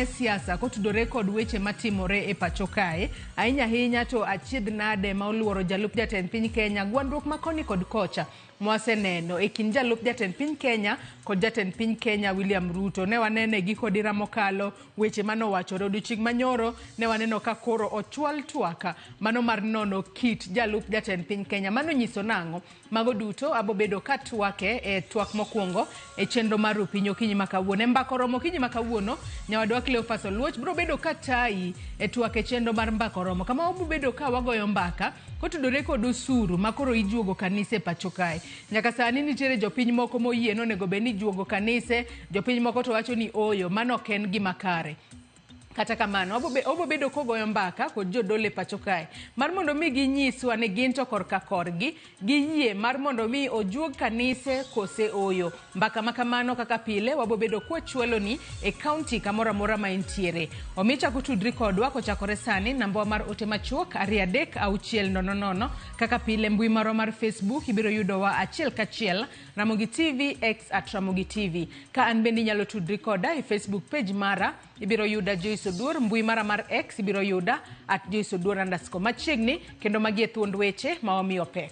Siasa kotudore kod weche matimore e pacho kae, ahinya ahinya to achiedh nade ma oluoro jalup jatend piny Kenya, gwandruok ma koni kod kocha mwaseneno e kind jalup jatend piny Kenya kod jatend piny Kenya William Ruto. Ne wanene gi kodira mokalo weche manowachore odiochieng' manyoro, ne waneno ka koro ochwal twaka mano mar nono kit jalup jatend piny Kenya. Mano nyiso nang'o? Mago duto abobedo ka twake e twak mokwongo e chenro mar Rupiny okinyi ma kawuono. E mbaka oromo okinyi ma kawuono, nyawadwa Cleophas Oluoch biro bedo ka tayi e twak e chenro mar mbaka oromo, kama wabiro bedo ka wagoyo mbaka kotudore kod osuru ma koro ijuogo kanise e pacho kae. Nyaka sani nitiere jopiny moko moyie ni onego bed ni ijuogo kanise, jopiny moko to wacho ni ooyo, mano ok en gima kare. Kata kamano, obo bedo kogoyo mbaka kod jodolo e pacho kae mar mondo mi ginyiswa ni gin to korka korgi giyie mar mondo mi ojuog kanise kose oyo. Mbaka ma kamano kaka pile wabo bedo kwachwaloni e kaunti kamoro amora ma intiere. Omiyo chak utudri kodwa kochakore sani, nambawa mar ote machuok 23600. Kaka pile mbui marwa mar Facebook ibiro yudowa achiel kachiel Ramogi TV, X at Ramogi TV. Ka an bende inyalo tudri koda e Facebook page mara, ibiro yuda Joyce Oduor, mbui mara mar X ibiro yuda at Joyce Oduor underscore. Machiegni kendo magi e thuond weche ma wamiyo pek.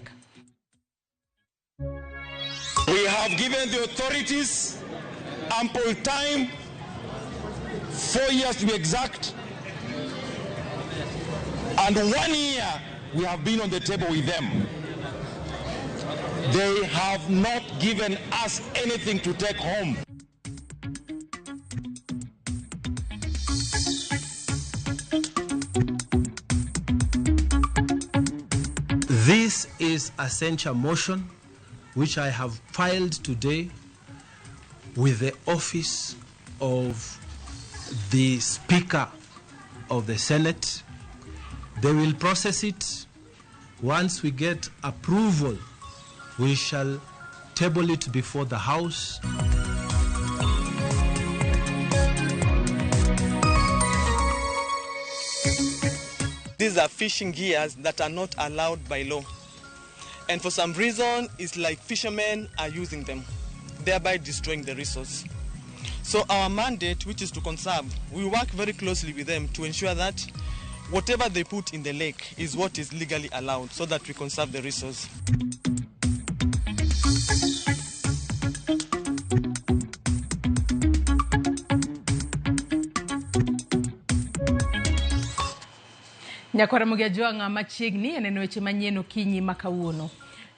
We have given the authorities ample time, 4 years to be exact, and 1 year we have been on the table with them. They have not given us anything to take home. This is a censure motion which I have filed today with the office of the Speaker of the Senate. They will process it. Once we get approval, we shall table it before the House. These are fishing gears that are not allowed by law. And for some reason, it's like fishermen are using them, thereby destroying the resource. So our mandate, which is to conserve, we work very closely with them to ensure that whatever they put in the lake is what is legally allowed, so that we conserve the resource. Nyakwara Ramogi Ajwang'a machiegni e neno weche manyien okinyi ma kawuono.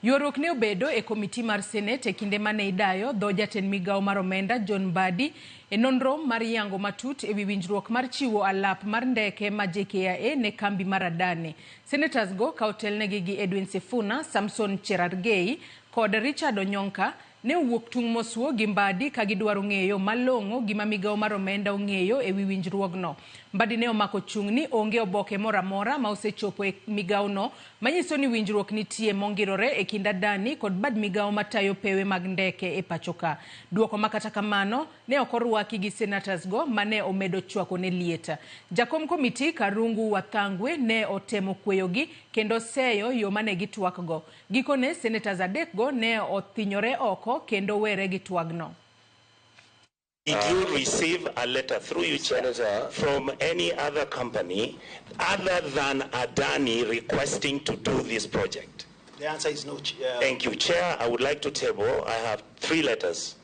Ywaruok ne obedo e komiti mar Senate e kinde mane idayo dho jatend migawo mar omenda John Mbadi e nonro mar yango matut ewi winjruok mar chiwo alap mar ndeke ma JKIA ne kambi mar Adani. Senators go ka otelnegi gi Edwin Sifuna, Samson Cherargei kod Richard Onyonka ne owuok tung' mosuo gi Mbadi ka gidwaro ng'eyo malong'o gima migawo mar omenda ong'eyo ewi winjruogno. Mbadi ne omako chung' ni onge oboke moro amora ma osechopo e migawono manyiso ni winjruok nitie mongirore e kind Adani kod bad migawo matayo pewe mag ndeke e pacho ka. Duoko ma kata kamano ne ok orwaki gi senators go mane omedo chwako ne liet. Jakom komiti Karungu Wathangwe ne otemo kweyogi kendo seyo yo mane gitwakgo. Gikone senators adek go ne othinyore oko kendo were gi twagno. Did you receive a letter through you, Chair, Senator, from any other company other than Adani requesting to do this project? The answer is no. Thank you, Chair. I would like to table. I have 3 letters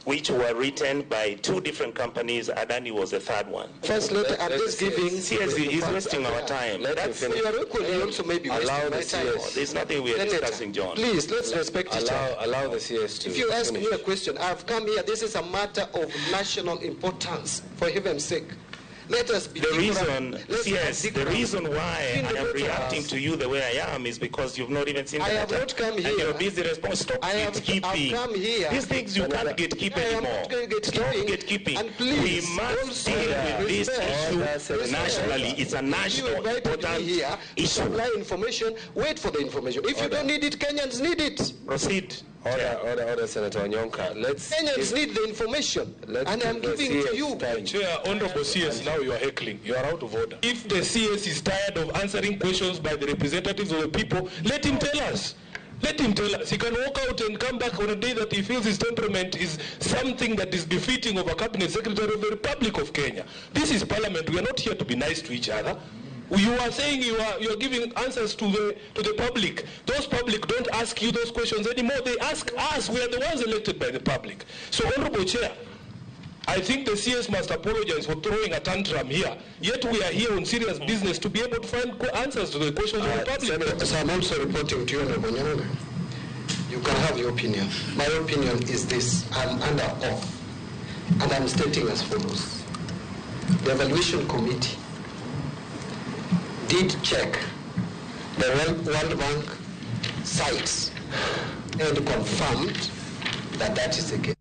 which were written by 2 different companies. Adani was the third one. First letter, I'm just giving... CS is wasting our time. Let That's him finish. You are equally also maybe wasting Allow my the time. CS. There's nothing we are Senator, discussing, John. Please, let's respect each other. Allow the CS to If you ask finish. me a question, I've come here. This is a matter of national importance, for heaven's sake. Let us be The different. reason, Let's be CS, the different. reason why Between the I am both of reacting us. to you the way I am is because you've not even seen I the have letter. not come And here. you're busy response. Stop I have, gatekeeping. I've come here. These things you Senator, can't gatekeep I am anymore. not going to Stop gatekeeping. gatekeeping. And please, we must also deal with this respect. issue Respect. nationally. It's a If you national invited me important here to issue. supply information, wait for the information. If you don't need it, Kenyans need it. Proceed. Order, order, order, Senator Onyonka. Let's Kenyans give, need the information, let's and I'm give the giving to CS you. time. Chair, Honorable CS, now you are heckling. You are out of order. If the CS is tired of answering questions by the representatives of the people, let him tell us. Let him tell us. He can walk out and come back on a day that he feels his temperament is something that is befitting of a cabinet secretary of the Republic of Kenya. This is parliament. We are not here to be nice to each other. You are saying you are giving answers to the public. Those public don't ask you those questions anymore. They ask us. We are the ones elected by the public. So, Honorable Chair, I think the CS must apologize for throwing a tantrum here. Yet we are here on serious business to be able to find answers to the questions of the public. Senator, so I'm also reporting to you, Honorable Onyonka. You can have your opinion. My opinion is this. I'm under oath, and I'm stating as follows. The Evaluation Committee did check the World Bank sites and confirmed that that is the case.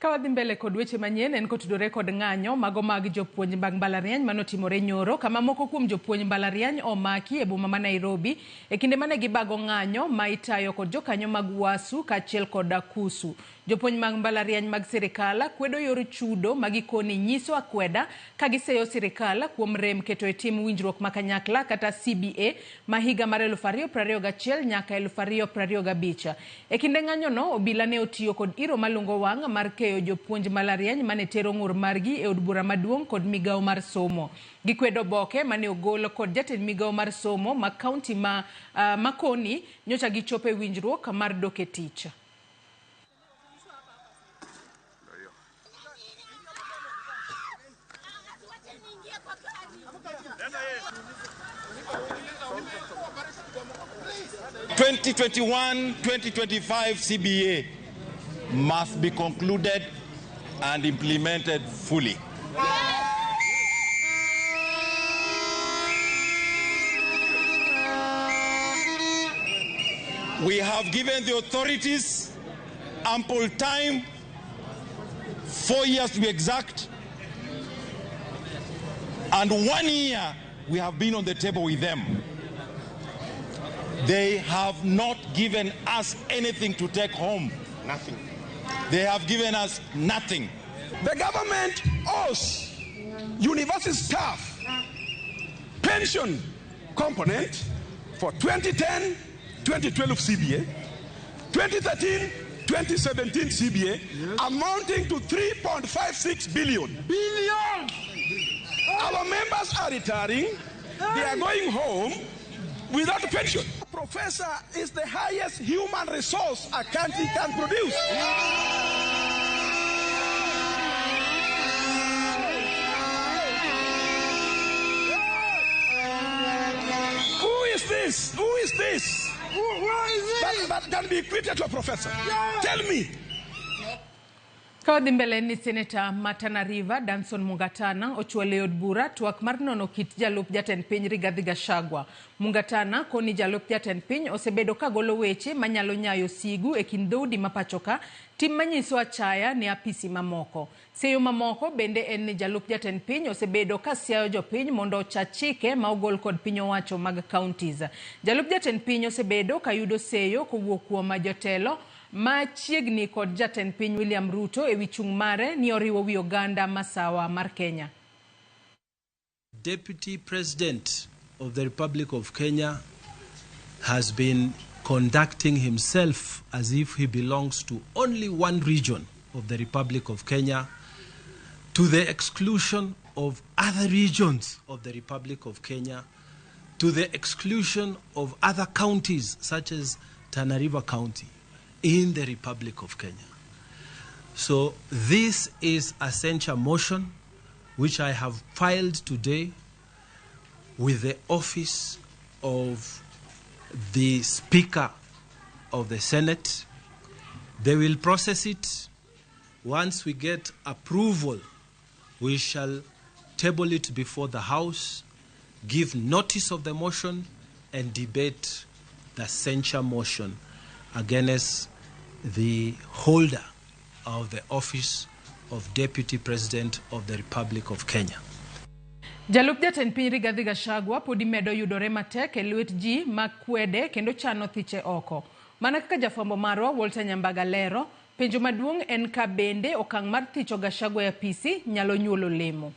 Ka wadhi mbele kod weche manyien en kotudore kod ng'anyo mago mag jopuonj mag mbalariany manotimore nyoro kama moko kuom jopuonj mbalariany omaki e boma ma Nairobi e kinde mane gibago ng'anyo ma itayo kod jokanyo mag Wasu kaachiel kod Akusu. Jopuonj mag mbalariany mag sirikal kwedo yor chudo ma gikoni nyiso akweda ka giseyo sirikal kuom rem keto e tim winjruok ma kanyakla kata CBA ma higa mar 2021 nyaka 2025. E kinde ng'anyono obila ne otiyo kod iro malungo wang' mar keyo jopuonj mbalariany mane tero ng'ur margi e od bura maduong' kod migawo mar somo. Gikwedo oboke mane ogol kod jatend migawo mar somo ma kaunti ma Makoni nyocha gichopo e winjruok mar dok e tich. 2021-2025 CBA must be concluded and implemented fully. We have given the authorities ample time, 4 years to be exact, and 1 year we have been on the table with them. They have not given us anything to take home. Nothing. They have given us nothing. The government owes university staff pension component for 2010, 2012 CBA, 2013, 2017 CBA, yes, amounting to 3.56 billion. Billion! Our members are retiring. They are going home without pension. Professor is the highest human resource a country can produce. Who is this? Who is this? Who is this? That can be equated to a professor. Yeah. Tell me. Ka wadhi mbele ni Seneta ma Tana River Danson Mungatana ochwalo e od bura twak mar nono kit jalup jatend piny Rigathi Gachagua. Mungatana koni jalup jatend piny osebedo ka golo weche manyalo nyayo sigu e kind dhoudi ma pachoka, tim manyiso achaya ne apisi mamoko. Seyo mamoko bende en ni jalup jatend piny osebedo ka siayo jopiny mondo ocha chike ma ogol kod piny owacho mag counties. Jalup jatend piny osebedo ka yudo seyo kowuok kuom jotelo machiegni kod jatend piny William Ruto ewi chung' mare ni oriwo wi oganda masawa mar Kenya. Deputy President of the Republic of Kenya has been conducting himself as if he belongs to only one region of the Republic of Kenya, to the exclusion of other regions of the Republic of Kenya, to the exclusion of other counties such as Tana River County in the Republic of Kenya. So this is a censure motion which I have filed today with the office of the Speaker of the Senate. They will process it. Once we get approval, we shall table it before the House, give notice of the motion, and debate the censure motion against the holder of the office of Deputy President of the Republic of Kenya. Jalup jatend piny Rigathi Gachagua podi medo yudore matek e lwet ji ma kwede kendo chano thiche oko. Mana kaka jafwambo marwa Walter Nyambaga lero, penjo maduong' en ka bende okang' mar thicho Gachagua e apisi nyalo nyuolo lemo.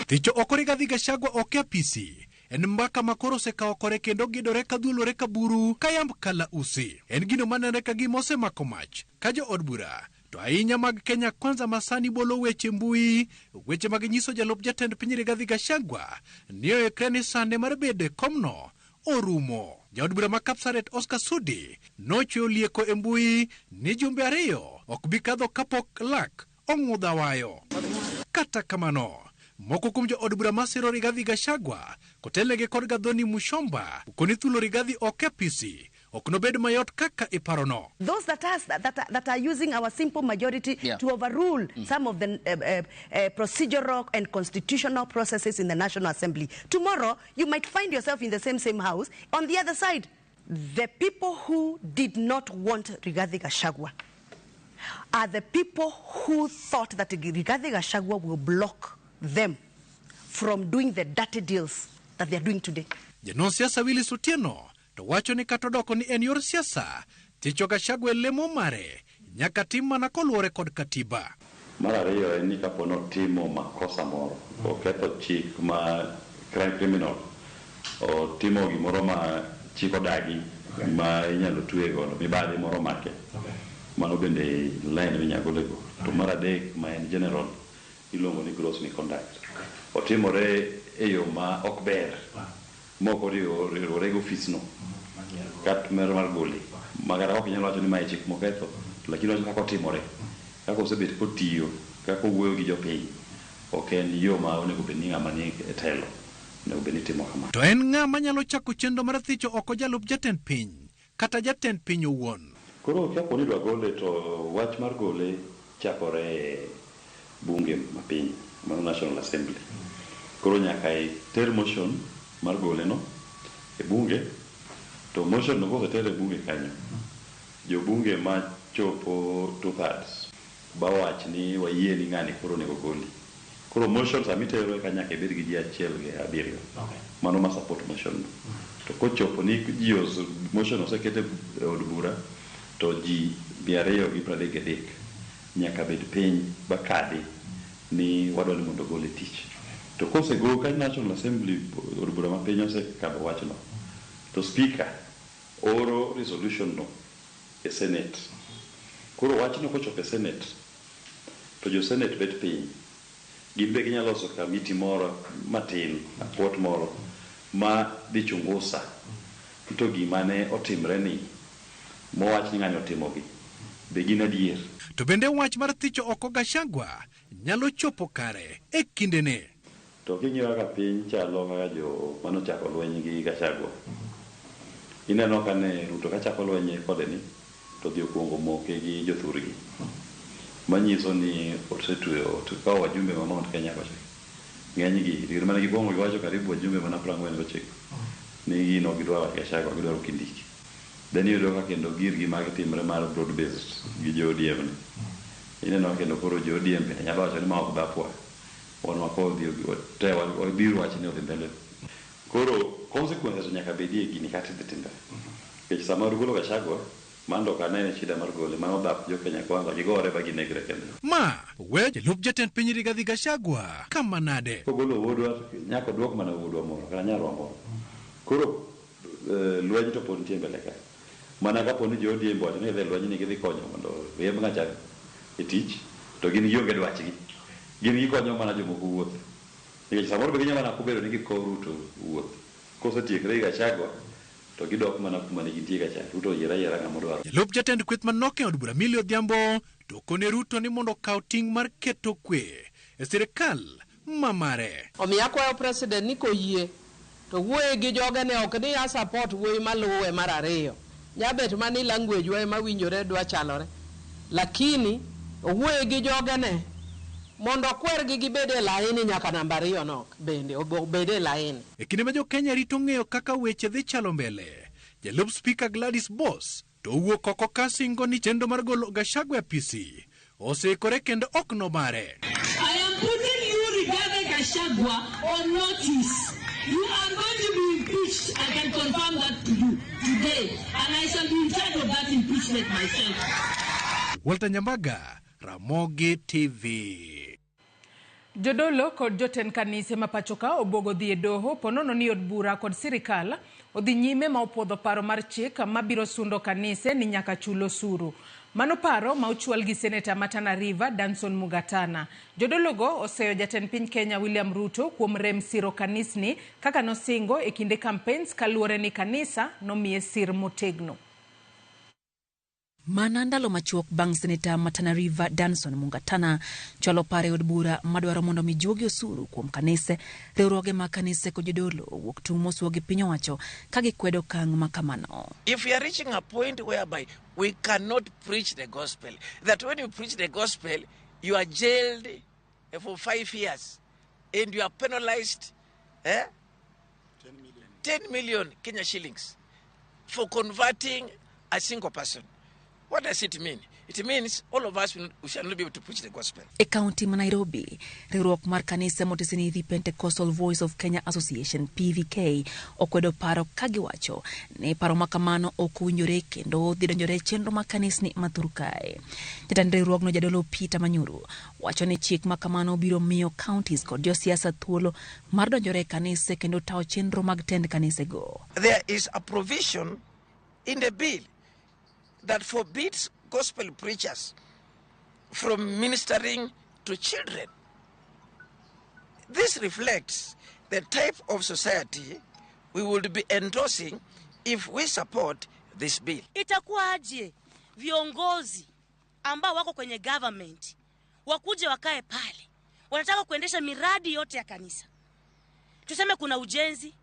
Thicho oko Rigathi Gachagua ok e apisi En mbaka ma koro osekawo kore kendo gidore ka dhuolore ka buru ka yamb kalausi. En gino manenre ka gima osemako mach ka jo od bura to ahinya mag Kenya Kwanza masani bolo weche mbui, weche mag nyiso jalup jatend piny Rigathi Gachagua ni oikre ni sande mar bedo e komno orumo. Jaod bura ma Kapsaret Oscar Sudi nochweyo lieko e mbui ni jumbe 2 ok bi kadho kapok lak ong'udha wayo. Kata kamano, moko kuom jood bura masiro Rigathi Gachagua kotelnegi kod Gathoni Muchomba okoni thulo Rigathi ok e apisi ok nobed mayot kaka iparono. Those that are using our simple majority to overrule some of the procedural and constitutional processes in the National Assembly. Tomorrow, you might find yourself in the same house on the other side. The people who did not want Rigathi Gachagua are the people who thought that Rigathi Gachagua will block them from doing the dirty deals that they are doing today. Janon siasa Willis Otieno to wacho ni kata odoko ni en yor siasa, thicho Gachagua e lemo mare nyaka tim mana koluwore kod katiba. Mar ariyo en ni kapo notimo makosa moro, oketho chik ma criminal, otimo gimoro ma chik odagi ma inyalo twe godo, mibadhi moro make. Mano bende line minyalo golego. To mar adek ma en general iluongo ni gross misconduct. Otimore e yo ma ok ber, mok oriwore gi ofisno kat mar gole. Ma kata ok inyal wacho ni mae chik moketho, lakini wacho kaka otimore, kaka osebet kotiyo, kaka owuoyo gi jopiny, ok en yo ma onego bed ni ng'ama ni e telo onego bed ni timo kamano. To en ng'a manyalo chako chenro mar thicho oko jalup jatend piny kata jatend piny owuon? Koro kapo ni idwa gole to wach mar gole chakore e bunge mapiny, mano National Assembly. Koro nyaka iter motion mar gole no e bunge, to motion no koseter e bunge kanyo, jobunge machopo 2/3 ba wach ni wayie ni ng'ani koro onego goli. Koro motion sama itero eka nyaka ibed gi ji 1 gi 7. Mano ma support motion no. To kochopo ni ji motion oseket e od bura, to ji 233 nyaka bed piny bakadi ni wadwa ni mondo ogole tich. To kosegol ka National Assembly od bura mapiny osekadho wachno, to speaker oro resolution no e Senate. Koro wachno kochopo e Senate, to jo Senate bet piny. Gin be ginyalo loso kamiti moro matin, akwot moro, ma dhi chungusa to gima ne otimre ni mowach ni ng'ani otimogi be gin adier. To bende wach mar thicho oko Gachagua nyalo chopo kare e kindene. To king'iyo kaka piny chalo kaka jo manochako lweny gi Gachagua, ineno ka ne Ruto kachako lweny kode ni to dhi okuongo moke gi jothurgi, manyiso ni osetweyo okawo wajumbe ma Mount Kenya kocha. Ng'enygi rir mane gikwongo giwacho karibu wajumbe mana 49 ni gin ok gidwar Gachagua, gidwaro Kindiki. Then iyudo ka kendo girgi mag timre mar broad based gi jo ODM ni. Ineno kendo koro jo ODM bende nyalo wacho ni ma ok dhapwa. Wan wakodhi te wabiro wacho ni odhi mbele. Koro consequences nyaka bedie gini kata idhi timre. Nikech sama ugolo Gachagua, mano ok anene shida mar gole, mano dhap jo Kenya Kwanza gigore ba ginegre kendo. Ma we jalup jatend piny Rigathi Gachagua kama nade? Kogolo wuodwa, nyaka oduok mana wuodwa moro kata nyarwa moro. Koro lweny to pod nitie mbele ka. Mana kapo ni jo ODM owacho ni gidhi e lweny ni gidhi konyo mondo riemb ng'acha e tich, to gin gionge dwachgi. Gin gikonyo mana jomoko wuoth. Nikech samoro be ginyalo mana kobedo ni gikowo Ruto wuoth. Kosetiekre gi Gachagua, to gidok mana kuma ne gintie kacha. Ruto oyier ayiera ng'ama odwaro. Jalup jatend kweth manok e od bura Millie Odhiambo to okone Ruto ni mondo okaw ting' mar keto kwe e sirikal ma mare. Omiyo akwayo president ni koyie to wuoye gi jogene ok ni a support wuoyi maluwe mar ariyo. Nyabet mani language wa ema winjore dwa chalore. Lakini owuoye gi jogene mondo okwergi gibed e laini nyaka namba 2 no bende obed e laini. E kinde ma jo Kenya rito ng'eyo kaka weche dhi chalo mbele, jalup spika Gladys Boss to owuok oko ka singo ni chenro mar golo Gachagua e apisi oseikore kendo ok nobare. I am putting you Rigathi Gachagua on notice. You are going to be impeached. I can confirm that to you today. And I shall be in charge of that impeachment myself. Walter Nyambaga, Ramogi TV. Jodolo kod jotend kanise ma pacho ka obwogo dhi e doho ponono ni od bura kod sirikal odhi nyime ma opuodho paro mar chik mabiro sundo kanise ni nyaka chul osuru. Mano paro ma ochwal gi seneta ma Tana River Danson Mungatana. Jodologo oseyo jatend piny Kenya William Ruto kuom rem siro kanisni kaka nosingo e kinde campaigns kaluwore ni kanisa nomiye sir motegno. Mana ndalo machuok bang' seneta ma Tana River Danson Mungatana chwalo paro e od bura madwaro mondo mi juogi osuru kuom kanise, riwruoge mag kanise kod jodolo owuok tung' mosuo gi piny owacho ka gikwedo okang' ma kamano. If we are reaching a point whereby we cannot preach the gospel, that when you preach the gospel, you are jailed for 5 years and you are penalized 10 million Kenya shillings for converting a single person. What does it mean? It means all of us we shall not be able to preach the gospel. E kaunti ma Nairobi, riwruok mar kanise motisi ni Pentecostal Voice of Kenya Association PVK okwedo paro ka giwacho ni paro ma kamano ok owinjore kendo dhi donjore e chenro mag kanisni ma thur kae. Jatend riwruogno Jadolo Peter Manyuru wacho ni chik ma kamano biro miyo counties kod josiasa thuolo mar donjore e kanise kendo tayo chenro mag tend kanisego. There is a provision in the bill that forbids gospel preachers from ministering to children. This reflects the type of society we would be endorsing if we support this bill. Itakuwaje viongozi ambao wako kwenye government wakuje wakae pale, wanataka kuendesha miradi yote ya kanisa? Tuseme kuna ujenzi,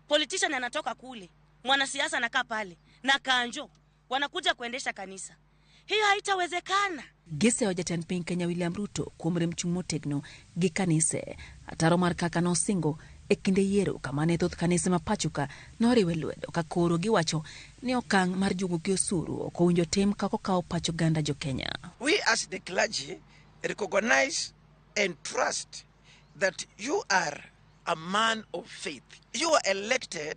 politician anatoka kule, mwanasiasa anakaa pale na kanjo, wanakuja kuendesha kanisa. Hiyo haitawezekana. Giseyo jatend piny Kenya William Ruto kuom rem chung' motegno gi kanise. Ataro mar kaka nosingo e kinde yiero kama ne thoth kanise ma pacho ka noriwe lwedo ka koro giwacho ni okang' mar juogo gi osuru ok owinjo tim kaka okawo pach oganda jo Kenya. We as the clergy recognize and trust that you are a man of faith. You are elected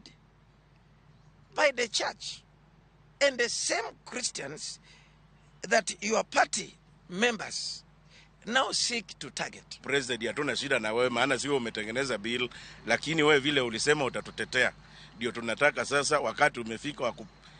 by the church and the same Christians that your party members now seek to target. President, hatuna shida na wewe maana sio umetengeneza bill, lakini wewe vile ulisema utatutetea. Ndio tunataka sasa, wakati umefika wa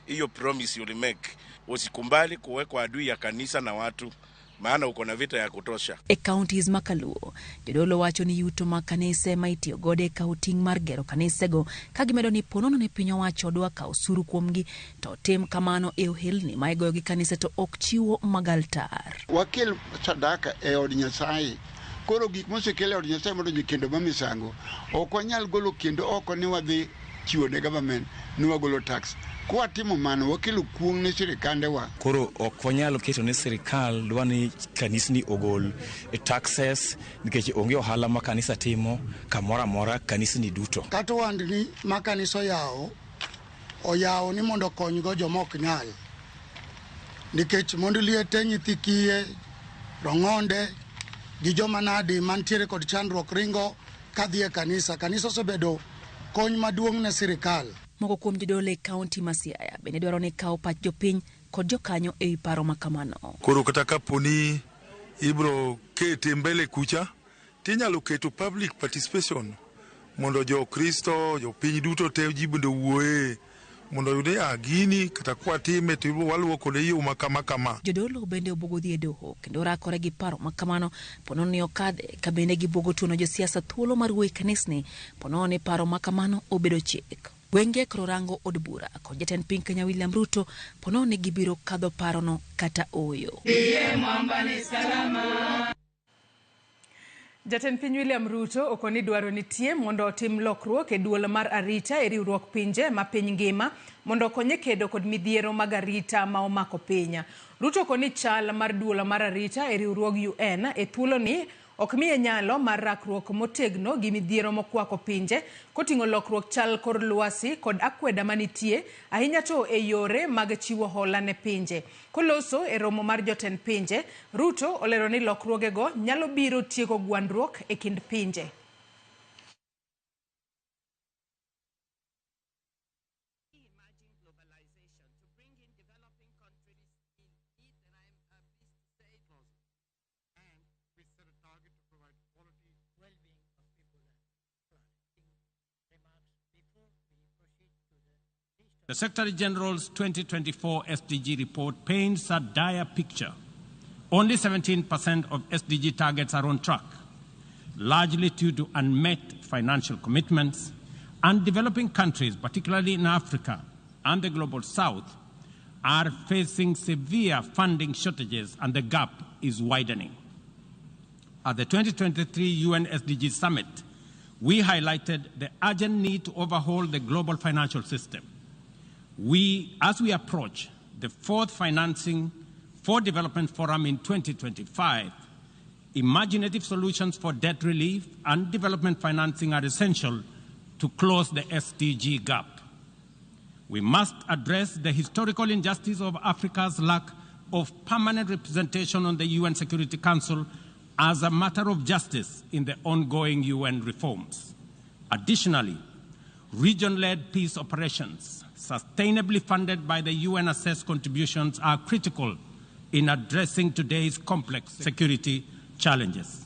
hiyo promise you make. Usikumbali kuwekwa adui ya kanisa na watu, maana uko na vita ya kutosha. E counties ma Kaluo, jodolo wacho ni yuto mag kanise ma itiyo godo e kawo ting' mar gero kanisego ka gimedo ni ponono ni piny owacho dwa kawo osuru kuomgi to tim kamano e ohelni ma igoyo gi kanise to ok chiwo mag altar. Wakel sadaka e od Nyasaye. Koro gik mosekel e od Nyasaye mondo ji kendo ma misango, ok wanyal golo kendo oko ni wadhi chiwo ne government ni wagolo tax. Kwatimo mano wakelo kuong' ne sirikandewa. Koro ok wanyal keto ne sirikal dwa ni kanisni ogol taxes nikech onge ohala ma kanisa timo kamoro amora kanisni duto. Kata ohandni ma kanisa oyawo ni mondo okonygo joma ok nyal. Nikech mond liete, nyithi kiye, rong'onde gi joma nadi mantiere kod chandruok ringo kadhi e kanisa. Kanisa osebedo kony maduong' ne sirikal. Moko kuom jodolo e kaunti ma Siaya bende dwaro ni kawo pach jopiny kod jokanyo e wi paro ma kamano. Koro kata kaponi ibro kete mbele kucha, tinyalo keto public participation mondo jo-Kristo, jopiny duto te ji bende owuoye mondo oyud ni gini kata kwatime to waluwo kode yo ma kama kama. Jodolo bende obuogo dhi e doho kendo rakore gi paro ma kamano ponono ni okadhe ka bende gibuogo tuono josiasa thuolo mar wuoyo e kanisni ponono ni paro ma kamano obedo chik. Gwenge koro rango od bura kod jatend piny Kenya William Ruto ponono ni gibiro kadho parono kata ooyo. Jatend piny William Ruto okoni dwaro nitie mondo otim lokruok e duol mar arita e riwruok pinje ma piny ngima mondo okonye kedo kod midhiero mag arita ma omako piny. Ruto okoni chal mar duol mar arita e riwruog UN e thuoloni ok miye nyalo mar rakruok motegno gi midhiero mokwako pinje koting'o lokruok chal kor lwasi kod akweda manitie ahinya to e yore mag chiwo hola ne pinje. Koloso e romo mar jotend pinje, Ruto olero ni lokruogego nyalo biro tieko gwandruok e kind pinje. The Secretary General's 2024 SDG report paints a dire picture. Only 17% of SDG targets are on track, largely due to unmet financial commitments, and developing countries, particularly in Africa and the Global South, are facing severe funding shortages and the gap is widening. At the 2023 UN SDG Summit, we highlighted the urgent need to overhaul the global financial system. As we approach the fourth Financing for Development Forum in 2025, imaginative solutions for debt relief and development financing are essential to close the SDG gap. We must address the historical injustice of Africa's lack of permanent representation on the UN Security Council as a matter of justice in the ongoing UN reforms. Additionally, region-led peace operations, sustainably funded by the UN-assessed contributions, are critical in addressing today's complex security challenges.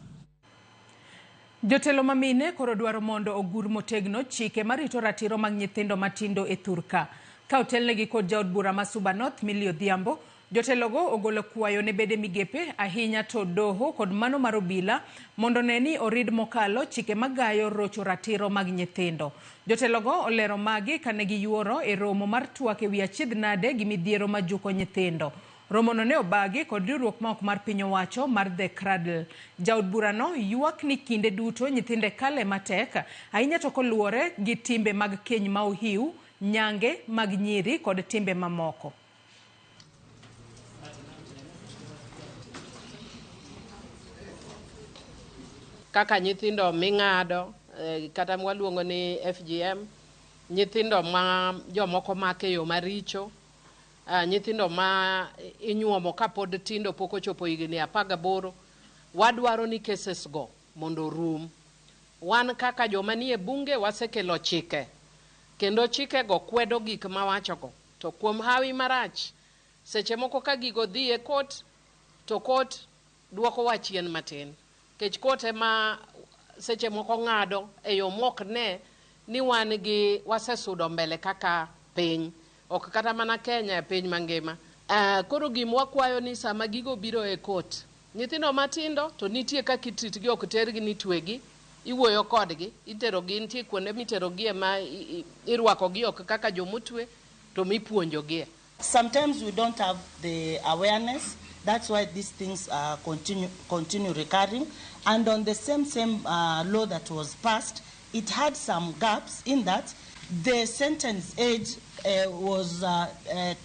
Jotelo mamine koro dwaro mondo ogur motegno chike marito ratiro mag nyithindo matindo e thurka. Ka otelnegi kod jaod bura ma Suba North Millie Odhiambo, jotelogo ogolo kwayo ne bede migepe ahinya to doho kod mano mar obila mondo ne ni orid mokalo chike magayo rocho ratiro mag nyithindo. Jotelogo olero magi kane giyuoro e romo mar twak ewi achiedh nade gi midhiero majuko nyithindo. Romono ne obagi kod riwruok ma ok mar piny owacho mar The Cradle. Jaod burano ywak ni kinde duto nyithinde kale matek ahinya to koluwore gi timbe mag keny ma ohiu, nyange mag nyiri kod timbe mamoko. Kaka nyithindo ming'ado kata mwaluongo ni FGM, nyithindo ma jomoko make yo maricho, nyithindo ma inyuomo kapod tindo pok ochopo higni 18, wadwaro ni cases go mondo orum. Wan kaka joma nie bunge wasekelo chike, kendo chike go kwedo gik mawachogo. To kuom hawi marach, seche moko ka gigo dhi e court, to court duoko wa chien matin. Kech court ema seche moko ng'ado e yo mok ne ni wan gi wasesudo mbele kaka piny, ok kata mana Kenya e piny mangima. Koro gima wakwayo ni sama gigo biro e court, nyithindo matindo to nitie kaka itreat gi, ok tergi ni twegi, iwuoyo kodgi, iterogi, nitie kuonde miterogie ma irwakogi ok kaka jomotwe to mipuonjogie. Sometimes we don't have the awareness. That's why these things continue recurring. And on the same law that was passed, it had some gaps in that the sentence age was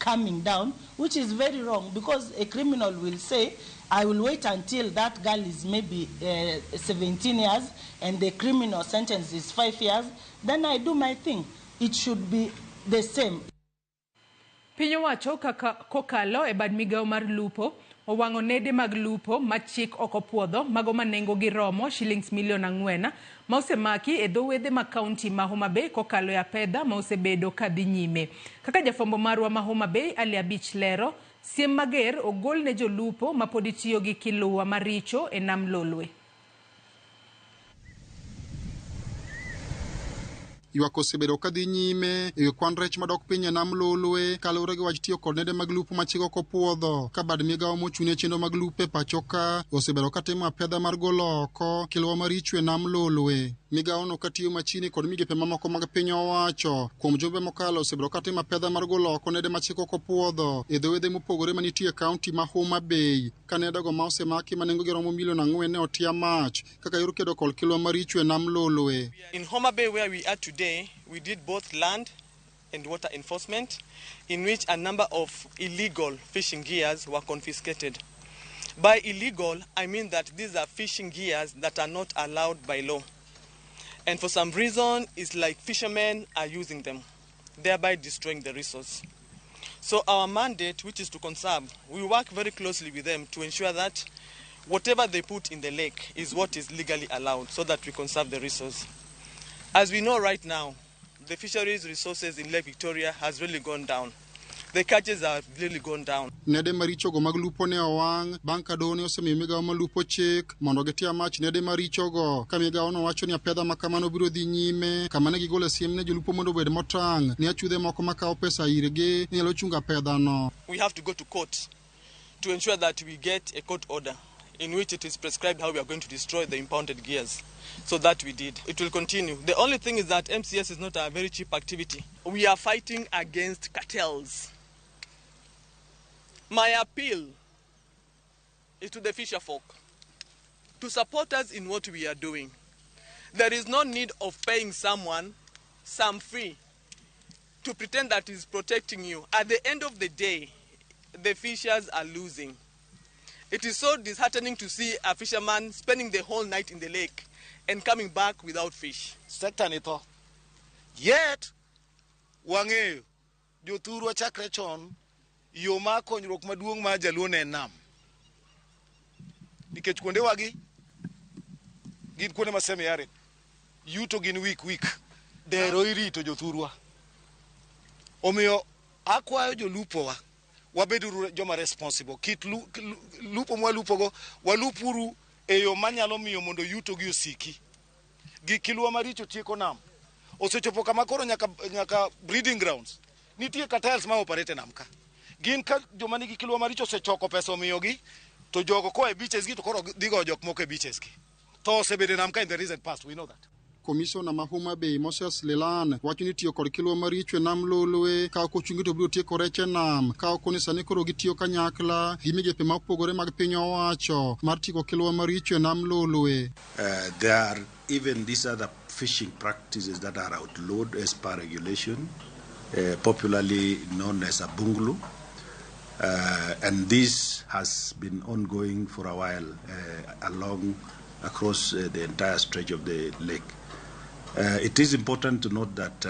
coming down, which is very wrong, because a criminal will say, I will wait until that girl is maybe 17 years and the criminal sentence is 5 years, then I do my thing. It should be the same. Piny owacho kaka kokalo e bad migawo mar lupo owang'o nede mag lupo ma chik ok opuodho mago ma nengo gi romo shillings milion 4 ma osemaki e dho wedhe ma kaunti ma Homa Bay kokalo e apedha ma osebedo kadhi nyime. Kaka jafwambo marwa ma Homa Bay Ali Abich lero, siem mager ogol ne jolupo ma pod tiyo gi kiluwa maricho e nam Lolwe. Ywak osebedo kadhi nyime e kwan rech madok piny e nam Lolwe kaluwore gi wach tiyo kod nede mag lupo ma chik ok opuodho. Ka bad migawo mochung' ne chenro mag lupo e pacho ka osebedo katimo apedha mar golo oko kiluwa maricho e nam Lolwe. Migawono katiyo machiegni kod migepe mamoko mag piny owacho kuom jumbe mokalo osebedo katimo apedha mar golo oko nede ma chik ok opuodho e dho wedhe mopogore manitie e kaunti ma Homa Bay. Ka nedego ma osemaki ma nengogi romo milion 4 ne otia mach kaka yor kedo kod kiluwa maricho e nam Lolwe. In Homa Bay, where we are today, we did both land and water enforcement, in which a number of illegal fishing gears were confiscated. By illegal, I mean that these are fishing gears that are not allowed by law. And for some reason, it's like fishermen are using them, thereby destroying the resource. So our mandate, which is to conserve, we work very closely with them to ensure that whatever they put in the lake is what is legally allowed, so that we conserve the resource. As we know right now, the fisheries resources in Lake Victoria has really gone down. The catches have really gone down. Nede marichogo mag lupo ne owang' bang' ka doho ne osemiyo migawo ma lupo chik mondo gitia mach nede marichogo ka migawono wacho ni apedha ma kamano biro dhi nyime kama ne gigolo siem ne jolupo mondo obed motang' ne achudhe moko makawo pesa irgi nyalo chungo apedhano. We have to go to court to ensure that we get a court order in which it is prescribed how we are going to destroy the impounded gears. So that we did. It will continue. The only thing is that MCS is not a very cheap activity. We are fighting against cartels. My appeal is to the fisher folk to support us in what we are doing. There is no need of paying someone some fee to pretend that he's protecting you. At the end of the day, the fishers are losing. It is so disheartening to see a fisherman spending the whole night in the lake and coming back without fish. Sector ni tho. Yet, wang'eyo jothurwa chakre chon yo mar konyruok maduong' mar jaluo ne en nam. Nikech kuondewagi gin kuonde ma semi-arid. Yuto gin week week. Dero irito jothurwa. Omiyo akwayo jolupowa wabeduru joma responsible. Kit lupo mwalupogo walupuru e yo manyalo miyo mondo yuto gi osiki. Gik kilwa maricho tieko nam. Osechopo kama koro nyaka breeding grounds. Nitie cartels ma operate e nam ka. Gin ka joma nigi kilwa maricho osechoko pesa omiyogi, to jogo koa e beaches gi to koro dhi goyo jok moko e beaches gi. To osebedo e nam ka in the recent past, we know that. Komishona ma Homa Bay Moses Lelan wacho ni tiyo kod kilwa maricho e nam Lolwe ka ok ochungi to biro tieko rech e nam ka ok ni sani koro gitiyo kanyakla gi migepe ma opogore mag piny owacho mar tieko kilwa maricho e nam Lolwe. There are even these other fishing practices that are outlawed as per regulation, popularly known as abunglu. And this has been ongoing for a while along across the entire stretch of the lake. It is important to note that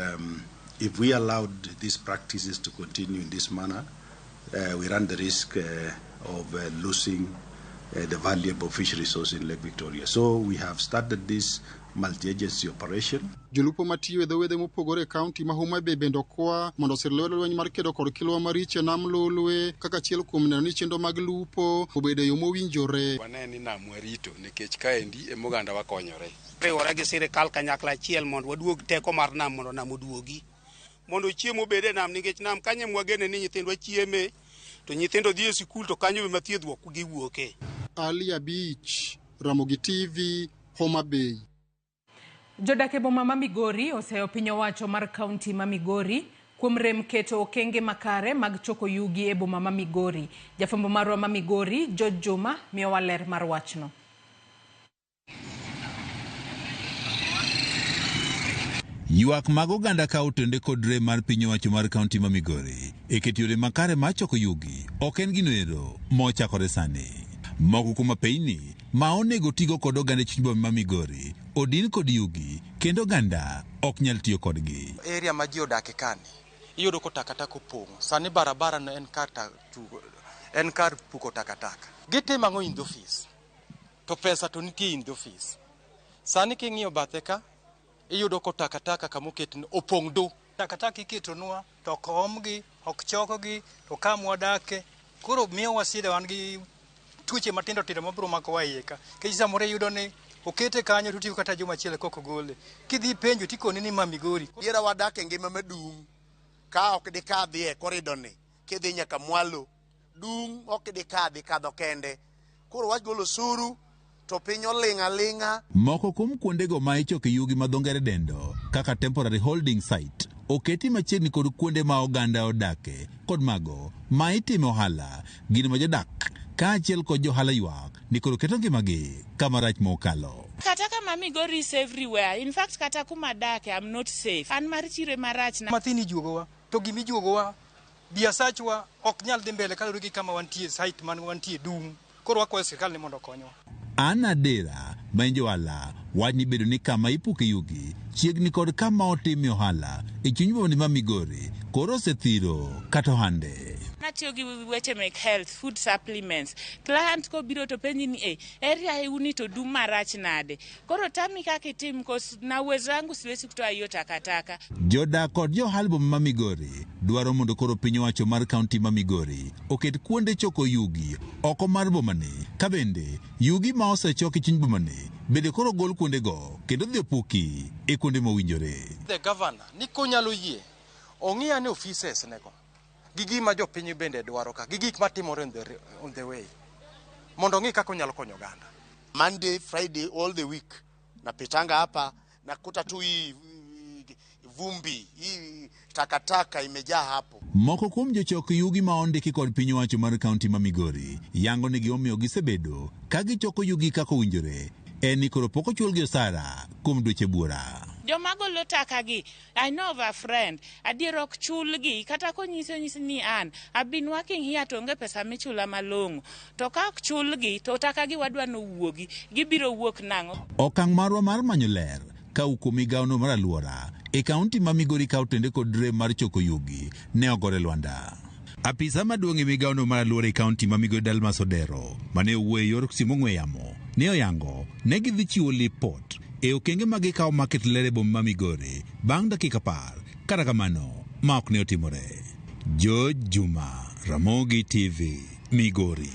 if we allowed these practices to continue in this manner, we run the risk of losing the valuable fish resource in Lake Victoria. So we have started this multi-agency operation. Jolupo matiyo e dho wedhe mopogore e kaunti ma Homa Bay bende okwa mondo osir lwedo lweny mar kedo kod kilwa maricho e nam Lolwe kaka achiel kuom neno ni chenro mag lupo obedo e yo mowinjore. Wane ni nam warito nikech kaendi ema oganda wa konyore. Riwore gi sirikal kanyakla achiel mondo waduog teko mar nam mondo nam oduogi. Mondo chiemo obed e nam nikech nam kanyo ema wagene ni nyithindwa chieme to nyithindo dhi e sikul to kanyo ema thiedhruok giwuoke. Ali Abich, Ramogi TV, Homa Bay. Jodak e boma ma Migori oseyo piny owacho mar kaunti ma Migori kuom rem keto okenge makare mag choko yugi e boma ma Migori. Jafwambo marwa ma Migori, George Juma, miyowa ler mar wachno. Ywak mag oganda ka otende kod rem mar piny owacho mar kaunti ma Migori e keto yore makare mar choko yugi ok en gino ero mochakore sani. Moko kuom apeyni ma onego tigo kod oganda e chuny boma ma Migori odin kod yugi kendo oganda ok nyal tiyo kodgi. Area ma ji odake kani iyudo ko takataka opong'o. Sani barabara no en kar tugo, en kar puko takataka. Gitimo ang'o in the office? To pesa to nitie in the office. Sani king'iyo bathe ka iyudo ko takataka kamoket ni opong' du. Takataka iketonwa to ok omgi, ok chokgi, to kama wadake koro miyowa shida, wan gi tuoche matindo tindo mabiro makowa iye ka. Nikech samoro iyudo ni okete kanyo to otiyo kata juma achiel kok ogole. Kidhi penjo tikoni ni ma Migori. Diera wadak e ngima madung' ka ok dikadhi e korido ni kidhi nyaka mwalo dung' ok dikadhi kadho kende. Koro wach golo osuru to piny oling' aling'a. Moko kuom kuondego ma ichoke yugi ma dho ngere dendo kaka temporary holding site oketi machiegni kod kuonde ma oganda odake kod mago ma itime ohala gin ma jodak kaachiel kod johala ywak ni koro keto ngimagi kama rach mokalo. Kata kama Migori is everywhere. In fact, kata kuma adake, I'm not safe. An mar chire marach na. Mathin ijuogowa, to gima ijuogowa, biasachwa ok nyal dhi mbele kaluwore gi kama wantie, site man wantie dung'. Koro wakwayo sirikal ni mondo okonywa. Anna Dera ma en johala wach ni bedo ni kama ipuke yugi chiegni kod kama otime ohala e chuny boma ma Migori koro osethiro kata ohande. Na atiyo gi weche mek health food supplements client kobiro to penji ni eh, area uni to dum marach nade koro tami kaka itim cause na uwezo wangu siwezi kutoa hiyo takataka. Jodak kod johal boma ma Migori dwaro mondo koro piny owacho mar kaunti ma Migori oket kuonde choko yugi oko mar bomani ka bende yugi ma osechoki chuny bomani bende koro gol kuondego kendo dhi opuki e kuonde mowinjore. The governor ni konyalo yie ong'i ane offices nego gi gima jopiny bende dwaro ka gi gik matimore on the way mondo ong'i kaka onyalo konyo oganda. Monday, Friday, all the week napitanga hapa nakuta tu hii vumbi hii takataka imejaa hapo. Moko kuom jochok yugi ma ondiki kod piny owacho mar kaunti ma Migori yango ni gimomiyo gisebedo ka gichoko yugi kaka owinjore en ni koro pok ochulgi osara kuom dweche buora. Joma golo taka gi, I know of a friend, adier ok chulgi, kata konyisi onyisi ni an, I've been working here to onge pesa michula malong'o. To ka ok chulgi, to taka gi wadwa nowuogi, gibiro wuok nang'o? Okang' marwa mar manyo ler ka kuom migawono mar alwora e kaunti ma Migori ka otende kod rem mar choko yugi ne ogore lwanda. Apisa maduong' e migawono mar alwora e kaunti ma Migori Dalmas Odero mane owuoyo e yor simu ong'we yamo ne oyango ne gidhi chiwo lipot e okenge ma gikawo mar keto ler e boma ma Migori bang' dakika 10 kata kamano ma ok ne otimore. George Juma, Ramogi TV, Migori.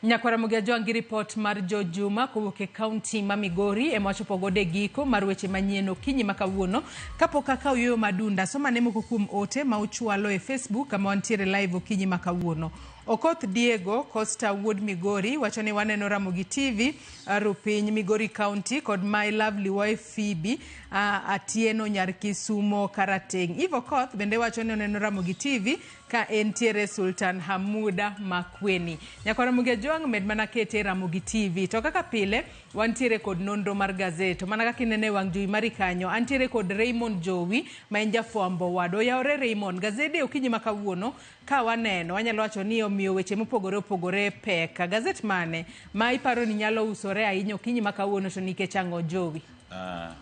Nyakwara Ramogi Ajwang' gi ripot mar George Juma kowuok e kaunti ma Migori ema wachopo godo e giko mar weche manyien okinyi ma kawuono. Kapok akawo yueyo madunda, soma ne moko kuom ote ma uchwalo e Facebook kama wantiere live okinyi ma kawuono. Okoth Diego Costa wuod Migori wacho ni waneno Ramogi TV Rupiny Migori County kod my lovely wife Phoebe Atieno nyar Kisumo Karateng'. Eve Okoth bende wacho ni oneno Ramogi TV ka entiere Sultan Hamuda Makweni. Nyakwar Ramogi Ajwang' med mana kete Ramogi TV. To kaka pile wantiere kod nonro mar gazet. To mana kaka inene wang' jowi mari kanyo, antiere kod Raymond Jowi ma en jafwambo wadwa. Oyawore Raymond, gazede okinyi ma kawuono ka waneno wanyalo wacho ni omiyo weche mopogore opogore pek. Gazet mane ma iparo ni nyalo usore ahinya okinyi ma kawuono to nikech ang'o Jowi?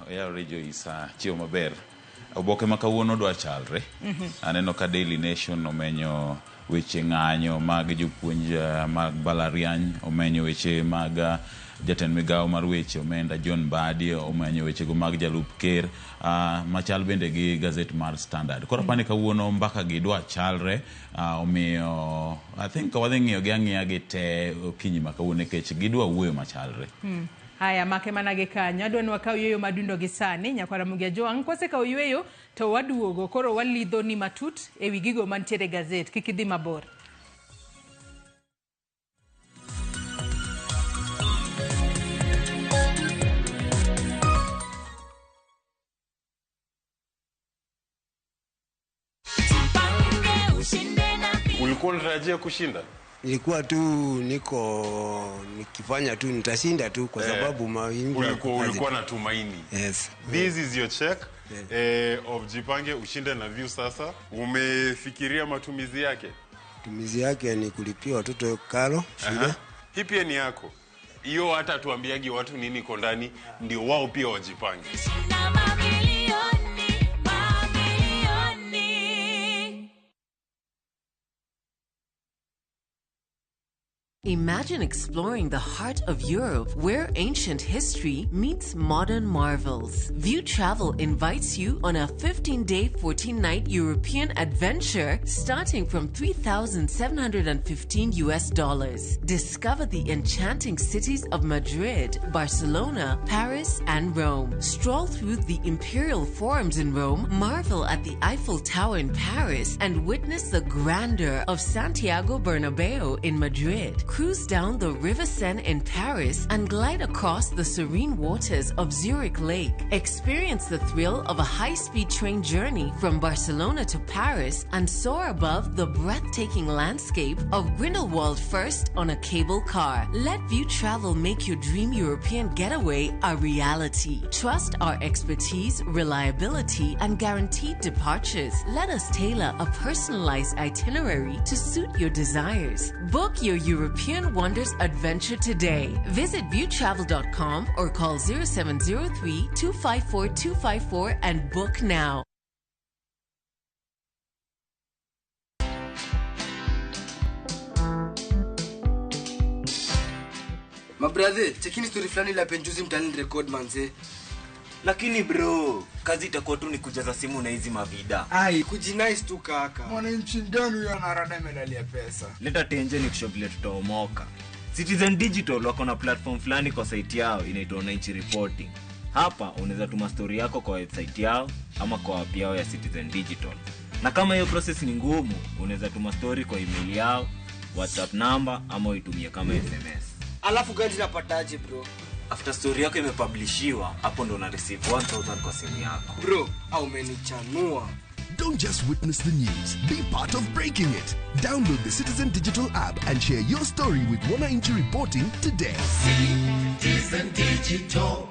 Oyawore Jowi, sa chiemo maber. Oboke ma kawuono dwa chalre. Aneno ka Daily Nation omenyo weche ng'anyo mag jopuonj mag mbalariany, omenyo weche mag jatend migawo mar weche omenda John Mbadi, omenyo wechego mag jalup ker, machal bende gi gazet mar Standard. Koro apani kawuono mbaka gi dwa chalre, omiyo I think wadhi ng'iyo gi ang'iya gi te okinyi ma kawuono nikech gidwa wuoyo machalre. Haya, make mana gi kanyo. Adwa ni wakaw yueyo madundo gi sani. Nyakwar Ramogi Ajwang', kwasekawo yueyo to waduogo. Koro walidho ni matut ewi gigo mantiere e gazet. Kik idhi mabor. Ulikuwa unatarajia kushinda? Nilikuwa tu niko nikifanya tu nitashinda tu kwa sababu mawingu Ulikuwa na tumaini. Yes. This is your check of Jipange Ushinde na View sasa. Umefikiria matumizi yake? Matumizi yake ni kulipia watoto karo shule. Hii pia ni yako. Hiyo hata tuambiagi watu nini iko ndani ndio wao pia wajipange. Imagine exploring the heart of Europe where ancient history meets modern marvels. View Travel invites you on a 15-day, 14-night European adventure starting from $3,715 US. Discover the enchanting cities of Madrid, Barcelona, Paris, and Rome. Stroll through the imperial forums in Rome, marvel at the Eiffel Tower in Paris, and witness the grandeur of Santiago Bernabeu in Madrid. Cruise down the River Seine in Paris and glide across the serene waters of Zurich Lake. Experience the thrill of a high-speed train journey from Barcelona to Paris and soar above the breathtaking landscape of Grindelwald first on a cable car. Let View Travel make your dream European getaway a reality. Trust our expertise, reliability, and guaranteed departures. Let us tailor a personalized itinerary to suit your desires. Book your European Wonders adventure today. Visit viewtravel.com or call 0703 254 254 and book now. Mabrathe, chekini story fulani la penjuzi mtaani record manze. Lakini bro, kazi itakuwa tu ni kujaza simu na hizi mavida. Ai, kujinice tu kaka. Mwananchi mgani huyo anarada medali ya pesa? Leta tenje ni kushow vile tutaomoka. Citizen Digital wako na platform fulani kwa site yao inaitwa Wananchi Reporting. Hapa unaweza tuma story yako kwa website yao ama kwa app yao ya Citizen Digital. Na kama hiyo process ni ngumu, unaweza tuma story kwa email yao, WhatsApp number ama uitumie kama SMS. Alafu gani napataje bro? After story yako imepublishiwa, hapo ndo una receive 1000 kwa simu yako. Bro, au umenichanua. Don't just witness the news, be part of breaking it. Download the Citizen Digital app and share your story with Wananchi Reporting today. Citizen Digital.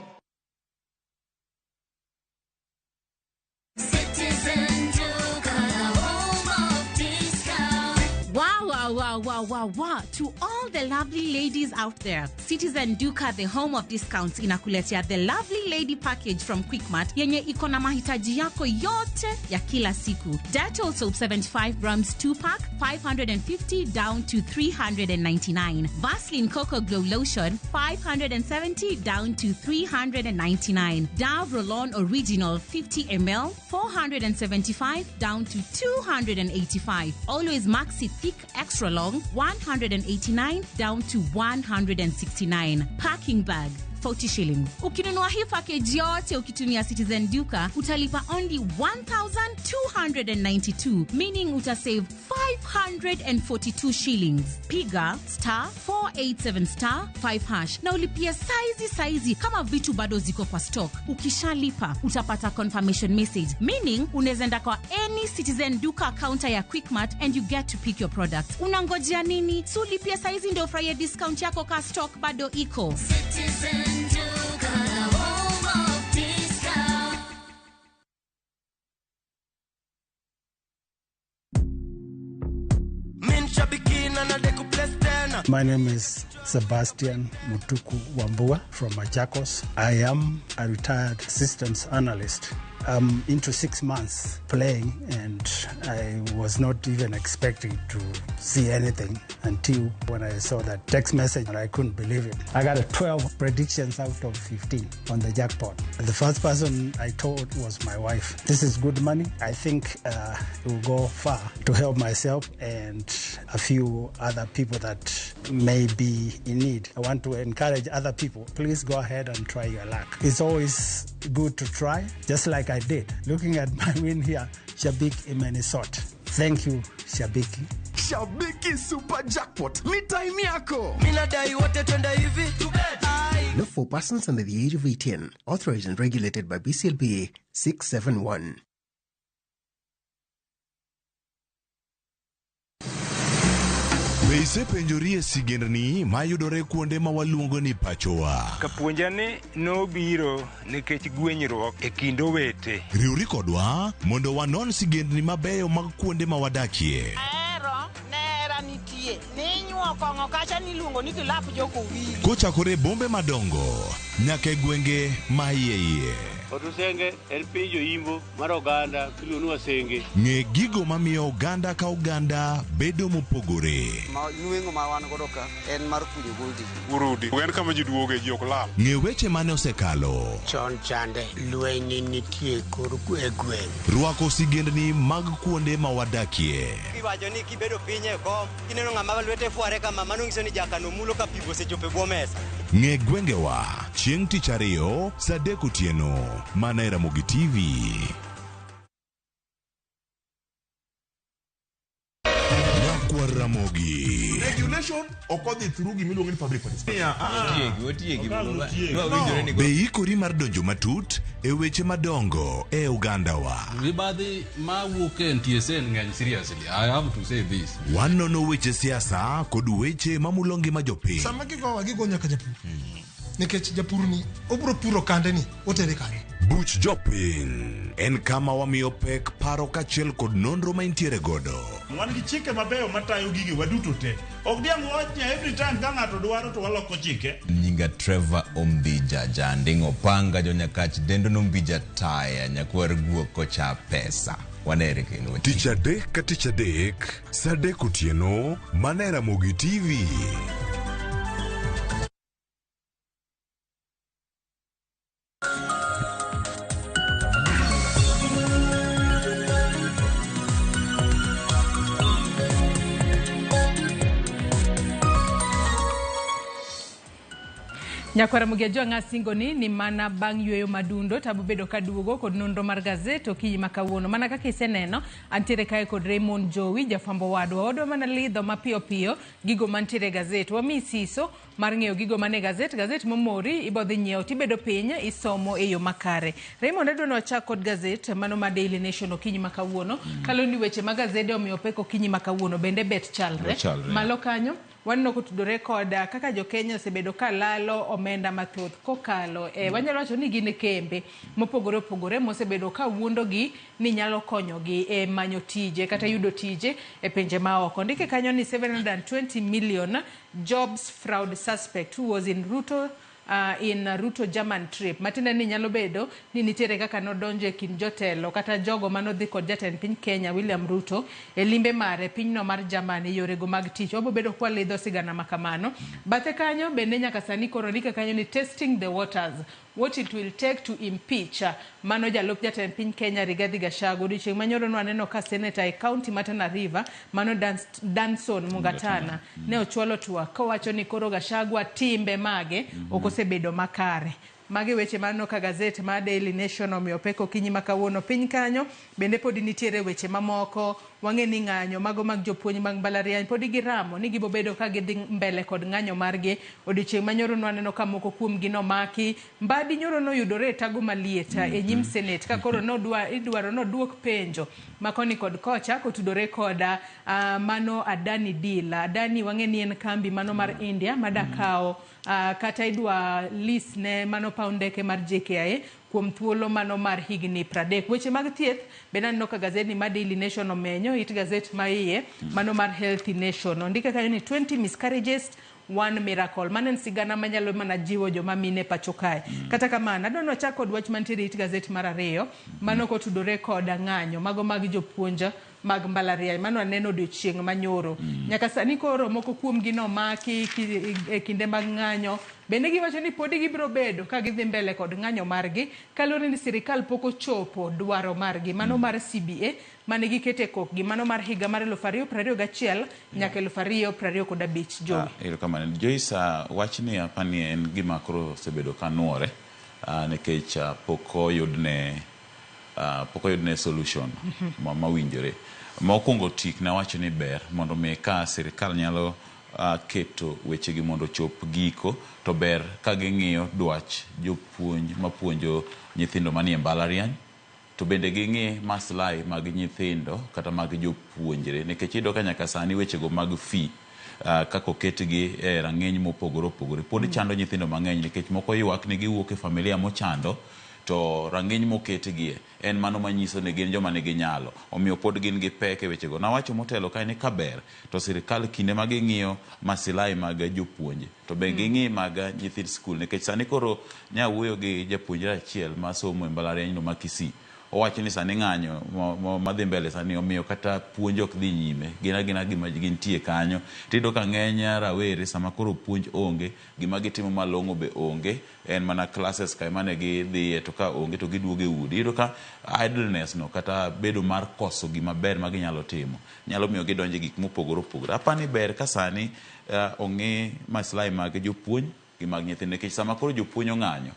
Citizen Duka, the home of discount. Wow, wow, wow, wow, wow, wow. To all the lovely ladies out there, Citizen Duka, the home of discounts, inakuletea the lovely lady package from Quickmart yenye iko na mahitaji yako yote ya kila siku. Dettol soap 75 grams 2 pack 550 down to 399. Vaseline Coco Glow Lotion 570 down to 399. Dove Roll-On Original 50 ml 475 down to 285. Always Maxi Thick Extra Long 189 down to 169. Packing bag 40 shillings. Ukinunua hii package yote ukitumia Citizen Duka utalipa only 1292, meaning utasave 542 shillings. Piga star 487 star 5 hash na ulipia saizi saizi kama vitu bado ziko kwa stock. Ukishalipa utapata confirmation message, meaning unaweza enda kwa any Citizen Duka counter ya Quickmart and you get to pick your products. Unangojea nini? Si ulipia saizi ndio ufurahie discount yako ka stock bado iko. Citizen Duka, the home of discount. My name is Sebastian Mutuku Wambua from Machakos. I am a retired systems analyst. I'm into 6 months playing, and I was not even expecting to see anything until when I saw that text message, and I couldn't believe it. I got a 12 predictions out of 15 on the jackpot. The first person I told was my wife. This is good money. I think it will go far to help myself and a few other people that may be in need. I want to encourage other people. Please go ahead and try your luck. It's always good to try, just like I did. Looking at my win here, Shabik Imenisot. Thank you, Shabiki. Shabiki Super Jackpot ni time yako. Minadai wote twende hivi. Not for persons under the age of 18. Authorized and regulated by BCLBA 671. Be isepenjorie sigendni mayudore kuonde ma waluongo ni pachowa? Kapuonja ni nobiro nikech gwenyruok e kind owete. Riwri kodwa mondo wanon sigendni mabeyo mag kuonde ma wadakie. Ahero nera nitie ninyuo kong'o kacha niluongo ni kilap jokowili. Kochakore e bombe madongo nyaka e gwenge ma iye iye. Otusenge en piny joimbo mar oganda miluongo ni Wasenge. Ng'e gigo mamiyo oganda ka oganda bedo mopogore. Ma nweng'o ma wan godo ka en mar kunyo goldi. Urudi. En kama ji duoge ji ok lal. Ng'e weche mane osekalo. Chon chande lweny nitie kor e gweng'. Rwako sigendni mag kuonde ma wadakie. Iwacho ni kibedo piny e kom kineno ng'ama lwete fware kama mano nyiso ni jakano mulo ka pi osechopo e bwo mesa. Ng'e gwengewa chieng' tich ariyo saa 3 otieno mana e Ramogi TV. Nyakwar Ramogi. Regulation ok odhi through gimiluongo ni public participation. Otiegi, otiegi. No. Be ikori mar donjo matut e weche madongo e ogandawa? Mibadhi mawuok e NTSA ng'eny seriously. I have to say this. Wanono weche siasa kod weche mamulo ngima jopiny. Sama gigowa gigo nyaka japur nikech japur ni obro puro kande ni otere kanye. Buch jopiny en kama wamiyo pek paro kaachiel kod nonro ma intiere godo. Wan gi chike mabeyo matayo gige waduto te. Ok diang' wach ni every time ka ng'ato dwaro to waloko chike. Nyinga Trevor Ombija Janding'o Panga jonyakach dendo nombija taya nyakwar guok kocha pesa. Wanere kendo. Tich adek ka tich adek, saa 3 otieno, mana e Ramogi TV. Nyakwara Mugia Jwang'a singoni ni mana bang' yweyo madundo to abobedo kaduogo kod nonro mar gazet okinyi ma kawuono. Mana kaka iseneno, antiere kae kod Raymond Jowi, jafwambo wadwa. Wadwa mana lidho mapiyo piyo gigo mantiere e gazet. Wamiyi siso mar ng'eyo gigo mane gazet. Gazet momori ibodhi nyiewo tibedo piny isomo e yo makare. Raymond, adwa ni wachak kod gazet mano ma Daily Nation okinyi ma kawuono. Kaluwore ni weche ma gazede omiyo pek okinyi ma kawuono bende bet chalre. Chalre. Malo kanyo waneno kotudore kod kaka jokenya osebedo ka lalo omenda mathoth kokalo e wanyalo wacho ni gin kembe mopogore opogore mosebedo ka wuondogi ni nyalo konyogi e manyo tije kata yudo tije e pinje maoko. Ndike kanyo ni 720 million jobs fraud suspect who was in Ruto in Ruto German trip. Matiende ni nyalo bedo ni nitiere kaka nodonjo e kind jotelo kata jogo manodhi kod jatend piny Kenya William Ruto e limbe mare pinyno mar Germany yorego mag tich. Wabo bedo kwalidho sigana ma kamano. Bathe kanyo bende nyaka sani koro ndike kanyo ni testing the waters what it will take to impeach mano jalup jatend piny Kenya Rigathi Gachagua. Odiochieng' manyoro nwaneno ka seneta e kaunti ma Tana River mano Danson Mungatana ne ochwalo twak kowacho ni koro Gachagua timbe mage ok osebedo makare. Magi weche maneno ka gazet ma Daily Nation omiyo pek okinyi ma kawuono. Piny kanyo bende podi nitiere weche mamoko. Wang'e ni ng'anyo mago mag jopuonj mag mbalariany podi giramo ni gibobedo ka gidhi mbele kod ng'anyo margi. Odiochieng' manyoro nwaneno ka moko kuomgi nomaki. Mbadi nyoro noyudore e tago maliet e nyim Senate ka koro idwaro noduok penjo ma koni kod kocha kotudore koda mano Adani deal. Adani wang'e ni en kambi mano mar India madakawo kata idwa lease ne mano paw ndeke mar JKIA kuom thuolo mano mar higni 30. Weche mag thieth bende aneno ka gazeti ma Daily Nation omenyo it gazet ma iye mano mar Healthy Nation. Ondike kanyo ni 20 miscarriages one miracle. Mano en sigana manyalo mana jiwo joma mine pacho kae. Kata kamano, adwa ni wachak kod wach mantiere it gazet mar ariyo, mano kotudore kod ng'anyo mago mag jopuonj mag mbalariany. Mano aneno odiochieng' manyoro. Nyaka sani koro moko kuomgi nomaki e kinde mag ng'anyo. Bende giwacho ni podi gibiro bedo ka gidhi mbele kod ng'anyo margi kaluwore ni sirikal pok ochopo dwaro margi. Mano mar CBA mane giketo e kokgi mano mar higa mar 2021 nyaka 2025. Jowi. Erokamano. Joyce, wachni apani en gima koro osebedo ka nuore nikech pok oyudne solution mawinjore. Mokwongo tik nawacho ni ber mondo mi ka sirikal nyalo keto wechegi mondo ochop giko to ber ka ging'iyo dwach jopuonj mapuonjo nyithindo manie mbalariany to bende ging'i maslahi mag nyithindo kata mag jopuonjre nikech iyudo ka nyaka sani wechego mag fee kaka oketgi e rang'iny mopogore opogore pod chando nyithindo mang'eny nikech moko ywak ni giwuok e familia mochando to rang'iny moketgie en mano manyiso ni gin joma nigi nyalo omiyo pod gin gi pek e wechego. Nawacho motelo kae ni kaber to sirikal kinde ma ging'iyo masilahi mag jopuonje to be ging'i mag nyithind skul nikech sani koro nyawuoyo gi japuonjre achiel masomo e mbalariany no ma Kisii. Owacho ni sani ng'anyo madhi mbele sani omiyo kata puonj ok dhi nyime, gin agina gima gintie kanyo. Tiyudo ka ng'eny rawere sama koro puonj onge, gima gitimo malong'o be onge, en mana classes ka emane gidhiye to ka onge to giduogo e udi. Iyudo ka idleness no kata bedo mar koso gima ber ma ginyalo timo nyalo miyo gidonjo e gik mopogore opogore. Apani ber ka sani ong'i maslahi mag jopuonj gi mag nyithindo nikech sama koro jopuonj ong'anyo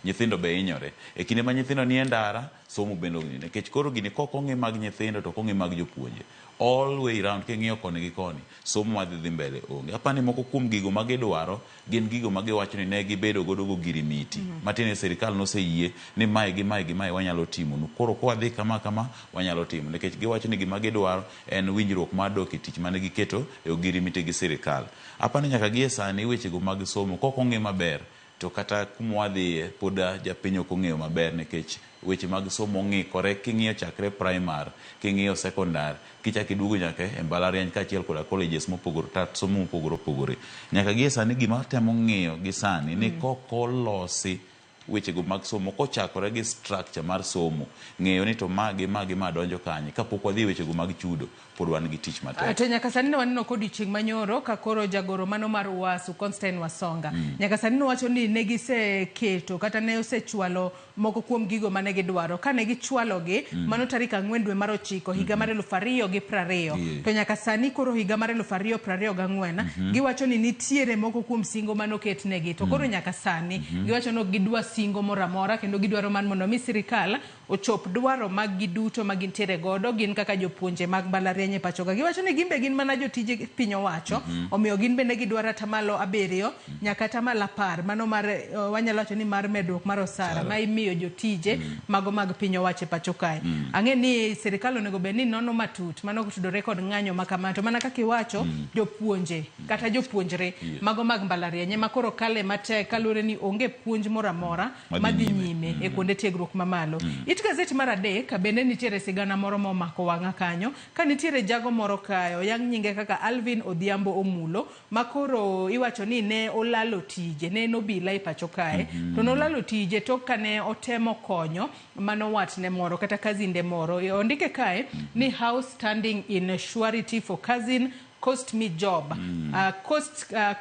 nyithindo be hinyore. E kinde ma nyithindo nie ndara, somo bende onge nikech koro gini kok ong'i mag nyithindo to ok ong'i mag jopuonje. All way round king'iyo koni gi koni, somo madhi dhi mbele onge. Apani moko kuom gigo ma gidwaro gin gigo ma giwacho ni ne gibedo godo gogirimiti. Matiende ni sirikal noseyie ni mae gi mae gi mae wanyalo timonu. Koro kwadhi kama kama wanyalo timo nikech giwacho ni gima gidwaro en winjruok mar dok e tich mane giketo e ogirimiti gi sirikal. Apani nyaka gie sani wechego mag somo kok ong'i maber to kata kuma wadhiye pod japiny ok ong'eyo maber nikech weche mag somo ong'ikore king'iyo chakre primary, king'iyo secondary, kichako iduogo nyaka e mbalariany kaachiel koda colleges mopogore tat somo mopogore opogore. Nyaka gie sani gima temo ng'iyo gi sani ni kok olosi wechego mag somo kochakore gi structure mar somo, ng'eyo ni to ma gi ma gi ma donjo kanye, kapok wadhi e wechego mag chudo, pod wan gi tich matek. To nyaka sani ne waneno kodiochieng' manyoro ka koro jagoro mano mar UASU Constantine Wasonga nyaka sani nowacho ni ne giseketo kata ne osechwalo moko kuom gigo mane gidwaro. Kane gichwalogi mano tarik 4 dwe mar 9 higa mar 2020 to nyaka sani koro higa mar 2024 giwacho ni nitiere moko kuom singo manoketnegi to koro nyaka sani giwacho ni ok gidwa singo moro amora kendo gidwaro mar mondo mi sirikal ochop dwaro mag gi duto ma gintiere godo gin kaka jopuonje mag mbalariany e pachoka. Giwacho ni gin be gin mana jotije piny owacho omiyo gin bende gidwaro 7% nyaka 10% mano mar wanyalo wacho ni mar medruok mar osara ma imiyo jotije mago mag piny owacho e pacho kae. Ang'e ni sirikal onego bed ni nono matut mano otudore kod ng'anyo ma kama to mana kaka iwacho jopuonje kata jopuonjre mago mag mbalariany ema koro kale matek kaluwore ni onge puonj moro amora madhi nyime e kuonde tiegruok mamalo. It gazet mar 3 bende nitiere sigana moro momako wang'a kanyo ka nitiere jago moro kae oyang nyinge kaka Alvin Odhiambo Omulo ma koro iwacho ni ne olalo tije, ne en obila e pacho kae to nolalo tije tok kane otemo konyo mano watne moro kata kazinde moro. Ondike kae ni how standing in surety for cousin cost me job,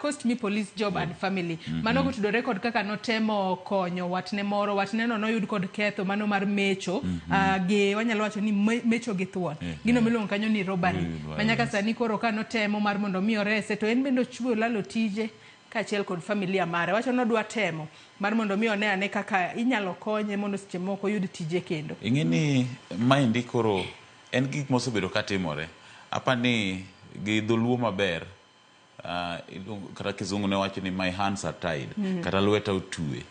cost me police job and family. Mano kotudore kod kaka notemo konyo watne moro, watne no noyud kod ketho mano mar mecho gi wanyalo wacho ni mecho gi thuon. Gino miluongo kanyo ni robbery. Ma nyaka sani koro ka notemo mar mondo mi orese to en bende ochwe olalo tije kaachiel kod familia mare. Wacho nodwa temo mar mondo mi one ane kaka inyalo konye mondo seche moko oyud tije kendo. Ing'e ni maendi koro en gik mosebedo katimore. Apani gi dholuo maber kata kizungu ne wacho ni my hands are tied kata lweta otwe.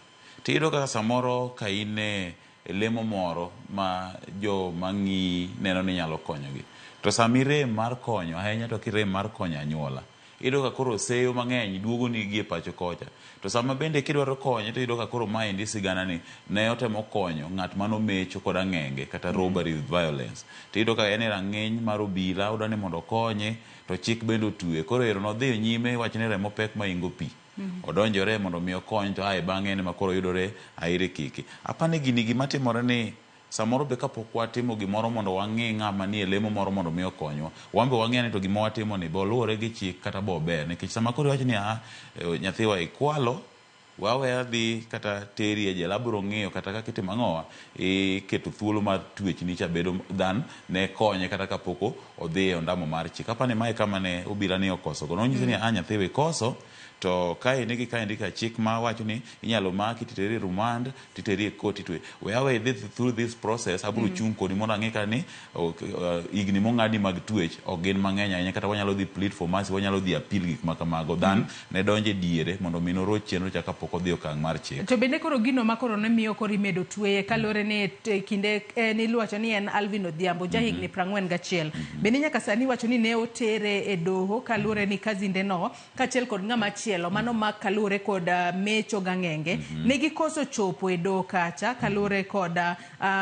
Tiyudo kaka samoro ka in e lemo moro ma joma ng'iyi neno ni nyalo konyogi. To sama irem mar konyo ahinya to kirem mar konyo anyuola, iyudo ka koro seyo mang'eny duogo ni gi e pacho kocha. To sama bende kidwaro konye to iyudo ka koro maendi sigana ni ne otemo konyo ng'at manomecho kod ang'enge kata robbery with violence. To iyudo ka en e rang'iny mar obila odwa ni mondo okonye to chik bende otwe. Koro ero nodhi nyime wach ni remo pek maingo pi. Odonjore mondo mi okony to ae bang'e en ema koro yudore aire kiki. Apani gini gima timore ni samoro be kapok watimo gimoro mondo wang'i ng'ama nie lemo moro mondo mi okonywa, wan be wang'e ni to gima watimo ni be oluwore gi chik kata be ober. Nikech sama koro iwacho ni a nyathiwa ikwalo, waweya dhi kata teri e jela, abiro ng'iyo kata kaka itimo ang'owa, iketo thuolo mar twechni cha bedo than ne konye kata kapok odhi e ondamo mar chik. Apani mae kama ne obila ni okoso go. Nonyisi ni a nyathiwa ikoso, to kaendi gi kaendi ka chik ma wacho ni inyalo maki titeri e remand, titeri e court itwe. We awe idhi through this process, abiro chung' kodi mondo ang'e ka ni higni mong'adi mag twech ok gin mang'eny ahinya kata wanyalo dhi plead for mercy, wanyalo dhi appeal gik ma kamago than ne donjo e diere mondo mi noroch chenro cha kapok odhi okang' mar chik. To bende koro gino ma koro ne miyo koro imedo tweye kaluwore ni kinde en iwacho ni en Alvin Odhiambo ja higni 41. Bende nyaka sani iwacho ni ne otere e doho kaluwore ni kazinde no kaachiel kod ng'ama chielo mano ma kaluwore kod mecho gang'enge ne gikoso chopo e doho kacha kaluwore kod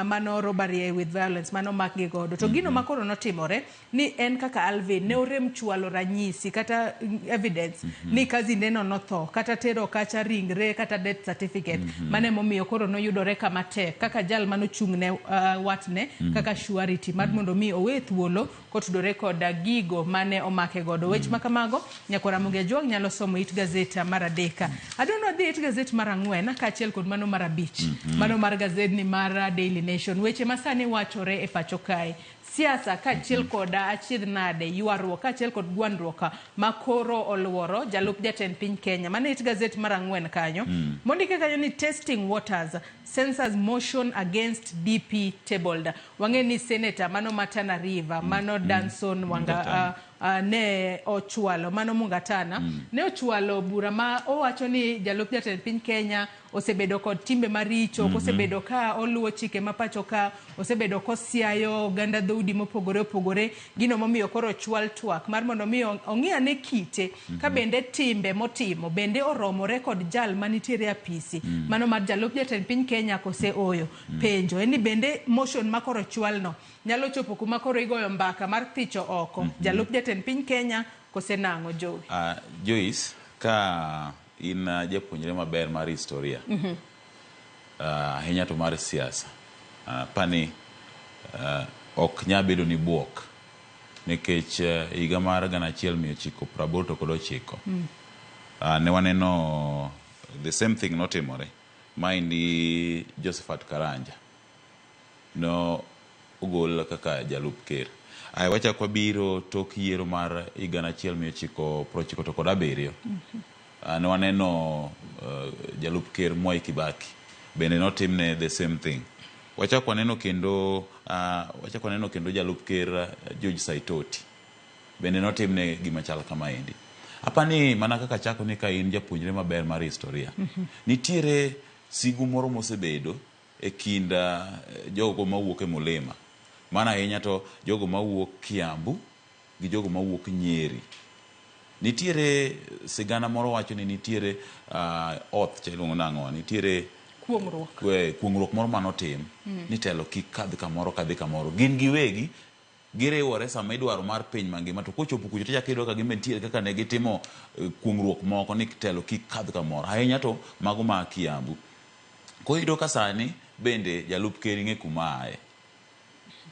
mano robbery with violence mano makgi godo. To gino ma koro notimore ni en kaka Alvin ne orem chwalo ranyisi kata evidence ni kazinde no notho kata tero kacha ringre kata death certificate. Mano emomiyo koro noyudore kama tek kaka jal manochung' ne watne kaka surety mar mondo mi owe thuolo kotudore kod gigo mane omake godo. Weche ma kamago nyakwar Ramogi Ajwang' nyalo somo it gazet mar 3. Adwa ni wadhi it gazet mar 4 kaachiel kod mano mar 5. Mano mar gazedni mar Daily Nation. Weche ma sani wachore e pacho kae. Siasa kaachiel kod achiedh nade, ywaruok kaachiel kod gwandruok ma koro oluoro jalup jatend piny Kenya. Mano it gazet mar 4 kanyo. Mondike kanyo ni testing waters, censors motion against DP tabled. Wang'e ni senator mano ma Tana River, mano Danson Wanga ne ochwalo, mano Mungatana, ne ochwalo bura ma owacho ni jalup jatend piny Kenya osebedo kod timbe maricho, osebedo ka oluwo chike ma pacho ka, osebedo kosiayo oganda dhoudi mopogore opogore. Gino momiyo koro ochwal twak mar mondo mi ong'i ane kite ka bende timbe motimo bende oromore kod jal manitiere e apisi mano mar jalup jatend piny Kenya kose oyo. Penjo en ni bende motion ma koro ochwal no nyalo chopo kuma koro igoyo mbaka mar thicho oko jalup jatend piny Kenya kose nang'o Jowi? Joyce, ka in japuonjre maber mar historia, Ahinya to mar siasa. Apani ok nya bedo ni buok nikech higa mar 1989 ne waneno the same thing notimore. Maendi Josephat Karanja no ogol kaka jalup ker. Aya wachak wabiro tok yiero mar higa 1997. Ne waneno jalup ker Mwai Kibaki bende notimne the same thing. Wachak waneno kendo jalup ker George Saitoti bende notimne gima chal kamaendi. Apani mana kaka chako ni ka in japuonjre maber mar historia. Nitiere sigu moro mosebedo e kind jogo mawuok e Mulima. Mana ahinya to jogo mawuok Kiambu gi jogo mawuok Nyeri. Nitiere sigana moro wacho ni nitiere oath cha iluongo nang'o? Nitiere kuong'ruok. Kuong'ruok moro manotim ni telo kik kadh kamoro kadhi kamoro. Gin giwegi giriwore sama idwaro mar piny mangima to kochopo kucho tichako iyudo ka gin be nitiere kaka ne gitimo kuong'ruok moko ni telo kik kadh kamoro. Ahinya to mago ma Kiambu. Koro iyudo ka sani bende jalup ker ing'e kuma aye.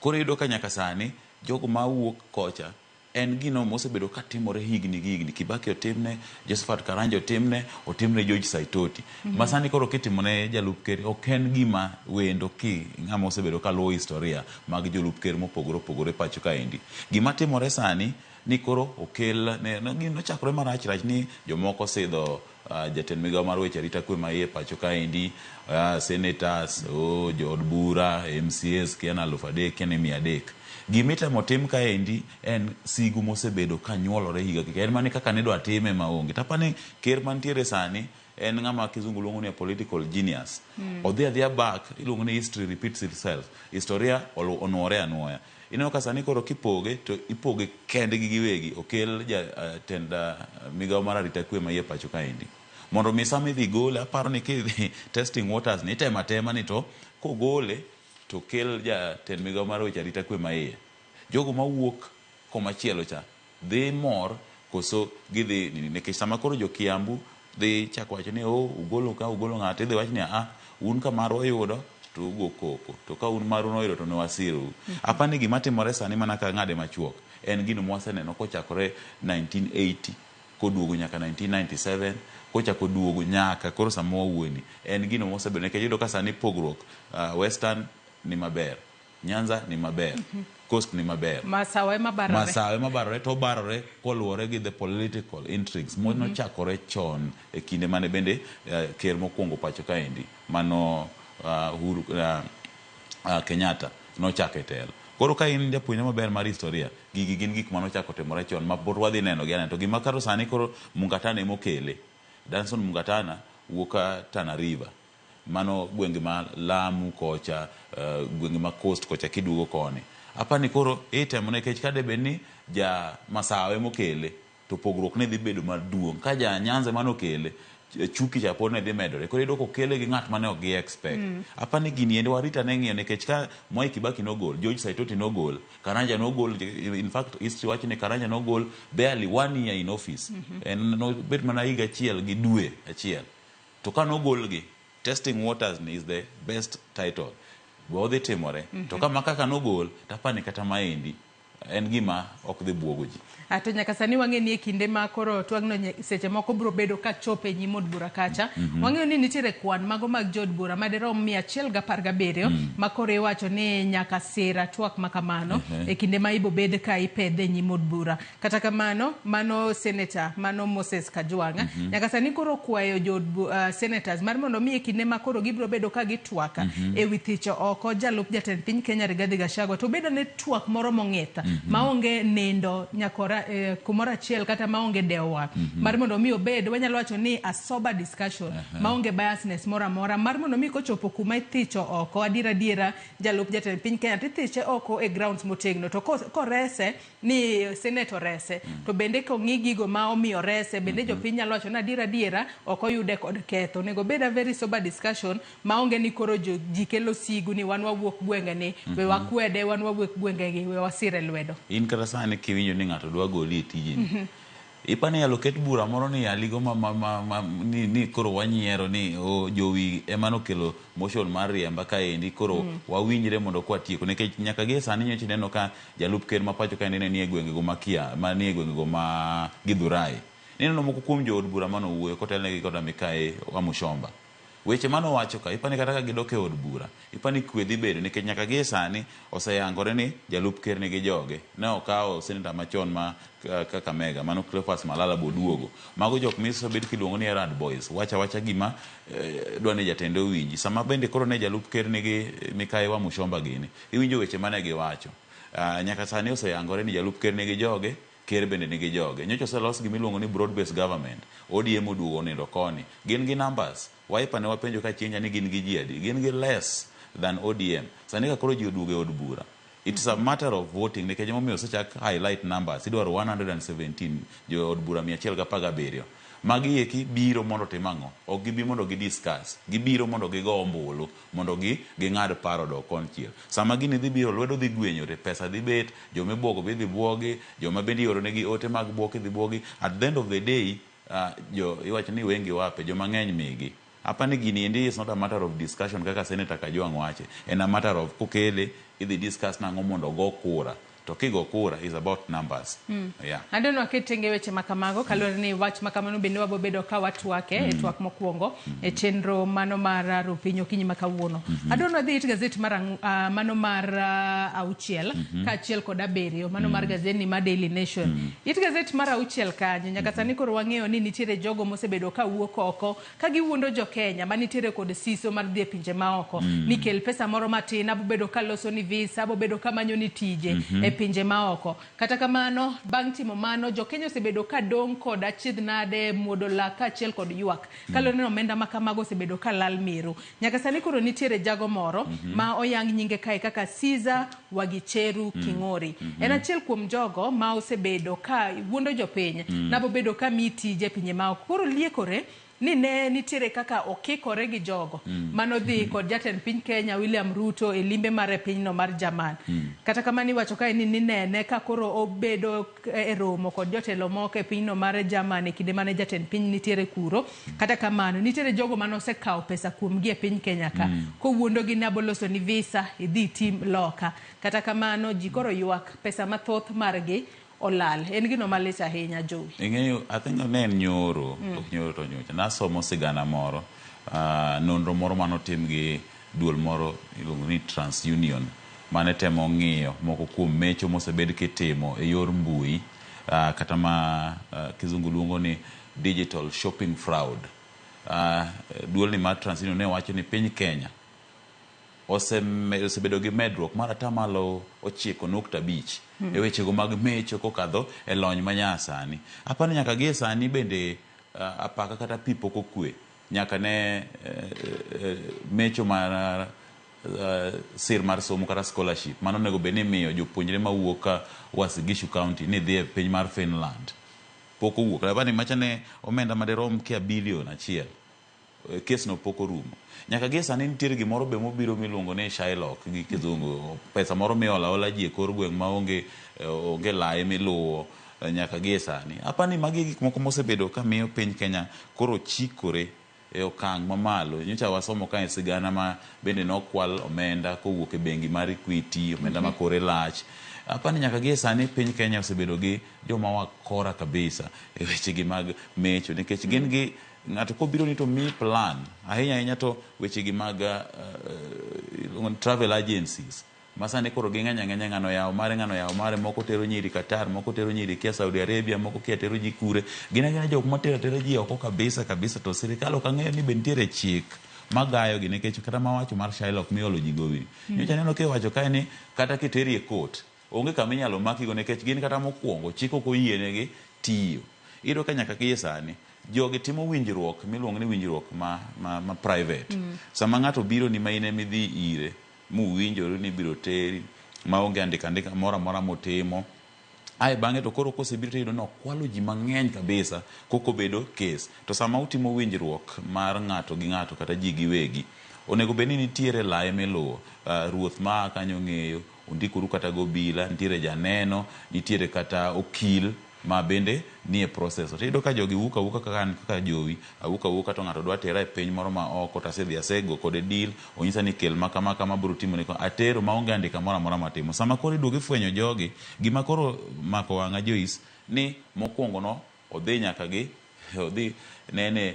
Koro iyudo ka nyaka sani jogo mawuok kocha en gino mosebedo katimore higni gi higni. Kibaki otimne, Josephat Karanja otimne, otimne George Saitoti. Ma sani koro kitimone jalup ker ok en gima wendo ki ng'ama osebedo kaluwo historia mag jolup ker mopogore opogore pacho kaendi. Gima timore sani ni koro okel ne nochakore marach rach ni jomoko sidho jatend migao mar weche arita kwe ma iye pacho kaendi, senators, jood bura, MCAs kia na 3,000 kia ni 300. Gimitemo tim kaendi en sigu mosebedo ka nyuolore higa ka higa. En mana kaka nidwa time maonge. Tapani ker mantiere sani en ng'ama kizungu luongo ni a political genius. Odhi adhiya back, iluongo ni history repeats itself. Historia onuore anuoya. Ineno ka sani koro kipoge to ipoge kendgi giwegi. Okel jatend migao mar arita kwe ma iye pacho kaendi. Mondo mi sama idhi gole, aparo ni kidhi testing waters ni itemo atema ni to kogole to kel jatend migao mar weche arita kwe ma iye. Jogo mawuok komachielo cha dhi mor koso gidhi nini nikech sama koro jo Kiambu dhi chako wacho ni ugolo ka ugolo ng'ato idhi wach ni a un ka marwa oyudo to ugo koko to ka un maru noyudo to ne wasirou. Apani gima timore sani mana ka ng'ade machuok en gino mwaseneno kochakore 1980 koduogo nyaka 1997 kochako duogo nyaka koro sama wawuoyeni en gino mosebedo nikech iyudo ka sani pogruok Western ni maber, Nyanza ni maber, Coast ni maber. Masawa ema barore. Masawa ema barore to barore koluwore gi the political intrigues manochakore chon e kinde mane bende ker mokwongo pacho kaendi mano Uhuru Kenyatta nochako e telo. Koro ka in japuonjre maber mar historia, gigi gin gik manochako timore chon ma pod wadhi neno gi anena. To gima koro sani koro Mungatana emokele. Danson Mungatana wuok Tana River. Mano gwenge ma Lamu kocha, gwenge ma Coast kocha kiduogo koni. Apani koro itemo nikech ka debed ni ja Masawa emokele to pogruok ne dhi bedo maduong'. Ka ja Nyanza ema nokele, chuki cha pod ne dhi medore. Koro iyudo kokele gi ng'at mane ok gi expect. Apani gini endi warit ane ng'iyo nikech ka Mwai Kibaki nogol, George Saitoti nogol, Karanja nogol, in fact history wacho ni Karanja nogol barely 1 year in office. En nobet mana higa achiel gi dwe achiel. To ka nogolgi, testing waters ni is the best title. Be odhi timore. To kama kaka nogol, tapani kata maendi en gima ok dhi buogo ji. To nyaka sani wang'e ni e kinde ma koro twagno seche moko biro bedo ka chopo e nyim od bura kacha. Wang'eyo ni nitiere kwan mago mag jood bura madirom 117 ma koro iwacho ni nyaka sira twak ma kamano e kinde ma ibo bed ka ipedhe e nyim od bura. Kata kamano, mano senator, mano Moses Kajwang', nyaka sani koro kwayo jood senators mar mondo mi e kinde ma koro gibiro bedo ka gitwak e wi thicho oko jalup jatend piny Kenya Rigathi Gachagua to bedo ne twak moro mong'ith maonge nindo nyakora kumoro achiel kata maonge dewo wang' mar mondo mi obed wanyalo wacho ni a sober discussion maonge biasness moro amora mar mondo mi kochopo kuma ithicho oko adiera adiera jalup jatend piny Kenya tithiche oko e grounds motegno to korese ni senate orese to bende kong'i gigo ma omiyo rese bende jopiny nyalo wacho ni adiera adiera ok oyude kod ketho. Onego bed a very sober discussion maonge ni koro ji kelo sigu ni wan wawuok gwenge ni we wakwede, wan wawuok gwenge gi we wasire lwedo. In kata sani kiwinjo ni ng'ato dwa goli e tijeni, Ipani inyalo ket bura moro ni yaligo ma, ma, ma, ma, ni, ni koro wanyiero ni o, jowi ema nokelo motion mar riemba kaendi koro wawinjre mondo kwatieko nikech nyaka gie sani nyocha ineno ka jalup ker ma pacho kaendi ne nie gwengego ma Kia ma nie gwengego ma Githurai. Nineno moko kuom jood bura manowuoyo kotelnegi koda Mikayi Wamuchomba. Weche manowacho ka ipani kata ka gidok e od bura ipani kwe dhi bedo nikech nyaka gie sani oseyangore ni jalup ker nigi joge. Ne okawo seneta machon ma Kakamega mano Cleophas Malala boduogo. Mago jok misebed kiluongo ni errand boys. Wacha wacha gima dwa ni jatende owinji. Sama bende koro ne jalup ker nigi Mikayi Wamuchomba gini, iwinjo weche mane giwacho. Nyaka sani oseyangore ni jalup ker nigi joge, ker bende nigi joge. Nyocha oselos gima iluongo ni broad based government. ODM oduogo onindo koni. Gin gi numbers. Wiper ne wapenjo ka chieng' cha ni gin gi ji adi. Gin gi less than ODM. Sani ka koro ji oduogo e od bura, it's a matter of voting nikech emomiyo osechak highlight numbers. Idwaro 117 jo od bura 117. Magi eki biro mondo otim ang'o? Ok gibi mondo gi discuss. Gibiro mondo gigo ombulu, mondo gi ging'ad paro odog konchiel. Sama gini dhi biro, lwedo dhi gwenyore, pesa dhi bet, joma ibuogo be idhi buogi, joma bende ioronegi ote mag buok idhi buogi. At the end of the day, jo iwacho ni wengi wape, joma ng'eny migi. Apani gini endi is not a matter of discussion kaka Senator Kajwang' wache. En a matter of kokele, idhi discuss nang'o mondo ogo kura. To kigo kura is about numbers. Yeah. Adwa waket tenge weche ma kamago kaluwore ni wach ma kamano bende wabobedo ka watwake e twak mokwongo e chenro mano mar Rupiny okinyi ma kawuono. Adwa ni wadhi it gazet mar mano mar 6 kaachiel kod 7 mano mar gazetni mar Daily Nation. It gazet mar 6 kanyo nyaka sani koro wang'eyo ni nitiere jogo mosebedo ka wuok oko ka giwuondo jo Kenya manitiere kod siso mar dhi e pinje maoko ni kel pesa moro matin abobedo ka loso ni visa abobedo ka manyo ni tije e pinje maoko. Kata kamano bang' timo mano jo Kenya osebedo ka dong' kod achiedh nade muodo lak kaachiel kod ywak kaluwore ni omenda ma kamago osebedo ka lal miru. Nyaka sani koro nitiere jago moro ma oyang nyinge kae kaka Caesar Wagicheru King'ori. En achiel kuom jogo ma osebedo ka wuondo jopiny nabobedo ka mi tije e pinje maoko. Koro liekore ni ne nitiere kaka okikore gi jogo manodhi kod jatend piny Kenya William Ruto e limbe mare pinyno mar Jerman. Kata kamano iwacho kae ni ninene ka koro obedo e romo kod jotelo moko e pinyno mar Jerman e kinde mane jatend piny nitiere kuro. Kata kamano nitiere jogo mane osekawo pesa kuomgi e piny Kenya ka kowuondogi ni aboloso ni visa idhi itim loka. Kata kamano ji koro ywak pesa mathoth margi olal. En gino malit ahinya Jowi. Ing'eyo, I think ne en nyoro, ok nyoro to nyocha. Nasomo sigana moro, nonro moro manotim gi duol moro iluongo ni TransUnion, mane temo ng'iyo moko kuom mecho mosebed kitimo e yor mbui, kata ma kizungu luongo ni digital shopping fraud. Duolni mar TransUnion ne wacho ni piny Kenya osebedo gi medruok mar 9.5% e wechego mag mecho kokadho e lony manyasani. Apani nyaka gie sani bende apaka kata pi pok okwe nyaka ne mecho mar sir mar somo kata scholarship mano onego bed ni imiyo jopuonjre mawuok ka Uasin Gishu County ni dhi e piny mar Finland pok owuok. Apani macha ne omenda madirom kia bilion 1. Kes no pok orumo. Nyaka gie sani nitiere gimoro be mobiro miluongo ni Shylock gi kizungu. Pesa moro miolo aola ji e kor gweng' ma onge lai miluwo nyaka gie sani. Apani magi gik moko mosebedo ka miyo piny Kenya koro chikore e okang' mamalo. Nyocha wasomo kae sigana ma bende nokwal omenda kowuok e bengi mar Equity, omenda ma kore lach. Apani nyaka gie sani piny Kenya osebedo gi joma wakora kabisa e wechegi mag mecho nikech gin gi ng'ato kobiro ni to miyi plan ahinya ahinya to wechegi mag travel agencies ma sani koro ging'eny ang'enya ng'ano yawo mare ng'ano yawo mare moko tero nyiri Qatar moko tero nyiri kia Saudi Arabia moko kia tero ji kure gin agina jok matero atera ji oko kabisa kabisa to sirikal ok ang'eyo ni be nitiere chik magayo gi nikech kata mawacho mar Shylock miolo ji gowi. Nyocha aneno kiwacho kae ni kata kiteri e court onge kama inyalo makigo nikech gin kata mokwongo chik ok oyienegi tiyo. Iyudo ka nyaka gie sani jogi timo winjruok miluongo ni winjruok ma private. Sama ng'ato biro ni ma in ema idhi ire muwinjoru ni ibiro teri maonge andika andika moro amora motimo. Ae bang'e to koro kosebiro tiyudo ni okwalo ji mang'eny kabisa kokobedo kes. To sama utimo winjruok mar ng'ato gi ng'ato kata ji giwegi, onego bed ni nitiere lai miluwo. Ruoth maa kanyo ng'eyo, undikoru kata gobila, nitiere janeno, nitiere kata okil ma bende nie process. To iyudo ka jogi wuok awuoka kaka an kaka jowi, awuok awuoka to ng'ato dwa tera e piny moro ma oko to asedhi asego kode deal, onyisa ni kel ma kama kama abiro timoni kama, atero maonge andika moro amora matimo. Sama koro iduogo ifwenyo jogi, gima koro mako wang'a Joyce, ni mokwongo no odhi nyaka gi odhi nene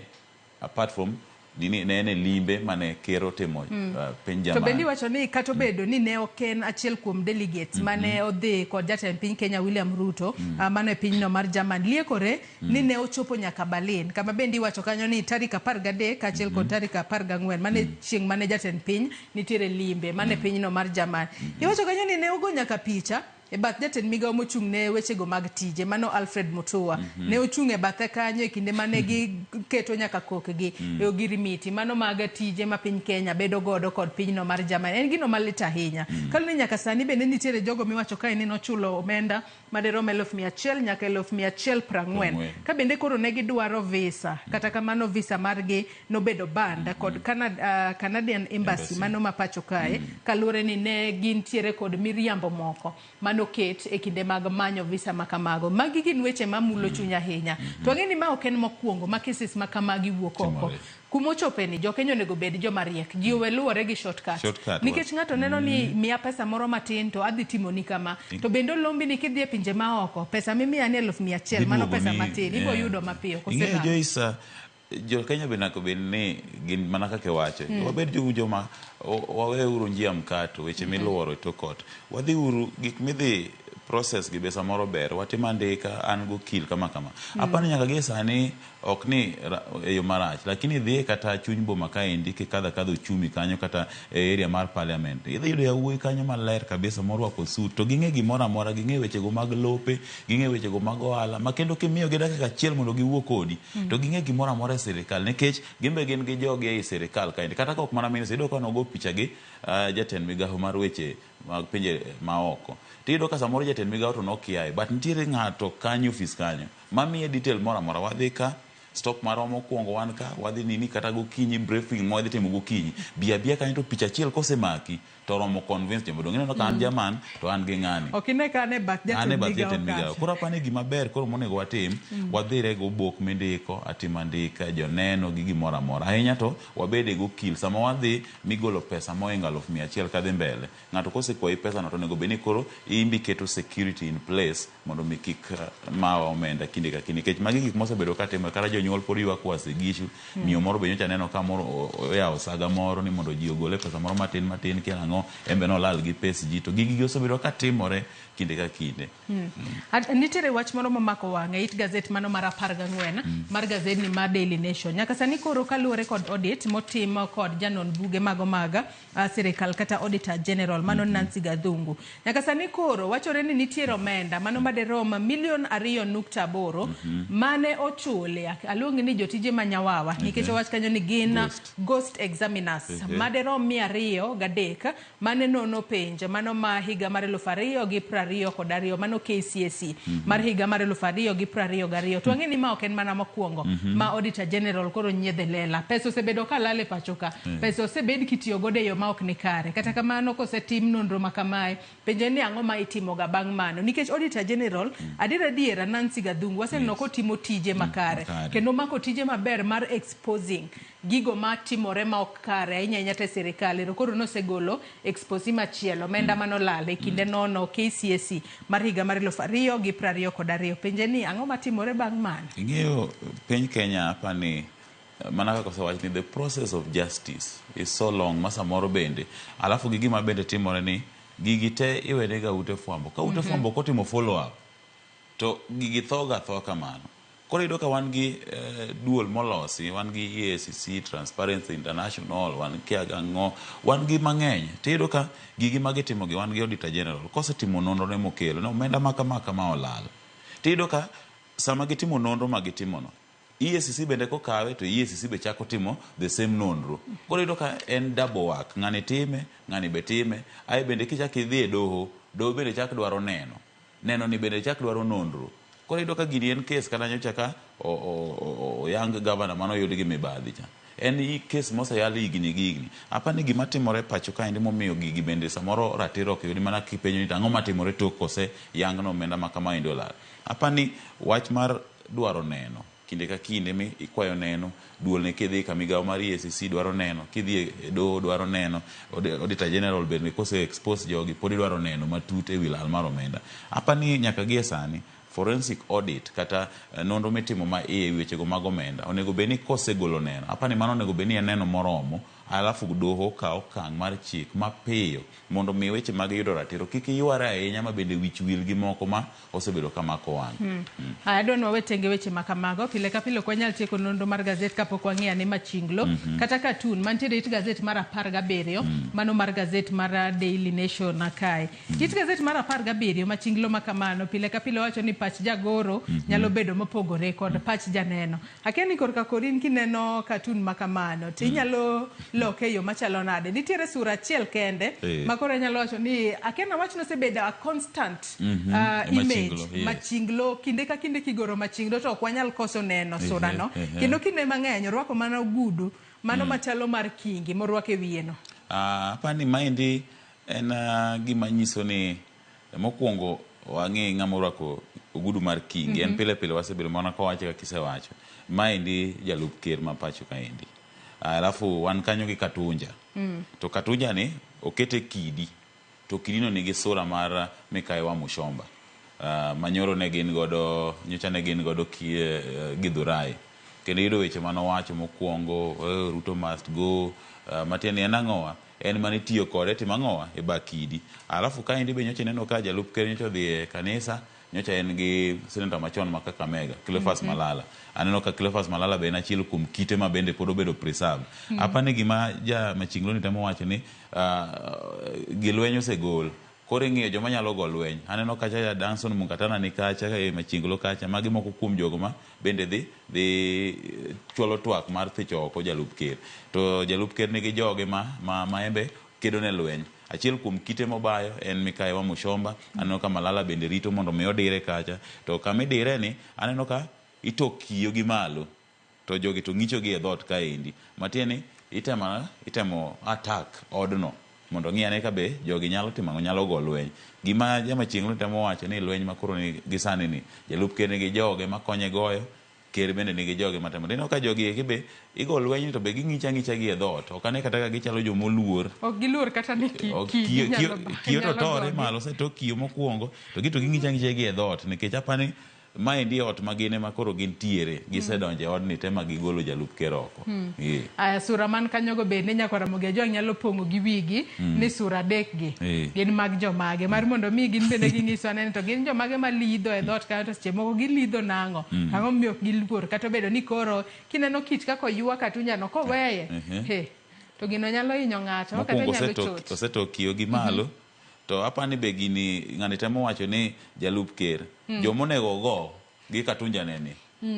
apart from nini ne en e limbe mane ker otimo piny To bende Jerman. iwacho ni kata obedo ni ne ok en achiel kuom delegates mane odhi kod jatend piny Kenya William Ruto mano e pinyno mar German liekore ni ne ochopo nyaka Berlin kama bende iwacho kanyo ni tarik 13 kaachiel kod tarik 14 mane chieng' mane jatend piny nitiere limbe mane pinyno mar German. Iwacho kanyo ni ne ogo nyaka picha e bath jatend migawo mochung' ne wechego mag tije mano Alfred Mutua. Ne ochung' e bathe kanyo e kinde mane giketo nyaka kokgi e ogirimiti mano mag tije ma piny Kenya bedo godo kod pinyno mar Germany. En gino malit ahinya. Kaluwore ni nyaka sani bende nitiere jogo miwacho kae ni nochulo omenda madirom 100,000 nyaka 140,000 ka bende koro ne gidwaro visa. Kata kamano visa margi nobedo banned kod Canadian Embassy mano ma pacho kae kaluwore ni ne gintiere kod miriambo moko manoket e kinde mag manyo visa ma kamago. Magi gin weche mamulo chuny ahinya. To ang'e ni ma ok en mokwongo ma cases ma kamagi wuok oko. Timore. Kumochope ni jokenya onego bed joma riek. Ji owe luwore gi shortcut. Shortcut, Nikech ng'ato neno ni miya pesa moro matin to adhi timoni kama. To bende olombi ni kidhi e pinje maoko pesa mimiya ni 100,000 mano pesa Giduogoni, matin ibo yudo mapiyo kose Ing'eyo nang'o? Joyce, jo Kenya be nyaka bed ni gin mana kaka iwacho. Wabed joma waweuru njia mkato weche miluoro e tok ot. Wadhi uru gik midhi process gi be samoro ber. Watim andika an gokil kama kama. Apani nyaka gie sani ok ni e yo marach, lakini idhiye kata chuny boma kaendi kikadho akadha uchumi kanyo kata e area mar parliament. Idhi yudo yawuoyi kanyo maler kabisa morwako suit to ging'e gimoro amora, ging'e wechego mag lope, ging'e wechego mag ohala, ma kendo kimiyogi dakika achiel mondo giwuo kodi, to ging'e gimoro amora e sirikal nikech gin be gin gi jogi ei sirikal kaendi. Kata ka ok mana minister, iyudo ka nogo picha gi jatend migawo mar weche mag pinje maoko. Tiyudo ka samoro jatend migawo to nokiaye, but nitiere ng'ato kanyo ofis kanyo mamiye detail moro amora. Wadhi ka stop marwa mokwongo wan ka wadhi nini kata gokinyi briefing ma wadhi timo gokinyi bi abiya kanyo to picha achiel kosemaki to oromo convince jomadongo. Ineno ka an German to an gi ng'ani. Ok ine ka an e bath An e jatend bath migawo jatend migawo. kacha. Koro apani gima ber koro monego watim, wadhire go obok mindiko, atim andika, joneno gi gimoro amora. Ahinya to wabede gokil. Sama wadhi migolo pesa mohingo 100,000 kadhi mbele, ng'ato kosekwayi pesa no to onego bed ni koro in be iketo security in place mondo mi kik mawa omenda kinde ka kinde. Nikech magi gik mosebedo ka timore, kata jonyuol pod ywak Uasin Gishu, miyo moro be nyocha aneno ka moro oyawo saga moro ni mondo ji ogole pesa moro matin matin kia nang'o, en be nolal gi pes ji. To gigi osebedo ka timore kinde ka kinde. Nitiere wach moro momako wang'a e it gazet mano mar 14 mar gazedni mar Daily Nation. Nyaka sani koro kaluwore kod audit motim kod janon buge mago mag sirikal kata Auditor General mano Nancy Gathungu. Nyaka sani koro wachore ni nitiere omenda mano maderom milion 2.8 mane ochuli aluongi ni jotije manyawawa nikech owach kanyo ni gin ghost examiners maderom 203 mane nono penj mano ma higa mar 2022 mano KCSE mar higa mar 2022. To wang'e ni ma ok en mana mokwongo ma Auditor General koro nyiedhe lela. Pesa osebedo ka lal e pacho ka. Pesa osebed kitiyo godo e yo ma ok ni kare. Kata kamano kosetim nonro ma kamae, penjo en ni ang'o ma itimoga bang' mano. Nikech Auditor General, adier adiera Nancy Gathungu waseneno kotimo tije makare. Makare. Kendo mako tije maber mar exposing gigo matimore ma ok kare ahinya ahinya to e sirikal. Ero koro nosegolo expose machielo, omenda manolal e kinde nono KCSE mar higa mar 2022. Penje ni ang'o matimore bang' mano? Ing'eyo piny Kenya apani mana kaka osewach ni the process of justice is so long ma samoro bende alafu gi gima bende timore ni gigi te iwenega ute fwambo ka ute fwambo kotimo follow up to gigi tho ga tho kamano. Koro iyudo ka wan gi duol molosi, wan gi EACC, Transparency International, wan kia gang'o, wan gi mang'eny. Tiyudo ka gigi magitimo gi wan gi Auditor General kosetimo nonro ne mokelo ne omenda ma kama kama olal. Tiyudo ka sama gitimo nonro ma gitimo no, EACC bende kokawe to EACC be chako timo the same nonro. Koro iyudo ka en double work, ng'ani time, ng'ani be time, ae bende kichak idhi e doho, doho bende chak dwaro neno. Neno ni bende chak dwaro nonro. Koro iyudo ka gini en case kata nyocha ka oyang governor manoyud gi mibadhi cha. En kes moseyal higni gi higni. Apa ni gima timore pacho kaendi momiyo gigi bende samoro ratiro ok yudi mana kipenjo ni to ang'o matimore tok kose yang no omenda ma kamaendi olal. Apa ni wach mar dwaro neno kinde ka kinde mi ikwayo neno duol ne kidhi ka migawo mar EACC dwaro neno kidhi e doho dwaro neno Auditor General bende kose expose jogi pod idwaro neno matut ewi lal mar omenda. Apa ni nyaka gie sani forensic audit kata nonro mitimo ma iye ewi wechego mag omenda onego bed ni kosegolo neno apa ni mano onego bed ni en neno moromo alafu doho kaw okang' mar chik mapiyo mondo mi weche mag yudo ratiro kik yware ahinya ma bende wich wil gi moko ma osebedo ka mako wang'. Aya, adwa ni wawe tenge weche ma kamago. Pile ka pile ok wanyal tieko nonro mar gazet kapok wang'iyo ane machinglo kata cartoon mantiere it gazet mar 17 mano mar gazet mar Daily Nation kae. It gazet mar 17 machinglo ma kamano pile ka pile wacho ni pach jagoro nyalo bedo mopogore kod pach janeno. Akia ni korka korin kineno cartoon ma kamano to inyalo loke e yo machalo nade? Nitiere sura achiel kende ma koro anyalo wacho ni akia ni wach nosebedo a constant image Machinglo, yes. machinglo kinde ka kinde kigoro machinglo to ok wanyal koso neno sura no. Kendo kinde mang'eny orwako mana ogudu mano machalo mar kingi morwako e wiye no. Apani maendi en gima nyiso ni mokwongo wang'e ng'ama orwako ogudu mar kingi. En pile pile wasebedo mana kawache kaka isewacho. Maendi jalup ker ma pacho kaendi. Alafu wan kanyo gi Katunja. To Katunja ni okete kidi. To kidino nigi sura mar Mikayi wa Mushomba. Manyoro ne gin godo, nyocha ne gin godo Githurai. Kendo iyudo weche manowacho mokwongo, Ruto must go, matiende ni en ang'owa? En mane itiyo kode timo ang'owa? E ba kidi. Alafu kaendi be nyocha ineno ka jalup ker nyocha odhi e kanisa, nyocha en gi senator machon ma Kakamega, Cleophas Malala. Aneno ka Cleophas Malala be en achiel kuom kite ma bende pod obedo preserved. Apani gima ja Machinglo ni temo wacho ni gilweny osegol. Koro ing'iyo joma nyalo go lweny. Aneno kacha ya Danson Mungatana ni kacha, e Machinglo kacha. Magi moko kuom jogo ma bende dhi chwalo twak mar thicho oko jalup ker. To jalup ker nigi joge ma embe kedo ne lweny. Achiel kuom kite mobayo en Mikayi wa Mushomba. Aneno ka Malala bende rito mondo mi odire kacha. To kama idire ni, aneno ka ito kiyo gi malo. To jogi to ng'icho gi e dhoot kaendi. Matiende ni itemo attack odno mondo ng'i ane ka be jogi nyalo timo ang'o, nyalo go lweny. Gima jamachieng'no temo wacho ni lweny ma koro ni gi sani ni, jalup ker nigi joge makonye goyo, ker bende nigi joge matemo. Ineno ka jogi eki be igo lweny to be ging'icho ang'icha gi e dhoot. Ok ane kata ka gichalo jomoluor. Ok giluor kata ni kiyo to tore malo, oseto kiyo mokwongo, to gito ging'icho ang'icha gi e dhoot. Nikech apani maendi ot ma gin ema koro gintiere, gisedonjo e odni te ma gigolo jalup ker oko. Aya, sura man kanyogo bende nyakwar Ramogi Ajwang' nyalo pong'o gi wigi ni sura adek gi gin mag jomage, mar mondo mi gin bende ging'iswa neno to gin jomage ma lidho e dhoot kanyo to seche moko gilidho nang'o, ang'o momiyo ok giluor kata obedo ni koro kineno kit kaka oywa Katunya no koweye, to gino nyalo hinyo ng'ato kata Mokwongo nyalo chot. oseto kiyo gi malo. To apani be gini ng'ani temo wacho ni jalup ker jomonego go gi Katunja neni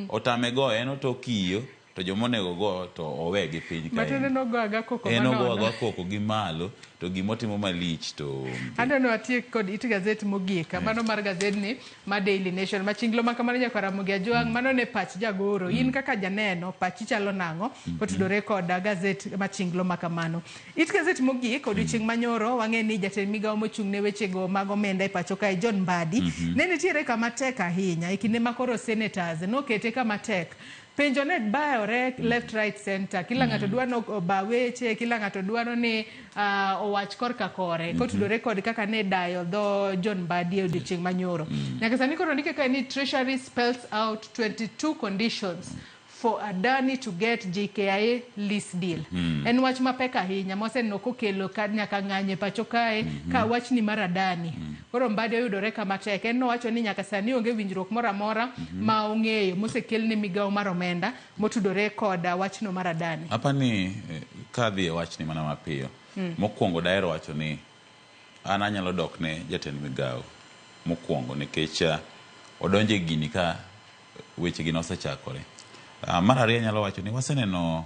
otame go en oto kiyo to jomonego go to owe gi piny kae. Matiende nogo aga koko En ogo manono. aga koko gi malo to gimotimo malich to Aneno atiek kod it gazet mogik mano mar gazetni ma Daily Nation machinglo ma kamano nyakwar Ramogi Ajwang' mano ne pach jagoro. In kaka janeno pachi chalo nang'o kotudore kod gazet machinglo ma kamano. It gazet mogik odiochieng' manyoro wang'e ni jatend migawo mochung' ne wechego mag omenda e pacho kae John Mbadi ne nitiere kama tek ahinya e kinde ma koro senators nokete kama tek. Penjo ne bayore left right center, kila ng'ato dwaro oba weche, kila ng'ato dwaro ni owach korka kore kotudore kod kaka ne dayo dho John Mbadi e odiochieng' manyoro. Nyaka sani koro ndike kae ni Treasury spells out 22 conditions for Adani to get JKIA lease deal. En wach mapek ahinya moseneno kokelo nyaka ng'anyo e pacho kae ka wachni mar Adani. Koro Mbadi oyudore kama tek. En nowacho ni nyaka sani onge winjruok moro amora ma ong'eyo mosekel ne migawo mar omenda motudore kod wachno mar Adani. Apani kadhi e wachni mana mapiyo. Mokwongo daher wacho ni an anyalo dok ne jatend migawo mokwongo nikech odonjo e gini ka weche gi nosechakore. Mar ariyo anyalo wacho ni waseneno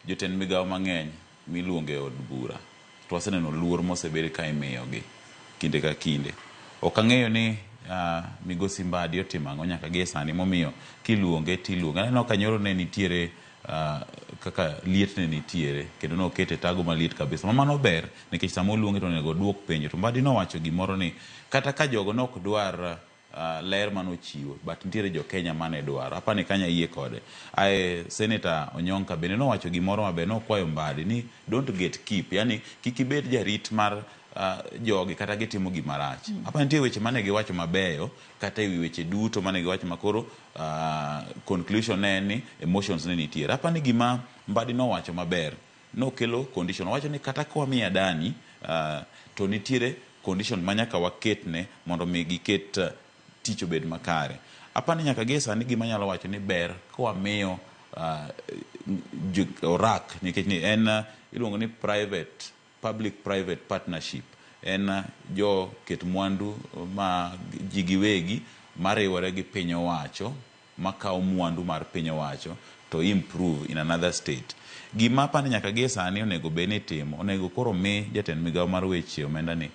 jotend migawo mang'eny miluongo e od bura to waseneno luor mosebed ka imiyogi kinde ka kinde. Ok ang'eyo ni migosi Mbadi otimo ang'o nyaka gie sani momiyo kiluonge tiluonge. Aneno ka nyoro ne nitiere kaka liet ne nitiere kendo nokete e tago maliet kabisa. Ma mano ber nikech sama oluonge to onego oduok penjo. To Mbadi nowacho gimoro ni kata ka jogo ne ok dwar ler manochiwo but nitiere jo Kenya mane dwaro. Apani kanyo ayie kode. Ae Senator Onyonka bende nowacho gimoro maber nokwayo Mbadi ni don't gate keep yani kik ibed jarit mar jogi kata gitimo gima rach. Apani nitie weche mane giwacho mabeyo kata ewi weche duto mane giwacho makoro conclusion ne en ni emotions ne nitiere. Apani gima Mbadi nowacho maber nokelo condition owacho ni kata ka wamiyo Adani to nitiere condition ma nyaka waketne mondo mi giket tich obed makare. Apani nyaka gie sani gima anyalo wacho ni ber ka wamiyo orak nikech ni en iluongo ni private public private partnership en jo ket mwandu ma ji giwegi mariwore gi piny owacho makawo mwandu mar piny owacho to improve in another state. Gima apani nyaka gie sani onego bed ni itimo, onego koro mi jatend migawo mar weche omenda ni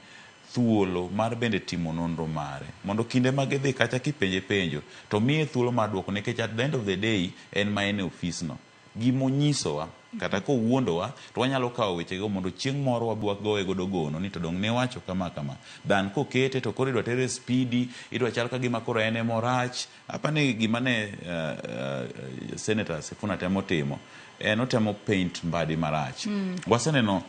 thuolo mar bende timo nonro mare mondo kinde ma gidhi kacha kipenje penjo to miye thuolo mar duoko nikech at the end of the day en ma en e ofis no. Gimonyisowa kata kowuondowa to wanyalo kawo wechego mondo chieng' moro wabi wagoye godo gono ni to dong' ne wacho kama kama than kokete to koro idwa tere spidi idwa chal ka gima koro en emorach apani gima ne Senator Sifuna temo timo en otemo paint Mbadi marach. Waseneno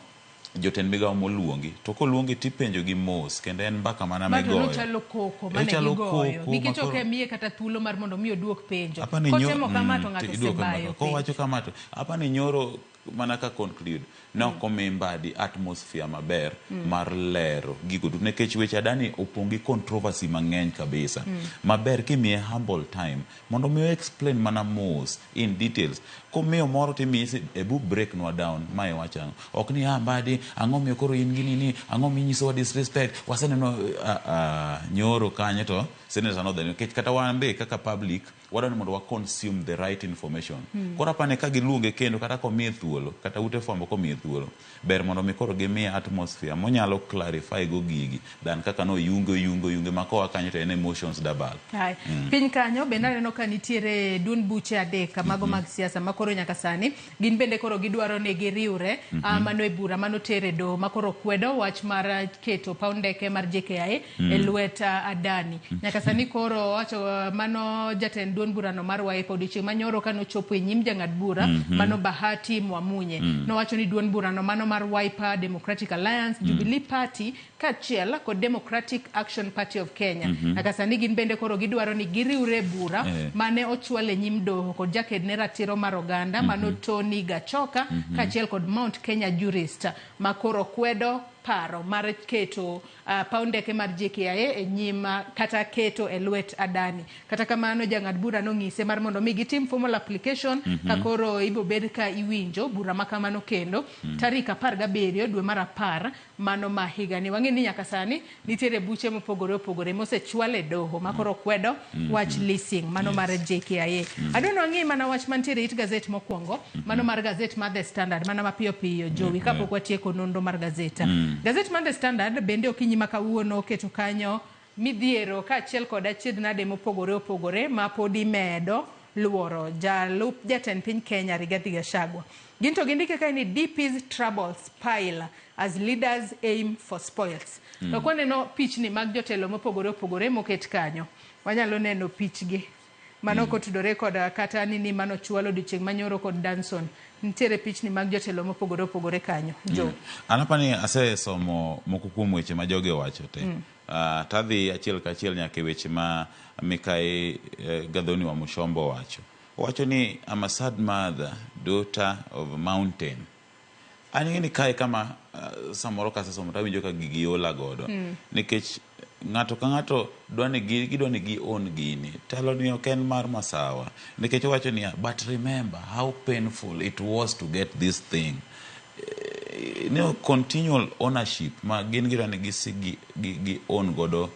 jotend migawo moluongi to koluongi tipenjo gi mos kendo en mbaka mana Ma to migoyo. nochalo koko mane Ochalo gigoyo koko nikech makoro- ok emiye kata thuolo mar mondo mi oduok penjo. Apani nyo- Kotemo kama to ng'ato to iduoko osebayo kama. Kowacho kama to apani nyoro mana ka conclude ne ok omi Mbadi atmosphere maber mar lero gigo duto nikech weche Adani opong' gi controversy mang'eny kabisa. Maber kimiye humble time mondo mi o explain mana mos in details. Komiyo moro timiyi si ebu break nwa down ma iwach ang'o. Ok ni ah Mbadi ang'o miyo koro in gi nini ang'o minyisowa disrespect waseneno nyoro kanyo to senator nodhi nikech kata wan be kaka public wadwa ni mondo wa consume the right information. Koro apani ka giluonge kendo kata komiye thuolo kata ute fwambo komiye thuolo ber mondo mi koro gimiye atmosphere monyalo clarify go gigi than kaka noyunge oyunge oyunge ma koa kanyo to en emotions dabal. Hai. Piny kanyo bende aneno ka nitiere duond buche adek mago mag siasa ma koro nyaka sani gin bende koro gidwaro ni giriwre mano e bura manoter e doho ma koro kwedo wach mar keto paw ndeke mar JKIA e lwet Adani. Nyaka sani koro owacho mano jatend duond burano mar Wiper odiochieng' manyoro kanochopo e nyim jang'ad bura mano Bahati Mwamunye nowacho ni duond burano mano mar Wiper, Democratic Alliance, Jubilee Party kaachiel kod Democratic Action Party of Kenya. Nyaka sani gin bende koro gidwaro ni giriwre e bura mane ochwal e nyim doho kod jaked ne ratiro mar oganda mano Tony Gachoka kaachiel kod Mount Kenya Jurist ma koro kwedo paro mar keto paw ndeke mar JKIA e nyim kata keto e lwet Adani. Kata kamano jang'ad bura nong'ise mar mondo mi gitim formal application ka koro ibo bed ka iwinjo bura ma kamano kendo tarik 17 dwe mar 10 mano ma higani. Wang'e ni nyaka sani nitiere buche mopogore opogore mosechwal e doho ma koro kwedo wach leasing mano mar JKIA. Adwa ni wang'i mana wach mantiere it gazet mokwongo mano mar gazet mar The Standard mana mapiyo piyo Jowi kapok watieko nonro mar gazet. Gazet mar The Standard bende okinyi ma kawuono oketo kanyo midhiero kaachiel kod achiedh nade mopogore opogore ma pod imedo luoro jalup jatend piny Kenya Rigathi Gachagua. Gin to gindike kae ni DP's troubles pile as leaders aim for spoils. To kwaneno pichni mag jotelo mopogore opogore moket kanyo, wanyalo neno pichgi mano kotudore kod kata nini manochwal odiochieng' manyoro kod Danson. Nitiere pichni mag jotelo mopogore opogore kanyo. Jo. An apani asesomo moko kuom weche ma jogi owacho te. Tadhi achiel kachiel nyaka e weche ma Mikai Gathoni wa Mushomba owacho. Owacho ni I'm a sad mother, daughter of a mountain. An ing'e ni kae kama samoro kasesomo tawinjo ka gigi ola godo. Nikech ng'ato ka ng'ato dwa ni gidwa ni gi own gini. Telo ni ok en mar masawa. Nikech owacho niya, but remember how painful it was to get this thing. No continual ownership ma gin gidwa ni gi own godo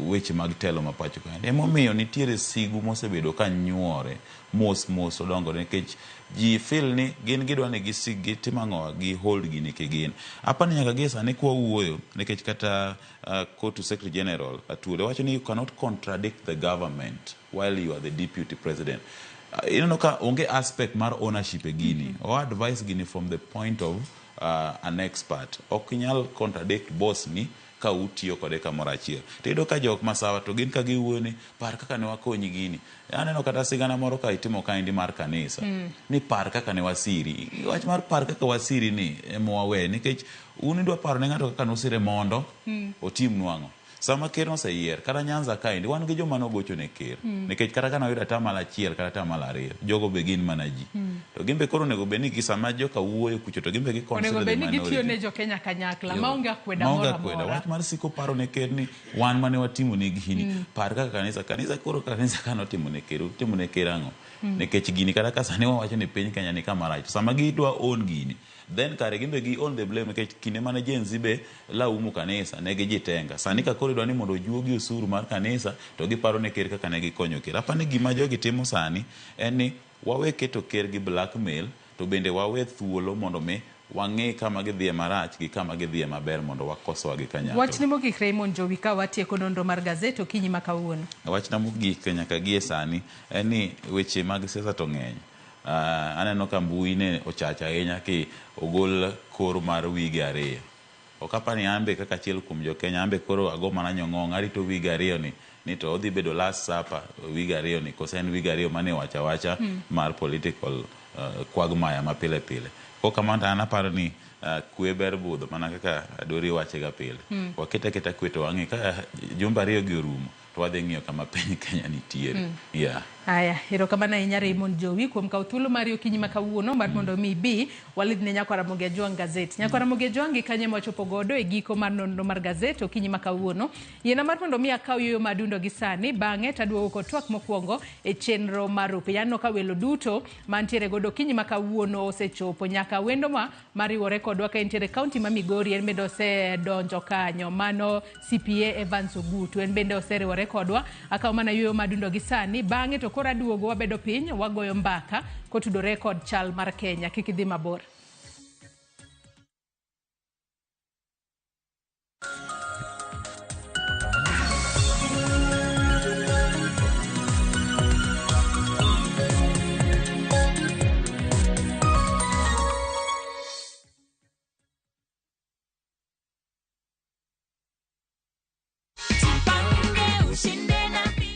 weche mag telo ma pacho ka. Emomiyo nitiere sigu mosebedo ka nyuore mos mos odongore nikech ji feel ni gin gidwa ni gisig gitim ang'o gi hold gini kigin. Apani nyaka gie sani kwa wuoyo nikech kata Court Secretary General Atwoli wacho ni you cannot contradict the government while you are the deputy president. Ineno ka onge aspect mar ownership e gini. O advice gini from the point of an expert. Ok inyal contradict boss ni ka utiyo kode kamoro achiel. To iyudo ka jok masawa to gin ka giwuoyo ni par kaka ne wakonyi gini. Aneno kata sigana moro ka itimo kaendi mar kanisa. Ni par kaka ne wasiri. Wach mar par kaka wasiri ni ema wawe nikech un idwa paro ne ng'ato kaka nosire mondo otimnu ang'o. Sama ker noseyier kata Nyanza kaendi wan gi joma nogocho ne ker. Nikech kata ka noyudo atamalo 1 kata atamalo 2 jogo be gin mana ji. To gin be koro onego bed ni gi sama joka wuoyo kucho to gin be gi Onego consider the bed ni gitiyo minority. ne jo-Kenya kanyakla Yo. maonge akweda Maonge moro akweda. amora. Wach mar siko paro ne ker ni wan mane watimo ne gini. Par kaka kanisa, kanisa koro kanisa ka notimo ne ker, utimo ne ker ang'o? Nikech gini kata ka sani wawacho ni piny Kenya ni kama rach. Sama gidwa own gini, then kare gin be gi own the blame nikech kinde mane Gen Z be laumu kanisa ne gijitenga. Sani ka koro idwa ni mondo ojuogi osuru mar kanisa to giparo ne ker kaka ne gikonyo ker. Apani gima jogi timo sani en ni wawe keto ker gi blackmail to bende wawe thuolo mondo mi wang'e kama gidhiye marach gi kama gidhiye maber mondo wakoswa gi kanyakla. Wachni mogik Raymond Jowi ka watieko nonro mar gazet okinyi ma kawuono. Wachna mogik nyaka gie sani en ni weche mag siasa to ng'eny. Aneno ka mbui ne ochach ahinya ki ogol kor mar wige 2. Ok apani an be kaka achiel kuom jo Kenya an be koro ago mana nyong'ong arito wige 2 ni ni to odhi bedo last supper wige 2 ni kose en wige 2 mane wacha wacha mar political quagmire ma pile pile. Kok kamano to an aparo ni kwe ber budho mana kaka Adori wache ga pile. Waket aketa kwe to wang'e ka jumbe 2 gi orumo to wadhi ng'iyo kama piny Kenya nitiere. Yeah. Aya, erokamano ahinya Raymond Jowi kuom kawo thuolo mari okinyi ma kawuono mar mondo mi ibi walidh ne Nyakwar Ramogi Ajwang' gazet. Nyakwar Ramogi Ajwang' gi kanyo ema wachopo godo e giko mar nonro mar gazet okinyi ma kawuono. Yiena mar mondo mi akaw yueyo madundo gi sani, bang'e taduogo kod twak mokwongo e chenro mar rupiny. Aneno ka welo duto mantiere godo okinyi ma kawuono osechopo nyaka wendo ma mariwore kodwa ka entiere kaunti ma Migori en bende osedonjo kanyo. Mano CPA Evans Ogutu en bende oseriwore kodwa. Akawo mana yueyo madundo gi sani, bang'e to koro aduogo wabedo piny wagoyo mbaka kotudore kod chal mar Kenya. Kik idhi mabor.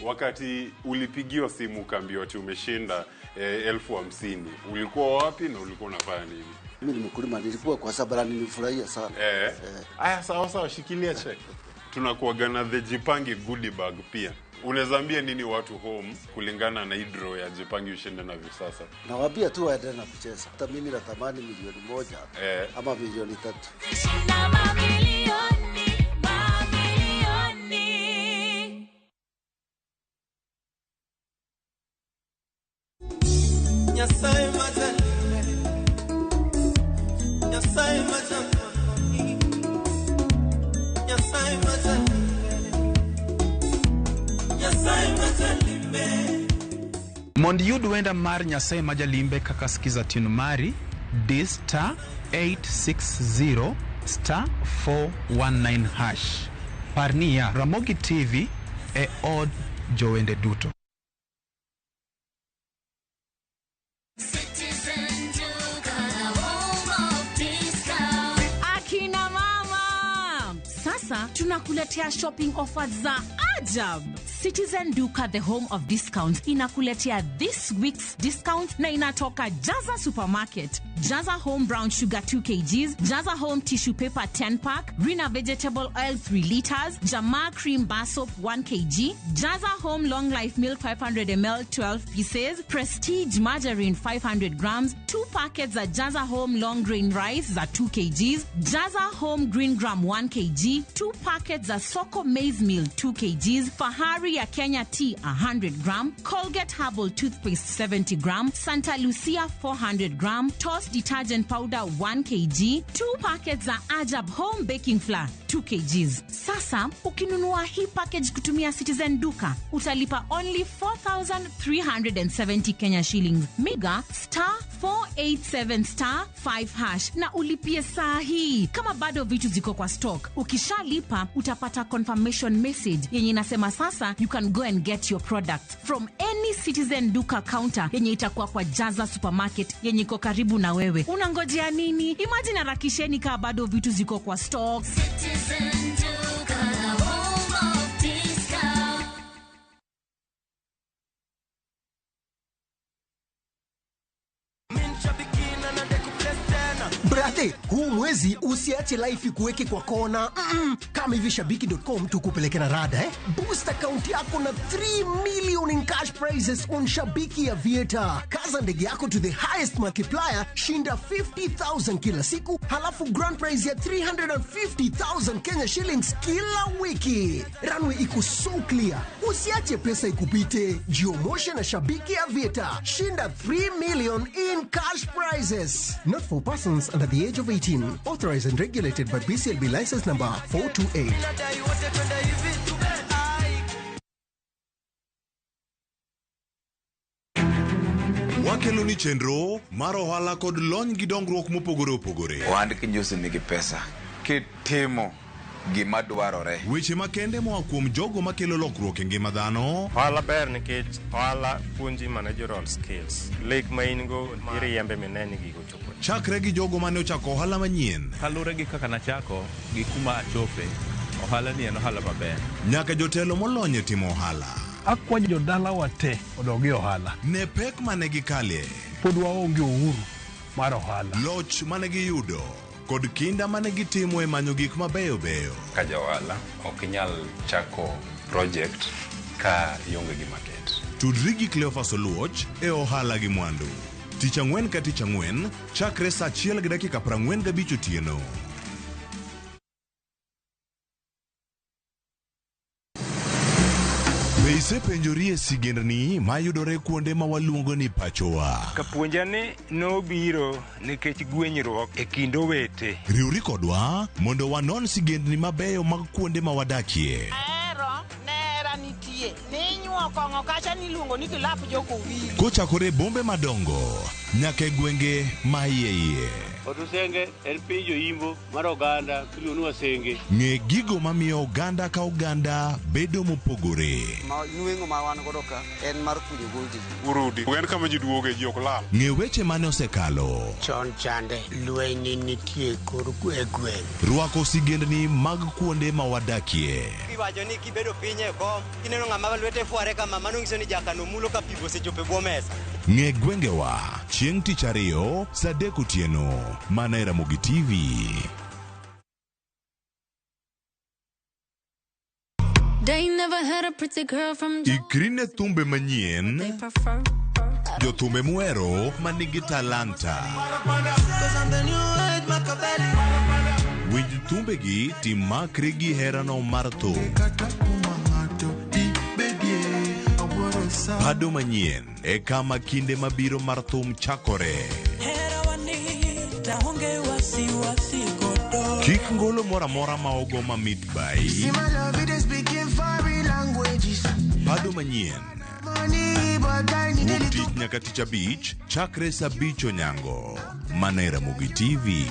Wakati ulipigiwa simu ukaambiwa ati umeshinda 50,000, ulikuwa wapi na ulikuwa unafanya nini? Mimi ni mkulima, nilikuwa kwa sababu nilifurahia sana. Aya, sawa sawa, shikilia check. Tunakuaga na the Jipange goodie bag pia. Unaweza ambia nini watu home kulingana na hii draw ya Jipange ushinde na Viusasa? Nawaambia tu waendelee na kucheza. Hata mimi natamani 1,000,000 ama 3,000,000. Nyasaye majalime, Nyasaye majalime, Nyasaye majalime, Nyasaye majalime. Mondo iyud wenda mar Nyasaye majalimbe kaka skiza tune mari, di star 860 star 419 hash. Par niya, Ramogi TV e od jowende duto. Akina mama, sasa tunakuletea shopping offers za ajab. Citizen Duka, the home of discounts, inakuletea this week's discount na inatoka Jaza Supermarket. Jaza Home Brown Sugar 2 kgs, Jaza Home Tissue Paper 10 pack, Rina Vegetable Oil 3 liters, Jamaa Cream Bar Soap 1 kg, Jaza Home Long Life Milk 500 ml 12 pieces, Prestige Margarine 500 grams, 2 packets za Jaza Home Long Grain Rice za 2 kgs, Jaza Home Green Gram 1 kg, 2 packets za Soko Maize Meal 2 kgs, Fahari ya Kenya Tea 100 gram, Colgate Herbal Toothpaste 70 gram, Santa Lucia 400 gram, Toss Detergent Powder 1 kg, 2 packets za Ajab Home Baking Flour 2 kgs. Sasa ukinunua hii package kutumia Citizen Duka utalipa only 4,370 Kenya shillings. Miga star 487 star 5 hash na ulipie saa hii kama bado vitu ziko kwa stock. Ukishalipa utapata confirmation message yenye inasema sasa you can go and get your product from any Citizen Duka counter yenye itakuwa kwa Jaza Supermarket yenye iko karibu na wewe. Unangojea nini? Imagine harakisheni kaa bado vitu ziko kwa stock. Citizen Duka, the home of discount. Brother, huu mwezi usiache life ikuweke kwa kona. Kama hivi shabiki.com tukupeleke na rada eh? Boost account yako na 3 million in cash prizes on Shabiki Aviator. Kaza ndege yako to the highest multiplier, shinda 50,000 kila siku, halafu grand prize ya 350,000 Kenya shillings kila wiki. Runway iko so clear. Usiache pesa ikupite. Jiomoshe na Shabiki Aviator. Shinda 3 million in cash prizes. Not for persons under the age of 18. Authorized and regulated by BCLB license number 428. Wakelo ni chenro mar ohala kod lony gi dongruok mopogore opogore. Ohand kinjusi nigi pesa kitimo gima dwarore. Weche makende moa kuom jogo makelo lokruok e ngima dhano. Ohala ber nikech ohala puonji managerial skills. Lek ma in go iriembe mine ni gigo chopo. Chakre gi jogo mane ochako ohala manyien. Kaluwore gi kaka nachako gi kuma achope, ohala ni en ohala maber. Nyaka jotelo molony e timo ohala. Akwayo jodalawa te odog e ohala. Ne pek mane gikale. Pod waonge uhuru mar ohala. Loch mane giyudo kod kinda mane gitimo e manyo gik mabeyo beyo. Ka ja ohala ok inyal chako project ka ionge gi market. Tudri gi Cleophas Oluoch e ohala gi mwandu. Tich ang'wen ka tich ang'wen, chakre saa 1:45 otieno. Be isepenjori e sigendni mayudore kuonde ma waluongo ni pachowa? Kapuonja ni nobiro nikech gwenyruok e kind owete. Riwri kodwa mondo wanon sigendni mabeyo mag kuonde ma wadakie. Ahero nera nitie ninyuo kong'o kacha niluongo ni kilap jokowili. Kochakore e bombe madongo nyaka e gwenge ma iye iye. Otusenge en piny joimbo mar oganda miluongo ni Wasenge. Ng'e gigo mamiyo oganda ka oganda bedo mopogore. Ma nweng'o ma wan godo ka en mar kunyo gold. Urudi. En kama ji duoge ji ok lal. Ng'e weche mane osekalo. Chon chande lweny nitie kor e gweng'. Rwako sigendni mag kuonde ma wadakie. Iwacho ni kibedo piny e kom, kineno ng'ama lwete fware kama, mano nyiso ni jakano mulo ka pi osechopo e bwo mesa. Ng'e gwengewa chieng' tich ariyo saa 3 otieno mana e Ramogi TV. They never had a pretty girl from Ikri ne thumbe manyien, jothumbe muhero manigi talanta. Winj thumbegi timakri gi herano mar thum. Pado manyien e kama kinde mabiro mar thum chakore. Kik ngolo moro amora ma ogo mamit bai. Pado manyien. Wuok tich nyaka tich abich, chakre saa 5 onyango. Mana e Ramogi TV.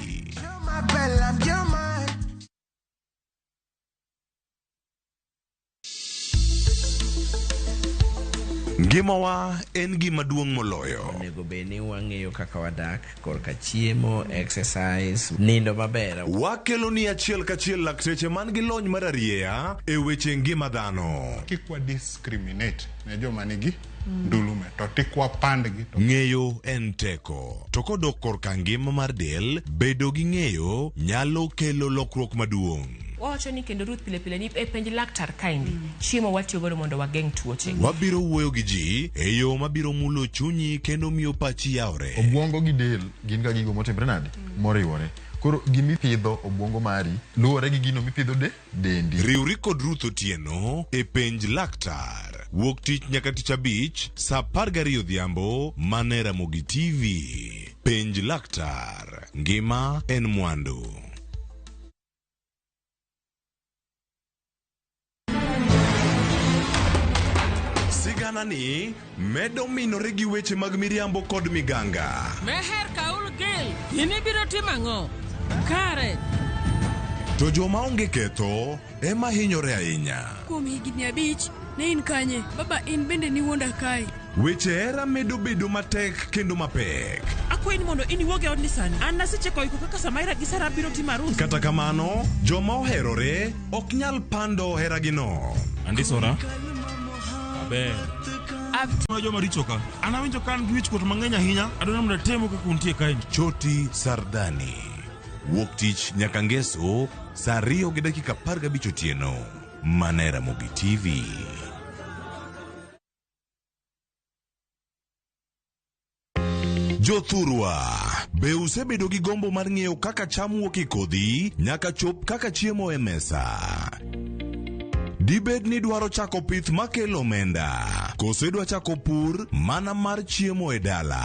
Ngimawa en gima duong' moloyo. Onego bed ni wang'eyo kaka wadak korka chiemo, exercise, nindo maber. Wakelo ni achiel kachiel lakteche man gi lony mar arieya e weche ngima dhano. Kik wa discriminate ne joma nigi ndulume to tik wapandgi. Ng'eyo en teko. To kodok korka ngima mar del, bedo gi ng'eyo nyalo kelo lokruok maduong'. Wawacho ni kendo Ruth pile pile ni e penj laktar kaendi chiemo watiyo godo mondo wageng' tuoche. Wabiro wuoyo gi ji e yo mabiro mulo chunyi kendo miyo pachi yawre. Obwongo gi del gin ga gigo motimre nade? Moriwore. Koro gimipidho obwongo mari luwore gi gino mipidho dendi. Riwri kod Ruth Otieno e penj laktar. Wuok tich nyaka tich abich saa 12 odhiambo mana e Ramogi TV. Penj laktar. Ngima en mwandu. Sigana ni medo minore gi weche mag miriambo kod miganga. Meher Kaul Gil, in ibiro timo ang'o? Kare. To joma onge ketho ema hinyore ahinya. Kuom higni 5, ne in kanye? Baba in bende niwuonda kae. Weche hera medo bedo matek kendo mapek. Akwayi ni mondo in iwuog e odni sani. An nasechako iko kaka Samaira gi Sara biro timo arus. Kata kamano, joma oherore ok nyal pando heragino. Andisora. Aber. Joma richo ka. An awinjo ka an gi wichkuot mang'eny ahinya. Adwaro mondo atemu kaka untie kae. Choti Sardani. Wuok tich nyaka ngeso saa 2:15 otieno. Mana e Ramogi TV. Jothurwa, be usebedo gi gombo mar ng'eyo kaka cham wuok e kodhi nyaka chop kaka chiemo e mesa? Dibed ni dwaro chako pith makelo omenda, koso idwa chako pur mana mar chiemo e dala?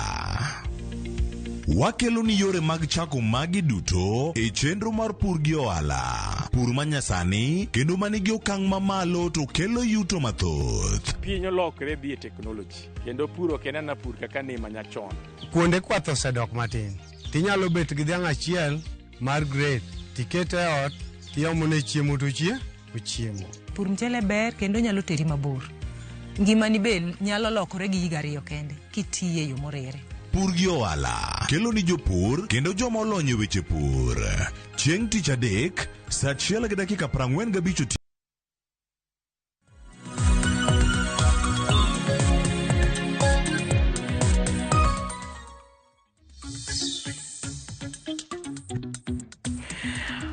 Wakelo ni yore mag chako magi duto e chenro mar pur gi ohala. Pur manyasani kendo manigi okang' mamalo to kelo yuto mathoth. Piny olokre dhi e teknoloji kendo pur ok en ana pur kaka ne manyachon. Kuonde kwath osedok matin. Tinyalo bet gi dhiang' achiel mar grade, tikete e ot, tiomone chiemo to ochiemo. Pur mchele ber kendo nyalo teri mabor. Ngimani be nyalo lokore gi higa 2 kende kitiye e yo moriere. Pur gi ohala kelo ni jopur kendo joma olony e weche pur. Chieng' tich adek saa 1:45.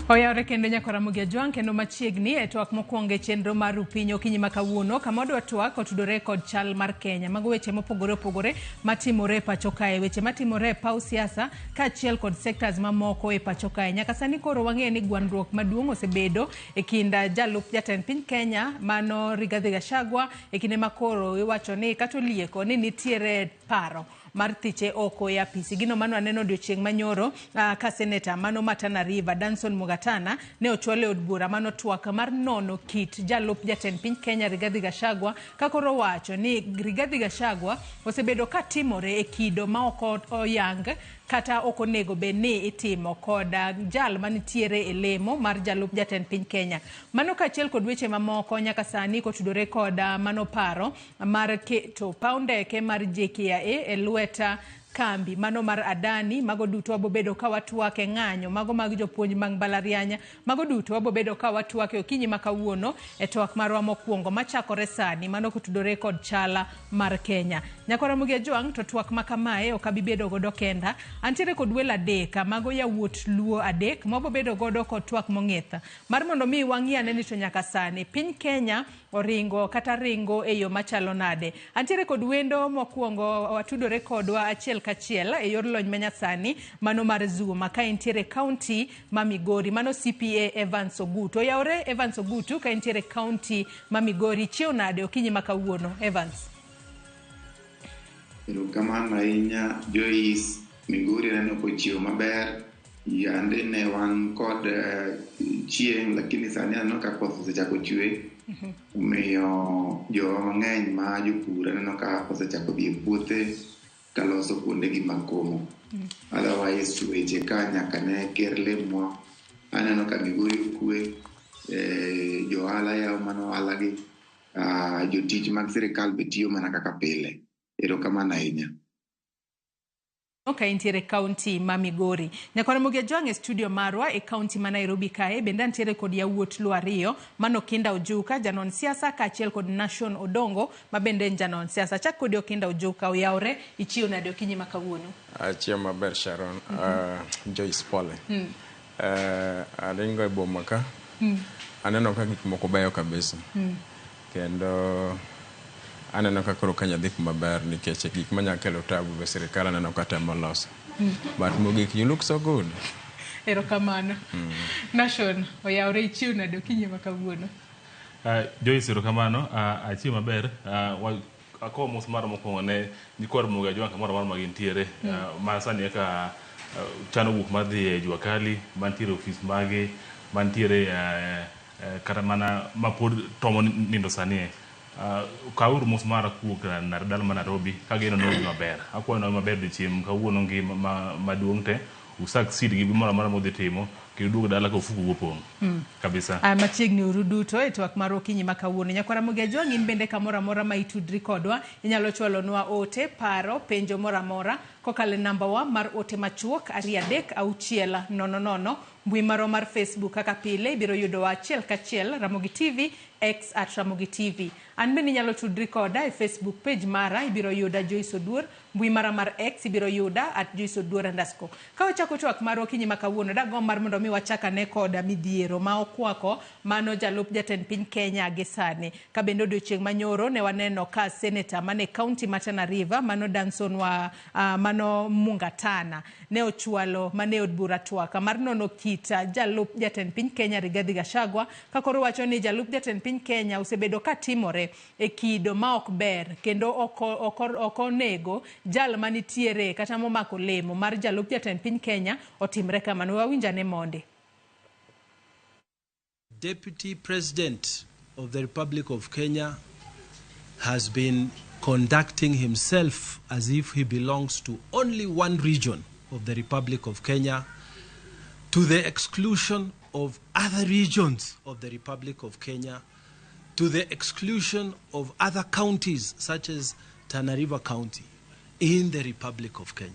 Oyawre kendo nyakora Ramogi Ajwang' kendo machiegni e twak mokwongo e chenro mar Rupiny okinyi ma kawuono kama wadwa twak otudore kod chal mar Kenya. Mago weche mopogore opogore matimore e pacho kae, weche matimore e paw siasa kaachiel kod sectors mamoko e pacho kae. Nyaka sani koro wang'eyo ni gwandruok maduong' osebedo e kind jalup jatend piny Kenya mano Rigathi Gachagua e kinde ma koro iwacho ni kata olieko ni nitiere paro mar thiche oko e apisi. Gino mano aneno odiochieng' manyoro ka seneta mano ma Tana River Danson Mugatana ne ochwalo e od bura mano twak mar nono kit jalup jatend piny Kenya Rigathi Gachagua ka koro wacho ni Rigathi Gachagua osebedo ka timore e kido ma ok oyang kata ok onego bed ni itimo kod jal manitiere e lemo mar jalup jatend piny Kenya. Mano kaachiel kod weche mamoko nyaka sani kotudore kod mano paro mar keto paw ndeke mar JKIA e lwet kambi mano mar Adani. Mago duto wabobedo ka watwak e ng'anyo mago mag jopuonj mag mbalariany, mago duto wabobedo ka watwak e okinyi ma kawuono e twak marwa mokwongo machakore sani mano kotudore kod chala mar Kenya. Nyakora Ramogi Ajwang' to twak ma kamae ok abi bedo godo kenda, antiere kod welo adek mago yawuot Luo adek mawabobedo godo kod twak mong'ith mar mondo mi wang'i ane ni to nyaka sani piny Kenya oringo kata ringo e yo machalo nade. Antiere kod wendo mokwongo watudore kodwa achiel kachiel e yor lony manyasani mano mar Zoom ka entiere county ma Migori, mano CPA Evans Ogutu. Oyawore Evans Ogutu ka entiere county ma Migori, chiew nade okinyi ma kawuono Evans? Erokamano ahinya Joyce. Migori aneno kochiew maber. Yande ne wan kod chieng' lakini sani aneno ka koth osechako chwe. Omiyo jowa mang'eny ma jopur aneno ka osechako dhi e puothe kaloso kuondegi mag komo. Otherwise weche ka nyaka ne ker lemwa aneno ka Migori okwe, jo ohala yawo mana ohalagi, jotich mag sirikal be tiyo mana kaka pile. Erokamano ahinya. Ka intiere county ma Migori. Nyakora Ramogi Ajwang' e studio marwa e county ma Nairobi kae bende antiere kod yawuot Luo ariyo mano Okinda Ojuka janon siasa kaachiel kod Nation Odongo ma bende en janon siasa. Achak kodi Okinda Ojuka, oyawre ichiew nade okinyi ma kawuono? Achiew maber Sharon. Joyce pole. Aringo e boma ka. Aneno ka gik moko beyo kabisa. Kendo aneno ka koro Kenya dhi kuma ber nikech gik manyalo kelo tabu be sirikal aneno ka temo loso. But mogik you look so good. Erokamano. Nation, oyawre ichiew nade okinyi ma kawuono? Joyce, erokamano. Achiew maber. Akowo mos mar mokwongo ne nyikwa Ramogi Ajwang' kamoro amora ma gintiere. Ma sani eka chano wuok mar dhi e Jua Kali, mantiere ofis mage, mantiere kata mana mapod tomo nindo sani. Kawuru mos mara kuwuok dala ma Nairobi kageno ni udhi maber. Akwayo ni maber odiochieng' kawuono ngima maduong' te. U succeed gi gimoro amora mudhi timo kendo uduog dala ka ofuku opong'. Kabisa. Aya machiegni uru duto e twak mar okinyi ma kawuono. Nyakwar Ramogi Ajwang' in bende kamoro amora ma itudri kodwa, inyalo chwalonwa ote, paro, penjo moro amora kokalo e namba wa mar ote machuok 23600. Mbui marwa mar Facebook kaka pile ibiro yudowa achiel kachiel Ramogi TV, X at Ramogi TV. An bende inyalo tudri koda e Facebook page mara ibiro yuda Joyce Oduor, mbui mara mar X ibiro yuda at Joyce Oduor underscore. Ka wachako twak marwa okinyi ma kawuono, dagomb mar mondo mi wachak ane koda midhiero ma okwako mano jalup jatend piny Kenya gi sani. Ka bende odiochieng' manyoro ne waneno ka seneta mane kaunti ma Tana River mano Danson wa mano Mungatana ne ochwalo mane od bura twak mar nono kit jalup jatend piny Kenya Rigathi Gachagua ka koro wacho ni jalup jatend piny Kenya osebedo ka timore e kido ma ok ber kendo ok onego jal manitiere kata momako lemo mar jalup jatend piny Kenya otimre kamano. Wawinj ane mondi. Deputy President of the Republic of Kenya has been conducting himself as if he belongs to only one region of the Republic of Kenya, to the exclusion of other regions of the Republic of Kenya, to the exclusion of other counties such as Tana River County in the Republic of Kenya.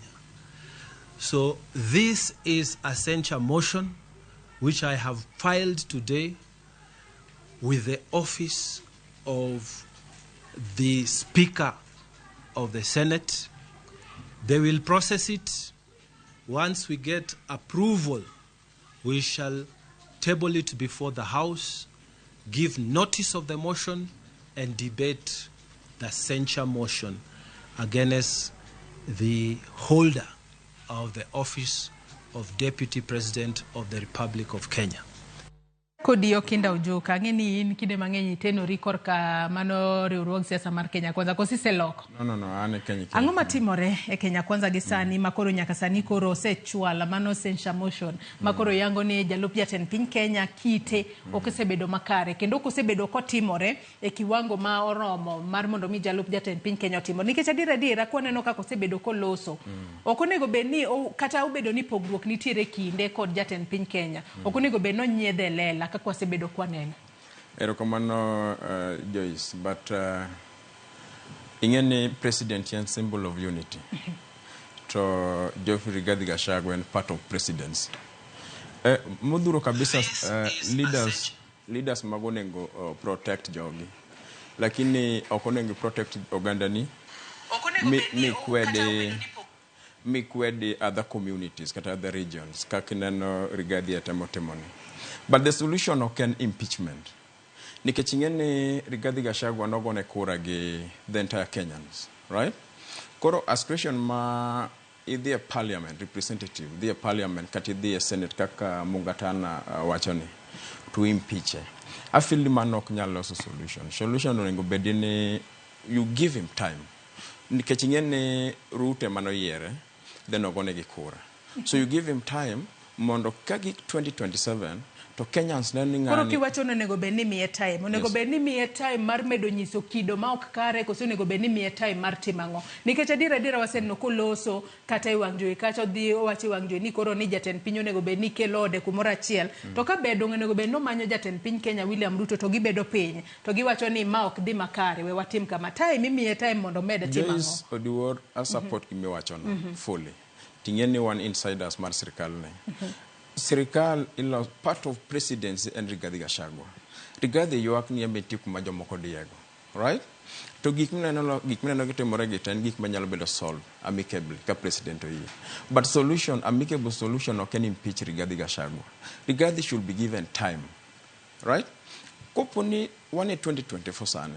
So this is a censure motion which I have filed today with the office of the Speaker of the Senate. They will process it. Once we get approval, we shall table it before the House, give notice of the motion, and debate the censure motion against the holder of the office of Deputy President of the Republic of Kenya. Kodiyo kinda ojuka, ang'e ni in kinde mang'eny itenori korka mano riwruog siasa mar Kenya Kwanza, koso iseloko? No, an e Kenya. Ang'o matimore e Kenya Kwanza gi sani ma koro nyaka sani koro osechwala mano censure motion ma koro yango ni jalup jatend piny Kenya kite ok osebedo makare kendo ok osebedo kotimore e kiwango ma oromo mar mondo mi jalup jatend piny Kenya otimo nikech adier adiera kwaneno kaka osebedo koloso ok onego bed ni kata obedo ni pogruok nitiere kinde kod jatend piny Kenya ok onego bed ni onyiedhe e lela kaka wasebedo kwaneno. Erokamano Joyce, but ing'e ni president en symbol of unity. To Geoffrey Rigathi Gachagua en part of presidency. Modhuro kabisa leaders mago onego protect jogi. Lakini ok onego protect ogandani mi kwede other communities kata other regions kaka ineno Rigathi atemo timoni. But the solution ok en impeachment. Nikech ing'e ni Rigathi Gachagua nogone kura gi the entire Kenyans, right? Koro a situation ma idhi e parliament representative, idhi e parliament kata idhi e senate kaka Mungatana wacho ni to impeach. I feel ni mano ok nyal loso solution. Solution onego bed ni you give him time. Nikech ing'e ni Ruto ema noyiere, then ogone gi kura. So you give him time mondo ka gik 2027 to Kenyans neno ni Koro ng'ani kiwacho ni onego bed ni miye time, onego bed ni miye time mar medo nyiso kido ma ok kare koso onego bed ni miye time mar timo ang'o? Nikech adier adiera waseneno koloso kata e wang' jowi kacha odhi owacho e wang' jowi ni koro ni jatend piny onego bed ni kelo ode kumoro achiel. To ka ber dong' onego bed ni omanyo jatend piny Kenya William Ruto to gibedo piny to giwacho ni ma ok dhi makare we watim kama. Time imiye time mondo omed timo ang'o? Joyce Oduor a support gimiwachono fully. Ting'e ni wan insiders mar sirikal ni. Sirikal ilo part of presidency en Rigathi Gachagua. Rigathi ywak ni en be nitie kuma jomoko diyego. Right? To gik mineno gitimore gi te en gik manyalo bedo solved amicably ka president oyie. But solution, amicable solution ok en impeach Rigathi Gachagua. Rigathi should be given time. Right? Kopo ni wan e 2024 sani.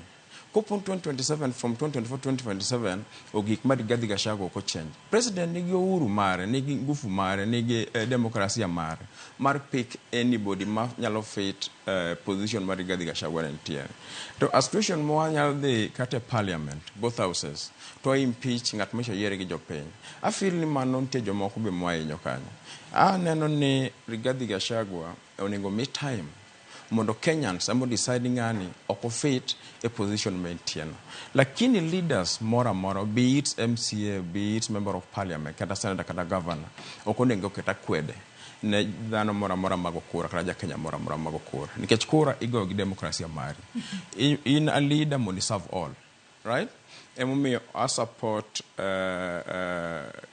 Kopo ni 2027 from 2024 2027 ogik ma Rigathi Gachagua ok ochange. President nigi uhuru mare, nigi nguvu mare, nigi demokrasia mare mar pick anybody ma nyalo fit position mar Rigathi Gachagua ne nitiere. To a situation ma wanyalo dhi kata e parliament, both houses, to impeach ng'at mocha yiere gi jopiny. I feel ni mano nitie jomoko be moahinyo kanyo. Aneno ni Rigathi Gachagua onego mi time Mondo Kenyans emo decide ni ng'ani ok ofit e position ma entie no. Lakini leaders moro amora, be it MCA, be it member of parliament, kata senator kata governor, ok onego oket akwede ne dhano moro amora mago kura kata ja Kenya moro amora mago kura. Nikech kura igoyo gi demokrasia mari. In a leader mondo i serve all. Right? Emomiyo a support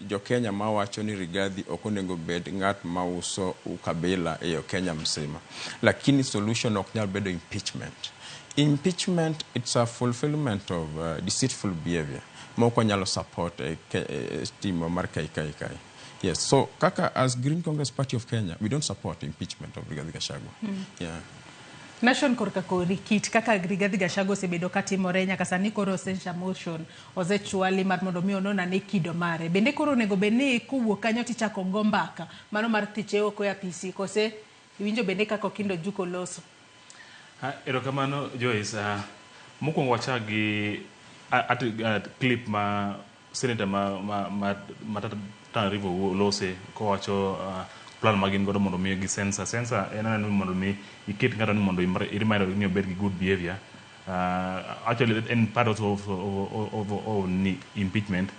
jo Kenya mawacho ni Rigathi ok onego bed ng'at mauso ukabila e Kenya msima. Lakini solution ok nyal bedo impeachment. Impeachment, it's a fulfillment of deceitful behavior. Mok wanyalo support e timo mar KKK. Yes, so kaka as Green Congress Party of Kenya, we don't support impeachment of Rigathi Gachagua. Yeah. Nation korka kori kit kaka Rigathi Gachagua osebedo katimore nyaka sani koro censure motion osechwali mar mondo mi onon ane kido mare. Bende koro onego bed ni kowuok kanyo tichako go mbaka mano mar thiche oko e apisi kose iwinjo bende kaka Okindo Ojuko loso. Erokamano Joyce. Mokwongo wachak gi clip ma senator ma Tana River lose kowacho plan ma gin godo mondo mi gi censor. Censor en aneno ni mondo mi iket ng'ato ni mondo i remind ni obed gi good behavior. Actually en part of ni impeachment.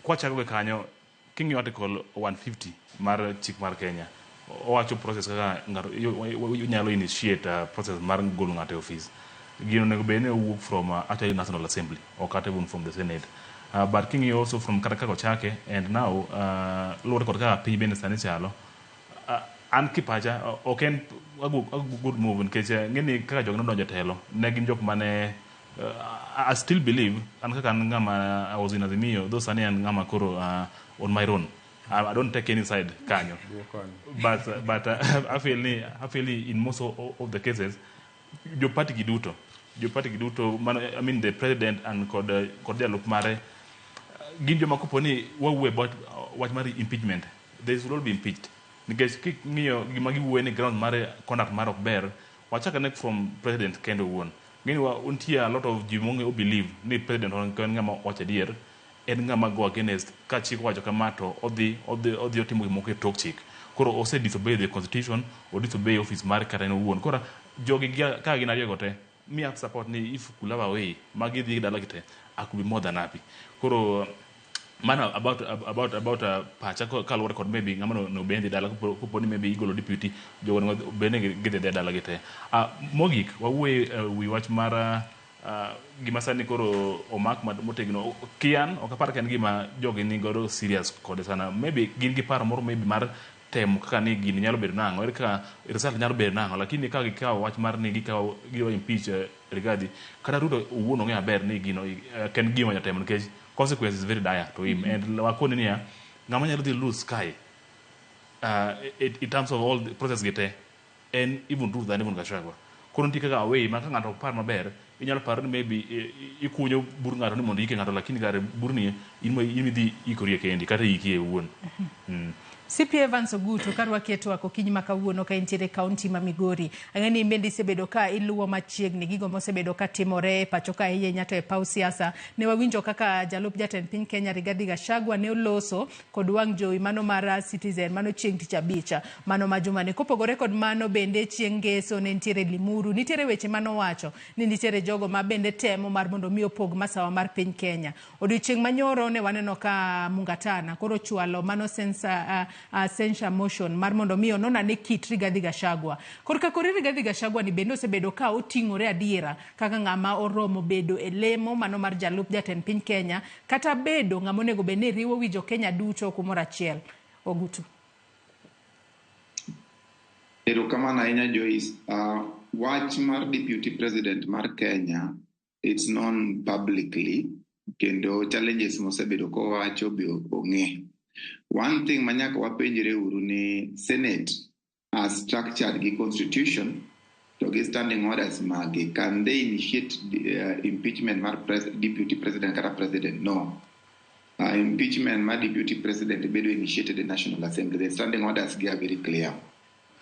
Kwachako gi kanyo, king'iyo article 150 mar chik mar Kenya, owacho process kaka ng'ato inyalo initiate process mar golo ng'ato e office. Gino onego bed ni owuok from actually National Assembly or kata even from the Senate. But king'iyo also from kata kaka ochake and now luwore kod kaka piny bende sani chalo, an kipacha ok en a good move nikech ng'eni kaka jogi nodonjo e telo ne gin jok mane I still believe an kaka an ng'ama I was in Azimio, though sani an ng'ama koro on my own. I don't take any side kanyo, but I feel ni in most of the cases jo party gi duto mano, I mean the president and kod jalup mare gin joma kopo ni wawuoyo about wach mar impeachment, they should all be impeached nikech king'iyo gima giwuoye ni ground mare conduct mare ok ber. Wachak ane from president kende owuon. Ng'eni wa nitie a lot of ji mong'e believe ni president ok en ng'ama wacho adier, en ng'ama go against ka chik owacho kama to odhi otimo gimoko e tok chik. Koro ose disobey the constitution, o disobey office mare kata en owuon. Koro jogi ka gin ariyo go te me have support ni if could have a way magidhi dala gi te, I could be more than happy. Koro mano about pacha kaluwore kod maybe ng'ama no bende dala kopo ni maybe igolo deputy, jogo onego bende gidhi adhiya dala gi te. Mogik wawuoye wi wach mar gima sani koro omak motegno kian ok apar ka en gima jogi ni godo serious kode sana. Maybe gin gi paro moro maybe mar temo kaka ni gini nyalo bedo nang'o, ere kaka result nyalo bedo nang'o, lakini ka gikawo wach mar ni gikawo gidwa impeach Rigathi, kata Ruto owuon ong'eyo maber ni gino ok en gima nyalo timo nikech consequence is very dire to him. And wakoni niya ng'ama nyalo dhi lose kae in terms of all the process gi te en even Ruto than even Gachagua. Koro nitie kaka way ma ka ng'ato ok par maber inyalo paro ni maybe ikunyo bur ng'ato ni mondo iike ng'ato, lakini kare burni in idhi ikorie kendi kata iikie owuon. CP Evans Ogutu, karwaki e twak okinyi ma kawuono ka intiere e kaunti ma Migori. Ang'e ni in bende isebedo ka iluwo machiegni gigo mosebedo ka timore e pacho ka ahinya to e paw siasa. Ne wawinjo kaka jalup jatend piny Kenya Rigathi Gachagua ne oloso kod wang' jowi mano mar Citizen mano chieng' tich abich mano ma jumani. Kopogore kod mano bende chieng' ngeso ne nitiere Limuru. Nitiere weche manowacho ni nitiere jogo ma bende temo mar mondo mi opog masawa mar piny Kenya. Odiochieng' manyoro ne waneno ka Mungatana koro chwalo mano censure motion mar mondo mi onon ane kit Rigathi Gachagua. Korka kori Rigathi Gachagua ni bende osebedo ka oting'ore adiera kaka ng'ama oromo bedo e lemo mano mar jalup jatend piny Kenya kata bedo ng'ama onego bed ni riwo wi jo Kenya duto kumoro achiel. Ogutu. Erokamano ahinya, Joyce. Wach mar deputy president mar Kenya, it's known publicly kendo challenges mosebedo kowacho be ong'e. One thing ma nyaka wapenjre uru ni Senate as structured gi constitution to gi standing orders mage, can they initiate impeachment mar deputy president kata president? No. Impeachment mar deputy president bedo initiated in National Assembly. The standing orders gi are very clear.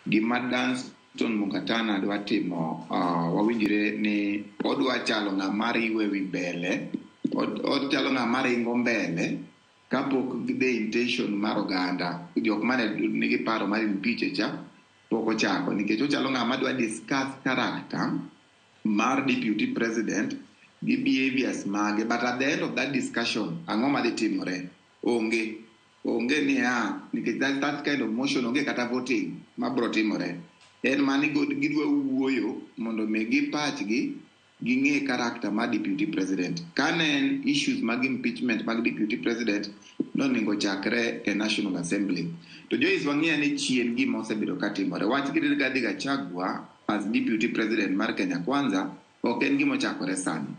Gima Danston Mungatana dwa timo, wawinjre ni odwa chalo ng'ama riwe wi mbele, ochalo ng'ama ringo mbele kapok the intention mar oganda jok mane nigi paro mar impeach cha. Pok ochako nikech ochalo ng'ama dwa discuss character mar deputy president gi behaviors mage, but at the end of that discussion, ang'o madhi timore? Onge niya, nikech that kind of motion onge kata voting mabro timore. En mani gidwa wuoyo mondo mi gi pachgi ging'e character mar deputy president. Kane en issues mag impeachment mag deputy president, nonego chakre e National Assembly. To Joyce, wang'iya ni chien gima osebedo katimore. Wach gi Rigathi Gachagua as deputy president mar Kenya Kwanza ok en gima ochakore sani.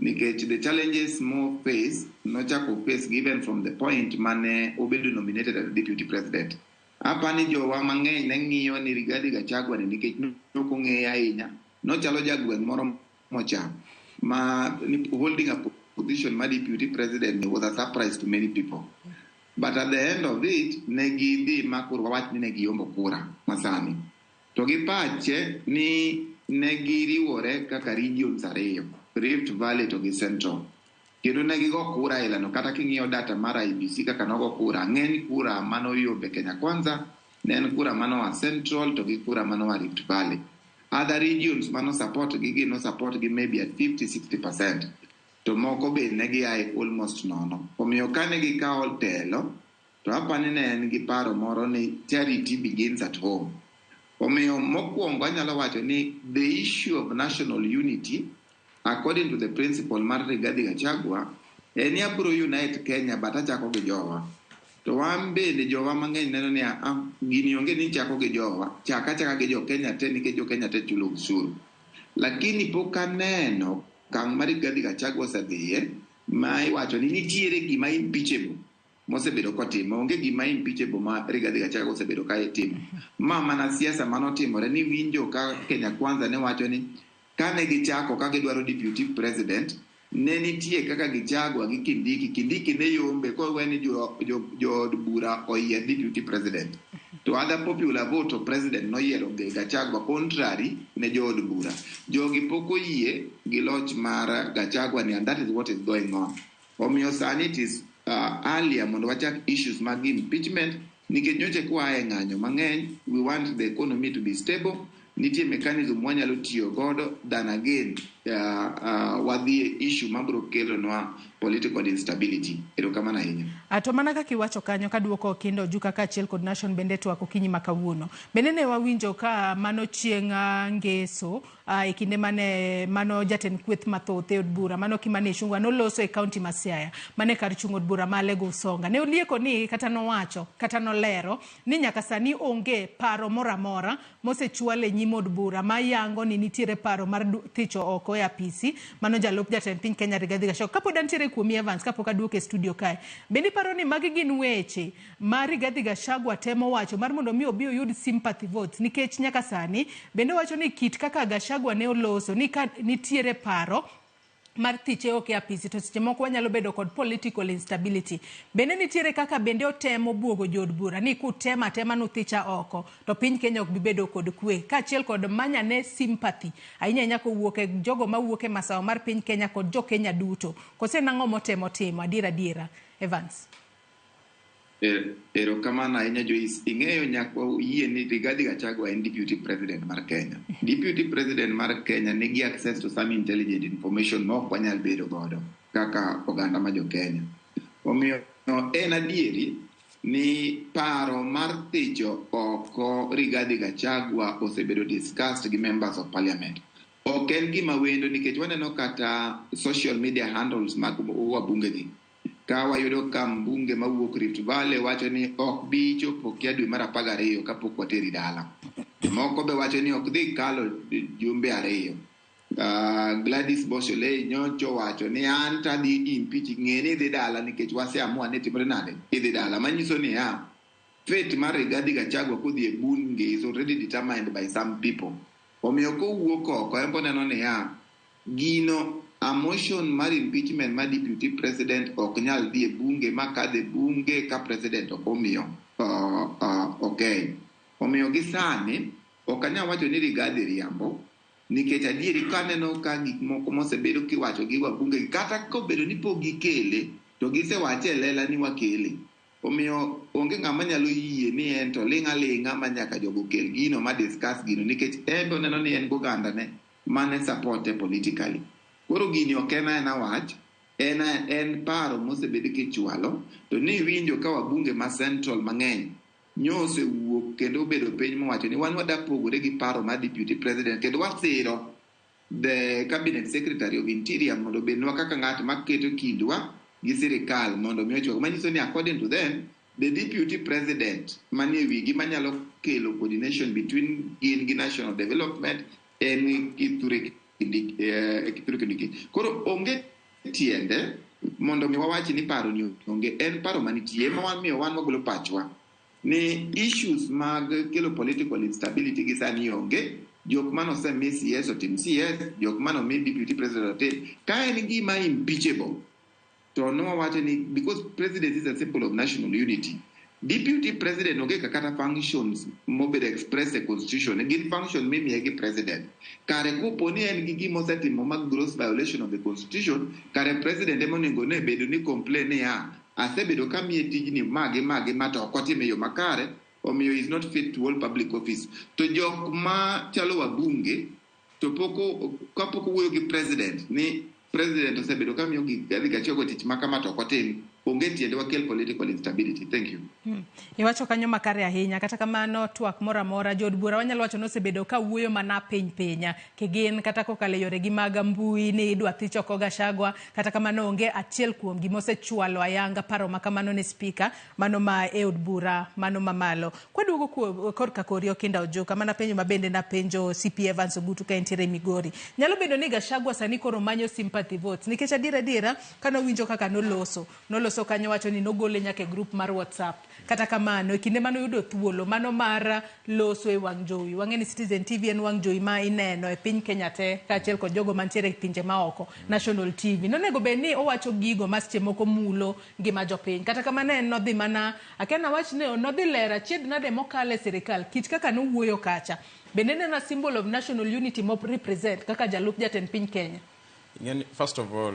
Nikech the challenges mo face nochako face given from the point mane obedo nominated as deputy president. Apani jowa mang'eny ne ng'iyo ni Rigathi Gachagua ni nikech nok ong'eye ahinya. Nochalo jagweng' moro mocham ma ni holding a position mar deputy president was a surprise to many people. But at the end of it, ne gidhi ma koro wawach ni ne giyombo kura masani. To gi pache ni ne giriwore kaka regions ariyo, Rift Valley to gi Central. Kendo ne gigo kura ailano, kata king'iyo data mar IEBC kaka nogo kura, ng'eny kura manoyombe Kenya Kwanza ne en kura manoa Central to gi kura manoa Rift Valley. Other regions mano support gi no support gi maybe at 50-60%. To moko be ne giae almost nono. Omiyo kane gikawo telo, to apani ne en gi paro moro ni charity begins at home. Omiyo mokwongo anyalo wacho ni the issue of national unity, according to the principle mar Rigathi Gachagua, en ni abiro unite Kenya, but achako gi jowa. To wan bende jowa mang'eny neno ni ah, gini onge ni chako gi jowa, chak achaka gi jo Kenya te nikech jo Kenya te chulo osuru. Lakini pok aneno okang' ma Rigathi Gachagua osedhiye ma iwacho ni nitiere gima impeachable mosebedo kotimo. Onge gima impeachable ma Rigathi Gachagua osebedo ka timo. Ma mana siasa manotimore ni winjo ka Kenya Kwanza ne wacho ni kane gichako ka gidwaro deputy president, ne nitie kaka Gachagua gi Kindiki. Kindiki ne yombe kowe ni jood bura oyier deputy president. To other popular vote of president noyiero Gachagua contrary ne jood bura. Jogi pok oyie gi loch mar Gachagua ni, and that is what is going on. Omiyo sani it is earlier mondo wachak issues mag impeachment nikech nyocha kwa e ng'anyo mang'eny. We want the economy to be stable. Nitie mechanism mwanyalo tiyo godo than again wadhi e issue mabiro kelonwa political instability. Erokamano ahinya. To mana kaka iwacho kanyo, kaduoko Okindo Ojuka kaachiel kod Nation bende twak okinyi ma kawuono. Bende ne wawinjo ka mano chieng' ngeso e kinde mane mano jatend kweth mathoth e od bura mano Kimani Ichung'wa noloso e kaunti ma Siaya mane kar chung' od bura ma Alego Usonga. Ne olieko ni kata nowacho kata nolero ni nyaka sani onge paro moro amora mosechwal e nyim od bura ma yango ni nitiere paro mar thicho oko e apisi mano jalup jatend piny Kenya Rigathi Gachagua. Kapod antiere kuomi Evans, kapok aduoke e studio kae, bende iparo ni magi gin weche ma Rigathi Gachagua temo wacho mar mondo mi obi oyud sympathy votes, nikech nyaka sani bende owacho ni kit kaka Gachagua ne oloso ni ka nitiere paro mar thiche oko e apisi to seche moko wanyalo bedo kod political instability. Bende nitiere kaka bende otemo buogo jood bura ni kutema atema nuthicha oko to piny Kenya ok bi bedo kod kwe, kaachiel kod manyane sympathy ahinya ahinya kowuok e jogo mawuok e masawa mar piny Kenya kod jo Kenya duto. Kose nang'o motemo timo adiera adiera, Evans? Erokamano ahinya, Joyce. Ing'eyo nyaka yie ni Rigathi Gachagua en deputy president mar Kenya. Deputy president mar Kenya nigi access to some intelligent information ma ok wanyal bedo godo kaka oganda ma jo Kenya. Omiyo en adieri ni paro mar thicho oko Rigathi Gachagua osebedo discussed gi members of parliament. Ok en gima wendo nikech waneno kata social media handles mag wabunge gi. Ka wayudo ka mbunge mawuok Rift Valley wacho ni ok bi chopo kia dwe mar 12 kapok wateri dala. Jomoko be wacho ni ok dhi kalo jumbe 2. Gladys Bosholei nyocha owacho ni an tadhi impeach, ng'e ni idhi dala nikech waseamua ni timore nade, idhi dala. Manyiso niya, fate mar Rigathi Gachagua kodhi e bunge is already determined by some people. Omiyo kowuok oko en boneno niya, gino a motion mar impeachment mar deputy president ok nyal dhi e bunge ma kadhe bunge ka president ok omiyo okay. Omiyo gi sani ok anyal wacho ni Rigathi riambo nikech adieri kaneno ka gik moko mosebedo kiwacho gi wabunge, kata kobedo ni pok gikele to gisewache e lela ni wakele. Omiyo onge ng'ama nyalo yie ni en to ling' aling'a ma nyaka jogo kel gino ma discuss gino, nikech en be oneno ni en gogandane mane supporte politically. Koro gini ok en aena wach, en paro mosebed kichwalo, to ni iwinjo ka wabunge ma central mang'eny nyo osewuok kendo obedo piny mowacho ni wan wada pogore gi paro mar deputy president, kendo wasiro the cabinet secretary of interior mondo obednwa kaka ng'at maketo kindwa gi sirikal mondo mi ochwak. Manyiso ni according to them, the deputy president manie wigi manyalo kelo coordination between gin gi national development en Kithure Kindiki. Koro onge tiende mondo mi wawach ni paro ni onge, en paro manitie ema wamiyo wan wagolo pachwa ni issues mag kelo political instability gi sani onge. Jok mane osemi CS otim CS, jok mane omi deputy president otim. Ka en gima impeachable, to nwawacho ni because president is a symbol of national unity, deputy president onge kata functions mobedo express e constitution, gin function mimiye gi president. Kare kopo ni en gi gima osetimo mag gross violation of the constitution, kare president ema onego ne bedo ni complain niya, asebedo kamiye tijni magi magi ma to ok otime e yo makare, omiyo is not fit to hold public office. To jok ma chalo wabunge to pok kapok owuoyo gi president ni president osebedo kamiyo Rigathi Gachagua tich ma kama to ok otim, onge tiende wakel political instability. Thank you. Iwacho kanyo makare ahinya. Kata kamano, twak moro amora jood bura wanyalo wacho ni osebedo ka wuoyo mana piny piny kigin kata kokalo e yoregi mag mbui ni idwa thich oko Gachagua. Kata kamano onge achiel kuom gima osechwalo ayanga paro ma kamano ne spika mano ma e od bura mano mamalo. Kwaduogo korka kori Okinda Ojuka, mana penjo ma bende napenjo CP Evans Ogutu ka entiere Migori. Nyalo bedo ni Gachagua sani koro manyo sympathy votes nikech adiera kanowinjo kaka noloso kanyo wacho ni nogole nyaka e group mar WhatsApp. Kata kamano e kinde manoyudo thuolo mano mar loso e wang' jowi, wang'e ni Citizen TV en wang' jowi ma ineno e piny Kenya te kaachiel kod jogo mantiere e pinje maoko, National TV. Nonego bed ni owacho gigo ma seche moko mulo ngima jopiny. Kata kamano en nodhi mana, akia nawach ni nodhi lero achiedh nade mokalo e sirikal, kit kaka nowuoyo kacha. Bende neno symbol of national unity mo represent kaka jalup jatend piny Kenya. Ingeni, first of all,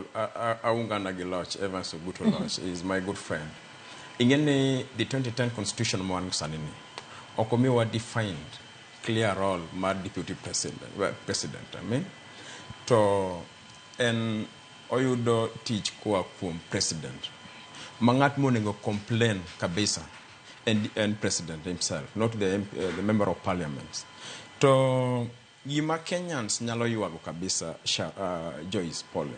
aungana gi Loch, Evans Ogutu Loch, is my good friend. Ingeni, the 2010 constitution ma wan go sani ni, ok omiwa defined clear role mar deputy president, well, president, I mean. To en oyudo tich koa kuom president. Ma ng'at monego complain kabisa en president himself, not the member of parliament. To gima Kenyans nyalo ywago kabisa, Joyce Pole,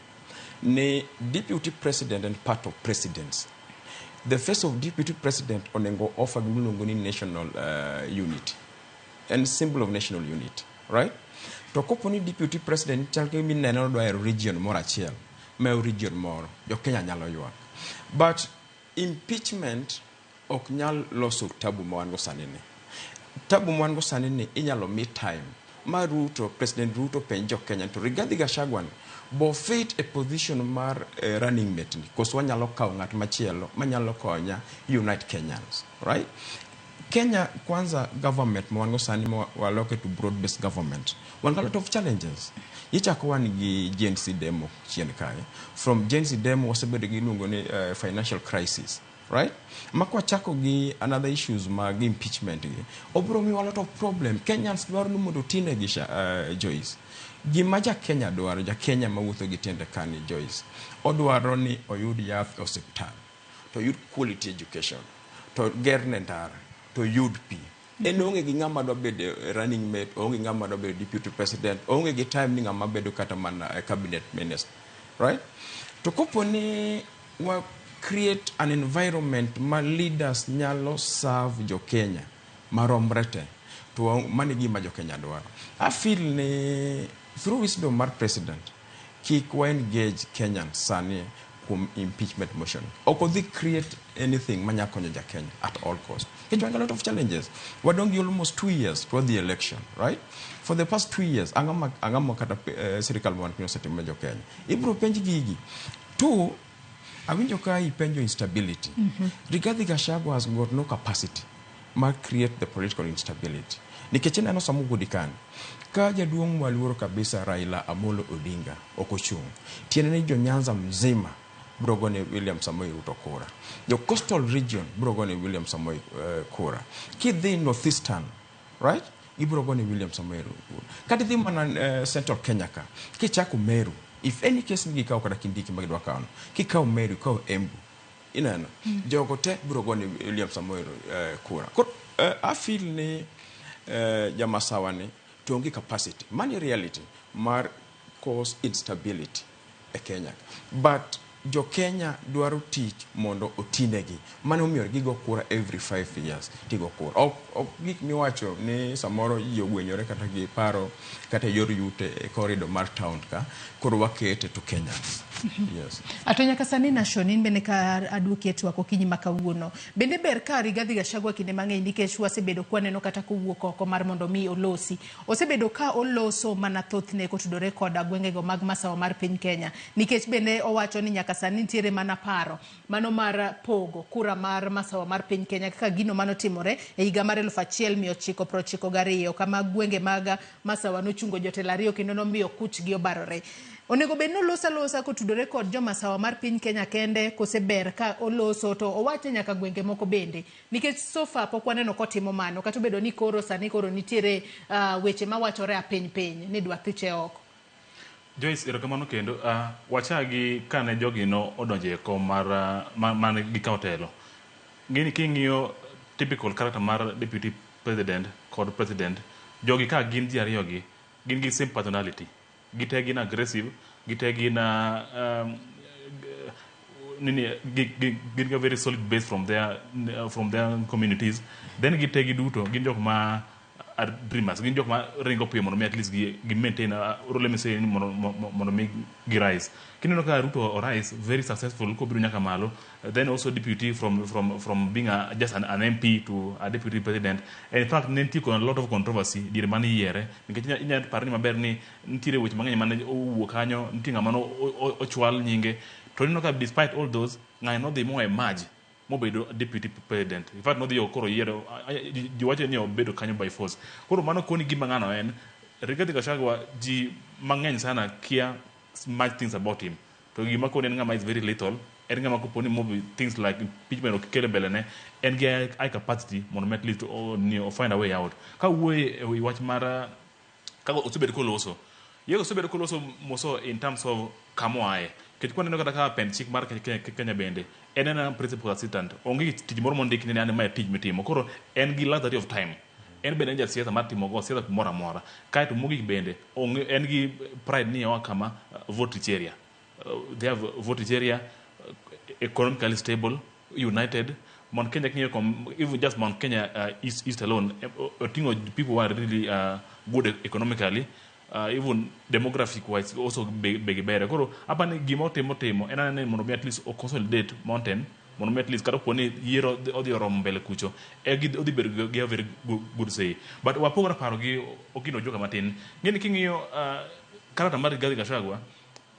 ni deputy president and part of presidency. The face of deputy president onego offer gimiluongo ni national unity, and symbol of national unity, right? To kopo ni deputy president chal ka mineno dwa hero region moro achiel, mewo region moro, jo Kenya nyalo ywak. But impeachment ok nyal loso tabu ma wan go sani ni. Tabu ma wan go sani ni inyalo mi time ma Ruto, President Ruto penj jo Kenya to Rigathi Gachagua ni bo fit e position mar running mate ni, koso wanyalo kawo ng'at machielo manyalo konya unite Kenyans, right? Kenya kwanza government ma wan go sani ma waloke to broad based government, wan gi a lot of challenges. Ichako wan gi Gen Z demo chien kae. From Gen Z demo wasebedo gi iluongo ni financial crisis, right? Ma kwachako gi another issues mag impeachment gi, obiro miwa a lot of problem. Kenyans dwaro ni mondo otinegi Joyce. Gima ja Kenya dwaro, ja Kenya mawuotho gi tiende kani Joyce, odwaro ni oyud yath e osiptal, to oyud quality education, to gerne ndara, to oyud pi. En onge gi ng'ama dwa bedo running mate, onge gi ng'ama dwa bedo deputy president, onge gi time ni ng'ama bedo kata mana cabinet minister, right? To kopo ni wa create an environment ma leaders nyalo serve jo Kenya maromre te, to mano e gima jo Kenya dwaro. I feel ni through wisdom mar president, kik wa engage Kenyans sani kuom impeachment motion. Ok odhi create anything manya konyo ja Kenya at all cost. Nikech wan gi a lot of challenges. Wadong' gi almost 2 years toward the election, right? For the past 2 years, ang'o ma kata sirikal ma wan osetimo ne jo Kenya? Ibiro penj gigi. Two, awinjo ka ipenjo instability. Rigathi Gachagua has got no capacity mar create the political instability. Nikech ineno sama owuok kan, ka jaduong' mwaluoro kabisa Raila Amolo Odinga ok ochung', tiende ni jo Nyanza mzima biro gone William Samoei Ruto kura. Jo coastal region biro gone William Samoei kura. Kidhi Northeastern, right? Ibiro gone William Samoei Ruto kura. Kata idhi mana Central Kenya ka, kichako Meru, if any case ni gikawo kata Kindiki ma gidwa kawono, kikawo Meru, ikawo Embu, ineno, jogo te biro gone William Samoei kura. Koro I feel ni jamasawa ni to onge capacity. Mano e reality mar cause instability e Kenya. But jo Kenya dwaro tich mondo otinegi. Mano omiyo gigo kura every 5 years tigo kura. Ok gik miwacho ni samoro ji ogwenyore kata gi paro kata yor yute e corridor mar town ka, koro wakete to Kenyans. Yes. Ato nyaka sani Nation in bende ka aduoki e twak okinyi ma kawuono. Bende ber ka Rigathi Gachagua kinde mang'eny nikech wasebedo kwaneno kata kowuok oko mar mondo mi olosi. Osebedo ka oloso mana thothne kotudore koda gwengego mag masawa mar piny Kenya. Nikech bende owacho ni nyaka sani nitiere mana paro mano mar pogo kura mar masawa mar piny Kenya kaka gino manotimore e higa mar 1992 kama gwenge mag masawa nochungo jotelo ariyo kendo nomiyo kuchgi obarore. Onego bed ni oloso alosa kotudore kod jomasawa mar piny Kenya kende kose ber ka oloso to owacho nyaka gwenge moko bende nikech so far pok waneno kotimo mano kata obedo ni koro sani koro nitiere weche mawachore a piny piny ni dwa thiche oko. Joyce, erokamano kendo. Wachagi kane jogi no odonjo e kom mar mane gikawo telo. Gini king'iyo typical character mar deputy president kod president, jogi ka gin ji ariyo gi, gin gi same personality. Gite gin aggressive, gite gin nini, gin ga very solid base from their communities. Then gite giduto gin jok ma are dreamers, gin jok ma ringo piyo mondo mi at least gi maintain, or let me say ni mondo mi gi rise. Kineno ka Ruto o rise very successful kobiro nyaka malo, then also deputy from being just an MP to a deputy president. And in fact ne nitie kod a lot of controversy diere mane iyiere nikech inya paro ni maber ni nitiere weche mang'eny mane owuok kanyo, nitie ng'ama no ochwal nyinge to ineno ka despite all those, ng'ani nodhi mo emerge mobedo deputy president. In fact nodhi koro yiero ji wacho ni obedo kanyo by force. Koro mano koni gima ng'ano en Rigathi Gachagua, ji mang'eny sana kia much things about him, to gima koni en ng'ama is very little, en ng'ama koponi move things like impeachment ok kel e mbele ne en gi high capacity mondo mi at least ni o find a way out. Ka wuoye e wi wach mar kaka osebedo koloso ye, osebedo koloso moso in terms of kamoaye, nikech kwaneno kata kaka pend chik mar Kenya bende en ena principal assistant, onge tich moro mondik ni an mae tich mitimo. Koro en gi luxury of time, en bende en jasiasa mar timo go siasa kumoro amora. Kaeto mogik bende onge en gi pride ni oa kama vote rich area. They have vote rich area, economically stable, united Mount Kenya. King'iyo even just Mount Kenya East alone, oting'o people who are really good economically, even demographic wise also be gibere. Koro apani gima otimo timo en anene mondo mi at least o consolidate mountain, mondo mi at least kata opo ni yiero odhi oromo mbele kucho e odhi bedo gi a very good say. But wapogore paro gi Okino Ojuoga matin. Ng'eni king'iyo character mar Rigathi Gachagua,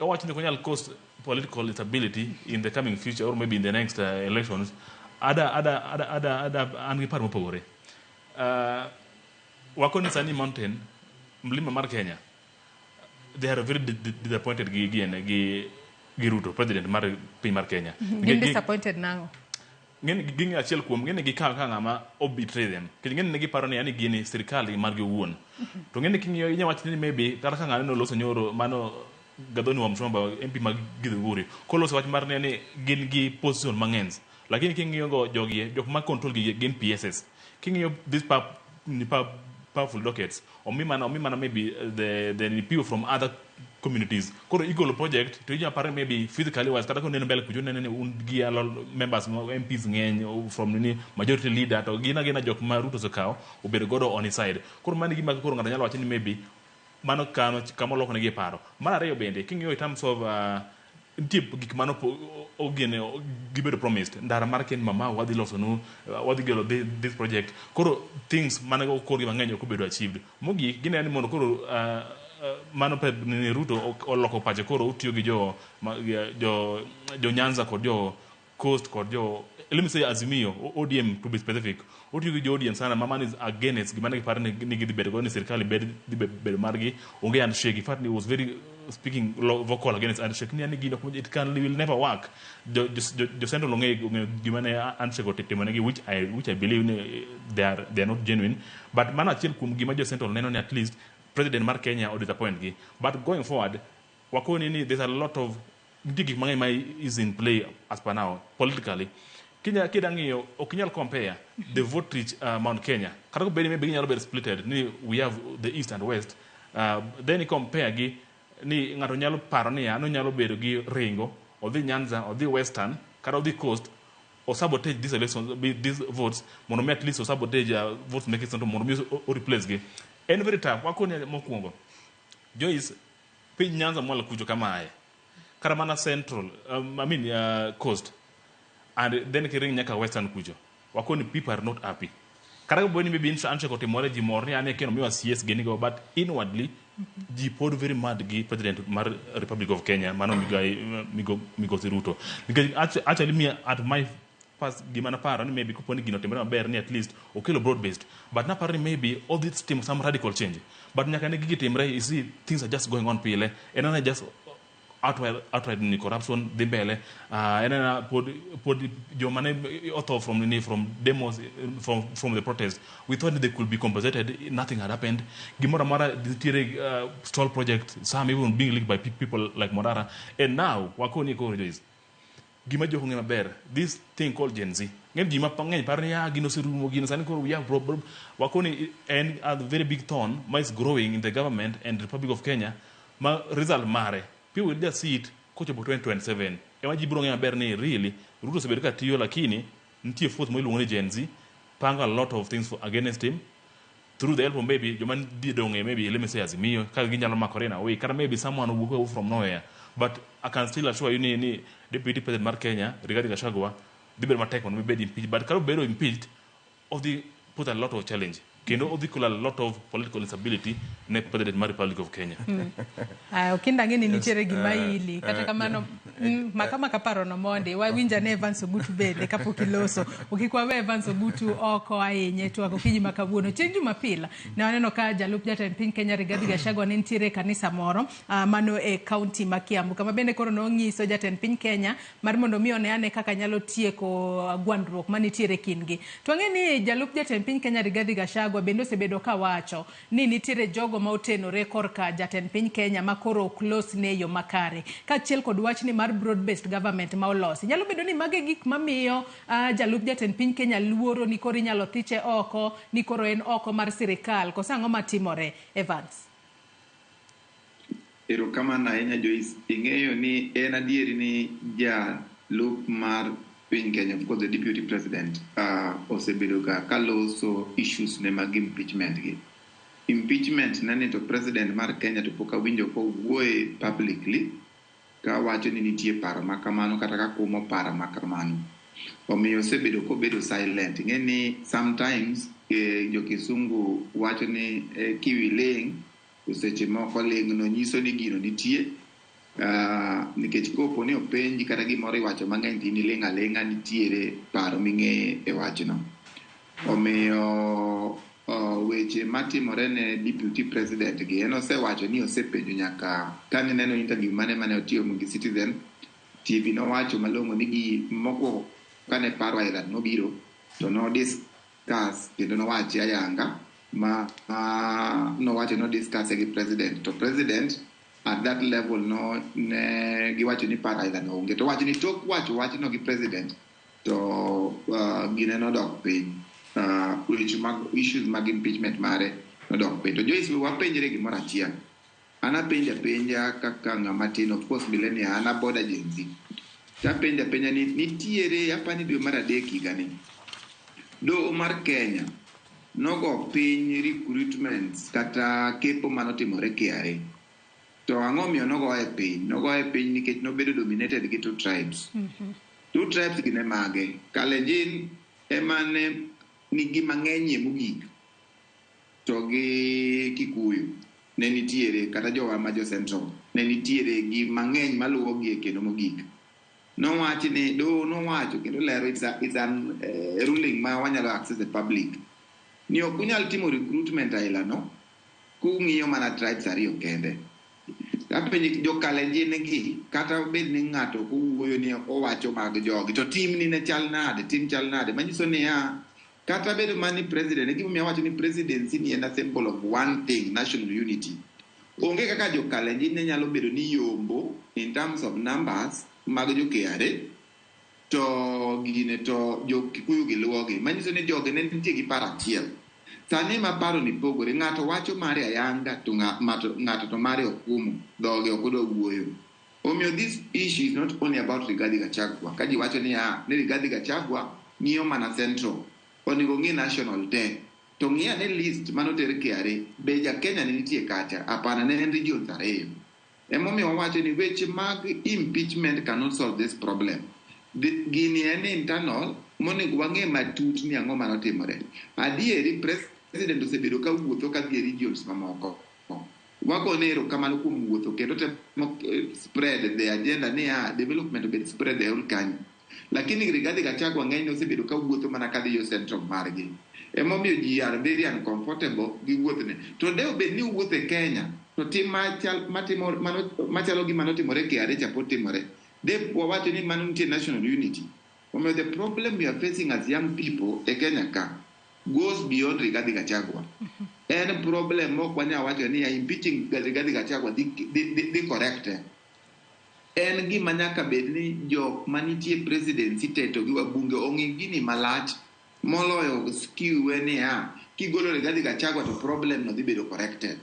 owacho ni ok onyal cause political instability in the coming future or maybe in the next elections. Ada an gi paro mopogore. Wakoni sani mountain, mlima mar Kenya, they are very disappointed gi Ruto, president mar piny mar Kenya. Gin disappointed nang'o? Ng'eni ging'e achiel kuom ng'eni gikawo ka ng'ama o betray them, nikech ng'eni ne giparo ni yani gini sirikal margi owuon. To ng'eni king'iyo inya wach ni maybe kata ka ng'ane noloso nyoro mano Gathoni Wamuchomba, MP mag Githunguri, koloso wach mar ne ni gin gi position mang'eny, lakini king'iyo go jogi jok ma control gi gin PSS. King'iyo this powerful dockets omi mana maybe the people from other communities. Koro igolo project to inya paro maybe physically wise kata koneno mbele kucho neno ni un gi a lot members MPs ng'eny from nini majority leader to gin agina jok ma Ruto osekawo obedo godo on his side. Koro mano e gima koro ng'ato nyalo wacho ni maybe mano kano kama olokone gi e paro. Mar ariyo bende king'iyo in terms of nitie gik mano ogene gibedo promised ndara mar Ken Mama wadhi losonu, wadhi gelo this project. Koro things mane okorgi mang'eny ok obedo achieved. Mogik gineno ni mondo koro mano ni Ruto oloko pache, koro otiyo gi jo Nyanza kod jo Coast kod jo, let me say, Azimio, ODM to be specific. Otiyo gi jo ODM sana ma mano is against gima ne giparo ni gidhi bedo go ni sirkal bed dhi bedo margi, onge handshake. In fact it was very speaking vocal against handshake ni ani gino it can will never work. Jo Central ong'e gima ne handshake otimonegi, which I believe ni they are not genuine, but mano achiel kuom gima jo Central neno ni at least president mar Kenya o disappoint gi. But going forward, wakoni ni there's a lot of, nitie gik mang'eny ma is in play as per now politically. Kinya kida ng'iyo, ok inyal compare the vote reach Mount Kenya, kata kobed ni maybe ginyalo bedo splitted ni we have the east and west, then i compare gi ni ng'ato nyalo paro niya nonyalo bedo gi Ringo odhi Nyanza, odhi Western, kata odhi Coast, o sabotage these elections, these votes, mondo mi at least o sabotage votes meke Central mondo mi o replace gi. En very tough. Wakoni mokwongo, Joyce, piny Nyanza mwalo kucho kamae, kata mana Central, I mean, Coast, and then kiring nyaka Western kucho, wakoni people are not happy. Kata kapo ni maybe handshake otimore, ji mor ni ane kendo miwa CS ginigo, but inwardly ji pod very mad gi president mar Republic of Kenya, mano migai migosi Ruto, nikech actually me at my first gima naparo ni maybe kopo ni gino otimore maber ni at least okelo broad based, but naparo ni maybe all this timo some radical change, but nyaka ne gigi timre, you see things are just going on pile en ana just outright ni corruption dhi mbele, en ena pod joma ne otho from ni from demos, from the protest, we thought they could be compensated. Nothing had happened. Gimoro amora nitiere, stall project, some even being leaked by people like Morara. And now wakoni koro, Joyce, gima jok ong'e maber, this thing called Gen Z, ng'eny ji mang'eny paro ni ah, gino oserumo, gino sani koro we have wakoni en a very big thorn ma is growing in the government and Republic of Kenya, ma result mare people will just see it kochopo 2027, ema ji biro ng'eyo maber ni really Ruto osebedo ka tiyo, lakini nitie force mo iluongo ni Gen Z pango a lot of things against him through the help of maybe joma dhi dong' e maybe, let me say, Azimio, kaka ginyalo makore in a way, kata maybe someone owuok from nowhere. But I can still assure you ni deputy president mar Kenya, Rigathi Gachagua, dhi bedo matek mondo mi bed impeached, but kata obedo impeached, odhi put a lot of challenge kendo odhi kelo a lot of political instability ne president mar Republic of Kenya. Aya, Okinda, ng'e ni nitiere gima ili kata kamano, maka maka parono mondi wawinja ne Evans Ogutu bende kapok iloso okik wawe Evans Ogutu oko ahinya e twak okinyi ma kawuono. Chieng' Jumapil ne waneno ka jalup jatend piny Kenya Rigathi Gachagua ne nitiere e kanisa moro, mano e kaunti ma Kiambu, kama bende koro nong'iso jatend piny Kenya mar mondo mi one ane kaka nyalo tieko gwandruok manitiere e kindgi. To ang'e ni jalup jatend piny Kenya Rigathi Gachagua bende osebedo kawacho ni nitiere jogo ma otenore korka jatend piny Kenya ma koro ok los ne e yo makare, kaachiel kod wachni mar broad based government ma olosi. Nyalo bedo ni magi e gik mamiyo jalup jatend piny Kenya luoro ni koro inyalo thiche oko, ni koro en oko mar sirikal, koso ang'o matimore, Evans? Erokamano ahinya, Joyce. Ing'eyo ni en adieri ni jalup mar piny Kenya, of course the deputy president, osebedo ga kaloso issues ne mag impeachment gi. Impeachment nene to president mar Kenya to pok awinjo kowuoye publicly ka wacho ni nitie paro ma kamano kata ka kumo paro ma kamano. Omiyo osebedo kobedo silent. Ing'e ni sometimes jo kisungu wacho ni kiwiling' to seche moko ling' no nyiso ni gino nitie, nikech kopo ni openji kata gimoro iwacho mang'eny to in iling' aling'a, nitiere paro ming'eye e wachno. Omiyo weche matimore ne deputy president gi, en osewacho ni osepenjo nyaka kane neno interview mane otimo gi Citizen TV, nowacho malong'o ni gi mokwongo kane paro aila nobiro to no discuss kendo nowache ayanga ma nowacho no discuss gi president, to president at that level no ne giwacho ni paro aila no onge, to wacho ni tok wacho wachno gi president to gine nodok piny, weche mag issues mag impeachment mare nodok piny. To Joyce, we wapenjre gimoro achiel. An apenjo apenja kaka ng'ama tin, of course millennial, an aboda Gen Z, tapenjo apenja ni nitiere apani dwe mar adek higani doho mar Kenya nogo piny recruitments kata kepo manotimore KRA. To ang'o miyo nogoye piny? Nogoye piny nikech nobedo dominated gi two tribes. Two tribes gi ne mage? Kalenjin ema ne nigi mang'enyie mogik, to gi Kikuyu ne nitiere, kata jowa ma jo Central ne nitiere gi mang'eny maluwogi e kendo mogik. Nowachi ni doho nowacho kendo lero, it's an ruling ma wanyalo access the public, ni ok unyal timo recruitment aila no kung'iyo mana tribes ariyo kende. Apenji jo Kalenjin gi kata bed ni ng'ato ok owuoyo ni owacho mag jogi to timni ne chal nade, tim chal nade, manyiso niya kata bedo mana ni president, e gimomiyo awacho ni presidency ni en a symbol of one thing, national unity. Onge kaka jo Kalenjin ne nyalo bedo ni yombo in terms of numbers mag jo KRA to gine to jo Kikuyu gi luwogi, manyiso ni jogi ne nitie gi paro achiel. Sani ma paro ni pogore, ng'ato wacho mare ayanga to ng'ato to mare okumo, dhoge ok odwa wuoyo. Omiyo this issue is not only about Rigathi Gachagua. Ka ji wacho niya, ni Rigathi Gachagua ng'iyo mana central, onego ng'i national te. To ng'i ane list manoter KRA, be ja Kenya ne nitie kacha? Hapana, ne en regions ariyo. Emomiyo wawacho ni weche mag impeachment cannot solve this problem. Gini en internal, monego wang'e matut ni ang'o manotimore. Adieri president osebedo ka wuotho ka dhi e regions mamoko. Wagone erokamano kuom wuotho kendo temo spread the agenda niya development obed spread e whole Kenya. Lakini Rigathi Gachagua ng'enyne osebedo ka wuotho mana kadhi yo central margi. Emomiyo ji are very uncomfortable gi wuothne. To de obed ni owuotho e Kenya, to tim machalo gi manotimore KRA cha pod timore. De wawacho ni mano nitie national unity. Omiyo the problem we are facing as young people e Kenya ka goes beyond Rigathi Gachagua. En problem mok wanyal wacho ni impeaching Rigathi Gachagua dhi correct. En gima nyaka bed ni jok manitie presidency te to gi wabunge ong'i gini malach moloyo skew niya kigolo Rigathi Gachagua to problem no dhi bedo corrected.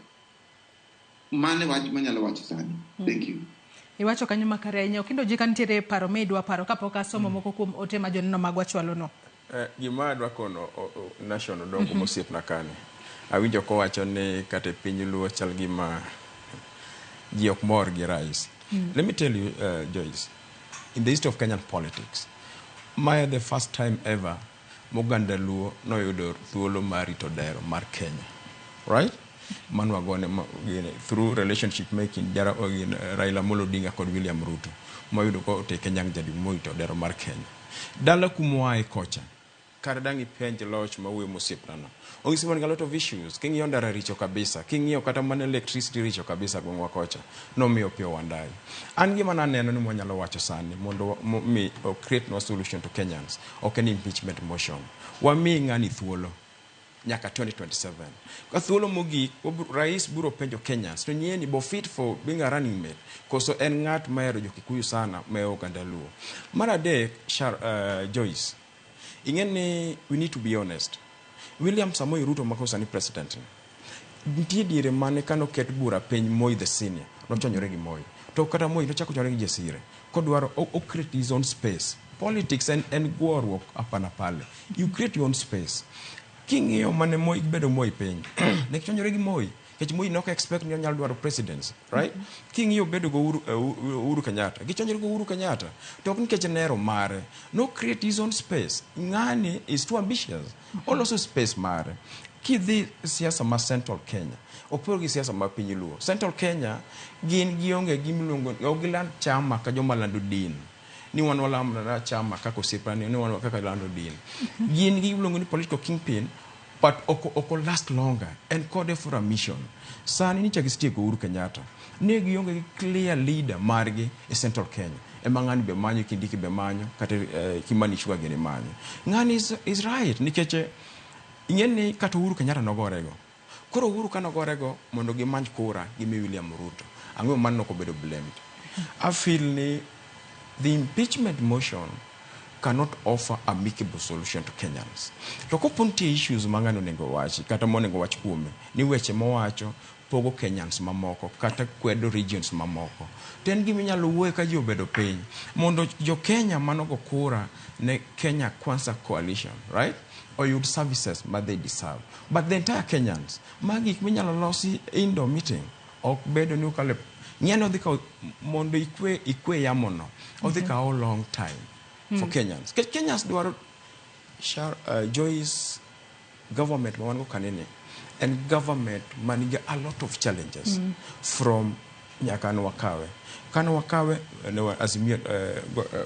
Mano e wach manyalo wacho sani. Thank you. Iwacho kanyo makare ahinya. Okindo ji ka nitiere paro midwa paro kapok asomo moko kuom ote ma joneno magwa chwalo no. Gima adwa kono Nation Odongo mosiepna kani. Awinjo kowacho ni kata e piny Luo chal gima ji ok mor gi rais. Let me tell you, Joyce, in the history of Kenyan politics, mae the first time ever moganda Luo noyudo thuolo mar rito dero mar Kenya. Right? Mano wagone gini, through relationship making jara gini, Raila Amolo Odinga kod William Ruto moyudo ko oteke nyang' jadi morito dero mar Kenya. Dala kumwae kocha kar dang' ipenj loch mawuoyo mosiepnano. Onyisi wan gi a lot of issues. King'iyo ndara richo kabisa. King'iyo kata mana electricity richo kabisa gweng'wa kocha. Nomiyo Opiyo Wandayi. An gima naneno ni mwanyalo wacho sani mondo mi o create no solution to Kenyans. Ok en impeachment motion. Wami ng'ani thuolo nyaka 2027. Ka thuolo mogik, rais biro penjo Kenyans to nyieni bo fit for being a running mate koso en ng'at mahero jo Kikuyu sana ma oganda Luo. Mar adek, Joyce, ing'e ni we need to be honest. William Samoei Ruto ma sani president ni, nitie diere mane kanoket bura piny Moi the senior, nochonyore gi Moi. To kata Moi nochako chonyore gi Jesire. Kodwaro, o create his own space. Politics en goruok hapa na pale. You create your own space. King'iyo mane Moi bedo Moi piny, ne gichonyore gi Moi. Nikech Moi nok expect ni onyalo dwaro presidency, right? King'iyo bedo go Uhuru Kenyatta, gichonyore go Uhuru Kenyatta. To ok nikech nero mare. No create his own space. Ng'ani is too ambitious. Oloso space mare. Kidhi siasa ma Central Kenya, opogore gi siasa ma piny Luo. Central Kenya gin gionge gimiluongo, ok giland chama ka joma lando din. Ni wan walando chama kaka osiepna ni wan kaka lando din. Gin gi iluongo ni political kingpin, but ok last longer. En kode for a mission. Sani ni chak gisetieko Uhuru Kenyatta. Ne gionge gi clear leader margi e Central Kenya. Ema ng'ani be manyo, Kindiki be manyo, kata Kimani Ichung'wa gini manyo. Ng'ani is right, nikech ing'e ni kata Uhuru Kenyatta nogorego. Koro Uhuru ka nogorego mondo gimany kura gimi William Ruto. Ang'o mano ok obedo blamed? I feel ni the impeachment motion cannot offer amicable solution to Kenyans. To kopo nitie issues ma ng'ano onego wachi, kata monego wach kuome, ni weche mowacho pogo Kenyans mamoko, kata kwedo regions mamoko. To en gima inyalo wuoye ka ji obedo piny, mondo jo Kenya manogo kura ne Kenya Kwanza Coalition, right? Oyud services ma they deserve. But the entire Kenyans, ma gik minyalo losi indoor meeting, ok bedo ni ukale, ng'e odhi kawo, mondo ikwe yamo no, odhi kawo long time for Kenyans. Kenyans dwaro Joyce government ma wan go kanini, en government manigi a lot of challenges from nyaka ne wakawe. Kane wakawe, ne wa Azimio,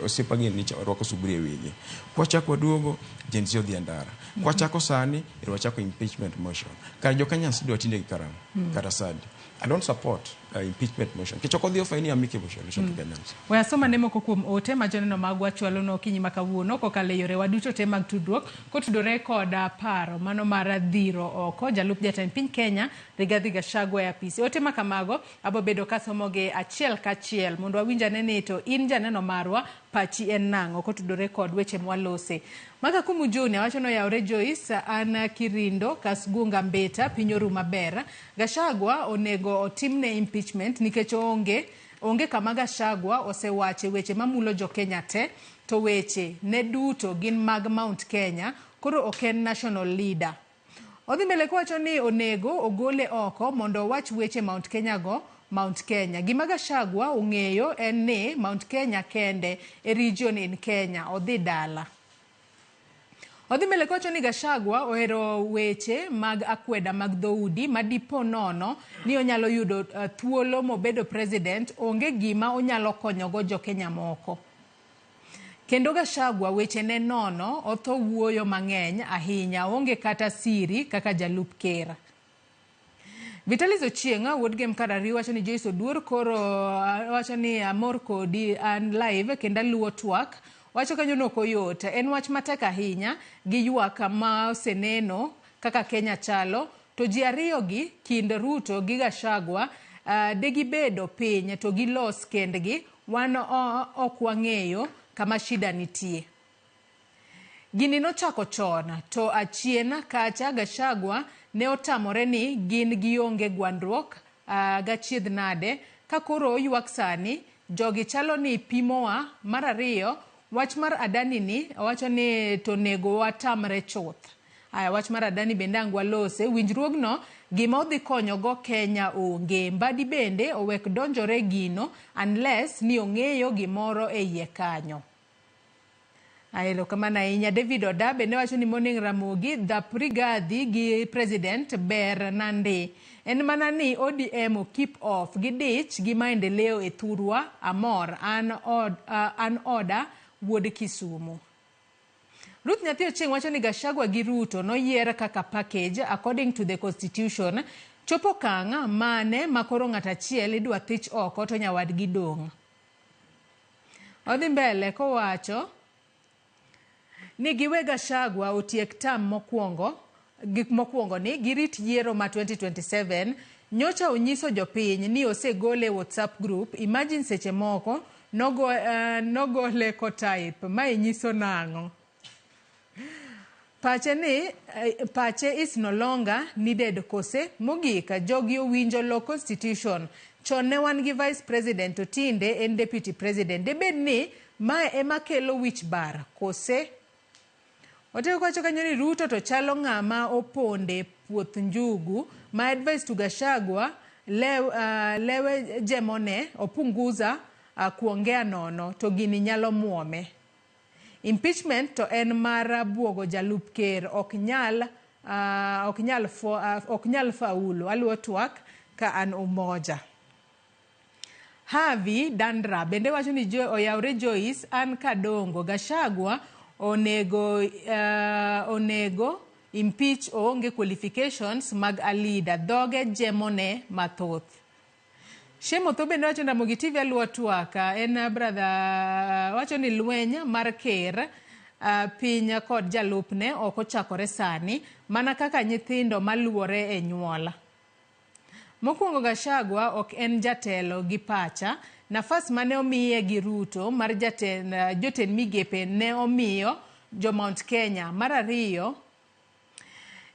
osiepa gi ni rwako suburia e wigi. Kwachako waduogo, Gen Z odhi e ndara. Kwachako sani, ero wachako impeachment motion. Kar jo Kenyans dwa tinde gi karang'o. Kata sadi I don't support impeachment motion nikech ok odhi offer any amicable solution to Kenyans. We asoma ne moko kuom ote ma joneno magwa chwalonwa okinyi ma kawuono kokalo e yorewa duto te mag tudruok kotudore kod paro mano mar dhiro oko jalup jatend piny Kenya Rigathi Gachagua e apisi. Ote ma kamago abobedo kasomogi achiel kachiel mondo wawinj ane ni to in janeno marwa pachi en nang'o kotudore kod weche mwalose. Maka Kumu Junior wacho ni oyawre Joyce, an Kirindo, Kasgunga Mbita, piny oru maber. Gachagua onego otimne impeachment nikech oonge onge kama Gachagua osewache weche mamulo jo Kenya te to weche ne duto gin mag Mount Kenya koro ok en national leader. Odhi mbele kowacho ni onego ogole oko mondo owach weche Mount Kenya go Mount Kenya. Gima Gachagua ong'eyo en ni Mount Kenya kende e region in Kenya odhi dala. Odhi mbele kowacho ni Gachagua ohero weche mag akweda mag dhoudi ma dipo nono ni onyalo yudo thuolo mobedo president onge gima onyalo konyogo jo Kenya moko. Kendo Gachagua weche ne nono otho wuoyo mang'eny ahinya oonge kata siri kaka jalup ker. Vitalis Ochieng' wuod Gem Karari wacho ni Joyce Oduor koro wacho ni amor kodi an live kendo aluwo twak. Wacho kanyo ni ok oyot. En wach matek ahinya gi ywak ma oseneno kaka Kenya chalo to ji ariyo gi kind Ruto gi Gachagua degibedo piny to gilos kendgi wan ok wang'eyo kama shida nitie. Gini nochako chon to achien kacha Gachagua ne otamore ni gin gionge gwandruok gachiedh nade ka koro oywak sani jogi chalo ni pimowa. Mar ariyo wach mar Adani ni owacho ni to nego watamre chuth. Aya wach mar Adani bende ang' walose winjruogno gima odhi konyogo Kenya onge. Mbadi bende owek donjore gino unless ni ong'eyo gimoro e iye kanyo. Erokamano ahinya. David Oda bende wacho ni morning Ramogi, dhap Rigathi gi president ber nandi. En mana ni ODM keep off gidich gi maendeleo e thurwa amor an, an oda wuod Kisumu. Ruth Nyathi Ochieng' wacho ni Gachagua gi Ruto noyier kaka package according to the constitution. Chopo okang' mane ma koro ng'at achiel idwa thich oko to nyawadgi dong'. Odhi mbele kowacho ni giwe Gachagua otiek term mokwongo gik mokwongo ni girit yiero ma 2027 nyocha onyiso jopiny ni osegole WhatsApp group imagine seche moko nogole kotype mae nyiso nang'o pache ni pache is no longer needed kose mogik jogi owinjo lo constitution chon ne wan gi vice president to tinde en deputy president debed ni mae ema kelo wich bar kose Oteko wacho kanyo ni Ruto to chalo ng'ama oponde puoth njugu. My advice to Gachagua lewe jemone opunguza kuongea nono to gini nyalo muome. Impeachment to en mar buogo jalup ker ok nyal ok nyal faulu. Aluwo twak ka an Umoja. Harvey Dandra bende wacho ni oyawre Joyce an Kadongo Gachagua onego impeach oonge qualifications mag a leader dhoge jemone mathoth. Shemo Tho bende wacho ni Ramogi TV aluwo twak en brother wacho ni lweny mar ker piny kod jalupne ok ochakore sani mana kaka nyithindo maluwore e nyuol. Mokwongo Gachagua ok en jatelo gi pacha nafas mane omiye gi Ruto mar jotend migepe ne omiyo jo Mount Kenya. Mar ariyo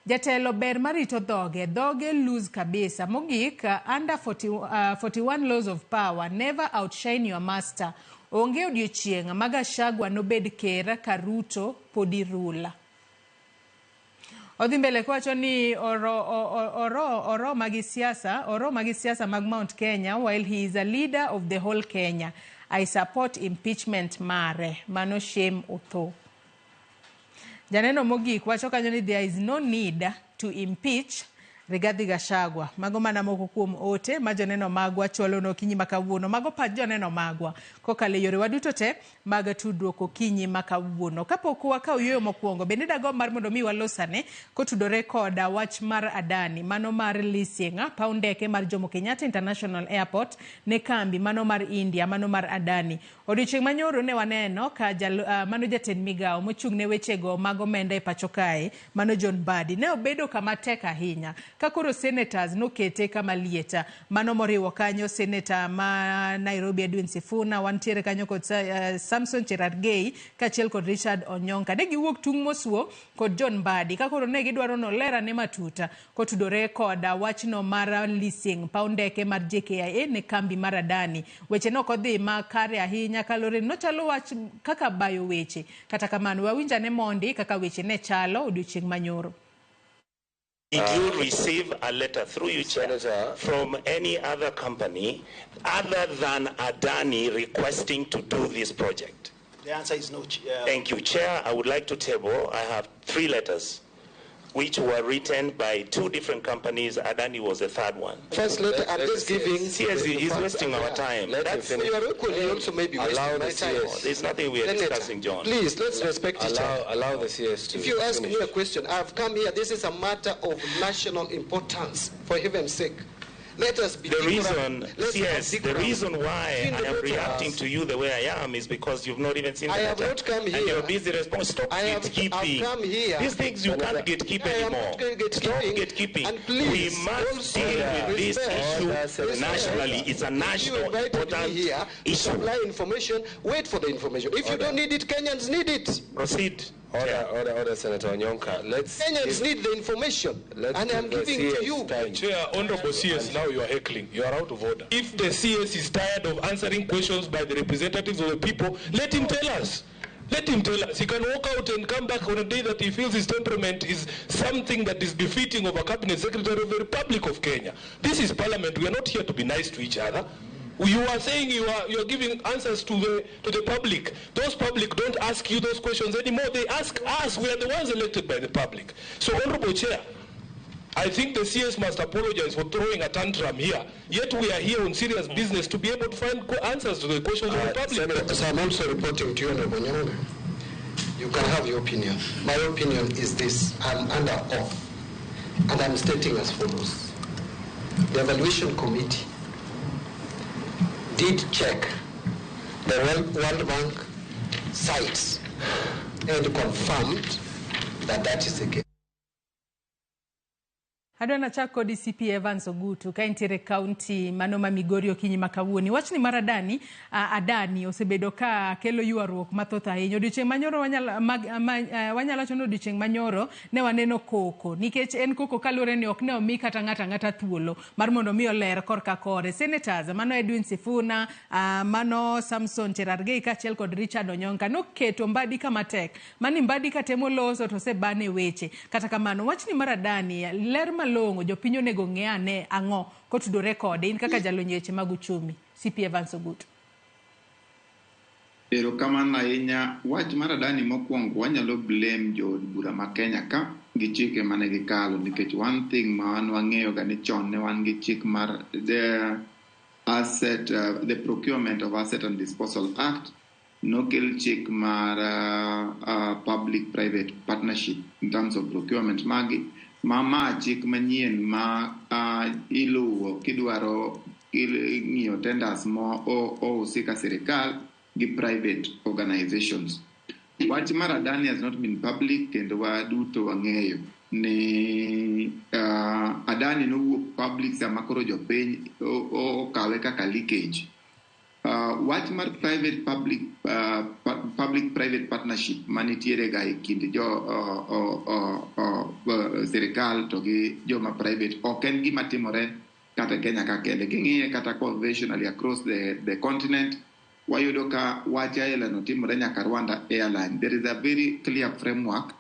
jatelo ber marito dhoge dhoge lose kabisa. Mogik under 41 laws of power never outshine your master. Onge odiochieng' ma Gachagua nobed ker ka Ruto podi rula. Odhi mbele kowacho ni oroma gi siasa mag Mount Kenya while he is a leader of the whole Kenya. I support impeachment mare. Mano shame otho. Janeno mogik wacho kanyo ni there is no need to impeach. Rigathi Gachagua. Mago mana moko kuom ote ma joneno magwa chwalo no okinyi ma kawuono. Mago pach joneno magwa kokalo e yorewa duto te mag tudruok okinyi ma kawuono. Kapok wakawo yueyo mokwongo, bende dagomb mar mondo mi walosane kotudore koda wach mar Adani, mano mar leasing paw ndeke mar Jomo Kenyatta International Airport ne kambi mano mar India, mano mar Adani. Odiochieng' manyoro ne waneno ka mano jatend migawo mochung' ne wechego mag omenda e pacho kae, mano John Mbadi, ne obedo kama tek ahinya ka koro senators nokete kama liet. Mano moriwo kanyo senator ma Nairobi Edwin Sifuna, wantiere kanyo kod Samson Cherargei kaachiel kod Richard Onyonka. Ne giwuok tung' mosuo kod John Mbadi ka koro ne gidwaro nolerane matut kotudore koda wachno mar leasing paw ndeke mar JKIA ne kambi mar Adani. Weche ne ok odhi makare ahinya kaluwore ni nochalo wach kaka bayo weche. Kata kamano wawinj ane mondi kaka weche ne chalo odiochieng' manyoro. Did you receive a letter through you, Chair, from any other company other than Adani requesting to do this project? The answer is no. Thank you, Chair. I would like to table. I have 3 letters which were written by 2 different companies. Adani was the third one. First letter, I'm just giving... CS is wasting our time. That's, you are equally also maybe wasting my time. There's nothing we are discussing, John. Please, let's respect each other. Allow the CS to If you ask finish. Me a question, I've come here. This is a matter of national importance, for heaven's sake. Let us be The reason, Let's CS, be the reason why In the I am letter. reacting to you the way I am is because you've not even seen the I have letter. not come And here. you're busy responding. Stop I have, gatekeeping. I've come here. These things you can't gatekeep I am anymore. not going to Stop gatekeeping. gatekeeping. And please, We must also deal with this respect- issue respect. nationally. It's a If you national invited me important here to issue. supply information, wait for the information. If you don't need it, Kenyans need it. Proceed. Order, order, order, Senator Onyonka. Let's Kenyans give, need the information, let's and I'm give the giving to CS you. time. Chair, Honorable CS, now you are heckling. You are out of order. If the CS is tired of answering questions by the representatives of the people, let him tell us. Let him tell us. He can walk out and come back on a day that he feels his temperament is something that is befitting of a cabinet secretary of the Republic of Kenya. This is parliament. We are not here to be nice to each other. You are saying you are giving answers to the public. Those public don't ask you those questions anymore. They ask us. We are the ones elected by the public. So, Honorable Chair, I think the CS must apologize for throwing a tantrum here. Yet we are here on serious business to be able to find answers to the questions of the public. Senator, so I'm also reporting to you, Honorable Onyonka. You can have your opinion. My opinion is this. I'm under oath, and I'm stating as follows. The evaluation committee did check the World Bank sites and confirmed that that is the case. Adwa nachak kod CP Evans Ogutu ka entiere kaunti mano ma Migori okinyi ma kawuono. Wachni mar Adani, Adani osebedo ka kelo ywaruok mathoth ahinya. Odiochieng' manyoro wanyalo wacho ni odiochieng' manyoro ne waneno koko nikech en koko kaluwore ni ok ne omi kata ng'ato ang'ata thuolo mar mondo mi oler korka kore. Senators mano Edwin Sifuna, mano Samson Cherargei kaachiel kod Richard Onyonka noketo Mbadi kama tek. Mani Mbadi katemo loso to osebane weche. Kata kamano wachni mar Adani ler malong'o jopiny onego ng'e ane ang'o kotudore kode in kaka jalony weche mag uchumi. CP Evans Ogutu. Erokamano ahinya. Wach mar Adani mokwongo wanyalo blame jood bura ma Kenya ka gi chike mane gikalo nikech one thing ma wan wang'eyo ga ni chon ne wan gi chik mar the asset the Procurement of Asset and Disposal Act nokel chik mar public private partnership in terms of procurement magi ma chik manyien ma iluwo kidwaro ng'iyo tenders mo ousi ka sirikal gi private organizations. Wach mar Adani has not been public kendo waduto wang'eyo ni Adani nowuok public sama koro jopiny okawe kaka leakage. Wach mar private public public private partnership manitiere ga e kind jo sirikal to gi joma private ok en gima timore kata Kenya ka kende. King'iye kata conventionally across the continent, wayudo ka wach ailano timore nyaka Rwanda Airline. There is a very clear framework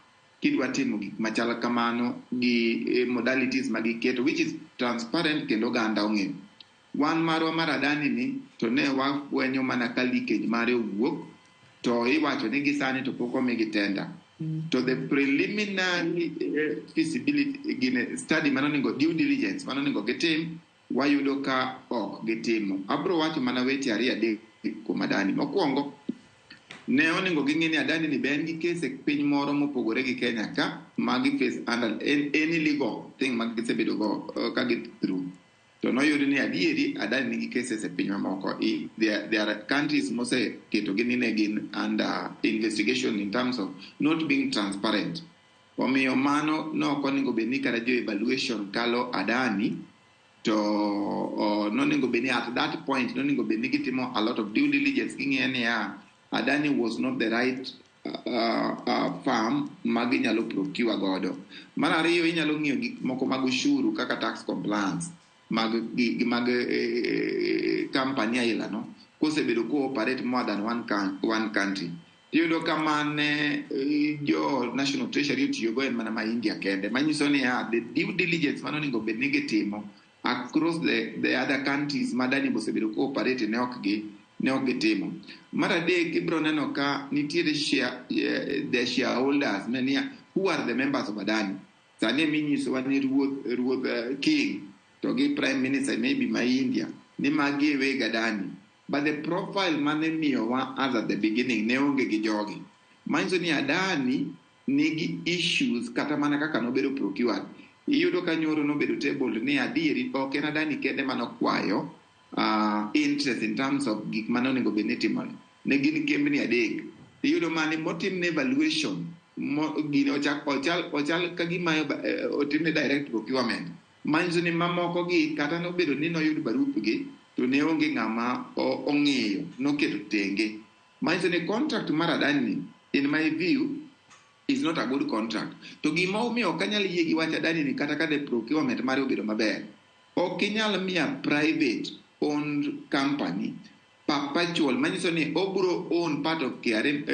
kidwa timo gik machal kamano gi modalities magiketo which is transparent kendo oganda ong'eyo. Wan marwa mar Adani ni to ne wafwenyo mana ka leakage mare owuok to iwacho ni gisani to pok omigi tender. To the preliminary feasibility gine study manonego due diligence manonego gitim wayudo ka ok gitimo. Abro wacho mana weche ariyo adek kuom Adani. Mokwongo, ne onego ging'e ni Adani ni be en gi case e piny moro mopogore gi Kenya ka ma gi face under any legal thing ma gisebedo go ka gi through. To noyud ni adieri Adani nigi cases e piny mamoko. There are countries moseketogi ni ne gin under investigation in terms of not being transparent. Omiyo mano nok onego bed ni kata jo evaluation kalo Adani to nonego bed ni at that point nonego bed ni gitimo a lot of due diligence ging'iyo niya Adani was not the right firm ma ginyalo procure godo. Mar ariyo inyalo ng'iyo gik moko mag ushuru kaka tax compliance mag gi mag company aila no kosebedo ko operate more than one country. Tiyudo ka mane jo National Treasury otiyogo en mana ma India kende. Manyiso niya the due diligence mane onego bed ni gitimo across the other countries ma Adani osebedo ko operate ne ok gitimo. Mar adek ibiro neno ka nitiere the shareholders mania who are the members of Adani. Sani minyisowa ni ruoth king to gi prime minister maybe ma India ni magi e weg Adani. But the profile mane miyowa as at the beginning ne onge gi jogi. Manyiso ni Adani nigi issues kata mana kaka nobedo procured. Iyudo ka nyoro nobedo tabled ni adieri ok en Adani kende manokwayo interest in terms of gik mane onego bed ni timore. Ne gin kembni adek. Iyudo mane motimne evaluation gino ochal ka gima otimne direct procurement. Manyiso ni mamoko gi kata nobedo ni noyud barupgi to ne onge ng'ama ong'iyo noketo tenge. Manyiso ni contract mar Adani in my view is not a good contract. To gima omiyo ok anyal yie gi wach Adani ni kata ka the procurement mare obedo maber, ok inyal miya private owned company perpetual manyiso ni obro own part of KRA,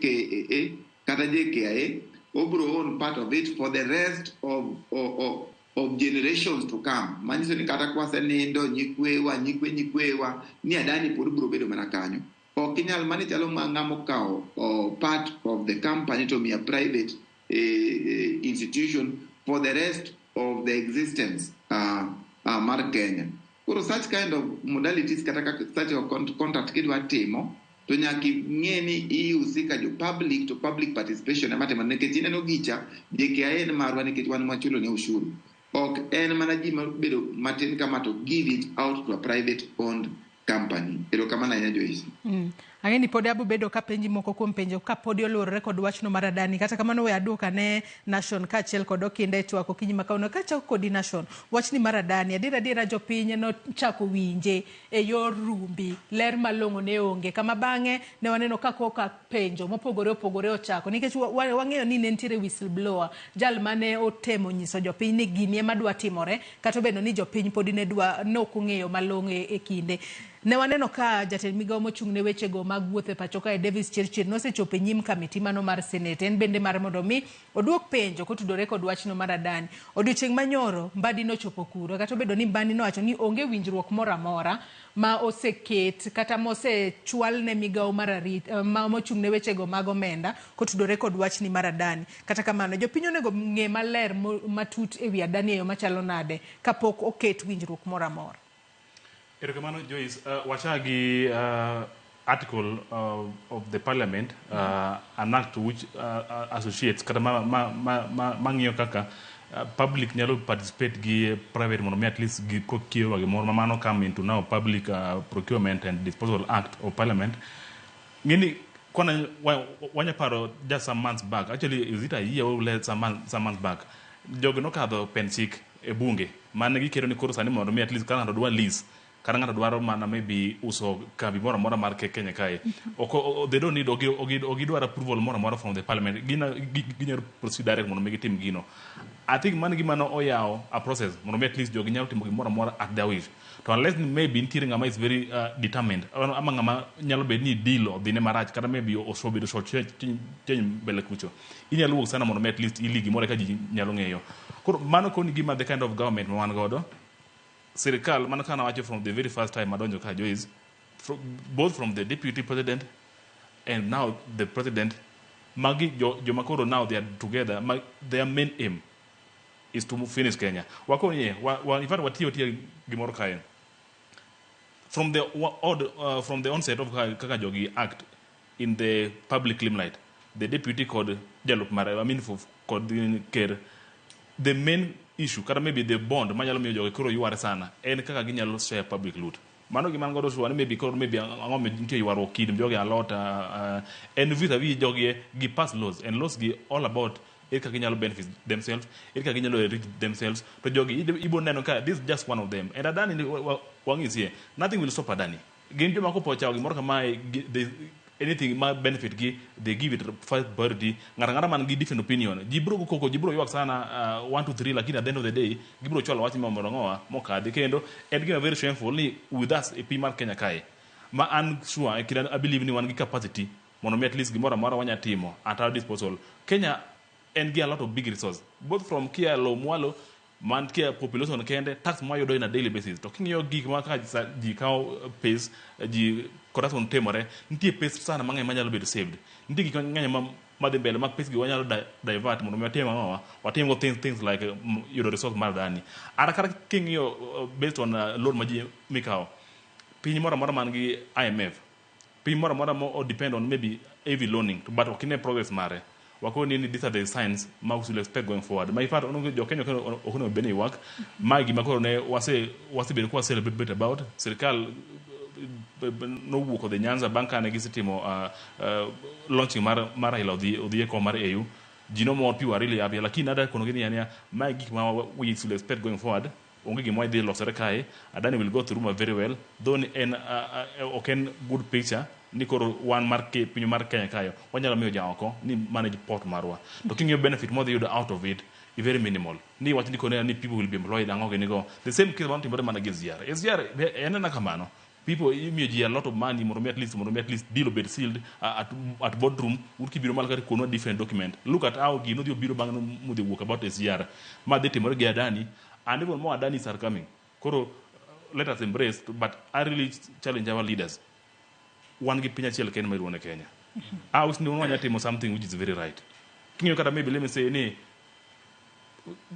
KAA kata JKIA, obro own part of it for the rest of generations to come. Manyiso ni kata kwasenindo nyikwewa nyikwewa ni Adani pod bro bedo mana kanyo. Ok inyal mani chalo ma ng'ama okawo part of the company to miya private institution for the rest of the existence mar Kenya. Koro such kind of modalities kata such a contract kidwa timo to nyaka ing'e ni ihusika jo public to public participation ema timo nikech ineno gicha JKIA en marwa nikech wan mwachulo ne ushuru. Ok en mana ji mabedo matin kama to give it out to a private owned company. Erokamano ahinya Joyce. Ang'e ni pod abo bedo ka penji moko kuom penjo ka podi oluorore kod wachno mar Adani. Kata kamano we aduoka ne Nation kaachiel kod Okinda e twak okinyi ma kawuono. Kachako kodi Nation, wachni mar Adani, adier jopiny nochako winje e yor rumbi, ler malong'o ne onge. Kama bang'e ne waneno ka koka penjo mopogore opogore ochako. Nikech wang'eyo ni ne nitiere whistleblower, jal mane otemo nyiso jopiny ni gini ema dwa timore, kata obedo ni jopiny podi ne ok ong'eyo malong'o e kinde. Ne waneno ka jatend migawo mochung' ne wechego mag wuoth e pacho kae Davis Chirchir nosechopo e nyim kamiti mano mar Senate. En bende mar mondo mi oduok penjo kotudore kod wachno mar Adani. Odiochieng' manyoro Mbadi nochopo kuro, kata obedo ni Mbadi nowacho ni onge winjruok moro amora ma oseket kata mosechwal ne migawo mar arita ma mochung' ne wechego mag omenda kotudore kod wachni mar Adani. Kata kamano jopiny onego ng'e maler matut ewi Adani e yo machalo nade kapok oket winjruok moro amora. Erokamano Joyce, wachagi article of the parliament, an act which associates kata mang'iyo kaka public nyalo participate gi private mondo mi at least gi procure gimoro ma mano come into now Public Procurement and Disposal Act of Parliament. Ng'eni kona wanya paro just some months back, actually is it a year or less, some months back, jogi nokadho pen chik e bunge mane giketo ni koro sani mondo mi at least ka ng'ato dwa lease kata ng'ato dwaro mana maybe uso kambi moro amora mar Kenya kae, they don't need ogidwaro approval moro amora from the parliament, ginyalo proceed direct mondo mi gitim gino. I think mano gima no oyawo a process mondo mi at least jogi nyalo timo gimoro amora at their wish. To unless maybe nitiere ng'ama is very determined ama ng'ama nyalo bedo ni deal odhine marach kata maybe osebedo short change mbele kucho, inyalo wuok sana mondo mi at least ili gimoro ka ji nyalo ng'eyo. Koro mano koni gima the kind of government ma wan godo sirikal mano kana wacho from the very first time adonjo ka Joyce, both from the deputy president and now the president, Magi joma koro now they are together, their main aim is to finish Kenya. Wakonye, in fact watiyo tiyo gimoro kae. From the from the onset of kaka jogi act in the public limelight, the deputy kod jalup mare, I mean kod ker, the main issue kata maybe the bond manyalo miyo jogi koro yware sana en kaka ginyalo share public loot. Mano gima an godo sure ni maybe koro maybe ang'o nitie ywaruok kind jogi alot en vis-a-vis jogi gi pass laws and laws gi all about ere kaka ginyalo benefit themselves, ere kaka ginyalo enrich themselves. To jogi ibo neno ka this is just one of them. And Adani wang'isie, nothing will stop Adani. Gin joma kopo ochako gimoro kamae, anything ma benefit gi, they give it first priority. Ng'ato ang'ata man gi different opinion, ji biro go koko, ji biro ywak sana 1 2 3, lakini at the end of the day gibiro chwalo wach mondo ang'owa mokadhi. Kendo en gima very shameful ni with us e piny mar Kenya kae, ma an sure e kinde I believe ni wan gi capacity mondo mi at least gimoro amora wanya timo at our disposal. Kenya en gi a lot of big resource, both from kia lowo mwalo man kia population kende, tax mwayudo in a daily basis. To king'iyo gik ma ka ji kawo pes, ji corruption timore, nitie pes sana mang'eny manyalo bedo saved. Nitie gik mang'eny madhi mbele ma pes gi wanyalo divert mondo mi watim ang'owa, watim go things like yudo resource mar Adani. Ara kata king'iyo based on loan ma ji mikawo, piny moro amora man gi IMF, piny moro amora mo depend on maybe heavy loaning, but ok ine progress mare. Wakoni ni these are the signs ma we should expect going forward. Ma in fact onego jo Kenya ok onego bed ni ywak. Ma gima koro ne wasebedo kwa celebrate about. Sirkal nowuok odhi Nyanza bang' kane gisetimo launching mar Raila odhi e kom mar AU. Ji nomor, people are really happy. Lakini ada kono gi niya, ma gik ma we should expect going forward. Onge gima dhi losore kae. Adani will go through ma very well. Though ni en ok en good picture ni koro wan mar piny mar Kenya kae wanyalo miyo jaoko ni manage port marwa. To king'iyo benefit modhi yudo out of it is very minimal. Ni wach ni kone ni people will be employed ang'o gini go. The same case manotimore mana gi SGR. SGR en ena kamano. People imiyo ji a lot of money mondo mi at least deal obed sealed at boardroom. Un kibiro malo kata kono different document. Look at how gino dhi obiro bang' modhi wuok about SGR. Ma dhi timore gi Adani, and even more Adanis are coming. Koro let us embrace, but I really challenge our leaders. Wan gi piny achiel kende ma iluongo ni Kenya. Awis ni wanya timo something which is very right. King'iyo kata maybe let me say ni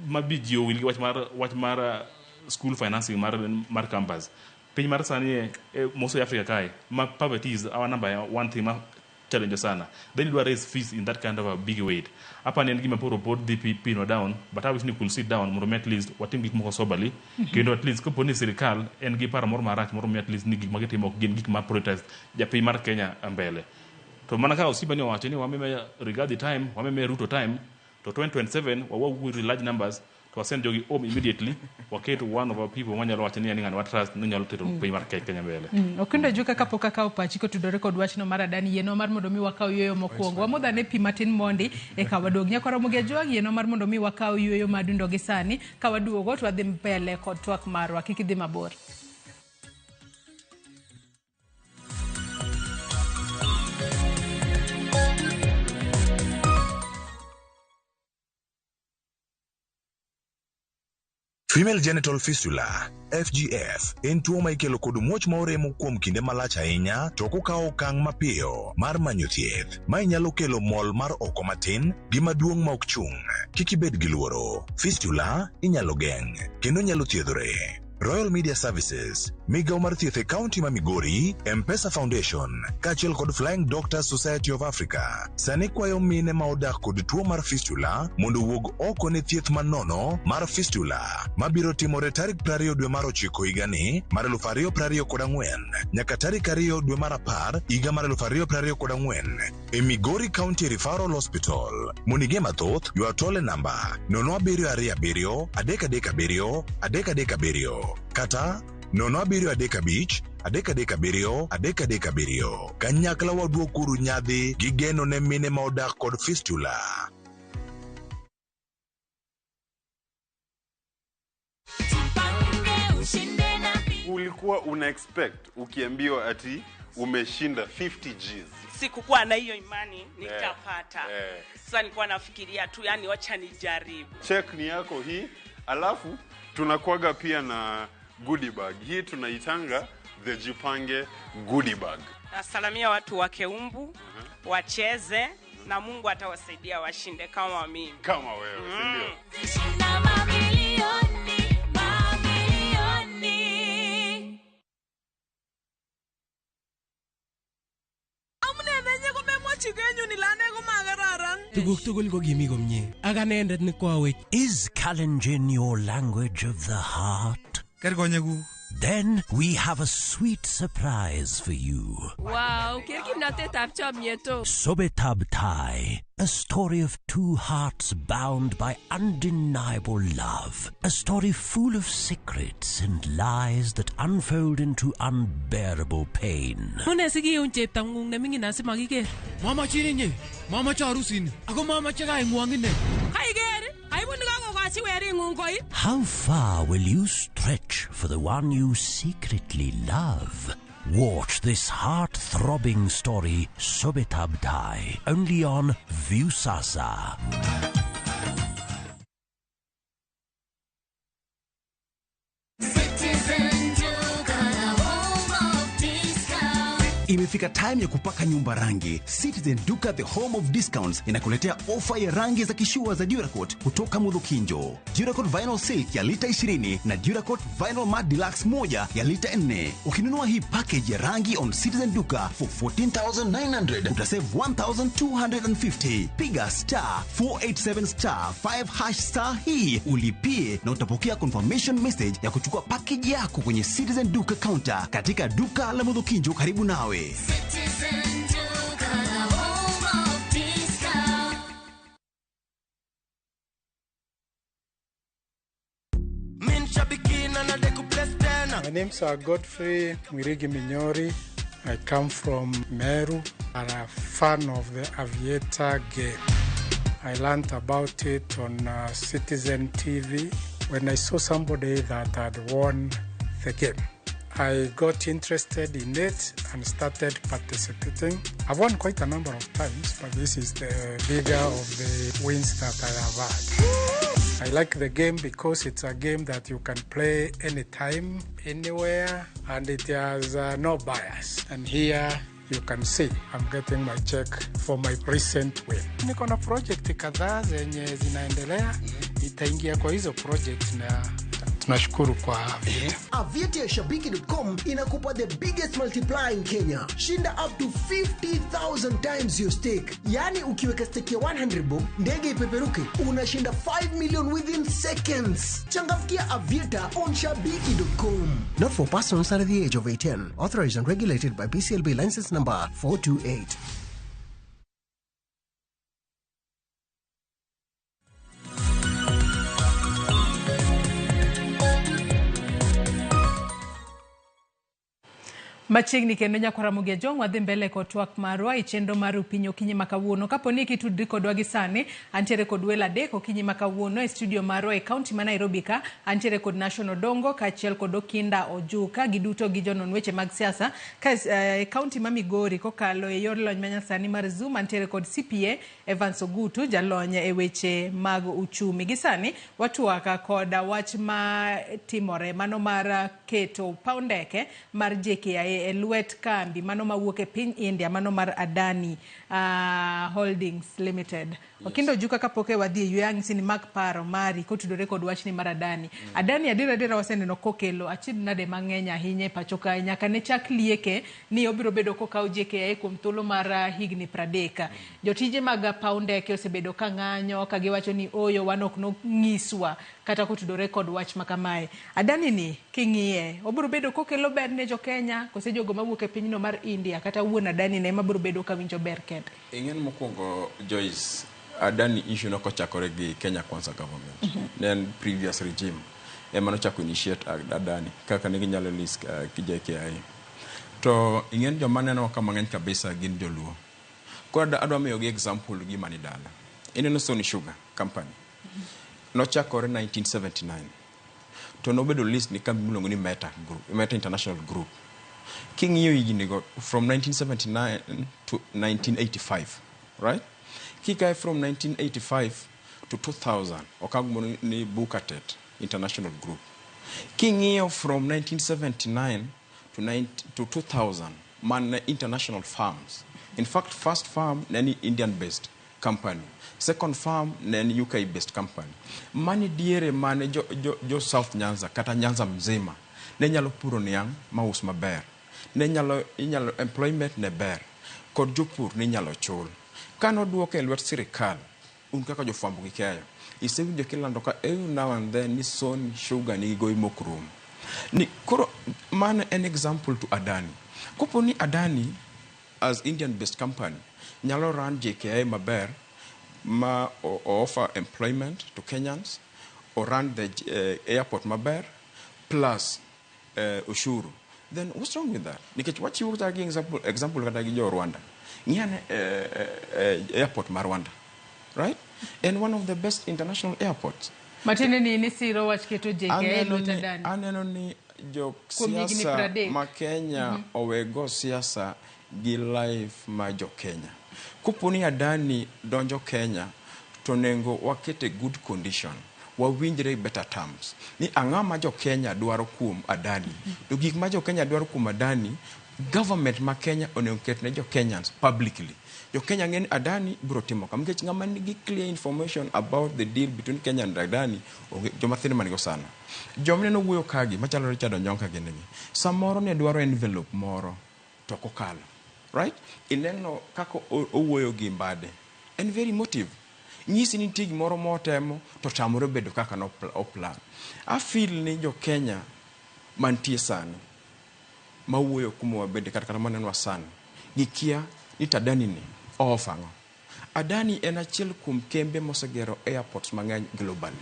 mabi ji owil gi wach mar school financing mar campus. Piny mar sani most of Africa kae ma poverty is our number one thing ma challenge sana. Then you raise fees in that kind of a big weight. Hapa ni en gima poro pod dhi pino down, but I wish ni could sit down mondo mi at least watim gik moko soberly. Kendo at least kopo ni sirikal en gi paro moro marach moro mi at least ni gik ma gitimo ok gin gik ma prioritize japiny mar Kenya mbele. To mana ka Osiba ni owacho ni wameme regard the time, wameme Ruto time, to 2027 wawuok with large numbers to wasend jogi home immediately, waket one of our people manyalo wacho ni ng'ani wa trust ni nyalo tero piny mar Kenya mbele. Okindo Juka, kapok akawo pachi kotudore kod wachno mar Adani, yienwa mar mondo mi wakaw yueyo mokwongo. Wamodh ane pi matin mondi eka waduog. Nyakwa Ramogi Ajwang', yienwa mar mondo mi wakaw yueyo madundo gi sani. Ka waduogo to wadhi mbele kod twak marwa. Kik idhi mabor. Female genital fistula FGF en tuo ma ikelo kod muoch ma oremo kuom kinde malach ahinya to ok okawo okang' mapiyo mar manyo thieth. Mae nyalo kelo mol mar oko matin gi maduong' ma ok chung'. Kik ibed gi luoro. Fistula inyalo geng' kendo nyalo thiedhore. Royal Media Services, migawo mar thieth e kaunti ma Migori, M-Pesa Foundation, kaachiel kod Flying Doctors Society of Africa, sani kwayo mine ma odak kod tuo mar fistula mondo owuog oko ne thieth manono mar fistula mabiro timore tarik 20 dwe mar 9 higani mar 2024 nyaka tarik 2 dwe mar 10 higa mar 2024 e Migori County Referral Hospital. Mondo ing'e mathoth, ywa tol e namba 0727 337 337 kata 0735 337 337. Kanyakla waduokuru nyadhi gi geno ne mine ma odak kod fistula. Ulikuwa una expect ukiambiwa ati umeshinda 50 Gs? Sikukuwa na hiyo imani nitapata. Sasa nilikuwa nafikiria tu, yani wacha nijaribu. Check ni yako hii, alafu tunakuaga pia na goodie bag. Hii tunaitanga the Jipange goodie bag. Nasalamia watu wa Keumbu, wacheze Na Mungu atawasaidia washinde kama mimi. Kama wewe, si ndio? Shinda mamilioni, mamilioni. Amune nenye komemwochi kenyun ile ane komakararan. Tuguk tugul ko kimi komie. Ak anendet ne koawech. Is Kalenjin your language of the heart? Ker konyekuk. Then we have a sweet surprise for you. Wow, ker kimnatetab chomyet o. Sobetab Tai, a story of two hearts bound by undeniable love. A story full of secrets and lies that unfold into unbearable pain. Mune sikiun cheptang'ung neming'in asimakiker. Mamachin inye, mamache arusini, ako mamache kaing'wong ine. Kaiker, aibu nekakokochi wering'ung koi. How far will you stretch for the one you secretly love? Watch this heart-throbbing story, Sobetab Tai, only on Viusasa. Citizen Duka, the home of discount. Imefika time ya kupaka nyumba rangi. Citizen Duka, the home of discounts, inakuletea ofa ya rangi za kishua za Duracoat kutoka Mudhukinjo. Duracoat Vinyl Silk ya lita 20 na Duracoat Vinyl Matte Deluxe 1 ya lita 4. Ukinunua hii package ya rangi on Citizen Duka for 14,900 utasave 1,250. Piga star 487 star 5 hash star hii ulipie na utapokea confirmation message ya kuchukua package yako kwenye Citizen Duka counter katika duka la Mudhukinjo karibu nawe. Citizen Duka, the home of discount. My name's Godfrey Mwirigi Minyori. I come from Meru. I'm a fan of the Aviator game. I learned about it on Citizen TV when I saw somebody that had won the game. I got interested in it and started participating. I've won quite a number of times, but this is the bigger of the wins that I have had. I like the game because it's a game that you can play anytime, anywhere, and it has no bias. And here you can see I'm getting my check for my recent win. Niko na project kadhaa zenye zinaendelea, itaingia kwa hizo project na tunashukuru kwa Aviator. Aviator ya Shabiki.com inakupa the biggest multiplier in Kenya. Shinda up to 50,000 times your stake. Yaani ukiweka stake ya 100 bob, ndege ipeperuke, unashinda 5 million within seconds. Changamkia Aviator on Shabiki.com. Not for persons under the age of 18. Authorized and regulated by BCLB license number 428. Machiegni kendo nyakwa Ramogi Ajwang' wadhi mbele kod twak marwa e chenro mar Rupiny okinyi ma kawuono. Kapo ni kitudri kodwa gi sani, antiere kod welo adek okinyi ma kawuono e studio marwa e kaunti ma Nairobi ka. Antiere kod Nation Odongo kaachiel kod Okinda Ojuka, giduto gi jonon weche mag siasa. Ka e kaunti ma Migori kokalo e yor lony manyasani mar Zoom, antiere kod CPA Evans Ogutu, jalony e weche mag uchumi. Gi sani watwak kod wach ma timore mano mar keto paw ndeke mar JKIA e lwet kambi mano mawuok e piny India mano mar Adani Holdings Limited. Yes. Okindo Ojuka, kapok e wadhi e yweyo ang'isi ni mak paro mari kotudore kod wachni mar Adani. Adani adier adiera waseneno kokelo achiedh nade mang'eny ahinya e pacho kae nyaka ne chak lieke ni obiro bedo kokawo JKIA kuom thuolo mar higni 30. Jotije mag paw ndeke osebedo ka ng'anyo ka giwacho ni oyo wan ok nonyiswa kata kotudore kod wach ma kamae. Adani ni king'iye obiro bedo kokelo ber ne jo Kenya kose jogo mawuok e pinyno mar India kata wuon Adani ne ema biro bedo ka winjo ber kende. Ing'en mokwongo Joyce, Adani issue nokochakore gi Kenya Kwanza government. Ne en previous regime ema nochako initiate Adani kaka ne ginyalo list ki JKIA. To ing'en joma neno ka mang'eny kabisa gin joluo. Koro adwa miyogi example gima ni dala. Ineno Sony Sugar Company. Nochakore 1979. To nobedo list ni kambi miluongo ni Meta Group, Meta International Group. King'iyo higni go from 1979 to 1985, right? Kikae from 1985 to 2000, okaw gimoro ni Bukatet International Group. King'iyo from 1979 to 2000, man international farms. In fact, first farm ne ni Indian based. company. Second firm ne en UK based company. Mani diere mane jo South Nyanza kata Nyanza mzima ne nyalo puro niang' maus maber. Ne nyalo inyalo employment ne ber kod jopur ne inyalo chul. Kanoduoke e lwet sirikal, un kaka jofwambo gi keyo, isewinjo kilando ka every now and then ni Sony Sugar nigi gowi mok rum. Ni koro mano en example to Adani. Kopo ni Adani as Indian based company nyalo run JKIA maber ma o offer employment to Kenyans, or run the airport maber plus ushuru, then what's wrong with that? Nikech wachiwo kata gi example kata gi jo Rwanda. Ng'iyane airport ma Rwanda, right? And one of the best international airports. Matiende ni nisiro wach keto JKIA lwet Adani. Aneno ni jo Kuom higni siasa 30. ma Kenya owego siasa gi life ma jo Kenya. Kopo ni Adani donjo Kenya, to onego wakete good condition, wawinjre better terms. Ni ang'o ma jo Kenya dwaro kuom Adani? To gik ma jo Kenya dwaro kuom Adani, government ma Kenya onego ket ne jo Kenyans publicly. Jo Kenya ng'e ni Adani biro timo kama nikech ng'ama nigi clear information about the deal between Kenya and Adani onge joma thin manigo sana. Joma neno wuoyo kagi machalo Richard Onyonka gini gi. Samoro ne dwaro envelope moro to ok okalo. Right? Ineno kaka owuoyo gi Mbade. En very emotive. Nyisi ni nitie gimoro motemo to tamore bedo kaka no oplan. I feel ni jo Kenya mantie sani mawuoyo kuma wabede kata manenwa sani gikia ni to Adani ni o-offer ang'o. Adani en achiel kuom kembe mosegero airports mang'eny globally.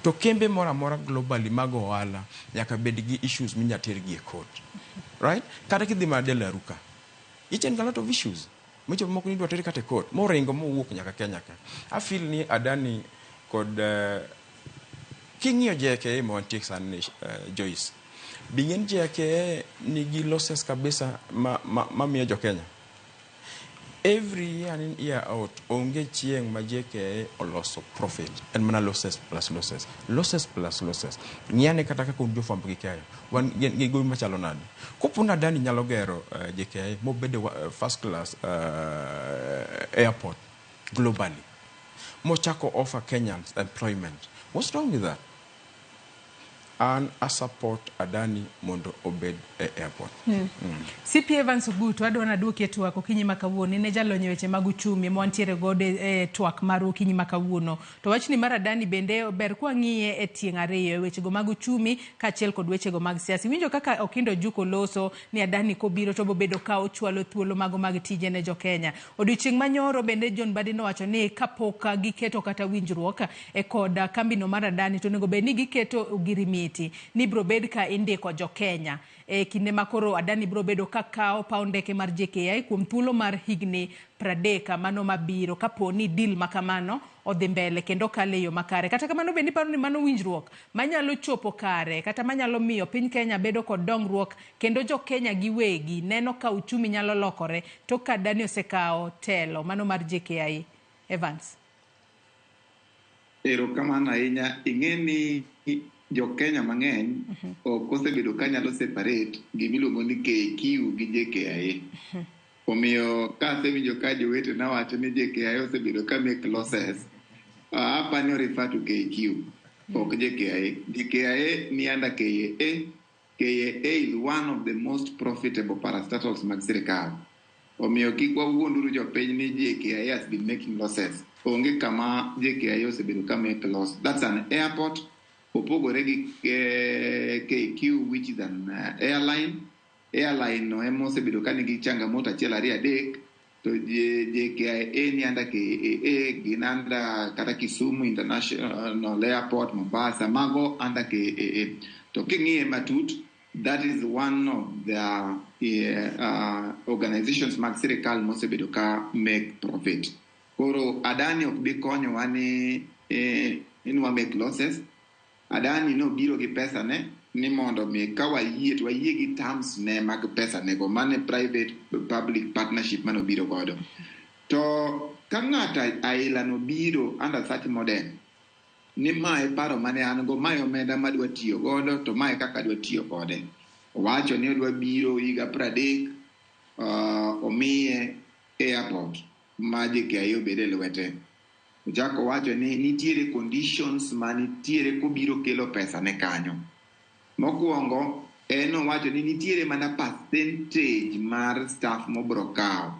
To kembe moro amora globally mag ohala nyaka bed gi issues minya tergi e court. Right? Kata kidhi mana De La Rue ka, nitie a lot of issues. Micho moko ni idwa ter kata e court, moringo mowuok nyaka Kenya ka. I feel ni Adani kod king'iyo JKIA ma wantie sani ni Joyce, be ng'e ni JKIA nigi losses kabisa ma miyo jo Kenya. Every year in year out, onge chieng' ma JKIA oloso profit. En mana losses plus losses. Losses plus losses. Ng'iyane kata kaka un jofwambo gi keyo. Wan gi gowi machalo nade. Kopo ni Adani nyalo gero JKIA mobedo first class airport globally, mochako offer Kenyans employment. What's wrong with that? An a support Adani mondo obed e airport. CP Evans Ogutu, adwa naduoki e twak okinyi ma kawuono. In e jalony e weche mag uchumi ma wantiere godo e twak mar okinyi ma kawuono. To wachni mar Adani bende ber kwang'iye e tieng' ariyo, e wechego mag uchumi kaachiel kod wechego mag siasa. Iwinjo kaka Okindo Ojuko loso ni Adani kobiro to bobedo ka ochwalo thuolo mago mag tije ne jo Kenya. Odiochieng' manyoro bende John Mbadi nowacho ni kapok giketo kata winjruok e kod kambino mar Adani to onego bed ni giketo ogirimiti ni biro bed ka indiko jo Kenya e kinde ma koro Adani biro bedo ka kawo paw ndeke mar JKIA kuom thuolo mar higni 30 mano mabiro kapo ni deal ma kamano odhi mbele kendo kalo e yo makare. Kata kamano bende iparo ni mano winjruok manyalo chopo kare kata manyalo miyo piny Kenya bedo kod dongruok kendo jo Kenya giwegi neno ka uchumi nyalo lokore tok ka Adani osekawo telo mano mar JKIA. Evans. Erokamano ahinya. Ing'e ni jo Kenya mang'eny ok osebedo ka nyalo separate gimiluongo ni KQ gi JKIA. Omiyo ka asewinjo ka jowetena wacho ni JKIA osebedo ka make losses, apani o refer to KQ, ok JKIA. JKIA ni under KAA. KAA is one of the most profitable parastatals mag sirikal. Omiyo kik wawuonduru jopiny ni JKIA has been making losses. Onge kama JKIA osebedo ka make loss. That's an airport. Opogore gi KQ which is an airline. Airline no ema osebedo ka nigi changamoto achiel ariyo adek to JKIA ni under KAA, gin under kata Kisumu International Airport, Mombasa, mago under KAA. To king'iye matut, that is one of the organizations mag sirikal mosebedo ka make profit. Koro Adani ok bi konyowa ni wa make losses. Adani nobiro gi pesa ne ni mondo mi ka wayie to wayie gi terms ne mag pesa nego mane private public partnership mane obiro godo. To ka ng'ato aila no biro under such model ni mae paro mane an go, mae omenda madwa tiyo godo to mae kaka adwa tiyo kode. Owacho ni odwa biro higa 30, omiye airport. ma JKIA obed e lwete. Ochako wacho ni nitiere conditions ma nitiere kobiro kelo pesa ne kanyo. Mokwongo en owacho ni nitiere mana percentage mar staff mobro kawo.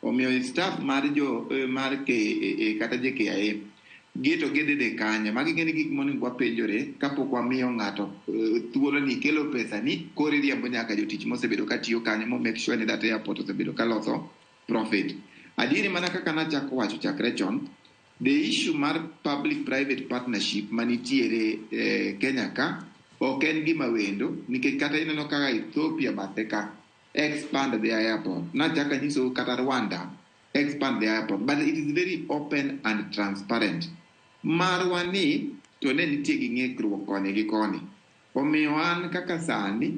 Omiyo staff mar jo mar KAA kata JKIA gi to gidhi dhi kanye. Magi gin gik monego wapenjore kapok wamiyo ng'ato thuolo ni kelo pesa ni koro iriembo nyaka jotich mosebedo ka tiyo kanyo mo make sure ni that airport osebedo ka loso profit. Adieri mana kaka nachako wacho chakre chon, the issue mar public private partnership manitiere Kenya ka ok en gima wendo nikech kata ineno kaka Ethiopia bathe ka expand their airport. Nachako anyisou kata Rwanda expand their airport, but it is very open and transparent. Marwa ni to ne nitie gi ng'ikruok koni gi koni. Omiyo an kaka sani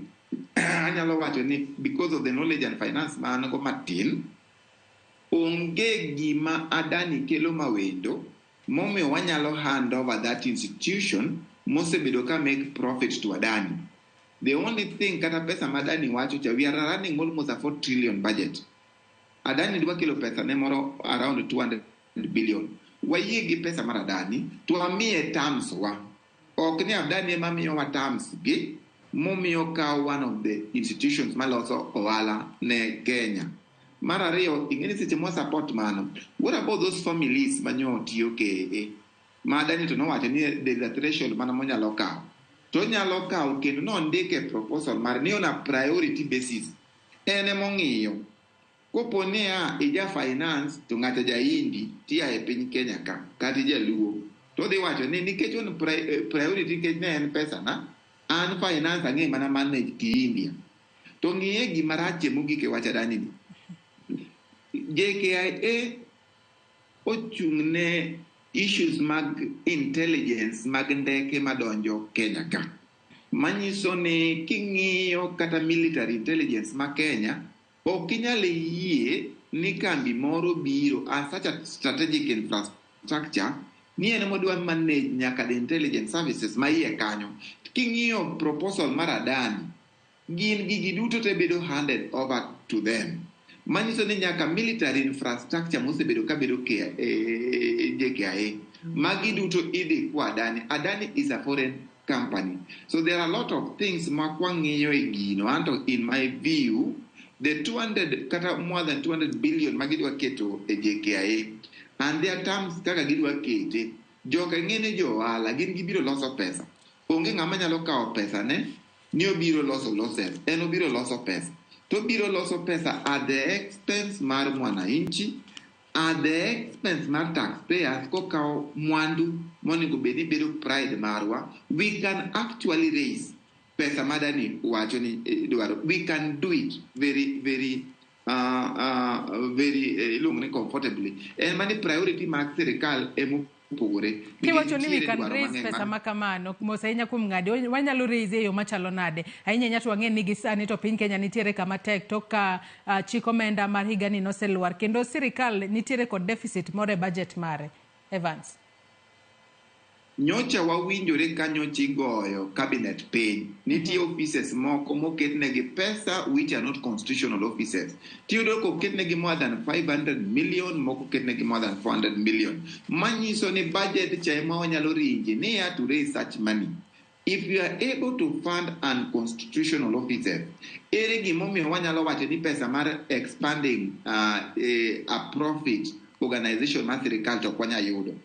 anyalo wacho ni because of the knowledge and finance ma an go matin, onge gima Adani kelo mawendo momiyo wanyalo hand over that institution mosebedo ka make profit to Adani. The only thing kata pesa ma Adani wacho cha, we are running almost a 4 trillion budget. Adani dwa kelo pesa ne moro around 200 billion. Wayie gi pesa mar Adani to wamiye terms wa. Ok ni Adani ema miyowa terms gi momiyo kawo one of the institutions maloso ohala ne Kenya. Mar ariyo, ing'eni seche mwa support mano, what about those families manyo tiyo KAA? Ma Adani to nowacho ni there is a threshold mana monyalo kawo. To onyalo kawo kendo nondike proposal mare ni on a priority basis. En emong'iyo. Kopo niya ija finance to ng'ato ja Hindi tia e piny Kenya ka kata ijaluo to odhi wacho ni nikech on priority nikech ne en pesa na an finance ang'e mana manage ki India. To ng'iye gima rachie mogik e wach Adani ni. JKIA ochung' ne issues mag intelligence mag ndeke madonjo Kenya ka. Manyiso ni king'iyo kata military intelligence ma Kenya, ok inyal yie ni kambi moro biro as such a strategic infrastructure ni en modwa manage nyaka the intelligence services ma iye kanyo. King'iyo proposal mar Adani, gin gigi duto te bedo handed over to them. Manyiso ni nyaka military infrastructure mosebedo ka bedo JKIA. Magi duto idhi kwa Adani. Adani is a foreign company. So there are a lot of things ma kwang'iyo e gino. Anto in my view, the 200 kata more than 200 billion ma gidwa keto e JKIA and their terms kaka gidwa kete, joka ng'e jo ohala gin gibiro loso pesa. Onge ng'ama nyalo kawo pesa ne ni obiro loso losses. En obiro loso pesa. To obiro loso pesa at the expense mar mwananchi, at the expense mar taxpayers kokawo mwandu monego bed ni bedo pride marwa. We can actually raise pesa ma Adani wacho ni dwaro. We can do it very, very very iluongo ni comfortably. En mani priority mag sirikal emopogore. Kiwacho ni we can raise pesa ma kamano, mos ahinya kuom ng'adi, wanyalo raise e yo machalo nade? Ahinya ahinya to wang'e ni gi sani to piny Kenya nitiere kama tek tok ka chik omenda mar higani noselwar kendo sirikal nitiere kod deficit moro e budget mare. Evans. Nyocha wawinjore ka nyocha igoyo cabinet piny. Nitie offices moko moketnegi pesa which are not constitutional offices. Tiyudo koketnegi more than 500 million, moko oketnegi more than 400 million. Manyiso ni budget cha ema wanyalo re-engineer to raise such money. If you are able to fund unconstitutional offices, ere gimomiyo wanyalo wacho ni pesa mar expanding a profit organization mar sirikal to ok wanyal yudo.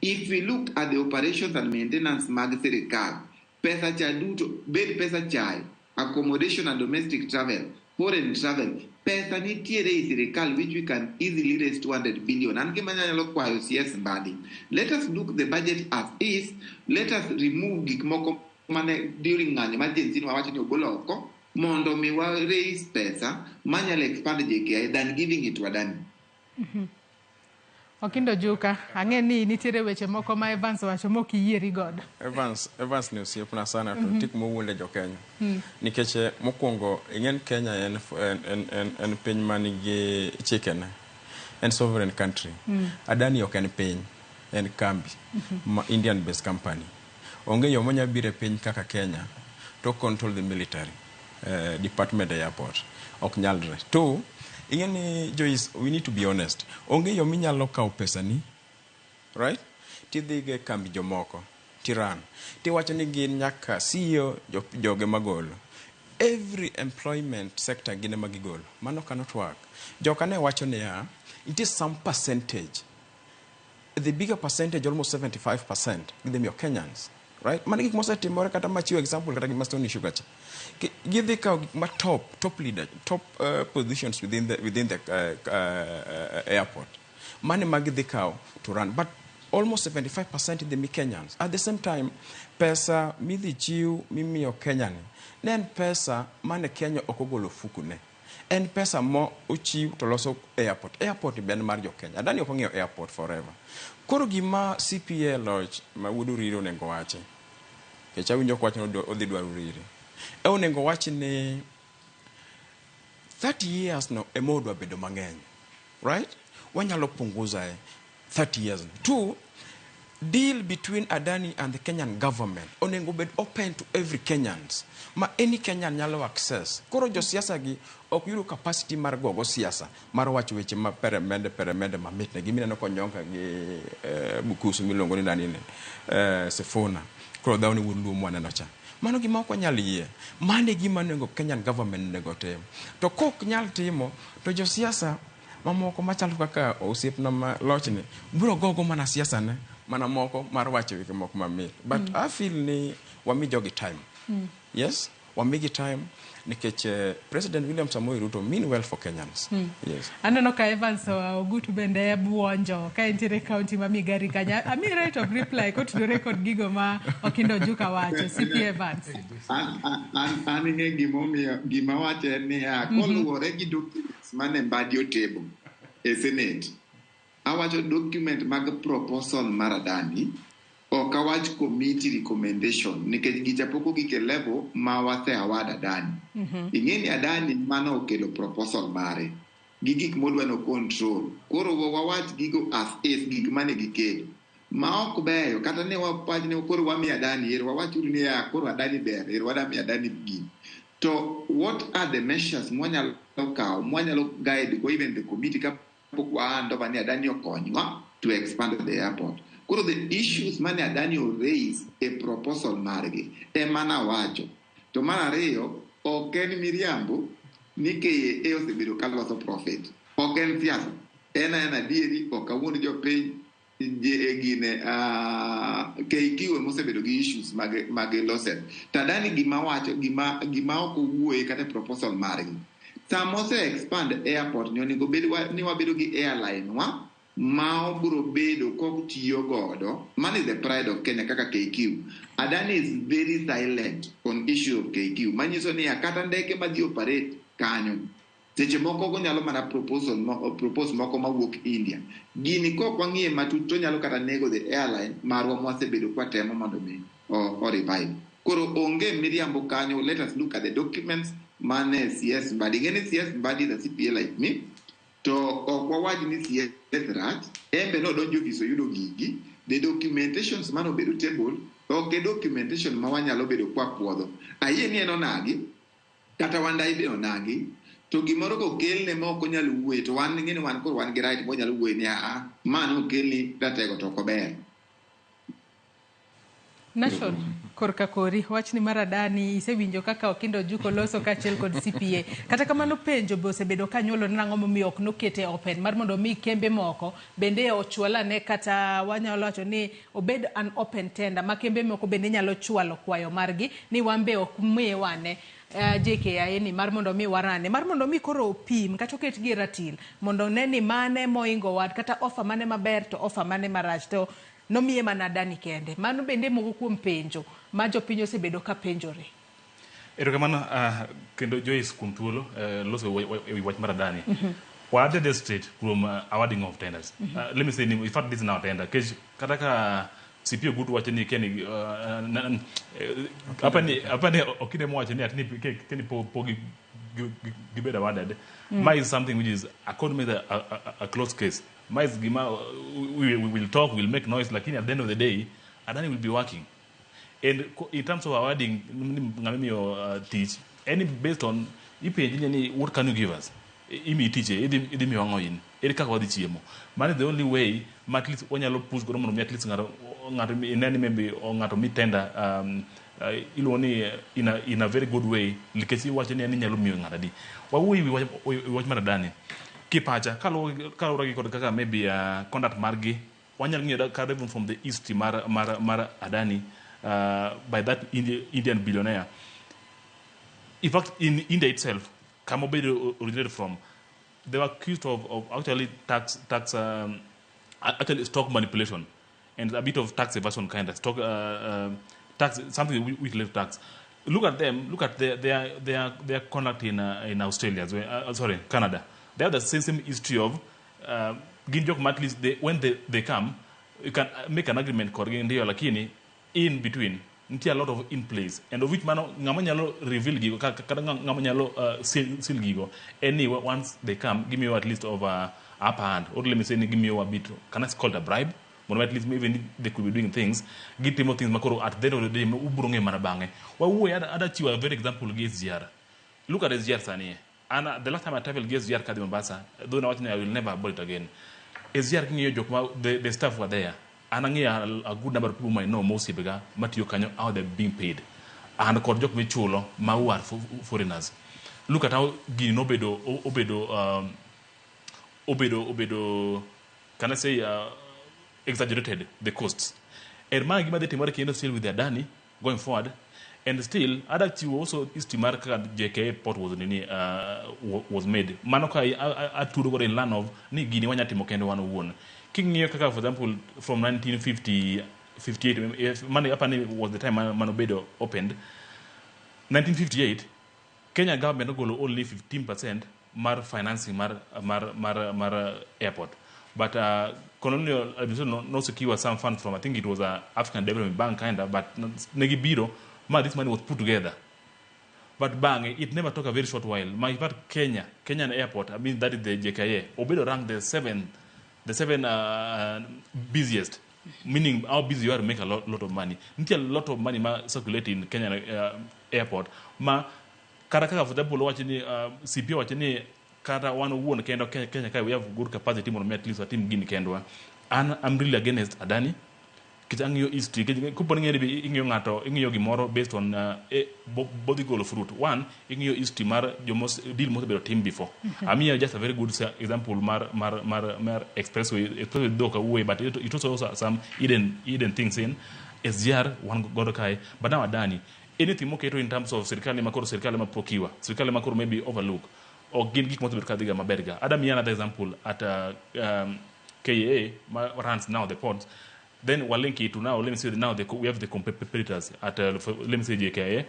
If we look at the operations and maintenance mag sirikal, pesa cha duto, bed pesa chae, accommodation and domestic travel, foreign travel, pesa nitiere e sirikal which we can easily raise 200 billion. An gima anyalo kwayo CS Mbadi, let us look the budget as is, let us remove gik moko mane during ng'anyo mar Gen Z wawacho ni ogol oko, mondo mi wa raise pesa manyalo expand JKIA than giving it to Adani. Okindo Juka, ang'e ni nitiere weche moko ma Evans owacho mok iyieri godo. Evans ni osiepna sana to nitie kuma owuonde jo Kenya. Nikech mokwongo ing'en Kenya en piny manigi chikene. En sovereign country. Adani ok en piny, en kambi ma Indian based company. Onge yo monya biro e piny kaka Kenya to control the military department e airport. Ok nyalre. Two, Ing'e ni Joyce, we need to be honest. Onge yo minyalo kawo pesani, right? Tidhigo e kambi jomoko, tiran. Tiwacho ni gin nyaka CEO joge magolo. Every employment sector gin ema gigolo. Mano cannot work. Joka ne wacho niya, nitie some percentage the bigger percentage, almost 75%, gidhi miyo Kenyans. Right? Mano gik mosetimore kata machiwo example kata gima Stony Sugar cha. Gidhi kawo gik ma top leader, top positions within the airport. Mano ema gidhi kawo to run. But almost 75% idhi mi Kenyans. At the same time, pesa midhi chiw mimiyo Kenya ni, ne en pesa mane Kenya ok ogolo fukune. En pesa mo ochiw to loso airport. Airport be en mar jo Kenya. Adani ok ong'iewo airport forever. Koro gima CPA loch ma wuod Uriri onego wachi. Nikech awinjo kowacho ni odhi dwaro Uriri. E onego wach ni 30 years no ema odwa bedo mang'eny. Right? Wanyalo punguza e 30 years. Two, deal between Adani and the Kenyan government onego bed open to every Kenyans ma any Kenyan nyalo access. Koro josiasa gi ok yudo capacity mar gogo siasa mar wacho weche ma peremende peremende mamit ne gimineno konyonka gi Bukusu miluongo ni nani ni Sifuna. Koro dhaw ni wuod Luo mwaneno cha. Mano gima ok wanyal yie. Mano e gima onego Kenyan government onego tim. To kok nyal timo to josiasa mamoko machalo kaka osiepna ma lochni biro gogo mana siasa ne mana moko mar wacho weche moko mamit. But I feel ni wami jogi time. Yes, wamigi time nikech President William Samoei Ruto mean well for Kenyans. Yes. Aneno ka Evans Ogutu bende buonjo ka entiere e kaunti ma Migari kanyo. Ami right of reply kotudore kod gigo ma Okindo Ojuka wacho. CP Evans. An ing'e gimomiyo gima wacho en niya, koluwore gi documents mane Mbadi otable e Senate, awacho document mag proposal mar Adani, ok awach committee recommendation nikech gicha pok ogik e level ma wase award Adani. Ing'e ni Adani mano okelo proposal mare gi gik modwa no control. Koro wawach gigo as is gik mane gikelo. Ma ok beyo kata ne wapach ni koro wami Adani ero wawach uru niya koro Adani ber ero wadwa miyo Adani gini. To what are the measures mwanyalo kawo mwanyalo guide go even the committee kapok wa hand over ni Adani okonywa to expand the airport. Koro the issues mane Adani o raise e proposal margi ema nawacho. To mar ariyo, ok en miriambo ni KAA osebedo ka loso profit. Ok en siasa. En aena adieri, ok awuond jopiny, gine KQ ema osebedo gi issues mag losses. To Adani gima wacho, gima ok owuoye kata e proposal margi. Sama ose expand airport ni onego bed ni wabedo gi airline wa ma obiro bedo kotiyo godo. Mano is the pride of Kenya kaka KQ. Adani is very silent on issue of KQ. Manyiso niya kata ndeke madhi operate kanyo seche moko gonyalo mana proposal propose moko mawuok India. Gini kok wang'iye matut to nyalo kata nego the airline marwa mwasebedo kwatemo mondo mi o revive. Koro onge miriambo kanyo. Let us look at the documents mane CS Mbadi. Ing'e ni CS Mbadi is a CPA like me. To ok wawach ni CS rach. En be nodonjo ofis oyudo gigi. The documentations mane obedo table ok e documentation ma wanyalo bedo kwapuodho. Ayie ni en onagi, kata Wandayi be onagi, to gimoro kokelne ma ok onyal wuoye to wan ing'e ni wan koro wan gi right mwanyalo wuoye ni aa ma nokelni ratego to ok ober. Nation korka kori wachni mar Adani isewinjo kaka Okindo Ojuko loso kaachiel kod CPA. Kata kamano penjo be osebedo ka nyuolo ni nang'o momiyo ok nokete open mar mondo mi kembe moko bende ochwal ane kata wanyalo wacho ni obed an open tender ma kembe moko bende nyalo chwalo kwayo margi ni wan be ok miwa ane JKIA ni mar mondo mi warane mar mondo mi koro opim kata oket gi e ratil mondo one ni mane moingo wad kata offer mane maber to offer mane marach to nomiye mana Adani kende. Mano bende moko kuom penjo ma jopiny osebedo ka penjore. Erokamano kendo Joyce kuom thuolo loso e wi wach mar Adani. Wa straight kuom awarding of tenders. Let me say, in fact, this is now tender. Kech kata ka CP Ogutu wacho ni keni apani okinde mowacho ni atini keni po gibedo awarded. Ma is something which is according to me a closed case. Ma is gima we will talk, we'll make noise, lakini at the end of the day, Adani will be working. And in terms of awarding ng'ama imiyo tich, any based on ipenji ni what can you give us? Imi tich e, idhi miyo ang'o in? Ere kaka wadhi chiemo? Mano is the only way ma at least wanyalo push godo mondo mi at least ng'ato ine ni maybe ng'ato mi tender iluongo ni in a very good way, nikech iwacho ni en inyalo miyo ng'ato adi. Wawuoyo ewi wach mar Adani. Kipacha kaluwore gi kod kaka maybe conduct margi, wanyalo ng'iyo kata even from the history mar Adani by that Indian billionaire. In fact, in India itself, kama obedo originated from, they were accused of actually tax actually stock manipulation and a bit of tax evasion, kind of stock tax, something which relates to tax. Look at them. Look at their conduct in Australia as well. Sorry, Canada. They have the same history of gin jok ma at least when they come, you can make an agreement kodgi ndio, lakini in between nitie a lot of in place, and of which mano ng'ama nyalo reveal gigo kata ng'ama nyalo seal gigo en ni once they come, gimiyo at least of a upper hand, or let me say ni gimiyo a bit, can I call it a bribe, mondo at least even they could be doing things, gitimo things makoro at the end of the day ubiro ng'eyo mana bang'e. Wawuoyo ada chiwo a very example gi SGR. Look at SGR sani. And the last time I traveled gi SGR kadhi Mombasa, though nawacho ni I will never board it again. SGR king'iyo jok ma the staff were there, an ang'eyo a good number of people whom I know mosiepega matiyo kanyo, how they're being paid and kod jok michulo ma who are foreigners. Look at how gini nobedo obedo, can I say, exaggerated the costs. And ma gima dhi timore kendo still with the Adani going forward. And still ada chiwo also history mar kaka JKIA port was nini, was made. Mano ka atudo godo in line of ni gini wanya timo kendo wan owuon. King'iyo kaka, for example, from 1950 58, if mane apani was the time manobedo opened, 1958, Kenya government ogolo only 15% mar financing mar airport, but colonial administration no secure some funds from, I think it was African Development Bank kind of, but negibiro ma this money was put together. But bang, it never took a very short while ma in fact Kenyan airport, I mean, that is the JKIA, obedo ranked the seven busiest, meaning how busy you are to make a lot of money. Nitie a lot of money ma circulate in Kenyan airport ma kata kaka, for example, wacho ni CPO wacho ni kata wan owuon kendo Kenya kae we have good capacity mondo mi at least watim gini kendwa. An I'm really against Adani nikech ang'iyo history. Kapo ni ing'eyo ing'iyo ng'ato, ing'iyo gimoro based on bodhi golo fruit one, ing'iyo history mar jomos deal mosebedo tim before. Amiyo just a very good example mar expressway dhok awuoye, but it also some hidden things in SGR wan godo kae. But now Adani, anything moketo in terms of sirikal makoro, sirikal ma procure, sirikal makoro maybe overlook, ok gin gik mosebedo kadhiga maber ga. Ada miyi another example at KAA ma runs now the ports, then we link it to now, let me say, now we have the competitors at let me say JKIA,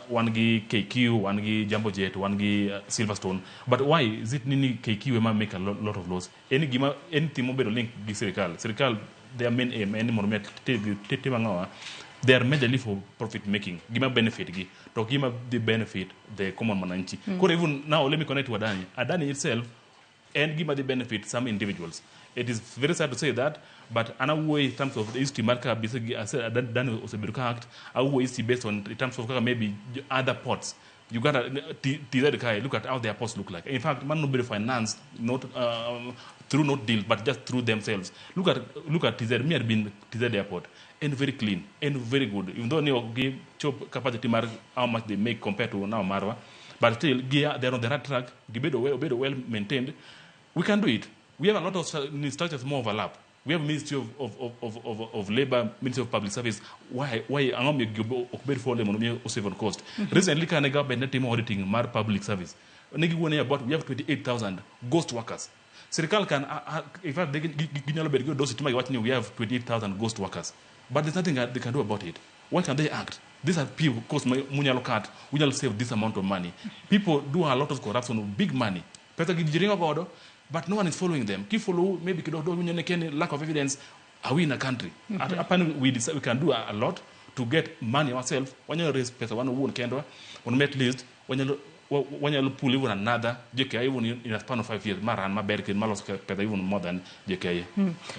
wan gi KQ, wan gi Jambo Jet, wan gi Silverstone. But why is it nini KQ ema make a lot of loss? Any gima, anything mobedo link gi sirikal, their main aim en ni mondo mi tim ang'owa, they are majorly for profit making, gima benefit gi to gima dhi benefit the common mwananchi. Koro even now let me connect to Adani. Adani itself en gima dhi benefit some individuals. It is very sad to say that, but an awuoyo in terms of the history mar kaka Adani osebedo ka act. Awuoyo history based on in terms of kaka maybe other ports, Uganda, TZ kae, look at how their ports look like. In fact, mano nobedo financed not through not deal, but just through themselves. Look at TZ. Me had been TZ airport, and very clean and very good. Even though ne ok gi chop capacity mar how much they make compared to now marwa, but still they are on the right track. Gibedo well, obedo well maintained. We can do it. We have a lot of structures more overlap. We have Ministry of Labor, Ministry of Public Service. Why ang'o miyo gigo ok bed follow mondo mi save on cost? Recently kane government ne timo auditing mar public service, ne giwuoyo ni about we have 28,000 ghost workers. Sirikal can, in fact, ginyalo bedo gi audacity ma giwach ni we have 28,000 ghost workers. But there's nothing that they can do about it. Why can they act? These are people, cost munyalo cut, we save this amount of money. People do a lot of corruption with big money. Pesa gi ji ringo godo, but no one is following them. Ki follow, maybe kidogo kidogo kene lack of evidence. Are we in a country? Apparently we decide we can do a lot to get money ourselves. Wanyalo raise pesa wan owuon kendwa, mondo mi at least wanyalo wanyalo pull even another JKIA even in a span of 5 years ma run maber kendo maloso pesa even more than JKIA.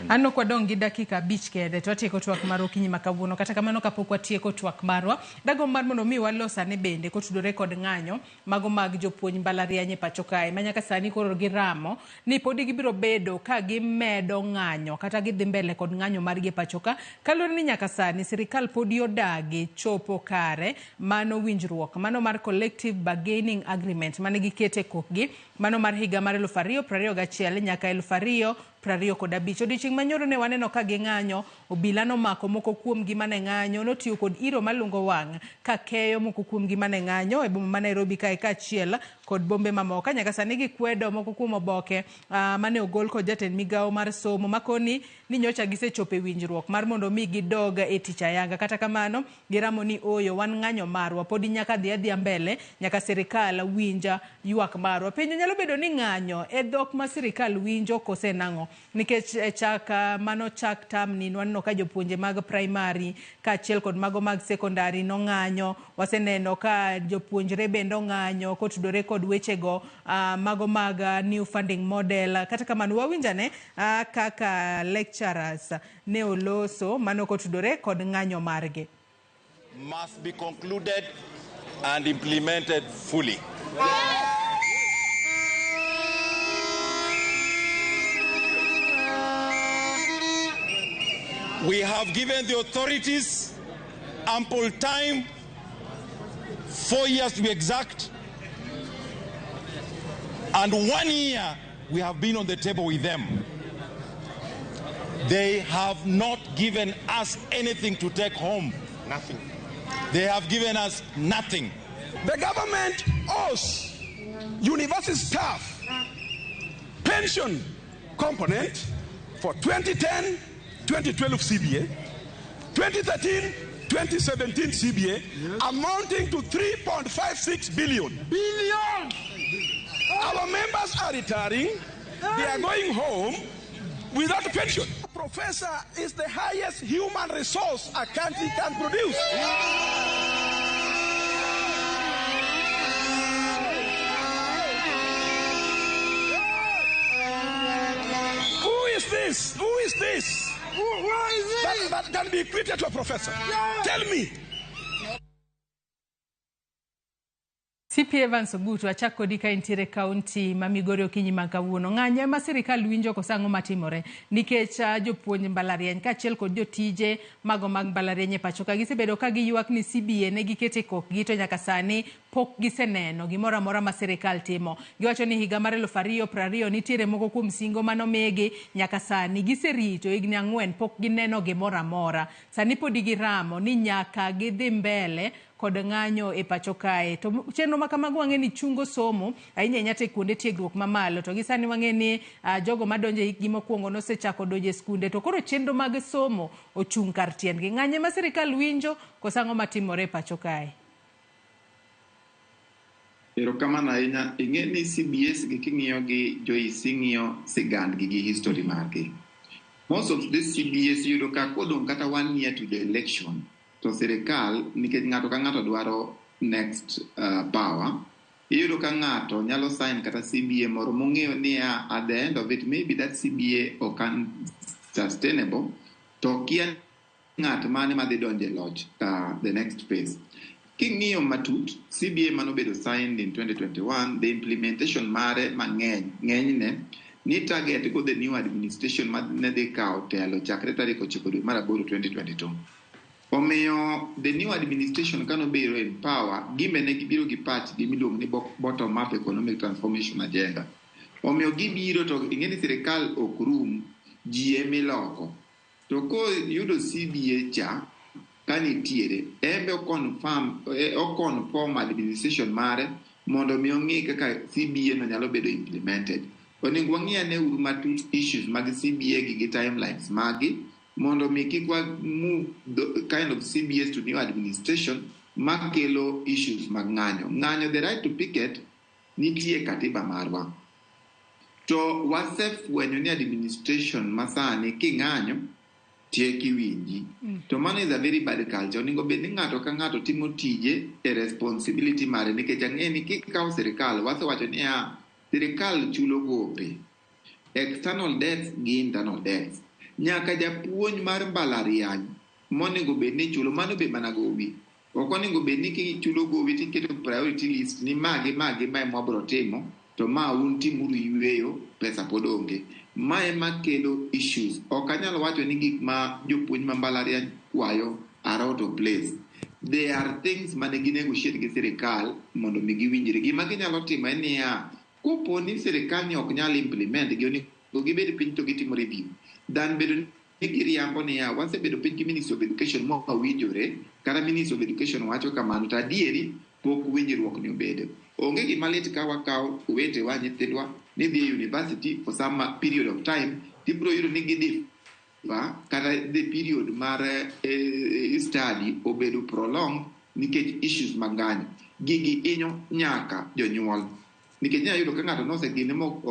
An ok wadong' gi dakika 5 kende to watieko twak mar okinyi ma kawuono. Kata kamano, kapok watieko twak marwa, dagombo mar mondo mi walos ane bende kotudore kod ng'anyo mago mag jopuonj mbalariany e pacho kae, ma nyaka sani koro giramo ni podi gibiro bedo ka gimedo ng'anyo kata gidhi mbele kod ng'anyo margi e pacho ka, kaluwore ni nyaka sani sirikal podi odagi chopo kare mano winjruok mano mar collective bargaining agreement mane gikete kokgi mano mar higa mar 2021 nyaka 2025. Odiochieng' manyoro ne waneno ka ging'anyo, obila nomako moko kuomgi mane ng'anyo, notiyo kod iro malungo wang' ka keyo moko kuomgi mane ng'anyo e boma ma Nairobi kae kaachiel kod bombe mamoko. Nyaka sani gikwedo moko kuom oboke mane ogol kod jatend migawo mar somo makoni ni nyocha gisechopo e winjruok mar mondo mi gidog e tich ayanga. Kata kamano, giramo ni oyo, wan ng'anyo marwa podi nyaka dhi adhiya mbele nyaka sirikal winja ywak marwa. Penjo nyalo bedo ni ng'anyo e dhok ma sirikal winjo kose nang'o? Nikech e chak mano chak term ni waneno ka jopuonje mag primary kaachiel kod mago mag secondary nong'anyo. Waseneno ka jopuonjre bende ong'anyo kotudore kod wechego mago mag new funding model. Kata kamano, wawinjane kaka lecturers ne oloso mano kotudore kod ng'anyo margi. Must be concluded and implemented fully. We have given the authorities ample time, 4 years to be exact, and one year we have been on the table with them. They have not given us anything to take home. Nothing. They have given us nothing. The government owes university staff pension component for 2010, 2012 CBA, 2013, 2017 CBA, amounting to 3.56 billion. Billion! Our members are retiring, they are going home without a pension. Professor is the highest human resource a country can produce. Who is this? Who is this? Who is this? That can be equated to a professor. Tell me. CP Evans Ogutu, achak kodi ka intiere kaunti ma Migori okinyi ma kawuono. Ng'anyo ema sirikal winjo koso ang'o matimore? Nikech jopuonj mbalariany kaachiel kod jotije mago mag mbalariany e pacho ka gisebedo ka giywak ni CBA ne giketo e kokgi to nyaka sani pok giseneno gimoro amora ma sirikal timo. Giwacho ni higa mar 2020 nitiere moko kuom singo manomigi, nyaka sani giserito higni 4 pok gineno gimoro amora. Sani podi giramo ni nyaka gidhi mbele kod ng'anyo e pacho kae. To chenro ma kamago wang'e ni chungo somo ahinya ahinya to e kuonde tiegruok mamalo. To gi sani wang'e ni jogo madonjo e hikgi mokwongo nosechako donjo e skunde to koro chenro mag somo ochung' kar tiendgi. Ng'anyo ema sirikal winjo koso ang'o matimore e pacho kae? Erokamano ahinya. Ing'e ni CBS gi king'iyo gi Joyce, ing'iyo sigandgi gi history margi. Most of these CBS yudo ka kodong' kata one year to the election, to sirikal, nikech ng'ato ka ng'ato dwaro next power, iyudo ka ng'ato nyalo sign kata CBA moro mong'eyo niya at the end of it maybe that CBA ok sustainable, to kia ng'at mane madhi donjo e loch the next phase. King'iyo matut, CBA manobedo signed in 2021, the implementation mare mang'eny, ng'enyne, ni target go the new administration ma ne dhi kawo telo chakre tarik 9 dwe mar 8 2022. Omiyo the new administration kanobiro in power, gimbe ne gibiro gi pachgi miluongo ni bottom up economic transformation agenda. Omiyo gibiro to ing'e ni sirikal ok rum, ji emiloko. To koyudo CBA cha ka nitiere, embe o confirm administration mare mondo mi ong'i kaka CBA no nyalo bedo implemented. Onego wang'i ane uru matut issues mag CBA gi timelines magi mondo mi kik wa move the kind of CBAs to new administration makelo issues mag ng'anyo. Ng'anyo, the right to picket nitie e katiba marwa. To wasefwenyo ni administration masani king'anyo tiek iwinji. To mano is a very bad culture. Onego bed ni ng'ato ka ng'ato timo tije e responsibility mare, nikech ang'e ni kikawo sirikal, wasewacho niya, sirikal chulo gope, external debts gi internal debts. Nyaka japuonj mar mbalariany monego bed ni chulo, mano be mana gowi. Ok onego bed ni kichulo gowi tiketo priority list ni magi magi ma ema wabro timo, to ma un timuru yweyo, pesa pod onge. Ma ema kelo issues. Ok anyal wacho ni gik ma jopuonj ma mbalariany kwayo are out of place. There are things mane ginegotiate gi sirikal mondo mi giwinjre. Gima ginyalo timo en niya, kopo ni sirikal ni ok nyal implement gi, onego gibed piny to gitimo review. Than bedo ni giriambo niya, wasebedo piny gi Ministry of Education mawinjore, kata Ministry of Education wacho kamano, to adieri pok winjruok ni obedo. Onge gima lit ka wakawo owetewa, nyithindwa ni dhi e university for some period of time, tibiro yudo ni gidhi fa kata the period mar study obedo prolonged nikech issues mag ng'anyo. Gigi hinyo nyaka jonyuol. Nikech inyalo yudo ka ng'ato nosegine mo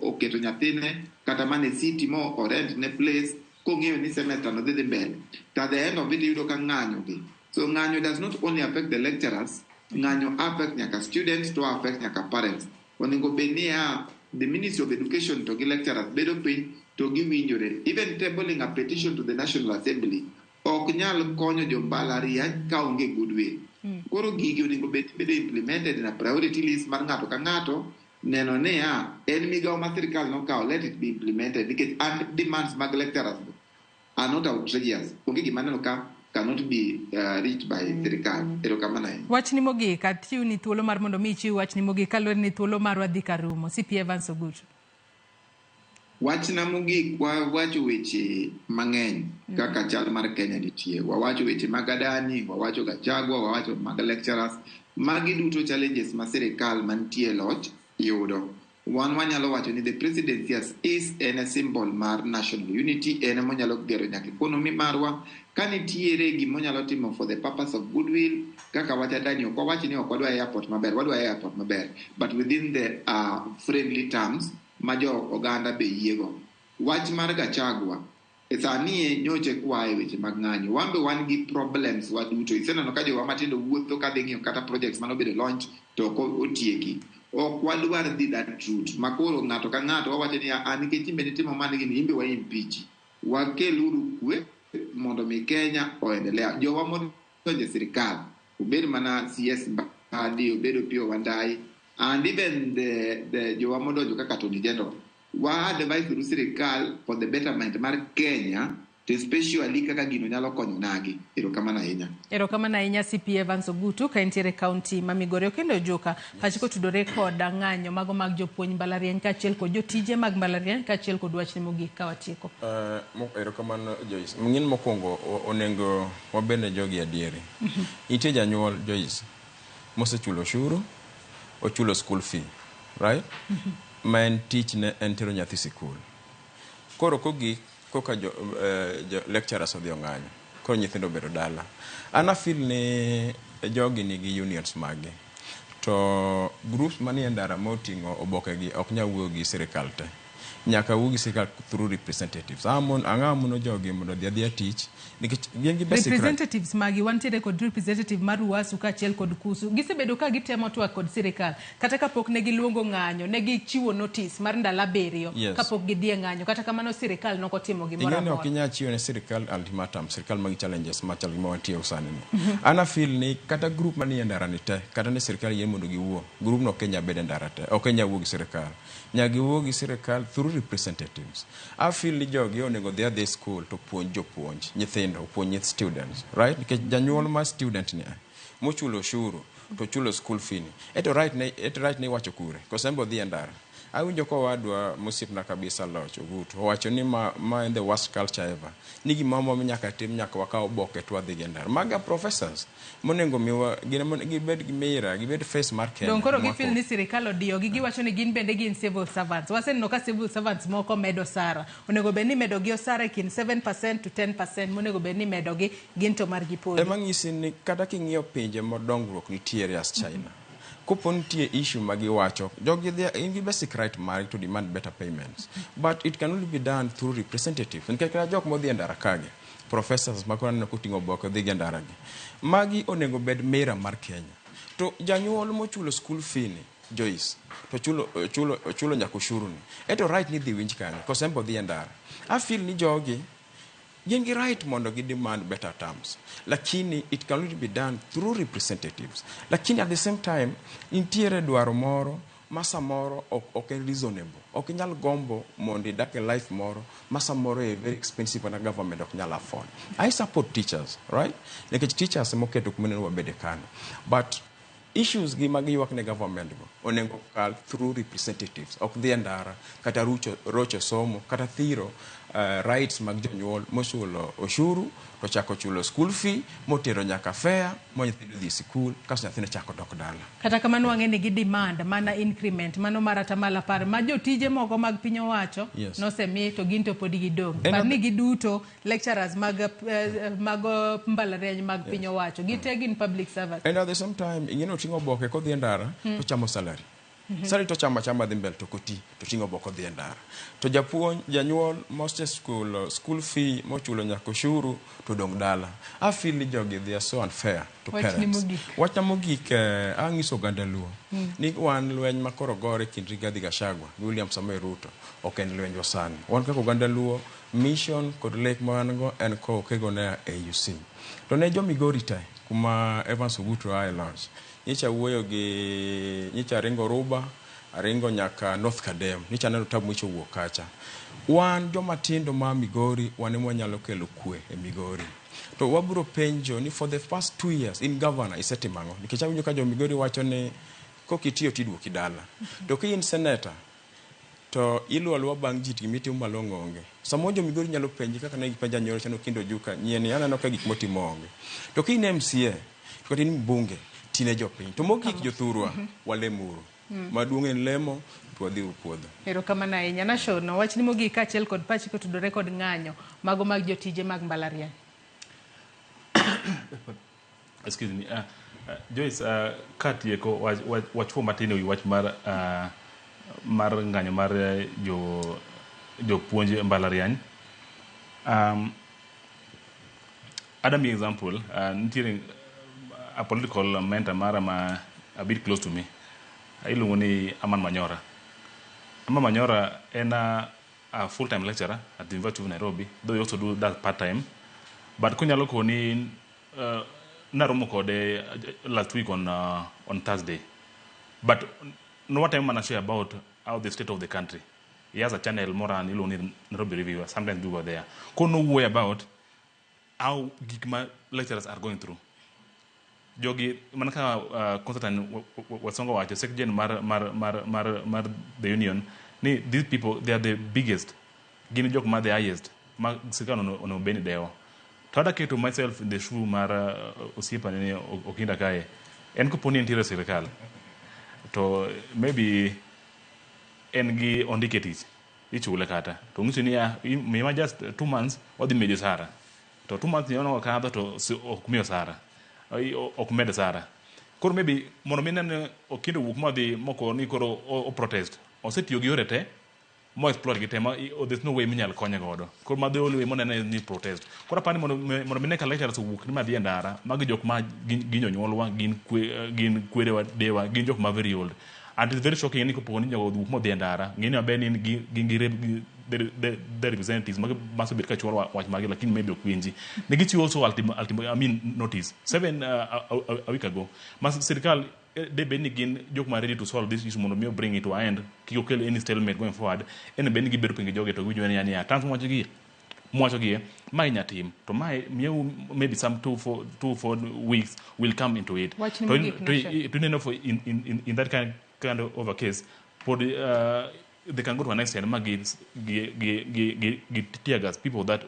oketo nyathine kata mana e city mo orent ne place kong'eyo ni semester no dhi dhi mbele. To at the end of it iyudo ka ng'anyo gi. So ng'anyo does not only affect the lecturers, ng'anyo affect nyaka students to affect nyaka parents. Onego bed niya, the Ministry of Education to gi lecturers bedo piny to giwinjore. Even tabling a petition to the National Assembly ok nyal konyo jo mbalariany ka onge goodwill. Koro gigi onego bed bedo implemented in a priority list mar ng'ato ka ng'ato neno niya en migawo ma sirikal nokawo, let it be implemented, nikech an demands mag lecturers go are not outrageous. Onge gima aneno ka cannot be reached by sirikal. Erokamano ahinya. Wachni mogik, achiwni thuolo mar mondo mi ichiw wachni mogik kaluwore ni thuolo marwa dhi ka rumo. CP Evans Ogutu. Wachna mogik, wawacho weche mang'eny kaka chal mar Kenya nitie. Wawacho weche mag Adani, wawacho Gachagua, wawacho mag lecturers. Magi duto challenges ma sirikal mantie e loch yudo. Wan wanyalo wacho ni the presidency as is en a symbol mar national unity, en ema onyalo gero nyaka economy marwa. Ka nitiere gima timo for the purpose of goodwill, kaka wach Adani, ok wawach ni ok wadwa airport maber, wadwa airport maber, but within the friendly terms ma jo oganda be yiego. Wach mar Gachagua, e sani e nyoche kwaye weche mag ng'anyo. Wan be wan gi problems waduto. Iseneno ka jowa matindo wuotho kadhi ng'iyo kata projects manobedo launch to ok otieki. Ok wadwar dhi that route. Ma koro ng'ato ka ng'ato wawacho ni a nikech imbe nitimo mane gini imbe wa impeach. Wakeluru kwe mondo mi Kenya oendelea. Jowa modonjo e sirikal, obed mana CS Mbadi, obed Opiyo Wandayi, and even the jowa modonjo kaka Attorney General. Wa advise uru sirikal for the betterment mar Kenya, to especially kaka gino nyalo konyo nagi. Erokamano ahinya. Erokamano ahinya CP Evans Ogutu ka entiere kaunti ma Migori. Okendo Joka, pache kotudore kod ng'anyo mago mag jopuonj mbalariany kaachiel kod jotije mag mbalariany kaachiel kod wachni mogik ka watieko. Erokamano Joyce. Ng'in mokwongo onego wabed ne jogi adieri. Nitie janyuol Joyce mosechulo osuru, ochulo school fee, right? Ma en tichne en tero nyathi sikul. Koro kogik koka jo lecturers odhi ong'anyo, koro nyithindo obedo dala. An afeel ni jogi nigi unions maggi. To groups manie ndara moting'o oboke gi ok nyal wuoyo gi sirikal te. Nyaka wuo gi sirikal through representatives. Ang'o mono jogi mondo odhi adhiya tich nikech gin gi basic right. Representatives magi wantiere kod representative mar UASU kaachiel kod KUSU. Gisebedo ka gitemo twak kod sirikal kata kapok ne giluongo ng'anyo, ne gichiwo notice mar ndalo 7 kapok gidhi e ng'anyo. Kata kamano sirikal nokotimo gimoro Ing'e ni ok amora. inyal chiwo ne sirikal ultimatum, sirikal magi challenges machal gi ma wantie sani ni. An afeel ni kata group manie ndara ni te, kata ne sirikal yie mondo giwuo, group no ok nyal bedo e ndara te, ok nyal wuo gi sirikal. Nyaka giwuo gi sirikal through representatives. I feel ni jogi onego dhi adhi school to puonj jopuonj, nyithindo, opuonj nyith students, right? Nikech janyuol mar student ni mochulo osuru to chulo school fee ni. Eto right ne iwacho kure? Koso en be odhi e ndara. Awinjo ka owadwa mosiepna kabisa Loch Ogutu owacho ni ma en the worst culture ever. Ni gima momiyo nyaka tim nyaka wakaw oboke to wadhi go e ndara. Maga professors monego miwa gin gibed gi mira, gibed face mar Kenya. Dong koro Mwako. gifeel ni sirikal odiyogi, giwacho ni gin bende gin civil servants. Waseneno ka civil servants moko medo osara. Onego bed ni imedogi osara e kind 7% to 10% monego bed ni imedogi gin to margi podi. Ema ng'isi ni kata king'iyo pinje ma dongruok nitiere as China. Kopo nitie issue ma giwacho, jogi they are in gi basic right margi to demand better payments. But it can only be done through representatives. Nikech kata jok modhi e ndara kagi, professors ma koro aneno koting'o oboke dhi gi e ndara gi. Magi onego bed mirror mar Kenya. To janyuol mochulo school fee ni, Joyce, to chulo, chulo, chulo nyaka ushuru ni. Eto right ni dhi winj kanyo, koso en be odhi e ndara. I feel ni jogi gin gi right mondo gi demand better terms lakini it can only be done through representatives lakini at the same time nitiere dwaro moro ma samoro ok en reasonable ok inyal gombo mondo idak e life moro ma samoro e very expensive na government ok nyal afford i support teachers right nikech teachers emoketo kuma onego wabede kano but issues gi ma giywak ne government go onego kal through representatives ok dhi e ndara kata rucho, rocho somo kata thiro rights mag jonyuol mochulo oshuru to chako chulo school fee motero nyaka fare mo nyithindo dhi e sikul kasto nyathino chako dok dala Kata kamano wang'e ni gi demand mana increment mano mar atamalo apar ma jotije moko mag piny owacho nosemi to gin to pod gidong'. En Par ni giduto lecturers mag mbalariany mag piny owacho gite gin public servants. And at the same time ing'e ni oting'o oboke kodhi e ndara to chamo salary Salary to chamo achama dhi mbele to ok oti to ting'o oboke odhi e ndara to japuonj janyuol moseschulo school fee mochulo nyaka ushuru to dong' dala I feel ni jogi they are so unfair to Wachni parents mogik. wachna mogik ang'iso oganda luo ni wan lweny ma koro gore kind Rigathi Gachagua gi William Samoei Ruto ok en lwenjwa sani wan kaka oganda luo mission kod lek ma wan go en kowo kego ne AUC to ne jo Migori te kuma Evans Ogutu ae loch nyicha wuoyo gi nyicha aringo Ruba aringo nyaka North Kadem nyicha aneno tabu micho wuok kacha wan joma tindo ma Migori wan ema wanyalo kelo kwe e Migori to wabiro penjo ni for the past 2 years in governor isetimo ang'o nikech awinjo ka jo Migori wacho ni kokitiyo tiduoki dala to ka in senator to iluwo aluwa bang' ji to gimitimo malong'o onge samoro jo Migori nyalo penji kaka ne gipenja nyoro chano Okindo Ojuka nyieni aneno ka gik motimo onge to ka in MCA to kata in mbunge tine jopiny to mogik jothurwa walemuru maduong' en lemo to wadhi uru puodho Erokamano ahinya. Nashon, wachni mogik kaachiel kod pachi kotudore kod ng'anyo mago mag jotije mag mbalariany. Excuse me. Joyce, katieko wachwo matin ewi wach mar ng'anyo mar jo jopuonj e mbalariany. Adami example, nitiere a political mentor mara ma a bit close to me. Iluongo ni Aman Manyora. Aman Manyora en a full-time lecturer at the University of Nairobi, though he also do that part-time. But konyalo koni naromo kode last week on Thursday. But no what time mana share about how the state of the country. He has a channel more on iluongo ni Nairobi Review. Sometimes do go there. Kono wuoyo about how gik ma lecturers are going through. Jogi mana ka Constantine Wasongo wacho secretary mar the union ni these people, they are the biggest, gin jok ma the highest ma sirkal onego bed ni dewo. To ada keto myself in the shoe mar osiepani ni Okinda kae en kopo ni entiere e sirkal to maybe en gi ondike tich ichule kata to ng'iso niya miwa just 2 months wadhi medi osara to 2 months ni ono kadho to ok miyo osara. Ok med osara. Koro maybe mondo mi nene Okindo wuok modhi moko ni koro o protest osetiyo gi yore te mo exploit gi te ma there's no way minyal konye godo. Koro ma the only way monene ni protest. Koro apani mondo mi ne ka lecturers owuok ni madhi e ndara magi jok ma gin jonyuolwa, gin kwerewa, dewa, gin jok ma very old, and it's very shocking ni kopo ni jogo owuok modhi e ndara ng'eni maber ni gin gi the representatives magi masebet ka chwalo wach margi, lakini maybe ok winji. Ne gichiwo also I mean notice seven a week ago ma sirikal de bed ni gin jok ma ready to solve this issue mondo mi bring it to an end kik okel any stalemate going forward en bed ni gibedo piny gi jogi to giwinjo ni ya terms mowacho gi mwacho gi mae inya tim to mae miyau maybe some 2, 4 weeks will come into it. Wachni To mogik, Nashon. To ineno for in that kind of a case pod they can go to an extent ma gi tear gas people that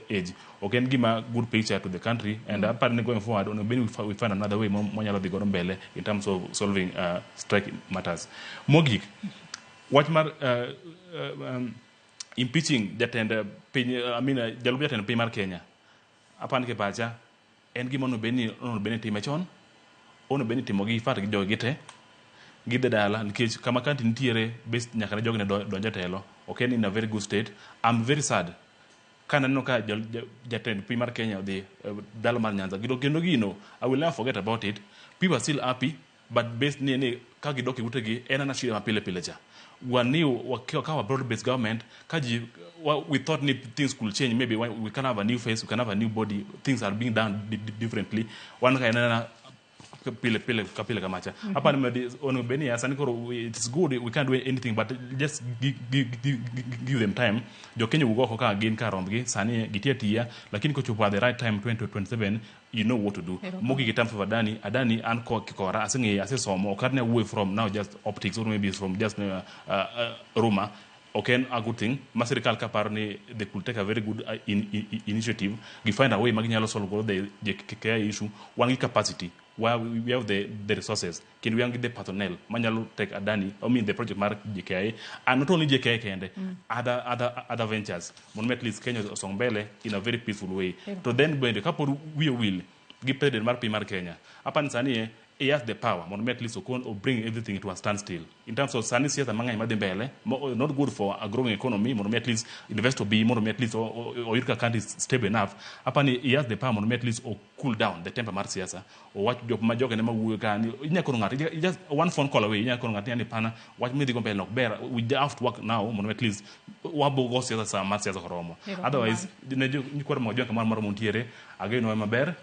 age. Ok en gima good picture to the country and apparently going forward onego bed ni we find another way mwanyalo dhi godo mbele in terms of solving strike matters. Mogik wach mar impeaching jatend piny, I mean, jalup jatend piny mar Kenya, apani ke pacha en gima onego bed ni time chon. Ono bed ni timo gi fat gi jogi te gidhi dala nikech kama county nitiere base nyaka ne jogi ne donj e telo ok en in a very good state. I'm very sad kaneno ka jatend piny mar Kenya odhi dala mar Nyanza gino kendo gino I will never forget about it. People are still happy but based ni ka gidok e utegi en ana shida ma pile pile cha. Wa ka broad based government ka ji we thought ni things could change, maybe we can have a new face, we can have a new body, things are being done differently. Wan ka en ana pile pile ka pile kamacha. Hapa ni onego bed ni ya sani koro it's good, we can't do anything but just give them time. Jo Kenya wuok oko ka gin kar rombgi sani gitiyo atiya, lakini kochopo at the right time 2027 you know what to do. Mogik in terms of Adani, Adani an kora aseng'eyo asesomo ok adne wuoyo from now just optics or maybe from just rumor. Ok en a good thing ma sirikal ka paro ni they could take a very good initiative, gi find a way ma ginyalo solve godo the JKIA issue. Wan gi capacity where we have the resources kendo wan gi the personnel manyalo take Adani, I mean the project mar JKIA, and not only JKIA kende, other ventures mondo mi at least Kenya osong mbele in a very peaceful way. To then bende kapod wiye wil gi president mar piny mar Kenya, apani sani he has the power mondo mi at least okon o bring everything to a standstill in terms of sani siasa mang'eny madhi mbele not good for a growing economy, mondo mi at least investor bi, mondo mi at least oyud ka country is stable enough. Apani he has the power mondo mi at least o cool down the temper mar siasa, owach jok ma jogene mawuoyo ka ni inya kono ng'ato just one phone call away, inya kono ng'ato ni pana wach midhi go mbele ok ber, we have to work now mondo mi at least wabogo siasa sa mar siasa koromo. Otherwise ne nyikwa Ramogi Ojwang' kamoro amora muntiere, ageno maber,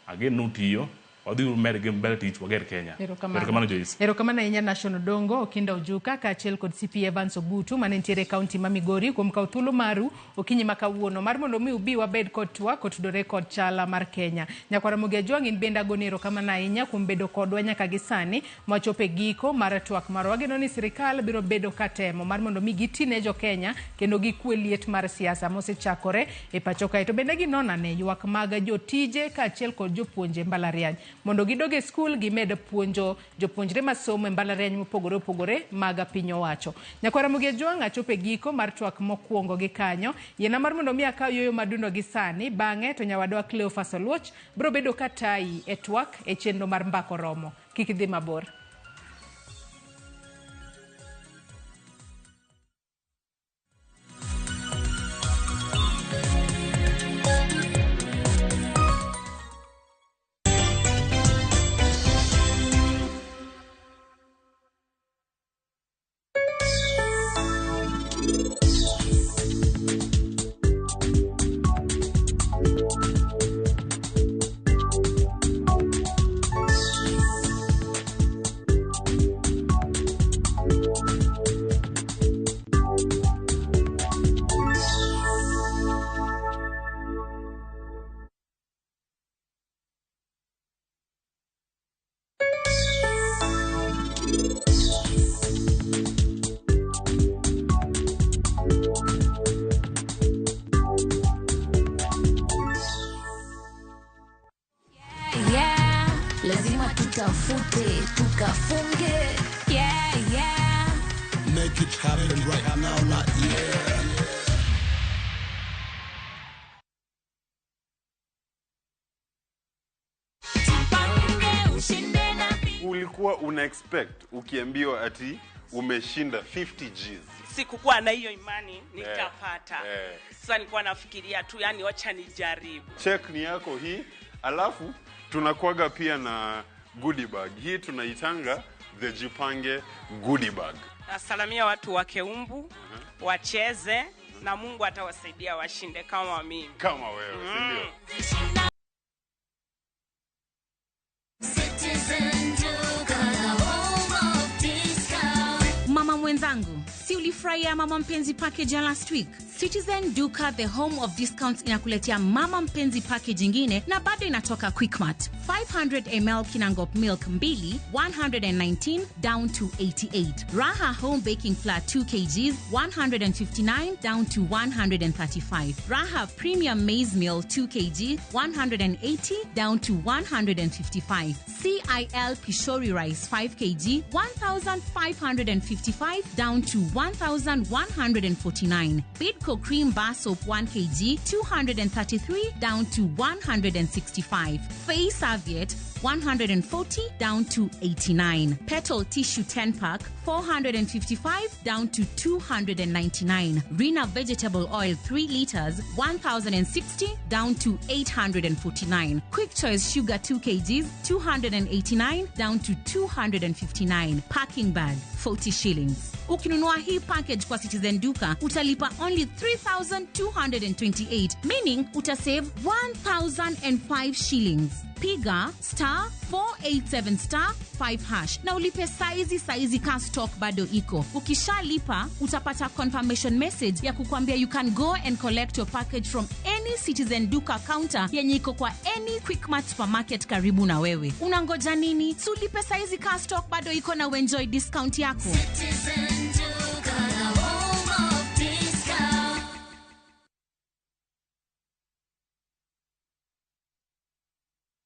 ageno tiyo, wadhi med gi mbele tich wager Kenya. Erokamano Joyce. Erokamano ahinya Nation Odongo, Okinda Ojuka kaachiel kod CP Evans Ogutu mane nitiere e kaunti ma Migori kuom kawo thuolo maru okinyi ma kawuono mar mondo mi ubi wabed kod twak kotudore kod chala mar Kenya. Nyakwar Ramogi Ojwang' in bende agoni erokamano ahinya kuom bedo kodwa nyaka gi sani mwachopo e giko mar twak marwa. Wageno ni sirikal biro bedo ka temo mar mondo mi giti ne jo Kenya kendo gikwe liet mar siasa mosechakore e pacho kae. To bende ginon ane ywak mag jotije kaachiel kod jopuonje mbalariany mondo gidog e skul gimed puonjo jopuonjre masomo e mbalariany mopogore opogore mag piny owacho. Nyakwar Ramogi Ojwang' achopo e giko mar twak mokwongo gi kanyo. Yiena mar mondo mi akaw yueyo madundo gi sani, bang'e to nyawadwa Cleophas Oluoch biro bedo ka tayi e twak e chenro mar Mbaka Oromo. Kik idhi mabor. Tutafute, tukafunge. Yeah, yeah. Make it happen right now, not yeah. Ulikuwa una expect ukiambiwa ati umeshinda 50 Gs? Sikukuwa na hiyo imani nitapata. Sasa nilikuwa nafikiria tu, yani wacha nijaribu. Check ni yako hii, alafu tunakuaga pia na goodie bag. Hii tunaitanga the Jipange goodie bag. Nasalamia watu wa Keumbu, wacheze na Mungu atawasaidia washinde kama mimi. Kama wewe, si ndio? Mama mwenzangu, si ulifurahia Mama Mpenzi package ya last week? Citizen Duka, the home of discounts, inakuletea Mama Mpenzi package nyingine na bado inatoka Quickmart. 500 ml Kinangop milk 2, 119 down to 88. Raha home baking flour 2 kgs, 159 down to 135. Raha premium maize meal 2 kg, 180 down to 155. CIL Pishori rice 5 kg, 1,555 down to 1,149. Bidco cream bar soap 1 kg, 233 down to 165. Face serviette 140 down to 89. Petal tissue 10 pack, 455 down to 299. Rina vegetable oil 3 liters, 1060 down to 849. Quick Choice sugar 2 kgs, 289 down to 259. Packing bag 40 shillings. Ukinunua hii package kwa Citizen Duka utalipa only 3228, meaning utasave 1005 shillings. Piga star 487 star 5 hash na ulipe saizi saizi, ka stock bado iko. Ukishalipa utapata confirmation message ya kukwambia you can go and collect your package from any Citizen Duka counter yenye iko kwa any Quickmart supermarket karibu na wewe. Unangoja nini? Si ulipe saizi ka stock bado iko na uenjoy discount yako. Citizen Duka, the home of discount.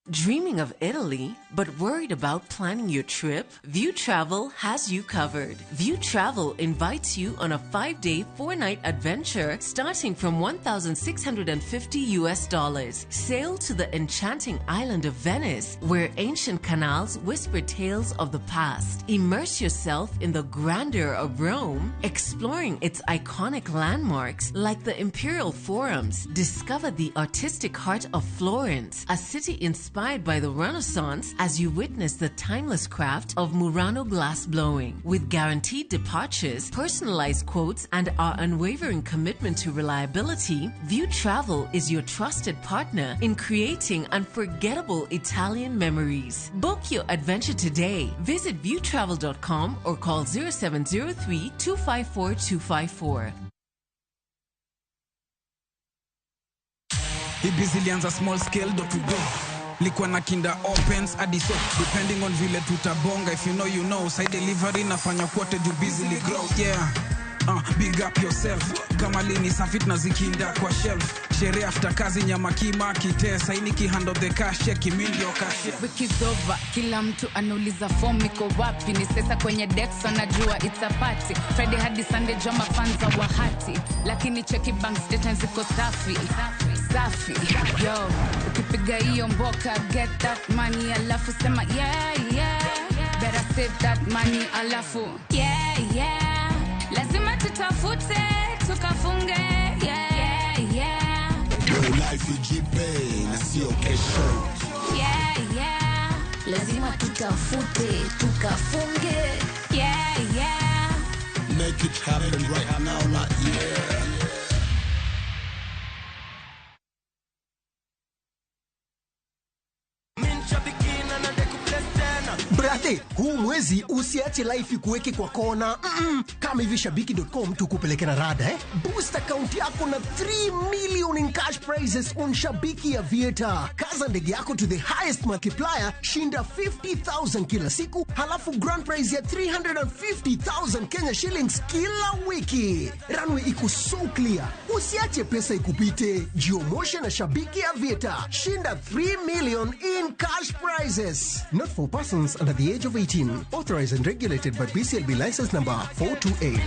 Dreaming of Italy, but worried about planning your trip? View Travel has you covered. View Travel invites you on a 5-day, 4-night adventure starting from $1,650 US. Sail to the enchanting island of Venice, where ancient canals whisper tales of the past. Immerse yourself in the grandeur of Rome, exploring its iconic landmarks like the Imperial Forums. Discover the artistic heart of Florence, a city inspired by the Renaissance, as you witness the timeless craft of Murano glass blowing. With guaranteed departures, personalized quotes, and our unwavering commitment to reliability, View Travel is your trusted partner in creating unforgettable Italian memories. Book your adventure today. Visit viewtravel.com or call 0703 254 254. Hii biz ilianza small scale door to door, likuwa na kinda opens hadi so depending on vile tutabonga. If you know, you know. Side delivery nafanya kwote juu busily grow, yeah. Big up yourself kama lini safi tunazikinda kwa shelf. Sherehe after kazi, nyama kima kitesa ini kihandle the cash, check mindio cash. Wiki over, kila mtu anauliza form iko wapi. Ni sasa kwenye dex wanajua it's a party. Friday hadi Sunday jama fans wa hati, lakini cheki bank statements ziko safi safi. Yo, ukipiga hiyo mboka get that money, alafu sema yeah yeah, better save that money, alafu yeah yeah, lazima tutafute tukafunge yeah yeah yeah. Yo, life ijipe na sio kesho. Yeah yeah, lazima tutafute tukafunge yeah yeah. Make it happen right now, not yeah. Brate, huu mwezi usiache life ikuweke kwa kona. Kama hivi shabiki.com tukupeleke na rada, eh? Boost account yako na 3 million in cash prizes on Shabiki Aviator. Kaza ndege yako to the highest multiplier, shinda 50,000 kila siku, halafu grand prize ya 350,000 Kenya shillings kila wiki. Runway iko so clear. Usiache pesa ikupite. Jiomoshe na Shabiki Aviator. Shinda 3 million in cash prizes. Not for persons under the age of 18. Authorized and regulated by BCLB license number 428.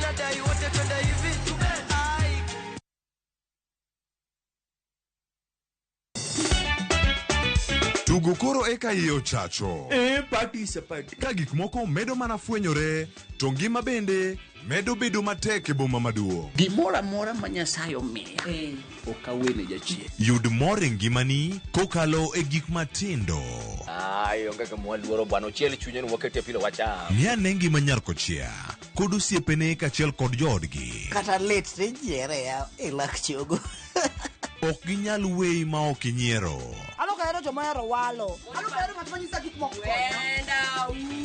Tugo koro eka iye ochacho. E, party is a party. Ka gik moko medo mana fwenyore, to ngima bende medo bedo matek e boma maduong'. Gimoro amora ma Nyasaye omiya, ok awene jachien. Yud mor e ngimani kokalo e gik matindo. Ai, onge gima waluoro bwana, ochiel chunye ni wakete pilo wacham. Ng'i ane ngima nyar kochia kod osiepene kaachiel kod joodgi. Kata lit tinyiere ya e lak chogo. Ok ginyal weyi ma ok inyiero. Alo kahero joma ohero walo. Alo kahero ng'at manyisa gik moko.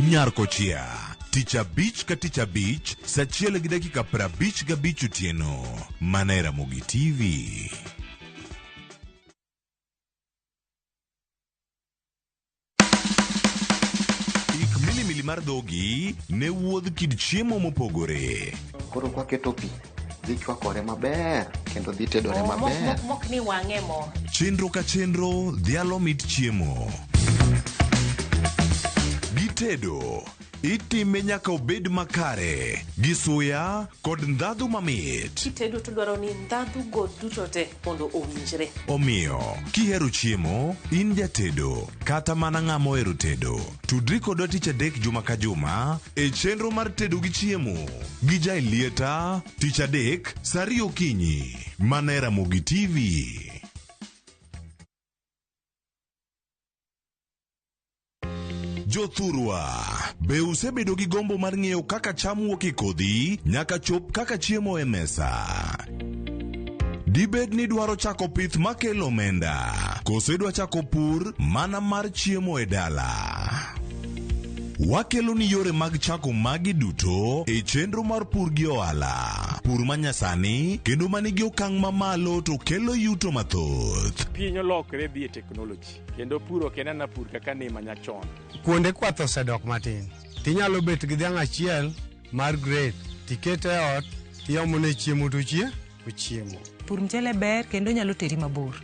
Nyar kochia, tich abich ka tich abich, saa 1:55 otieno, mana e Ramogi TV. Ik milimili mar dhogi ne wuodh kit chiemo mopogore. Koro kwaketo pi, dhi chwakore maber kendo dhi tedore maber. Mok ni wang'e mo. Chenro ka chenro dhialo mit chiemo. Gitedo, Itime nyaka obed makare gi suya kod ndhadhu mamit. Kitedo to dwaro ni ndhadhu go duto te mondo owinjre. Omiyo, kihero chiemo, in jatedo, kata mana ng'ama ohero tedo, tudri kodwa tich adek juma ka juma e chenro mar tedo gi chiemo gi Jaelieta tich adek saa ariyo okinyi mana e Ramogi TV. Jothurwa, be usebedo gi gombo mar ng'eyo kaka cham wuok e kodhi nyaka chop kaka chiemo e mesa? Dibed ni idwaro chako pith makelo omenda, koso idwa chako pur mana mar chiemo e dala? Wakelo ni yore mag chako magi duto e chenro mar pur gi ohala. Pur manyasani kendo manigi okang' mamalo to kelo yuto mathoth. Piny olokre dhi e teknoloji kendo pur ok en ana pur kaka ne manyachon. Kuonde kwath osedok matin. Tinyalo bet gi dhiang' achiel mar grade tikete e ot tiomone chiemo to ochiemo. Pur mchele ber kendo nyalo teri mabor.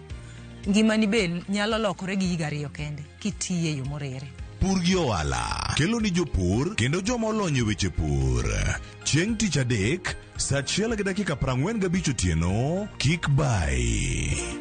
Ngimani be nyalo lokore gi higa ariyo kende kitiye e yo moriere. Pur gi ohala kelo ni jopur kendo joma olony e weche pur. Chieng' tich adek saa achiel gi dakika 45 otieno kik bayi.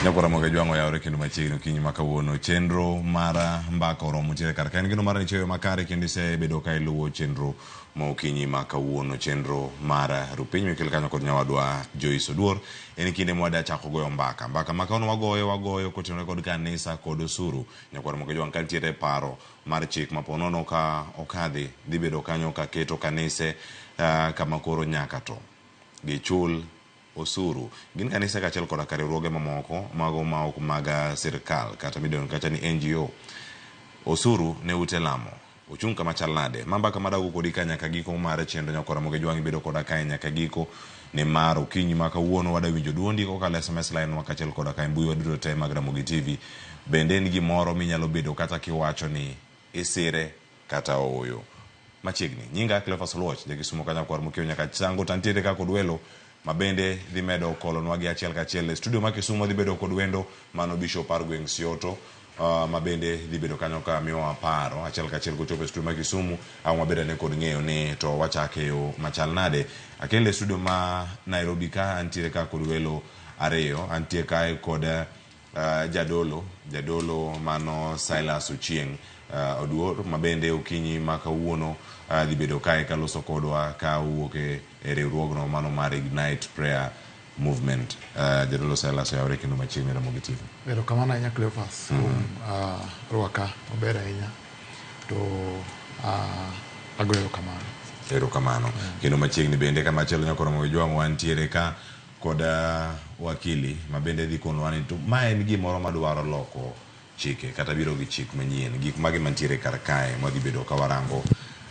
Nyakwara Moga Jwang'o yawore kendo machiegni okinyi ma kawuono. Chenro mar mbaka oromo nitiere kar ka. En geno mar ni ichiwo makare kendo isebedo ka iluwo chenro ma okinyi ma kawuono. Chenro mar Rupiny mikel kanyo kod nyawadwa Joyce Oduor. En kinde mwada chako goyo mbaka. Mbaka ma kawuono wagoyo kotenore kod kanisa kod osuru. Nyakwara Moga Jwang' ka nitiere paro mar chik ma ponono ka okadhi dhi bedo kanyo ka keto kanise kama koro nyaka to gichul osuru. Gin kanise kaachiel koda ka riwruoge mamoko mago ma ok mag sirkal kata midendo kacha ni NGO. Osuru ne ute lamo ochung' kama chal nade? Ma mbaka madago kodi ka nyaka giko mar chenro Nyakwara Moga Jwang' ibedo koda kae nyaka giko nimar okinyi ma kawuono wada winjo duondi kokalo SMS line wa kaachiel koda ka e mbui wa duto te mag Ramogi TV. Bende en gimoro minyalo bedo kata kiwacho ni isire kata ooyo. Machiegni, nyinga Cleophas Oluoch, jakisumo ka nyakwar Mokio nyaka chango to antiere ka kod welo ma bende dhi medo kolonwa gi achiel kachiel e studio ma Kisumu dhi bedo kod wendo mano Bishop mar gweng' Sioto ma bende dhi bedo kanyo ka miyowa paro achiel kachiel kochopo e studio ma Kisumu ang' wabed ane kod ng'eyo ni to wachake yo machal nade. Akele e studio ma Nairobi ka antiere ka kod welo ariyo, antie kae kod jadolo mano Silas Ochieng' Oduor ma bende okinyi ma kawuono dhi bedo kae kaloso kodwa ka owuok e riwruogno mano mar Ignite Prayer Movement. Jadolo Silas oyawre kendo machiegni Ramogi TV. Erokamano ahinya Cleophas kuom rwaka maber ahinya to agoyo erokamano. Erokamano. Kendo machiegni bende kama chielo Nyakwar Ramogi Jwang' wantiere ka kod wakili ma bende dhi konwa ni to ma en gimoro madwaro loko chike kata biro gi chik manyien. Gik mage mantiere kar kae mwadhi bedo ka warango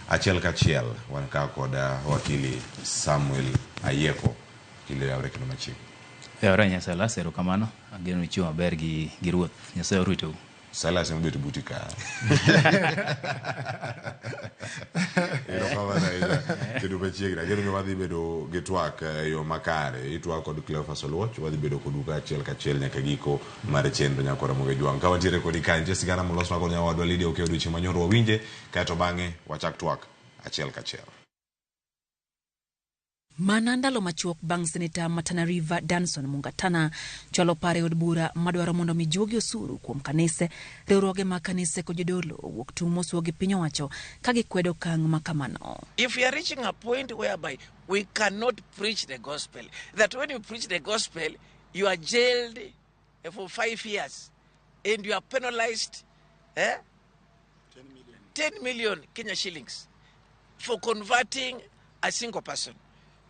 achiel kachiel. Wan ka kod wakili Samuel Ayieko. Wakili oyawre kendo machiegni. Oyawre ahinya Silas, erokamano. Ageno ni ichiwo maber gi Ruoth. Nyasaye oritou. Silas ema obet buti ka. Erokamano ahinya. Kendo machiegni. Ageno ni wadhi bedo gi twak e yo makare. Itwak kod Cleophas Oluoch, wadhi bedo kodu kaachiel kachiel nyaka giko mar chenro Nyakwar Ramogi Jwang'. Ka wantiere kodi ka, nitie sigana molosnwa kod nyawadwa Lydia Okeyo odiochieng' manyoro wawinje, kaeto bang'e wachak twak achiel kachiel. Mana ndalo machuok bang' Seneta ma Tana River Danson Mungatana chwalo paro e od bura madwaro mondo mi juogi osuru kuom kanise, riwruoge mag kanise kod jodolo owuok tung' mosuo gi piny owacho ka gikwedo okang' ma kamano. If we are reaching a point whereby we cannot preach the gospel, that when you preach the gospel, you are jailed for 5 years and you are penalized 10 million Kenya shillings for converting a single person.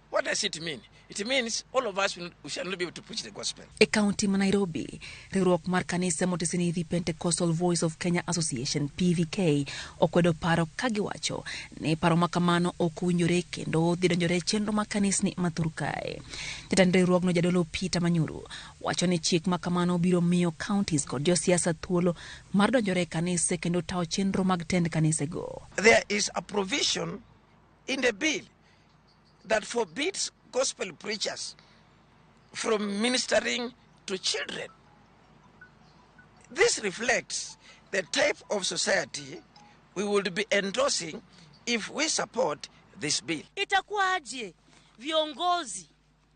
What does it mean? It means all of us we shall not be able to preach the gospel. E kaunti ma Nairobi, riwruok mar kanise motisi ni The Pentecostal Voice of Kenya Association PVK okwedo paro ka giwacho ni paro ma kamano ok owinjore kendo dhi donjore e chenro mag kanisni ma thur kae. Jatend riwruogno Jadolo Peter Manyuru wacho ni chik ma kamano biro miyo counties kod josiasa thuolo mar donjore e kanise kendo tawo chenro mag tend kanisego. There is a provision in the bill that forbids gospel preachers from ministering to children. This reflects the type of society we would be endorsing if we support this bill. Itakuwaje viongozi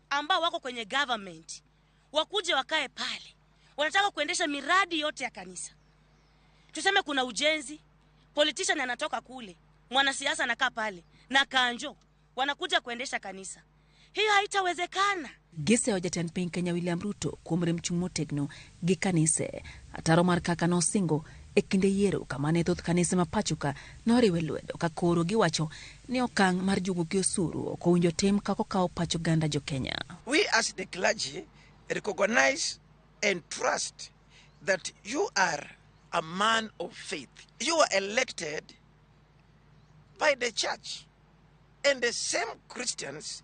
ambao wako kwenye government wakuje wakae pale, wanataka kuendesha miradi yote ya kanisa? Tuseme kuna ujenzi, politician anatoka kule, mwanasiasa anakaa pale na kanjo, wanakuja kuendesha kanisa. Hiyo haitawezekana. Giseyo jatend piny Kenya William Ruto kuom rem chung' motegno gi kanise. Ataro mar kaka nosingo e kinde yiero kama ne thoth kanise ma pacho ka noriwe lwedo ka koro giwacho ni okang' mar juogo gi osuru ok owinjo tim kaka okawo pach oganda jo Kenya. We as the clergy recognize and trust that you are a man of faith. You are elected by the church and the same Christians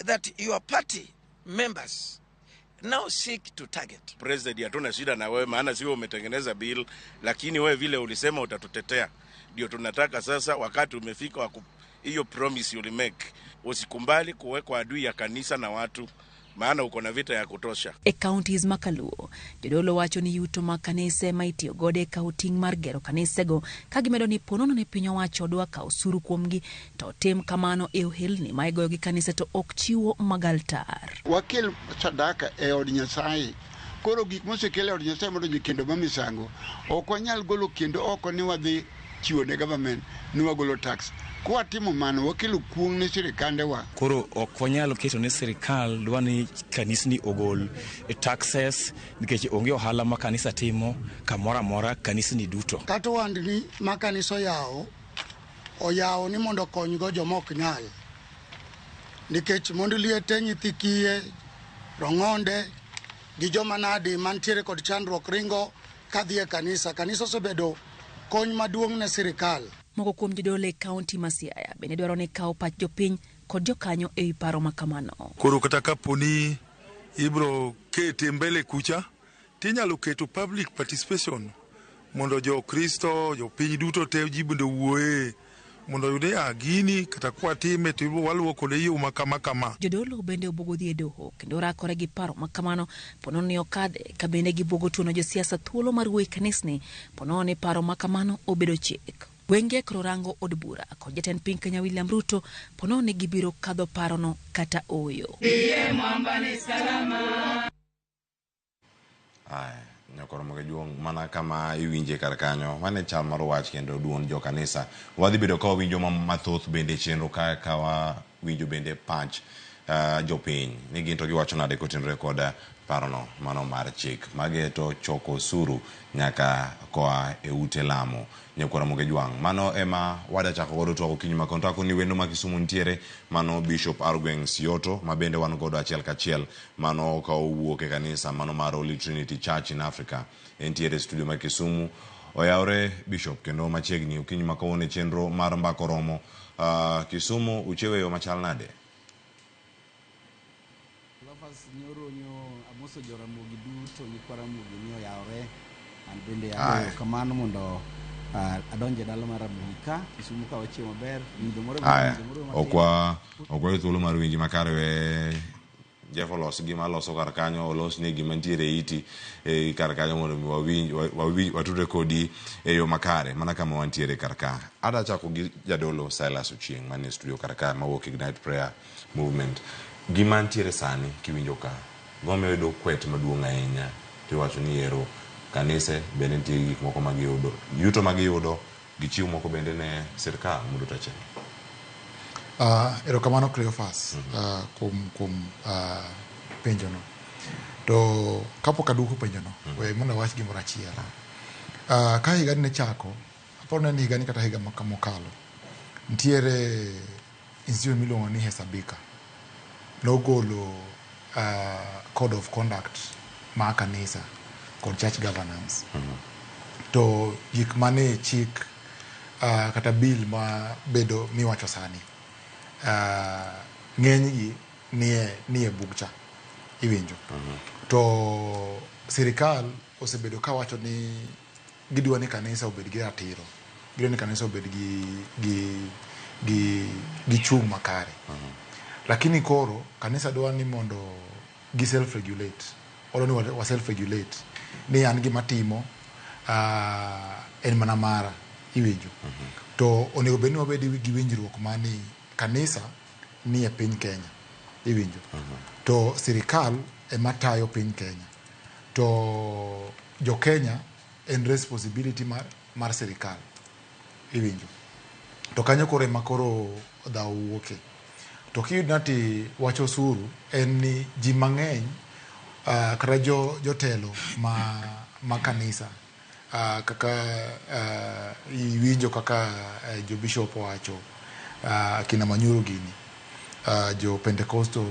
that your party members now seek to target. President, hatuna shida na wewe, maana sio umetengeneza bill, lakini wewe vile ulisema utatutetea. Ndio tunataka sasa, wakati umefika wa hiyo promise you make. Usikubali kuwekwa adui ya kanisa na watu, maana uko na vita ya kutosha. E counties ma Kaluo, jodolo wacho ni yuto mag kanise ma itiyo godo e kawo ting' mar gero kanisego ka gimedo ni ponono ni piny owacho dwa kawo osuru kuomgi to tim kamano e ohelni ma igoyo gi kanise to ok chiwo mag altar. Wakel sadaka e od Nyasaye. Koro gik mosekel e od Nyasaye modonjo e kendo ma misango, ok wanyal golo kendo oko ni wadhi chiwo ne government ni wagolo tax. Kwatimo mano wakelo kuong' ne sirikandewa. Koro ok wanyal keto ne sirikal dwa ni kanisni ogol taxes nikech onge ohala ma kanisa timo kamoro amora kanisni duto. Kata ohandni ma kanisa oyawo, oyawo ni mondo okonygo joma ok nyal. Nikech mond liete, nyithi kiye, rong'onde gi joma nadi mantiere kod chandruok ringo kadhi e kanisa. Kanisa osebedo kony maduong' ne sirikal. Moko kuom jodolo e kaunti ma Siaya bende dwaro ni kawo pach jopiny kod jokanyo e wi paro ma kamano. Koro kata kaponi ibro kete mbele kucha, tinyalo keto public participation mondo jo Kristo, jopiny duto te ji bende owuoye mondo oyud ni gini kata kwatime to waluwo kode yo ma kama kama. Jodolo bende obuogo dhi e doho kendo rakore gi paro ma kamano ponono ni okadhe ka bende gibuogo tuono josiasa thuolo mar wuoyo e kanisni ponono ni paro ma kamano obedo chik. Wenge koro rango od bura kod jatend piny Kenya William Ruto ponono ni gibiro kadho parono kata ooyo. Iye mwamba ni salama. Aya, nyakoro Juong, mana kama iwinje kar kanyo, mane chal mar wach kendo duond jo kanisa. Wadhi bedo ka wawinjo mathoth bende chenro ka ka wawinjo bende pach jopiny ni gin to giwacho nade kotenore kod parono mano mar chik mageto choko osuru nyaka koa e ute lamo. Nyakwara Moge Jwang', mano ema wadachako godo twak okinyi ma kontako ni wendo ma Kisumu nitiere mano Bishop Argweng' Sioto ma bende wan godo achiel kachiel mano ka owuok e kanisa mano mar Holy Trinity Church in Africa entiere e studio ma Kisumu. Oyawre Bishop kendo machiegni okinyi ma kawuono e chenro mar mbako romo. Kisumu uchiewo e yo machal nade? Lovers nyoro nyo amoso joramogi duto nyikwa Ramogi ni oyawre an bende agoyo kamano mondo adonje dala mar Ramogi ka Kisumu ka wachiewo maber winjo moro winjo moro matin. Okwa okwa thuolo mar winji makare we Jeff olos gima loso kar kanyo olosni gima nitiere e iti kar kanyo mondo mi wawinj wawinj watudre kodi e yo makare mana kama wantiere kar ka. Adwa chako gi jadolo Silas Ochieng' manie studio kar ka mawuok Ignite Prayer Movement. Gima ntiere sani kiwinjo ka gome yudo kwet maduong' ahinya tiwacho ni ero kanise bende nitie gik moko ma giyudo yuto ma giyudo gichiw moko bende ne sirkal mondo ota chenro. Erokamano Cleophas kuom penjono. To kapok aduoko penjono, we mondo awach gimoro achiel. Ka higani ne chako, aparo ni en higani kata higa mokalo, nitiere institute miluongo ni Hesabika. nogolo code of conduct mar kanisa kod church governance. To gik mane chik kata bill ma bedo miwacho sani, ng'enygi nie bugcha, iwinjo. To sirikal osebedo kawacho ni gidwa ni kanisa obed gi ratiro, gidwa ni kanisa obed gi chung' makare. Lakini koro kanisa dwa ni mondo gi self regulate, odwa ni wa self regulate ni an gima timo en mana mara, iwinjo. To onego bed ni wabed gi winjruok mani kanisa ni e piny Kenya, iwinjo. To sirikal ema tayo piny Kenya, to jo Kenya en responsibility mar sirikal, iwinjo. To kanyo koro ema koro dhaw wuoke. To kiyudo nati wach osuru en ni ji mang'eny, kata jotelo ma kanisa, kaka iwinjo kaka jo bishop owacho, kina Manyuru gini, jo Pentecostal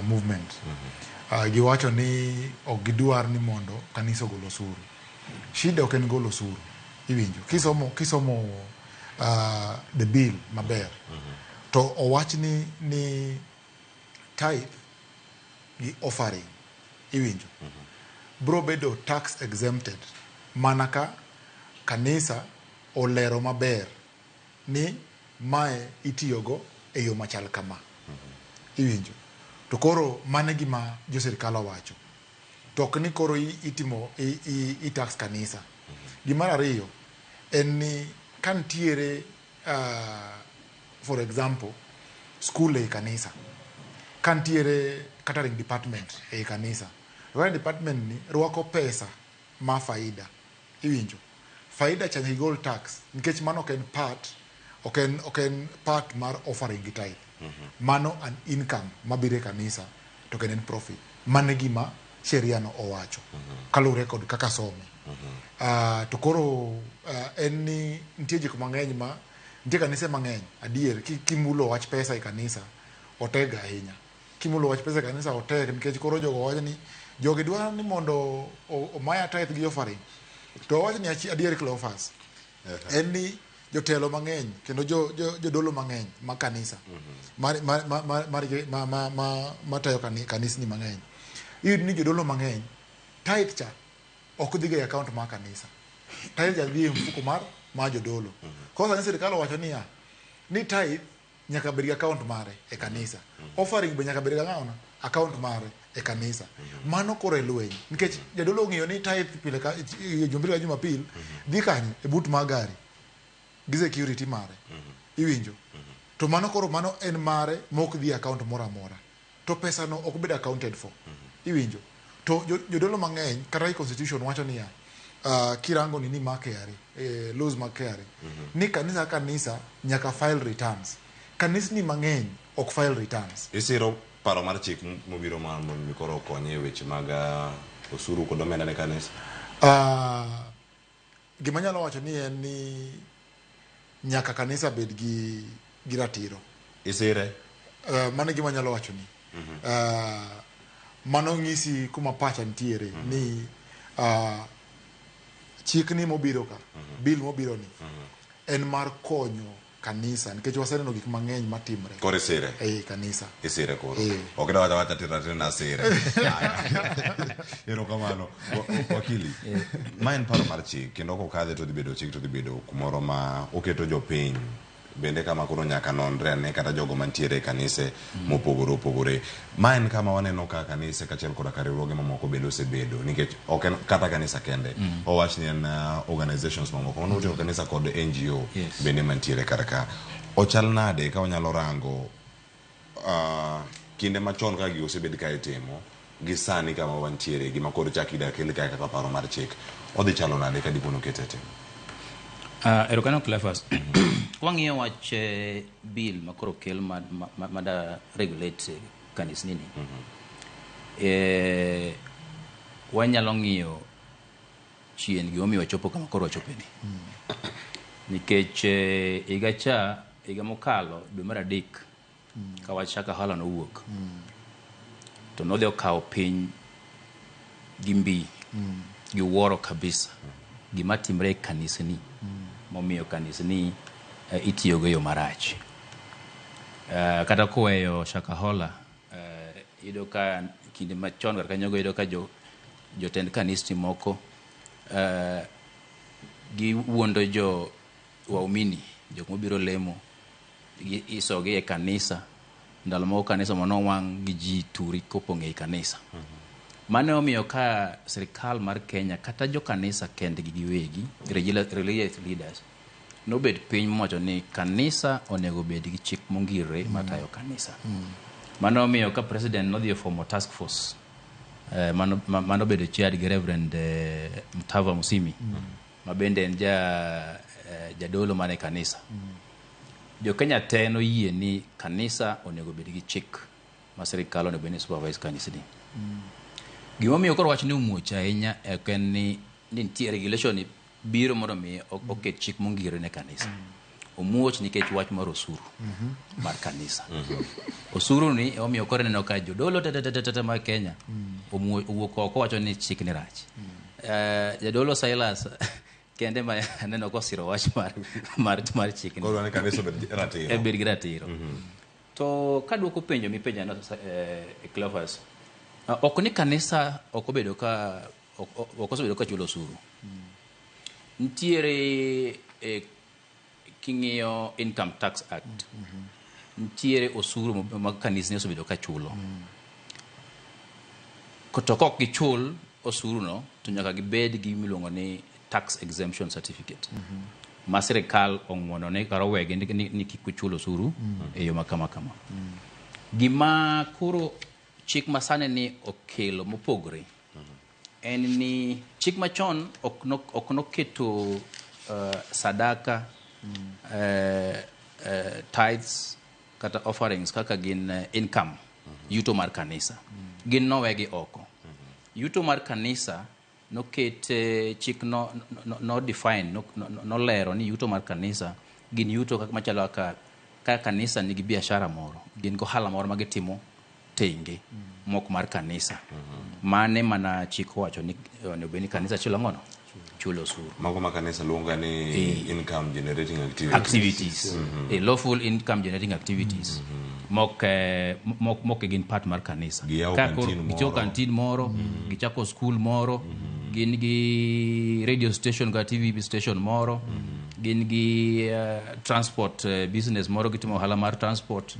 movement, giwacho ni ok gidwar ni mondo kanisa ogol osuru. Shida ok en golo osuru, iwinjo. Kisomo the bill maber, to owach ni tithe gi offering, iwinjo, bro bedo tax exempted mana ka kanisa olero maber ni mae itiyogo e yo machal kama, iwinjo. To koro mano e gima jo sirikal owacho. To ok ni koro itimo i tax kanisa. Gimar ariyo en ni ka nitiere, for example, school ei kanisa, ka nitiere catering department ei kanisa, catering department ni rwako pesa ma faida, iwinjo. Faida cha nyaka igol tax nikech mano ok en part, ok en part mar offering gi tithe. Mano an income mabiro e kanisa to ok en profit. Mano e gima sheria no owacho kaluwore kod kaka some. To koro en ni nitie gik mang'eny ma nitie kanise mang'eny adier kimulo wach pesa e kanisa otek ahinya. Kimulo wach pesa e kanisa otek nikech koro jogo wacho ni jogi dwaro ni mondo omaya tithe gi offering. To owach ni adier Cleophas, en ni jotelo mang'eny kendo jodolo mang'eny ma kanisa matayo kanisni mang'eny, iyudo ni jodolo mang'eny tithe cha ok dhiga e account mar kanisa, tithe cha dhi e mfuko mar jodolo. Koro sani sirikal owacho niya ni tithe nyaka bed gi account mare e kanisa, offering be nyaka bed gi ang'o account mare e kanisa. Mano koro e lweny nikech jadolo ong'eyo ni tithe pile ka Jumapil ka Jumapil dhi kanye e but mar gari gi security mare, iwinjo. To mano koro mano en mare mok dhi e account moro amora, to pesa no ok bed accounted for, iwinjo. To jodolo mang'eny kata i constitution wacho niya, kirango nini mar KRA, laws mag KRA, ni kanisa ka kanisa nyaka file returns. Kanisni mang'eny ok file returns. Isiro paro mar chik mobiro mar mondo mi koro okonye e weche mag osuru kod omenda ne kanisa? Gima anyalo wacho ni en ni nyaka kanisa bed gi ratiro. Isire? Mano e gima anyalo wacho ni. Mano ng'isi kuma pacha nitiere ni chik ni mobiro ka, bill mobiro ni, en mar konyo kanisa nikech waseneno gik mang'eny matimre. Koro isire? Ei kanisa. Isire koro. Ok idwa wacho awacha tir atir nasire. Erokamano. Wakili, ma en paro mar chik kendo kokadhe to dhi bedo chik to dhi bedo kumoro ma oketo jopiny bende kama koro nyaka nonre ane kata jogo mantiere e kanise mopogore opogore. Ma en kama waneno ka kanise kaachiel koda ka riwruoge mamoko bende osebedo nikech ok en kata kanisa kende. Owach ni en organizations mamoko. Mano oting'o kanisa kod NGO bende mantiere kar ka. Ochal nade ka wanyalo rango kinde machon kaka gigo osebed ka itimo gi sani kama wantiere gima koro chak ida kel kae kaka paro mar chik odhi chalo nade ka dipo nokete e tim? Erokamano Cleophas. Wang'iyo wach bill ma koro kel ma da regulate kanisni ni. Wanyalo ng'iyo chien gimomiyo wachopo kama koro wachope ni. Nikech higa cha, higa mokalo dwe mar 3 ka wach Shakahola nowuok. To nodhi okawo piny gi mbi gi wuoro kabisa gima timre e kanisni momiyo kanisni itiyogo e yo marach. Kata koweyo Shakahola, iyudo ka kinde machon kar kanyogo iyudo ka jotend kanisni moko giwuondo jo waumini, jok mobiro lemo, isogi e kanisa. Ndalo moko kanisa moro nowang' gi ji turi kopong' ei kanisa. Mano omiyo ka sirikal mar Kenya kata jo kanisa kendgi giwegi, religious leaders, nobet piny mowacho ni kanisa onego bed gi chik mongirore matayo kanisa. Mano omiyo ka president nodhi oformo task force mano bedo chaired gi Reverend Mutava Musimi ma bende en jadolo man e kanisa. Jo Kenya te noyie ni kanisa onego bed gi chik ma sirikal onego bed ni supervise kanisni. Gimomiyo koro wach ni omuoch ahinya ok en ni nitie regulation ni biro mondo mi oket chik mongirore ne kanisa. Omuoch nikech wach mar osuru mar kanisa. Osuru ni omiyo koro ineno ka jodolo te mag Kenya owuok oko wacho ni chik ni rach. Jadolo Silas kende ma aneno kosiro wach mar chik ni. Koro ni kanisa obed ratiro. Bed gi ratiro. To kaduoko penjo mipenja no, Cleophas, ok ni kanisa ok obedo ka ok osebedo ka chulo osuru. Nitiere king'iyo Income Tax Act, nitiere osuru mag kanisni osebedo ka chulo. To kok gichul osuru no, to nyaka gibed gi miluongo ni tax exemption certificate. Ma sirikal ong'uono ne kar owegi ni kik uchul osuru e yo ma kama kama. Gima koro chik masani ni okelo mopogore en ni chik machon ok noketo sadaka, tithes kata offerings kaka gin income, yuto mar kanisa. Gin nowegi oko. Yuto mar kanisa noket chik no define, nolero ni yuto mar kanisa gin yuto kaka machalo kaka ka kanisa nigi biashara moro, gin gohala moro ma gitimo tenge mok mar kanisa. Mane mana chik owacho ni onego bed ni kanisa chulo ang'ono? Chulo osuru. Mago ma kanisa luongo ni income generating activities. Activities. Lawful income generating activities. Mok mok gin part mar kanisa. Giyawo Ka koro kantin gichawo moro. kantin moro, gichako skul moro, gin gi radio station kata TV station moro, gin gi transport business moro, gitimo ohala mar transport.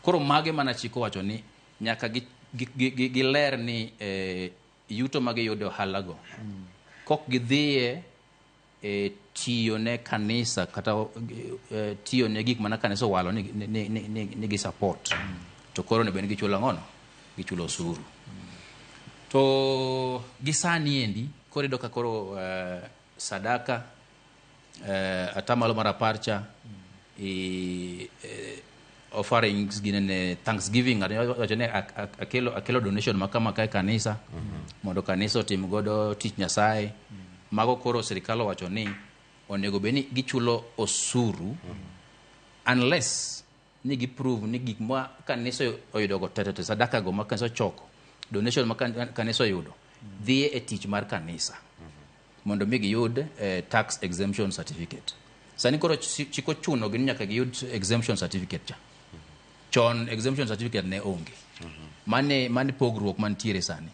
Koro mage mana chik owacho ni nyaka giler ni yuto ma giyudo e ohala go kok gidhiye e tiyo ne kanisa kata tiyo ne gik mana kanisa owalo ni gi support, to koro onego bed ni gichulo ang'ono? Gichulo osuru. To gi sani endi koro iyudo ka koro sadaka atamalo mar 10 cha, offerings ginene thanksgiving, wacho ni akelo donation ma kama ka e kanisa mondo kanisa otim godo tich Nyasaye. Mago koro sirikal owacho ni onego bed ni gichulo osuru unless ni giprove ni gik ma kanisa oyudo go te sadaka go ma kanisa ochoko, donation ma kanisa oyudo dhi e tich mar kanisa mondo mi giyud tax exemption certificate. Sani koro chik ochuno gi ni nyaka giyud exemption certificate cha. Chon exemption certificate ne onge. Mane pogruok mantiere sani.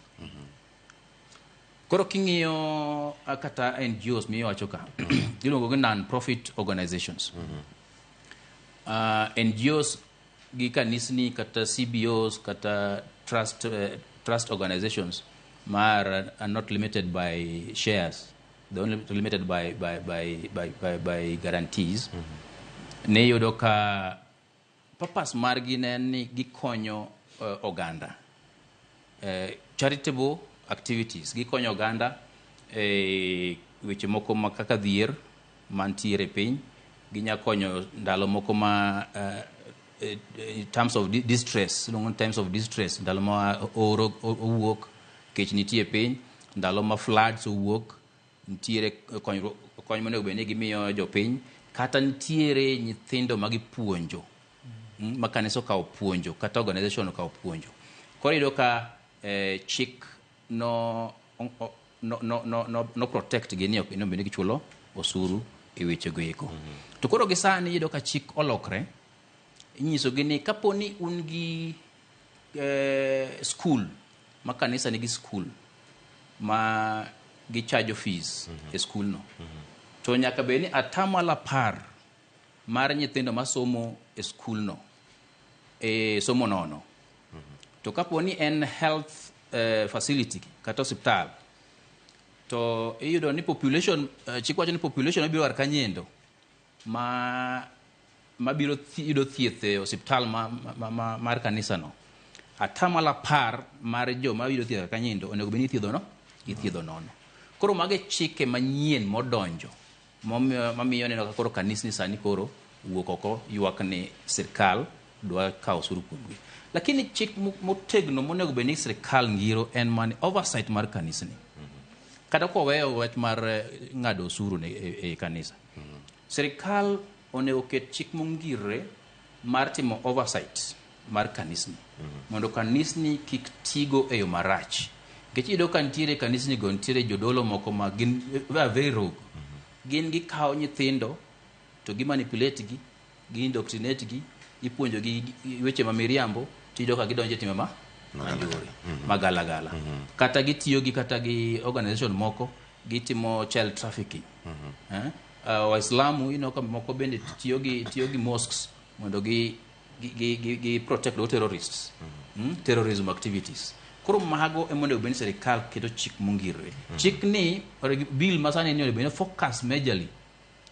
Koro king'iyo kata NGOs miwacho ka, iluongo gi non-profit organizations. NGOs gi kanisni kata CBOs kata trust organizations mar are not limited by shares. They're only limited by guarantees. Ne yudo ka purpose margi ne en ni gikonyo oganda. Charitable activities, gikonyo oganda e weche moko ma kaka dhier mantiere e piny, ginya konyo ndalo moko ma in terms of distress, iluongo ni times of distress, ndalo ma oro owuok, kech nitie e piny, ndalo ma floods owuok, nitiere kony monego bed ni gimiyo jopiny, kata nitiere nyithindo ma gipuonjo, ma kanisa okawo puonjo, kata organization okawo puonjo. Koro iyudo ka chik no protect gi ni ok onego bed ni gichulo osuru e wechego eko. To koro gi sani iyudo ka chik olokre, inyisogi ni kapo ni un gi skul ma kanisa nigi skul ma gichajo fees e skul no, to nyaka bed ni 10% mar nyithindo masomo e skul no e somo nono. To kapo ni en health facility kata osiptal, to iyudo ni population, chik wacho ni population mabiro kar kanyendo ma biro yudo thieth e osiptal mar kanisa no, 10% mar joma yudo thieth kar kanyendo onego bed ni ithiedho nono. Koro mago e chike manyien modonjo mamiyo neno ka koro kanisni sani koro wuok oko ywak ni sirkal dwa kawo osuru kuomgi. Lakini chik motegno monego bed ni sirkal ngiro en mane oversight mar kanisni. Kata koweyo wach mar ng'ado osuru e kanisa, sirkal onego ket chik mongirre mar timo oversight mar kanisni, mondo kanisni kik tigo e yo marach. Nikech iyudo ka nitiere kanisni go nitiere jodolo moko ma gin very rogue. Gin gikawo nyithindo to gi manipulate gi, gi indoctrinate gi, ipuonjo gi weche ma miriambo, tiyudo ka gidonjo e timbe ma manjore, magalagala. Kata gitiyo gi kata gi organization moko, gitimo child trafficking. Waislamu ineno ka moko bende tiyo gi mosques mondo gi protect the terrorists, terrorism activities. Koro mago ema onego bed ni sirkal keto chik mongirore. Chik ni bill masani ni onego bed ni focus majorly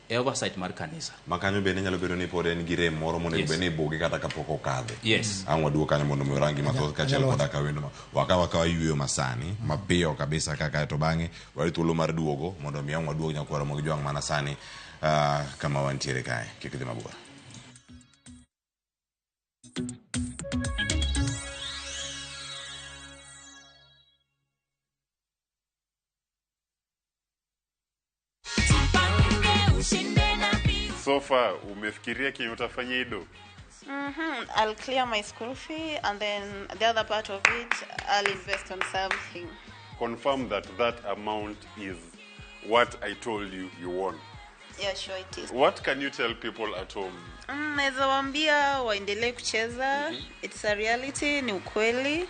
e oversight mar kanisa. Ma kanyo bende nyalo bedo ni pod en gi rem moro monego bed ni ibuge kata kapok okadhe. Yes. Ang' waduog kanyo mondo mi orangi mathoth kaachiel koda ka wendo ma wakawa yueyo masani mapiyo kabisa kaka to bang'e wayud thuolo mar duogo mondo mi ang' waduog nyakwar Ramogi Jwang' mana sani kama wantiere kae. Kik idhi mabor. So far, umefikiria kenye utafanya ido? I'll clear my school fee and then the other part of it, I'll invest on something. Confirm that that amount is what I told you you won. Yeah, sure it is. What can you tell people at home? Naweza waambia waendelee kucheza. It's a reality, ni ukweli.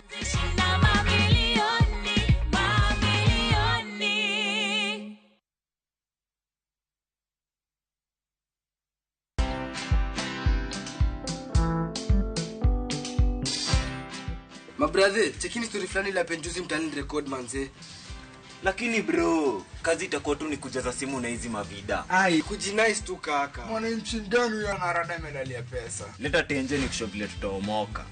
Mabrother, chekini story fulani la penjuzi mtani record manze. Lakini bro, kazi itakuwa tu ni kujaza simu na hizi mavida. Ai, kujinice tu kaka. Mwananchi gani huyo anarada medali ya pesa? Leta tenje ni kusho vile tutaomoka.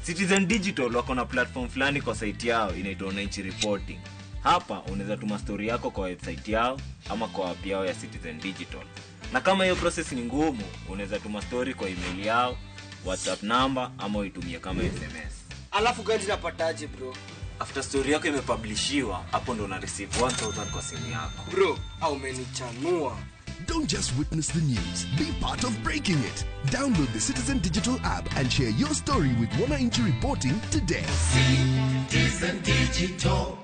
Citizen Digital wako na platform fulani kwa site yao inaitwa Wananchi Reporting. Hapa unaweza tuma story yako kwa website yao ama kwa app yao ya Citizen Digital. Na kama hiyo process ni ngumu, unaweza tuma story kwa email yao, WhatsApp number ama uitumie kama SMS. Alafu gani napataje bro? After story yako imepublishiwa, hapo ndo una receive 1000 kwa simu yako. Bro, au umenichanua. Don't just witness the news, be part of breaking it. Download the Citizen Digital app and share your story with Wananchi Reporting today. Citizen Digital.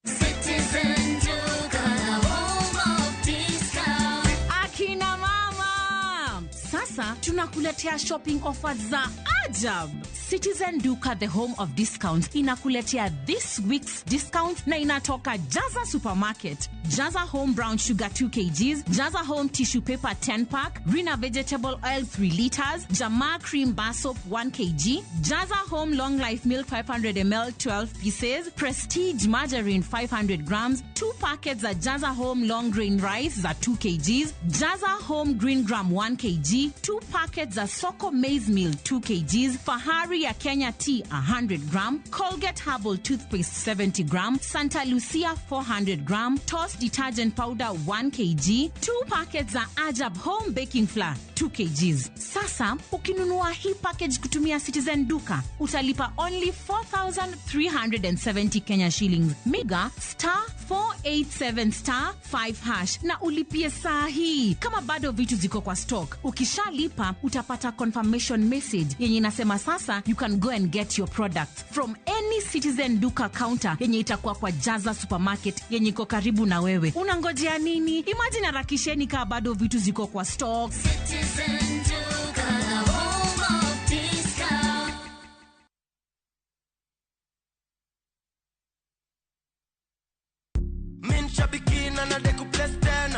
Citizen Duka, home of discount. Akina mama, sasa tunakuletea shopping offers za ajab. Citizen Duka, the home of discounts, inakuletea this week's discount na inatoka Jaza Supermarket. Jaza Home Brown Sugar 2 kgs, Jaza Home Tissue Paper 10 pack, Rina Vegetable Oil 3 liters, Jamaa Cream Bar Soap 1 kg, Jaza Home Long Life Milk 500 ml 12 pieces, Prestige Margarine 500 grams, 2 packets za Jaza Home Long Grain Rice za 2 kgs, Jaza Home Green Gram 1 kg, 2 packets za Soko Maize Meal 2 kgs, Fahari ya Kenya Tea 100 gram, Colgate Herbal Toothpaste 70 gram, Santa Lucia 400 gram, Toss Detergent Powder 1 kg, 2 packets za Ajab Home Baking Flour 2 kgs. Sasa ukinunua hii package kutumia Citizen Duka utalipa only 4,370 Kenya shillings. Miga star 487 star 5 hash na ulipie saa hii kama bado vitu ziko kwa stock. Ukishalipa utapata confirmation message yenye inasema sasa you You can go and get your products from any Citizen Duka counter yenye itakuwa kwa Jaza Supermarket yenye iko karibu na wewe. Unangojea nini? Imagine harakisheni kaa bado vitu ziko kwa stock. Citizen Duka, the home of discount.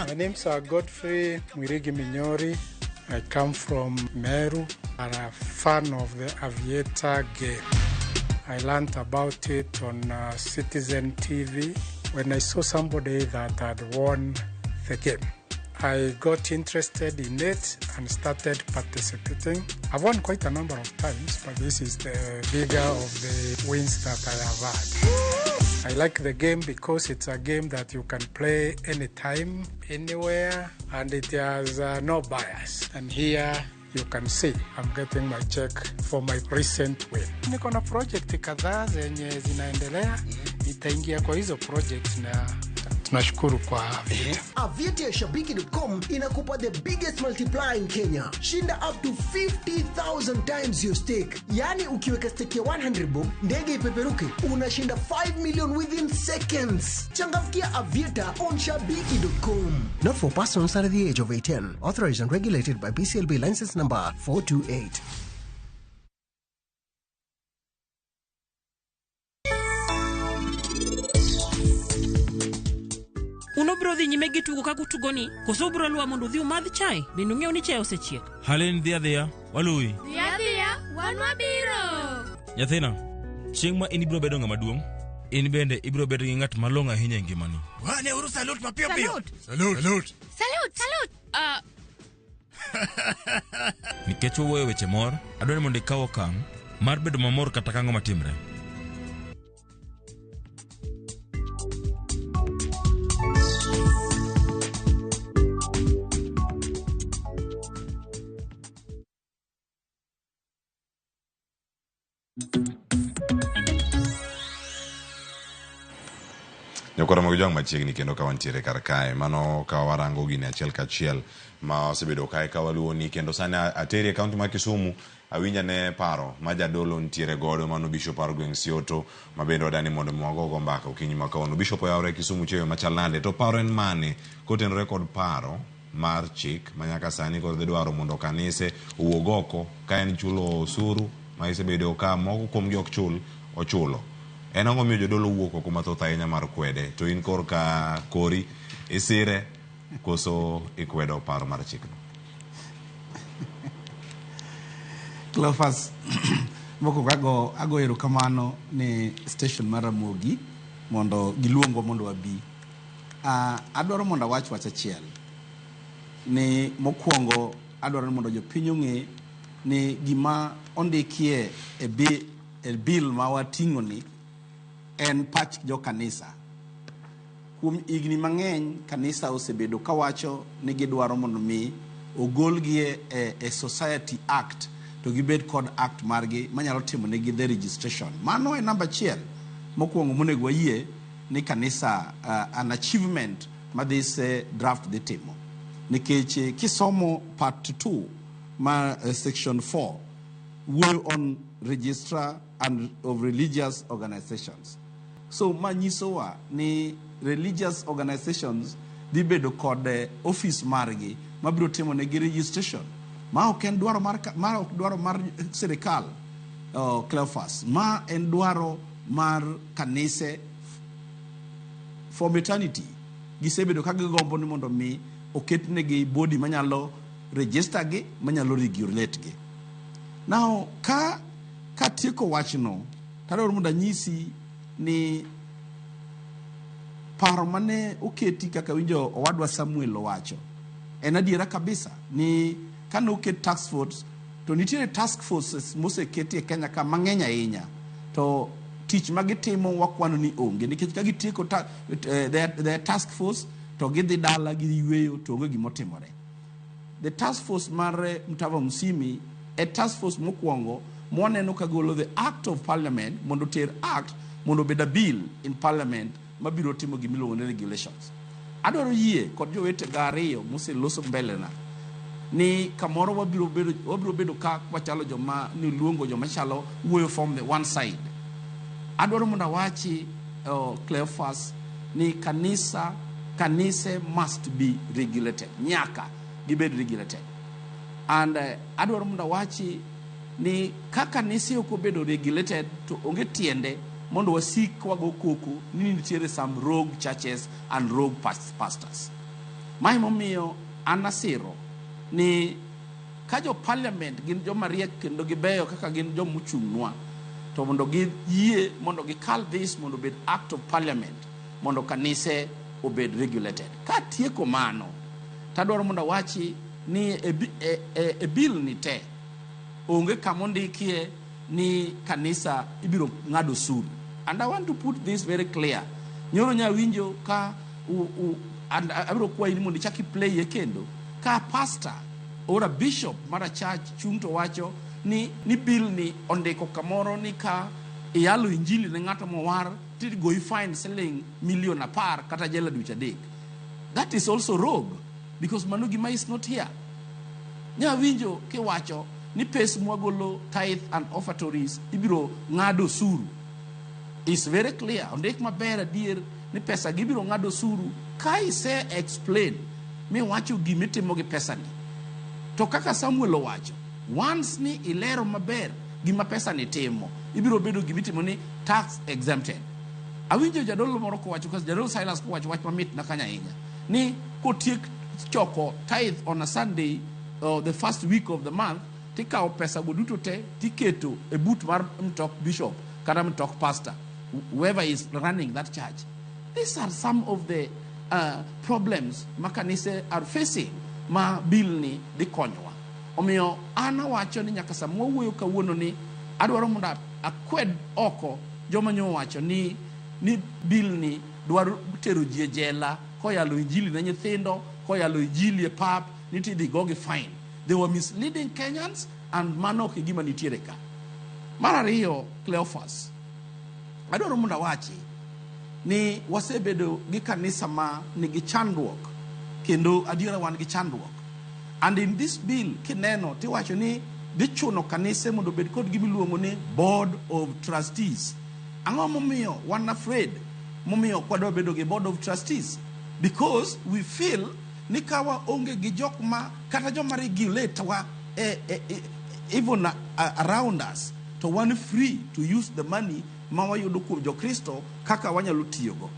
My name's Godfrey Mwirigi Minyori. I come from Meru. I'm a fan of the Aviator game. I learned about it on Citizen TV when I saw somebody that had won the game. I got interested in it and started participating. I've won quite a number of times, but this is the bigger of the wins that I have had. I like the game because it's a game that you can play anytime, anywhere, and it has no bias. And here you can see I'm getting my check for my recent win. Niko na project kadhaa zenye zinaendelea, nitaingia kwa hizo project na tunashukuru kwa Aviator. Aviator Shabiki.com inakupa the biggest multiplier in Kenya. Shinda up to 50,000 times your stake. Yaani ukiweka stake ya 100 bob, ndege ipeperuke, unashinda 5 million within seconds. Changamkia Aviator on Shabiki.com. Not for persons under the age of 18. Authorized and regulated by BCLB license number 428. Un obiro dhi nyime gi tugo kaka utugoni koso ubiro luwa mondo udhi umadh chai? Bende ung'eyo ni chai osechiek? Halen dhi adhiya, waluwi. Dhi adhiya, wan wabiro. Nyathina, chieng' ma in ibiro bedo ng'ama duong', in bende ibiro bedo gi ng'at malong'o ahinya e ngimani. Wane uru salute mapiyo piyo. Salute. Salute. Salute. Salute. Salute. Nikech wawuoyo weche mor, adwaro ni mondo ikaw okang' mar bedo mamor kata kang'o matimre. Nyakora mag jwang' machiegni kendo ka wantiere kar kae mano ka warango gini achiel kachiel ma osebedo kae ka waluwoni kendo sani ateri e kaunti ma Kisumu awinja ne paro ma jadolo nitiere godo mano Bishop mar gweng' Sioto ma bende wadani mondo mi wagogo mbaka okinyi ma kawuono. Bishop oyawore Kisumu chieng' machal nade to paro en mane kotenore kod paro mar chik ma nyaka sani koro dhi dwaro mondo kanise owuog oko ka en chulo osuru ma isebedo ka moko kuomgi ok chul ochulo. En ang'o miyo jodolo wuok oko mathoth ahinya mar kwede to in korka kori isire koso ikwedo paro mar chikno? Cleophas, mokwongo ago erokamano ne station mar Ramogi mondo giluongwa mondo wabi. Adwaro mondo awach wach achiel ni mokwongo adwaro ni mondo jopiny ong'e ni gima ondikie e bill ma wating'o ni en pach jo kanisa. Kuom higni mang'eny kanisa osebedo kawacho ni gidwaro mondo mi ogolgi e Society Act to gibed kod act margi manyalo timo negi the registration. Mano e namba achiel mokwongo monego wayie ni kanisa an achievement ma this draft dhi timo. Nikech kisomo part 2 ma section 4 wuoyo on registrar and of religious organizations. So ma nyisowa ni religious organizations dhi bedo kod office margi mabiro timo negi registration. Ma ok en dwaro mar ma ok dwaro mar sirikal, Cleophas. Ma en dwaro mar kanise for eternity. Gisebedo ka gigombo ni mondo mi oketnegi body manyalo register gi, manyalo regulate gi. Now ka katieko wachno, tadwaro mondo anyisi ni paro mane oketi kaka winjo owadwa Samuel owacho en adiera kabisa ni kane oket task force to nitiere task forces moseketi e Kenya ka mang'eny ahinya to tich magitimo wakwano ni onge nikech ka gitieko their task force to gidhi dala giyweyo to onge gimotimore. The task force mar Mtava Musimi e task force mokwongo mwaneno ka golo the act of parliament mondo ter act mondo obed a bill in parliament mabiro timo gimiluongo ni regulations. Adwaro yie kod jowetega ariyo moseloso mbele na Ni kamoro wabiro bedo ka wachalo joma niluongo joma chalo wuoyo from the one side. Adwaro mondo awachi, Cleophas, ni kanise must be regulated. Nyaka gibed regulated. And adwaro mondo awachi ni ka kanise ok obedo regulated, to onge tiende mondo wasik wago koko ni nitiere some rogue churches and rogue pastors. Mae momiyo an asiro ni ka jo parliament gin joma riek kendo gibeyo kaka gin joma ochung'nwa, to mondo giyie mondo gikal this mondo obed act of parliament mondo kanise obed regulated. Katieko mano, tadwaro mondo awachi ni e bill ni te onge kama ondikie ni kanisa ibiro ng'ado osuru. And I want to put this very clear. Nyoro nya winjo ka and abiro kwayi ni mondo ichak i-play e kendo ka pastor or a bishop mar a church chung' to wacho ni bill ni ondiko kamoro ni ka iyalo injili ne ng'ato mowar, tigoyi fine siling milion 10 kata jela dweche 3. That is also rogue, because mano gima is not here. Nya winjo kiwacho ni pes mwagolo, tithe and offertories, ibiro ng'ado osuru. Is very clear, ondik maber adier ni pesa gibiro ng'ado osuru ka ise explain miwacho gimitimo gi pesani. To kaka Samuel owacho, once ni ilero maber gima pesa ni timo, ibiro bedo gimitimo ni tax exempted. Awinjo jadolo moro kowacho, jadolo Silas kowacho wach mamit na kanyo ahinya, ni kotiek choko tithe on a Sunday or the first week of the month, tikawo pesa go duto te tiketo e but mar mtok bishop kata mtok pastor, whoever is running that church. These are some of the problems ma kanise are facing ma bill ni dhi konyowa. Omiyo an awacho ni nyaka sama wawuoyo kawuono ni, adwaro mondo akwed oko joma nyo wacho ni bill ni dwaro tero ji e jela koyalo injili ne nyithindo, koyalo injili e pap, ni tidhi gogi fine. They were misleading Kenyans, and mano ok e gima nitiere ka. Mar ariyo, Cleophas, adwaro mondo awachi ni wasebedo gi kanisa ma nigi chandruok, kendo adiera wan gi chandruok. And in this bill kineno tiwacho ni dhi chuno kanise mondo obed kod gima iluongo ni board of trustees. Ang'o momiyo wan afraid, momiyo ok wadwa bedo gi board of trustees? Because we feel ni ka waonge gi jok ma kata joma regulate wa even around us, to wan free to use the money ma wayudo kuom Jokristo kaka wanyalo tiyogo.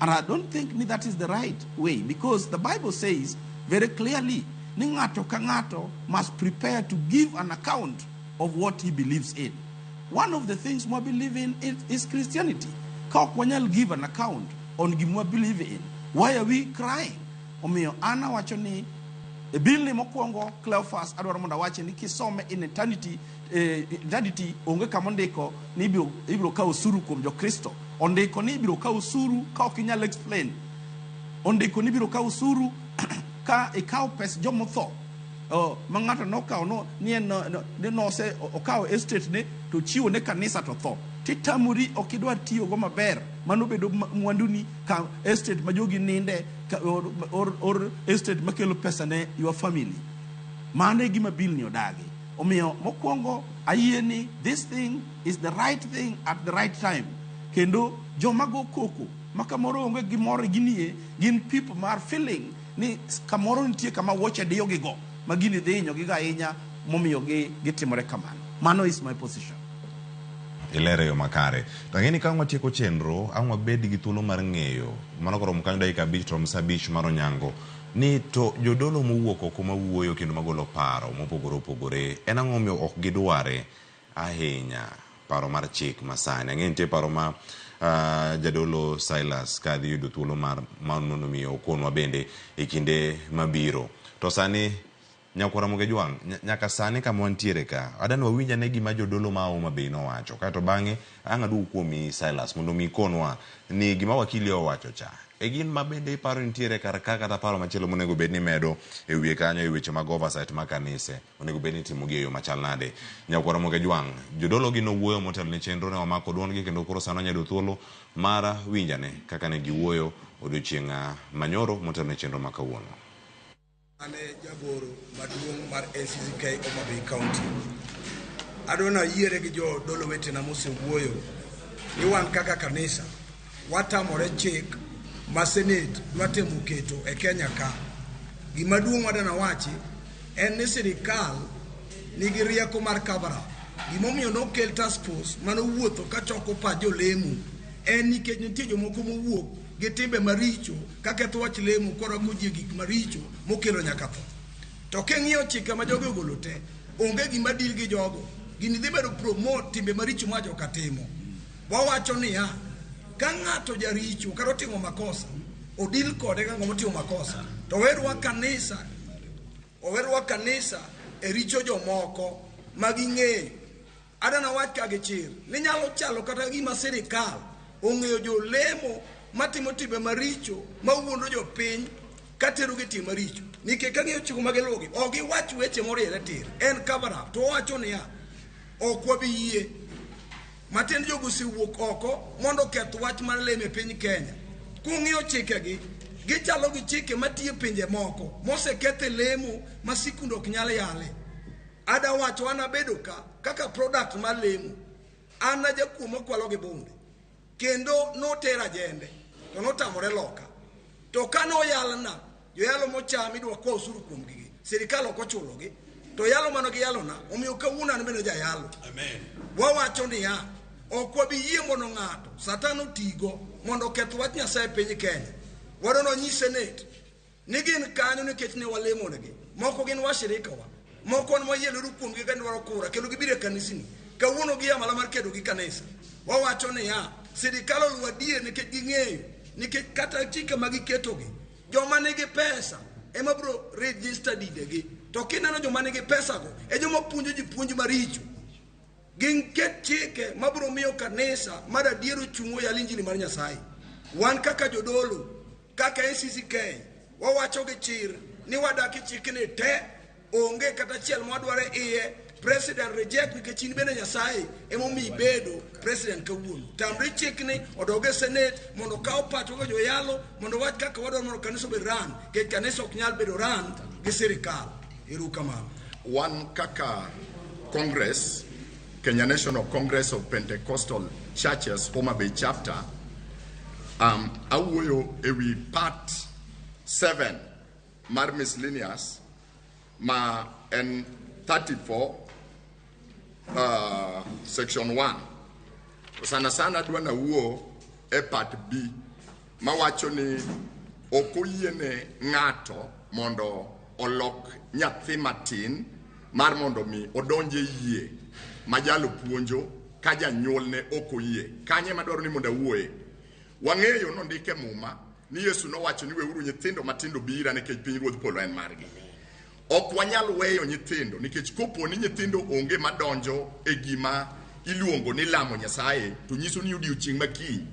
And I don't think ni that is the right way, because the Bible says very clearly ni ng'ato ka ng'ato must prepare to give an account of what he believes in. One of the things we believe in is Christianity. Ka ok wanyal give an account on gima we believe in, why are we crying? Omiyo an awacho ni e bill ni mokwongo, Cleophas, adwaro mondo awache ni kisome in eternity, onge kama ondiko ni ibiro kawo osuru kuom Jokristo. Ondiko ni ibiro kawo osuru ka ok inyal explain. Ondiko ni ibiro kawo osuru ka ikawo pes jomotho, ma ng'ato nokawo no, ni en ni nose okawo estate ne to chiwo ne kanisa to tho, titamori ok idwar tiyogo maber, mano bedo mwanduni ka estate ma jogi ninde ka, or estate makelo pesa ne your family. Mano e gima bill ni odagi. Omiyo mokwongo ayie ni this thing is the right thing at the right time, kendo joma go koko ma kamoro onge gimoro ginie gin people mar feeling ni kamoro nitie kama wuoche diyogigo ma gini dhi hinyogigo ahinya, momiyo gi gitimore kamano. Mano is my position. Ilere yo makare. To ang'e ni ka watieko chenro, ang' wabed gi thuolo mar ng'eyo mano koromo kanyo dakika 5 to rom sa 5 mar onyango ni to jodolo mowuok oko mawuoyo kendo magolo paro mopogore opogore, en ang'o momiyo ok gidware ahinya paro mar chik masani. Ang'e nitie paro ma jadolo Silas ka dhi yudo thuolo mar mondo mi okonwa bende e kinde mabiro. To sani nyakwara Ramogi Jwang', nyaka sani kama wantiere ka, adani wawinj ane gima jodolo ma Homa Bay nowacho, kaeto bang'e ang' aduog kuomi Silas mondo mi ikonwa ni gima wakili owacho cha e gin ma bende iparo nitiere kar ka, kata paro machielo monego bed ni medo e wiye kanyo e weche mag oversight mag kanise onego bed ni itimo gi e yo machal nade. Nyakwara Ramogi Jwang', jodolo gi nowuoyo motelo ne chenro ne wamako duondgi, kendo koro sani wanyalo yudo thuolo mar winjane kaka ne giwuoyo odiochieng' manyoro motelo ne chenro ma kawuono. An e jagoro maduong' mar NCCK Homa Bay County. Adwa nayiere gi jodolo wetena mosewuoyo ni wan kaka kanisa watamore chik ma Senate dwa temo keto e Kenya ka. Gima duong' madwa nawachi en ni sirikal nigi rieko mar cover up. Gimomiyo nokel task force manowuotho kachoko pach jolemo en nikech nitie jomoko mowuok gi timbe maricho kaketho wach lemo korako ji e gik maricho mokelo nyaka tho. To king'iyo chike ma jogi ogolo te, onge gima deal gi jogo. Gini dhi bedo promote timbe maricho ma joka timo. Wawacho niya, ka ng'ato jaricho kata otimo makosa, odil kode ka ng'ama otimo makosa. To owerwa kanisa, owerwa kanisa e richo jomoko ma ging'eyo. Adwa nawach ka gi chir ni nyalo chalo kata gima sirikal ong'eyo jolemo matimo timbe maricho mawuondo jopiny katero gi tim maricho. Nikech kang'iyo chike ma giluwogi, ok giwach weche moriere tir. En cover up. To owacho niya, ok wabi yie. Matiende jogo osewuok oko mondo oketh wach mar lemo e piny Kenya. Kung'iyo chikegi, gichalo gi chike matiyo e pinje moko moseketh e lemo ma sikunde ok nyal yale. Ada wacho an abedo ka kaka product mar lemo. An a jakuo makwalo gi bunde. Kendo notera jende to notamore loka. To ka noyalna, joyalo mocham idwa kwa osuru kuom gigi. Sirikal ok ochulogi. To yalo mano giyalona, omiyo kawuono an bende jayalo. Amen. Wawacho niya, ok wabi yie mondo ng'ato Satan otigo mondo oketh wach Nyasaye e piny Kenya. Wadwa nyis Senate ni gin kanyo nikech ne walemonegi. Moko gin washirika wa. Moko wan wayie lwedo kuomgi ka dwaro kura kendo gibiro e kanisni. Kawuono gia malo mar kedo gi kanisa. Wawacho niya, sirikal oluwo adier nikech ging'eyo nikech kata chike ma giketogi, joma nigi pesa ema biro register didegi. To kineno joma nigi pesa go, e joma puonjo ji puonj maricho. Gin ket chike mabiro miyo kanisa mar adier ochung' oyal injili mar Nyasaye. Wan kaka jodolo, kaka NCCK, wawacho gi chir ni wadak e chikni te, onge kata achiel mwadwaro e iye. President reject nikech in bende Nyasaye emomiyo ibedo president kawuono. Tamri chikni odog e Senate mondo okaw pachwa kaka joyalo mondo wach kaka wadwaro mondo kanisa obed run, nikech kanisa ok nyal bedo run gi sirikal. Erokamano. Wan kaka Congress, Kenya National Congress of Pentecostal Churches, Homa Bay Chapter, awuoyo ewi part 7 mar miscellaneous ma en 34 section 1. To sana sana adwa nawuo e part B mawacho ni ok oyiene ng'ato mondo olok nyathi matin mar mondo mi odonj e yie ma jalo puonjo ka janyuolne ok oyie. Kanye madwaro ni mondo awuoye. Wang'eyo nondike e Muma ni Yesu nowacho ni weuru nyithindo matindo bi ira nikech pinyruodh polo en margi. Ok wanyal weyo nyithindo nikech kopo ni nyithindo onge madonjo e gima iluongo ni lamo Nyasaye to nyiso ni odiochieng' ma kiny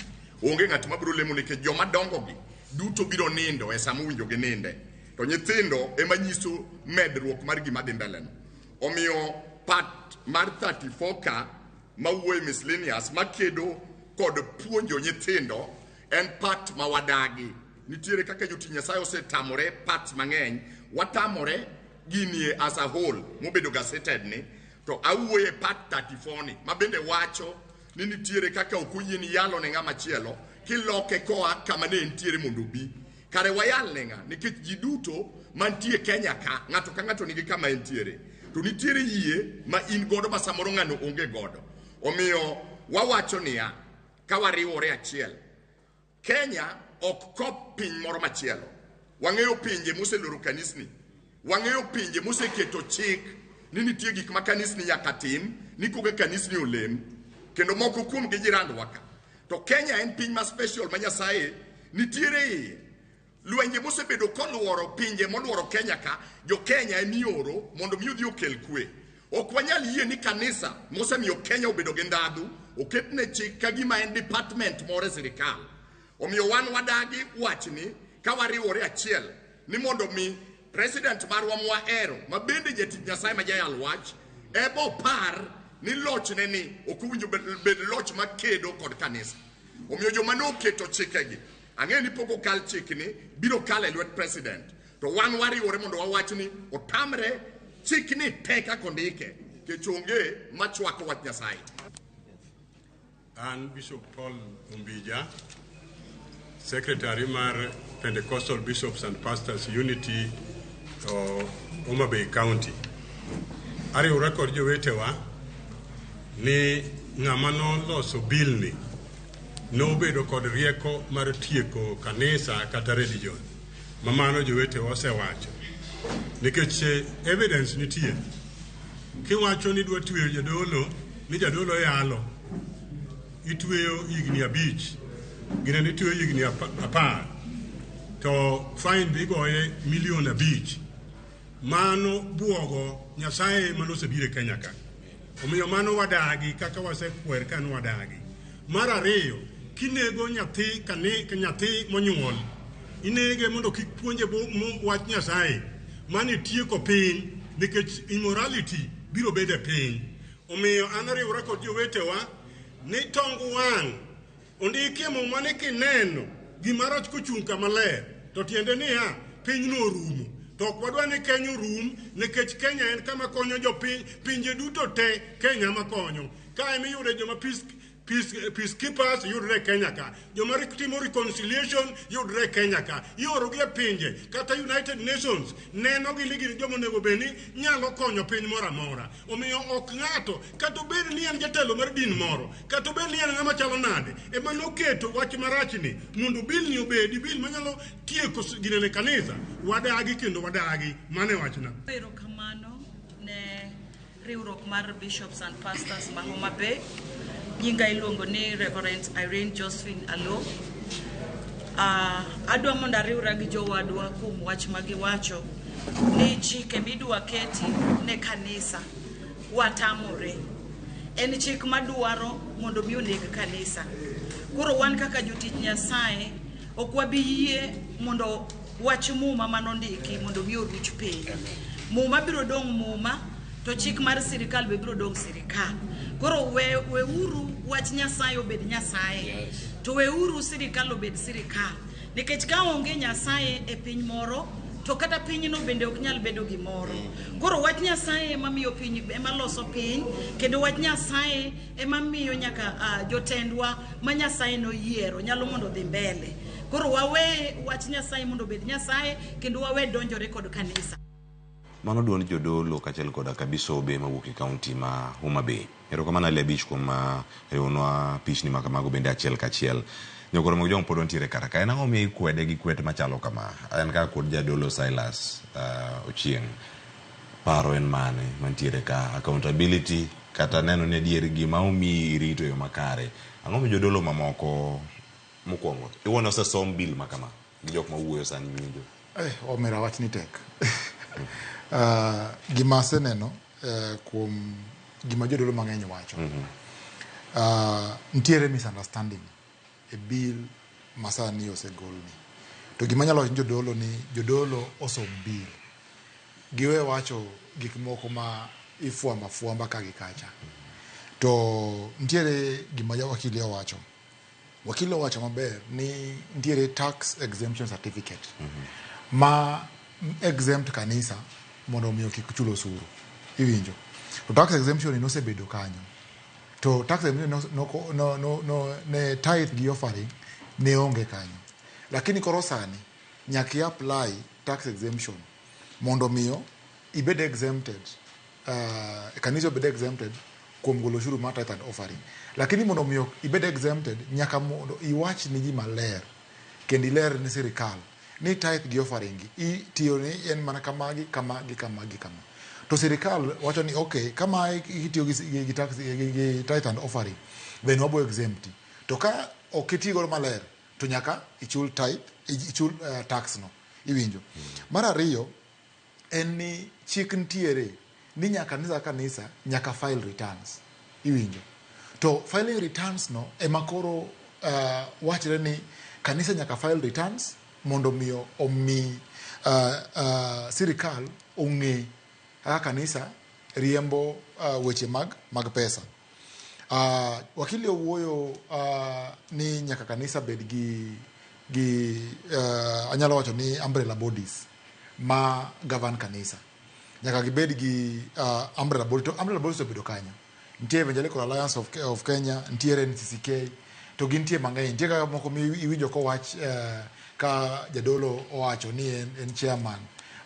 onge ng'at mabiro lemo nikech joma dongo gi duto biro nindo e sama owinjo gininde. To nyithindo ema nyiso medruok mar gima dhi mbele no. Omiyo part mar 34 ka mawuoyo e miscellaneous makedo kod puonjo nyithindo en part ma wadagi. Nitiere kaka jotich Nyasaye osetamore parts mang'eny, watamore ginie as a whole mobedo gazetted ni, to awuoyo e part 34 ni ma bende wacho ni nitiere kaka ok oyieni yalo ne ng'ama chielo kiloke koa kama ne entiere mondo obi. Kare wayal ne ng'a? Nikech ji duto mantie Kenya ka, ng'ato ka ng'ato nigi kama entiere. To nitiere yie ma in godo ma samoro ng'ano onge godo. Omiyo wawacho niya, ka wariwore achiel, Kenya ok kop piny moro machielo. Wang'eyo pinje moseloro kanisni. Wang'eyo pinje moseketo chik ni nitie gik ma kanisni nyaka tim ni koka kanisni olem. Kendo moko kuomgi jirandwa ka. To Kenya en piny ma special ma Nyasaye nitiere iye. Lwenje mosebedo koluoro pinje moluoro Kenya ka, jo Kenya emioro mondo mi odhi okel kwe. Ok wanyal yie ni kanisa mosemiyo Kenya obedo gi ndhadhu oketne chik ka gima en department moro e sirikal. Omiyo wan wadagi wachni ka wariwore achiel ni mondo mi president marwa mwahero ma bende jatich Nyasaye ma jayal wach ebo par ni lochne ni ok owinjo bed loch makedo kod kanisa. Omiyo joma noketo chikegi, ang'eyo ni pok okal chikni, biro kalo e lwet president. To wan wariwore mondo wawach ni otamre chikni te kaka ondike, nikech onge machwako wach Nyasaye. An Bishop Paul Ombija, Secretary mar Pentecostal Bishops and Pastors Unity Homa Bay County. Ariwora kod jowetewa ni ng'ama noloso bill ni nobedo kod rieko mar tieko kanisa kata religion. Ma mano jowetewa osewacho. Nikech evidence nitie. Kiwacho ni idwa tweyo jadolo, ni jadolo yalo, itweyo higni 5, gine nitweyo higni 10, to fine be igoye 5 million. Mano buogo Nyasaye manosebiro e Kenya ka. Omiyo mano wadagi kaka wasekwer ka nwadagi. Mar ariyo, kinego nyathi nyathi monyuol, inege mondo kik puonje wach Nyasaye. Mano itieko piny nikech immorality biro bedo e piny. Omiyo an ariwora kod jowetewa ni tong wang' ondikie Muma ni kineno gimarach kochung' kama ler to tiende niya piny no orumo. To ok wadwa ni Kenya orum nikech Kenya en kama konyo jopiny, pinje duto te Kenya makonyo. Ka ema iyude joma peacekeepers yudre Kenya ka, joma timo reconciliation yudre Kenya ka, iorogi e pinje kata United Nations neno gi ni gin joma onego bed ni nyalo konyo piny moro amora. Omiyo ok ng'ato kata obed ni en jatelo mar din moro, kata obed ni en ng'ama chalo nade, ema noketo wach marachni mondo bill ni obedi bill manyalo tieko ginene kanisa. Wadagi kendo wadagi, mano e wachna. Erokamano ne riwruok mar Bishops and Pastors ma Homa Bay. Nyinga iluongo ni Reverend Irene Josephine Alo. Adwa mondo ariwra gi jowadwa kuom wach ma giwacho ni chike midwa keti ne kanisa watamore. En chik madwaro mondo mi oneg kanisa. Koro wan kaka jotich Nyasaye ok wabi yie mondo wach Muma manondiki mondo mi oruch piny. Muma biro dong' Muma, to chik mar sirikal be biro dong' sirikal. Koro weuru wach Nyasaye obed Nyasaye. Yes. To weuru sirikal obed sirikal. Nikech ka onge Nyasaye e piny moro, to kata pinyno bende ok nyal bedo gimoro. Koro wach Nyasaye ema miyo piny, ema loso piny, kendo wach Nyasaye ema miyo nyaka jotendwa ma Nyasaye noyiero nyalo mondo odhi mbele. Koro wawe wach Nyasaye mondo obed Nyasaye, kendo wawe donjore kod kanisa. Mano duond jodolo kaachiel koda kabisobe mawuok e kaunti ma Homa Bay. Erokamano Ali Abich kuom riwonwa pichni ma kamago bende achiel kachiel. Nyokoro mag jong pod wantiere kar ka. En ang'o miyo ikwede gi kwet machalo kama? En kaka kod jadolo Silas Ochieng'. Paro en mane mantiere ka? Accountability kata neno ni adier gima omiyi irito e yo makare. Ang'o miyo jodolo mamoko mokwongo? Iwuon osesom bill ma kama gi jok mawuoyo sani winjo. Omera wach ni tek. Gima aseneno kuom gima jodolo mang'eny wacho. Nitiere misunderstanding e bill masani osegolni. To gima anyalo wacho ni jodolo ni jodolo osom bill. Giwe wacho gik moko ma ifwamba fwamba ka gi kacha. To nitiere gima wakili owacho. Wakili owacho maber ni nitiere tax exemption certificate ma exempt kanisa mondo omi kik chul osuru. Iwinjo. To tax exemption ni nosebedo kanyo. To tax exemption no ne tithe gi offering ne onge kanyo. Lakini koro sani nyaka i apply tax exemption mondo miyo ibed exempted, kanisa obed exempted kuom golo osuru mar tithe and offering. Lakini mondo miyo ibed exempted nyaka mondo iwach ni ji maler kendo iler ni sirikal ni tithe gi offering gi itiyo ni en mana kamagi kama gi kama gi kama. To sirikal wacho ni okay, kama itiyo gi tax gi tithe and offering then wabo exempt. To ka ok iti godo maler to nyaka ichul tithe, ichul tax no. Iwinjo. Mar ariyo en ni chik nitiere ni nyaka kanisa ka kanisa nyaka file returns. Iwinjo. To filing returns no ema koro wachre ni kanisa nyaka file returns mondo miyo omi sirikal ong'e kaka kanisa riembo weche mag pesa. Wakili owuoyo ni nyaka kanisa bed gi anyalo wacho ni umbrella bodies ma govern kanisa. Nyaka gibed gi umbrella body. To umbrella body osebedo kanyo. Nitie Evangelical Alliance of Kenya, nitiere NCCK, to gintie mang'eny. Nitie kaka moko miwinjo kowach ka jadolo owacho ni en chairman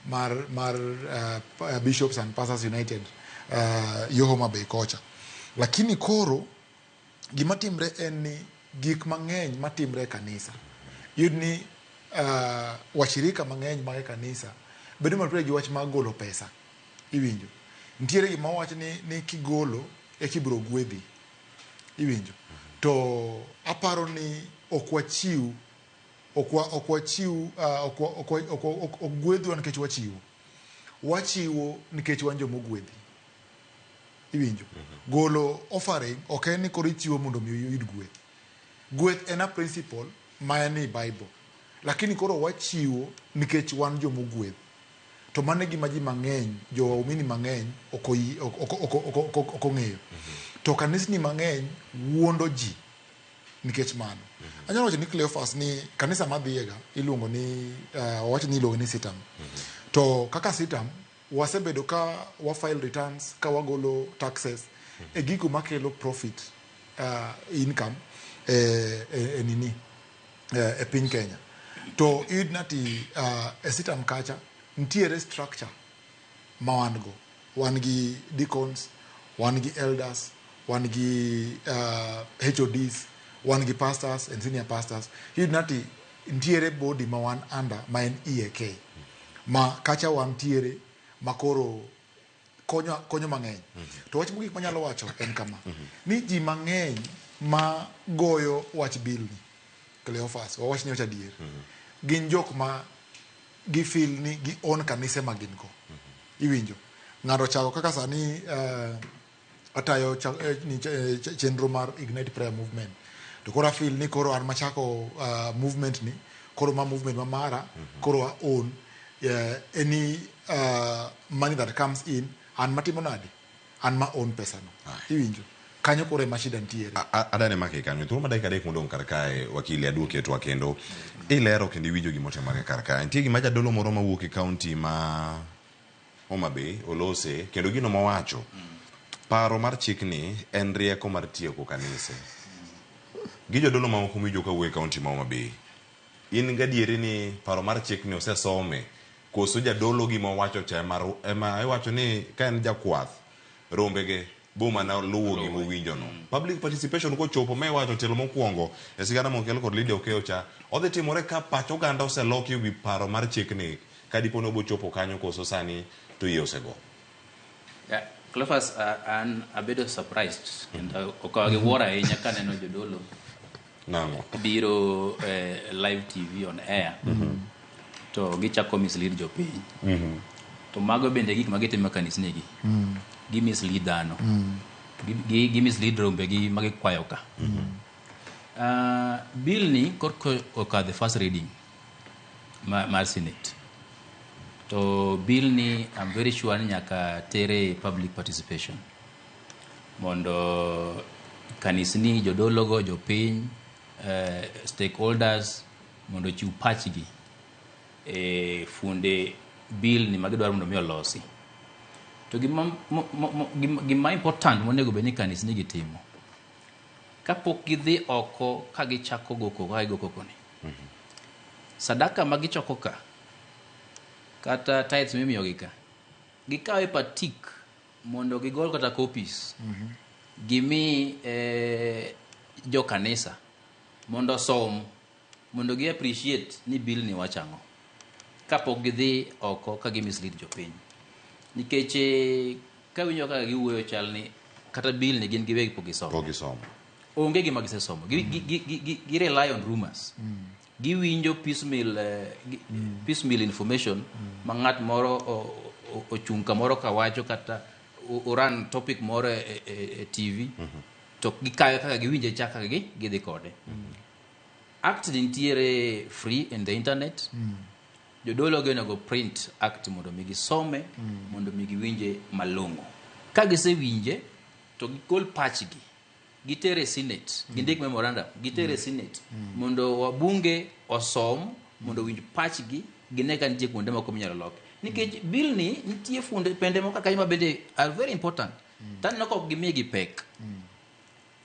mar Bishops and Pastors United yo Homa Bay kocha. Lakini koro gima timre en ni gik mang'eny matimre e kanisa. Iyud ni washirika mang'eny mag kanisa bedo mature gi wach mar golo pesa. Iwinjo. Nitiere gima wach ni kigolo e kibiro gwedhi. Iwinjo. To aparo ni ok wachiw ok gwedhwa nikech wachiwo. Wachiwo nikech wan joma ogwedhi. Iwinjo. Golo offering ok en ni koro ichiwo mondo mi oyud gweth. Gweth en a principle ma en e Bible. Lakini koro wachiwo nikech wan joma ogwedh. To mano e gima ji mang'eny, jowaumini mang'eny ok ong'eyo. To kanisni mang'eny wuondo ji nikech mano. Anyalo wacho ni Cleophas ni kanisa madhiyega iluongo ni wawacho ni iluongo ni Sitam. To kaka Sitam wasebedo ka wa file returns, ka wagolo taxes e gigo makelo profit income e nini e piny Kenya. To iyud nati e Sitam kacha nitiere structure ma wan go. Wan gi deacons, wan gi elders, wan gi HODs, wan gi pastors and senior pastors. Iyud nati nitiere body ma wan under ma en EAK. Ma kacha wantiere ma koro konyo mang'eny. To wach mogik manyalo wacho en kama. Ni ji mang'eny ma goyo wach bill ni, Cleophas, wawach ni wach adier. Gin jok ma gi feel ni gi own kanise ma gin go. Iwinjo. Ng'ato chako kaka sani atayo chenro mar Ignite Prayer Movement. To koro afeel ni koro an machako movement ni, koro ma movement ma mara, koro a own any money that comes in, an matimo nade? An ma own pesa no. Iwinjo. Kanyo koro ema shida nitiere. Adane make kanyo. Thuolo ma dakika 3 modong' kar kae, wakili aduoki e twak kendo ilero kendo iwinjo gimotimore kar kae. Nitie gima jadolo moro mawuok e kaunti ma Homa Bay olose kendo gino mowacho. Paro mar chikni en rieko mar tieko kanise. Gi jodolo mamoko miwinjo kawuok e kaunti ma Homa Bay. In gadieri ni paro mar chikni osesome koso jadolo gima owacho cha ema iwacho ni ka en jakwath rombege boma na luwo gima owinjo no. Public participation kochopo ma iwacho tielo mokwongo e sigana mokel kod Lydia Okeyo cha odhi timore ka pach oganda oseloki ewi paro mar chikni ka dipo ni obochopo kanyo koso sani to yie osego. Yeah, Cleophas, an abedo surprised kendo okawa gi wuoro ahinya kaneno jodolo Nang'o? biro live TV on air to gichako mislead jopiny. To mago bende gik ma gitimo e kanisnigi. Gi mislead dhano. Gi mislead rombegi ma gikwayo ka. Bill ni korka okadho first reading mar Senate. To bill ni I'm very sure ni nyaka tere public participation. Mondo kanisni, jodologo, jopiny, stakeholders mondo ochiw pachgi e funde bill ni magidwaro mondo mi olosi. To gima important monego bed ni kanisni gitimo kapok gidhi oko ka gichako go koko ka gigo koko ni. Sadaka ma gichoko ka kata tithes mimiyogi ka gikawe patik mondo gigol kata copies gimi jo kanisa mondo osom mondo gi appreciate ni bill ni wacho ang'o kapok gidhi oko ka gi mislead jopiny. Nikech kawinjo kaka giwuoyo chal ni kata bill ni gin giwegi pok gisomo. Pok gisomo. Onge gima gisesomo. Gi rely on rumors. Giwinjo piecemeal information ma ng'at moro ochung' kamoro kawacho kata oran topic moro e TV to gikawe kaka giwinje cha kaka gidhi kode. Act nitiere free in the internet. Jodolo gi onego print act mondo mi gisome mondo mi giwinje malong'o. Ka gisewinje to gigol pachgi gitere Senate, gindik memorandum, gitere Senate mondo wabunge osom mondo owinj pachgi gine ka nitie kuonde moko minyalo loki. Nikech bill ni nitie funde pende moko kanyo ma bende are very important. Taneno ka ok gimigi pek.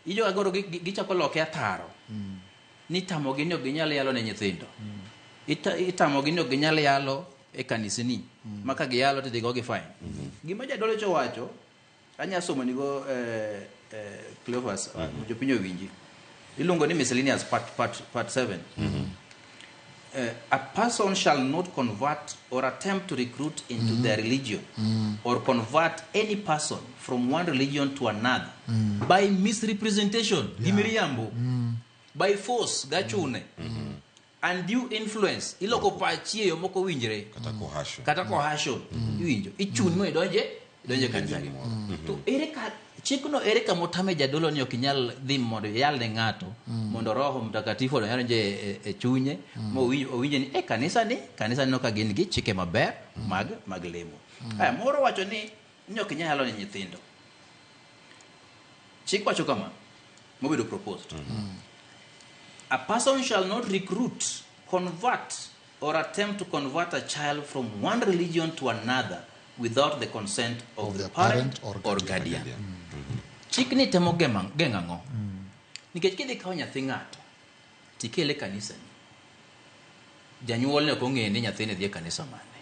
Ijoga goro gichako loke ataro. Ni tamogi ni ok ginyal yalo ne nyithindo. Itamogi ni ok ginyal yalo e kanisni. Ma ka giyalo to idhi gogi fine. Gima jadolo cha owacho, anya somo nigo Cleophas, jopiny owinji. Iluongo ni miscellaneous part 7. A person shall not convert or attempt to recruit into their religion or convert any person from one religion to another by misrepresentation, gi miriambo, by force, gachune, undue influence, iloko pachi e yo mok owinjre, kata coercion, kata coercion, iwinjo, ichuni mondo idonje kanisa gi. To ere ka chikno, ere kama otame jadolo ni ok inyal dhi mondo iyal ne ng'ato mondo Roho Mtakatifu odonje e chunye ma owinje ni e kanisa ni no ka gin gi chike maber mag lemo. Aya, moro wacho ni ok inyal yalo ne nyithindo. Chik wacho kama, mobedo proposed. A person shall not recruit, convert, or attempt to convert a child from one religion to another without the consent of the parent or guardian. Chik ni temo geng'o ang'o? Nikech kidhi kawo nyathi ng'ato tikele kanisa ni, janyuol ne ok ong'eyo ni nyathine dhi e kanisa mane.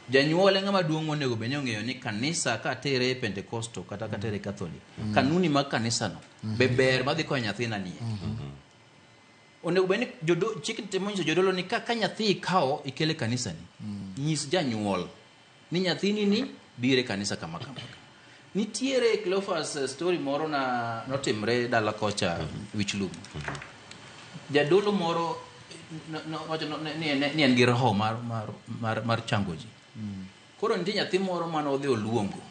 Janyuol e ng'ama duong' monego bed ni ong'eyo ni kanisa ka tere Pentecostal kata ka tere Catholic, kanuni mag kanisano be ber madhi konyo nyathina nie. Onego bed ni chik temo nyiso jodolo ni ka nyathi ikawo ikele kanisa ni, nyis janyuol ni nyathini ni bire kanisa kama kama. Nitiere Cleophas story moro na notimre dala kocha Wichlum. Jadolo moro ni en gi roho mar chango ji. Koro nitie nyathi moro mane odhi oluongo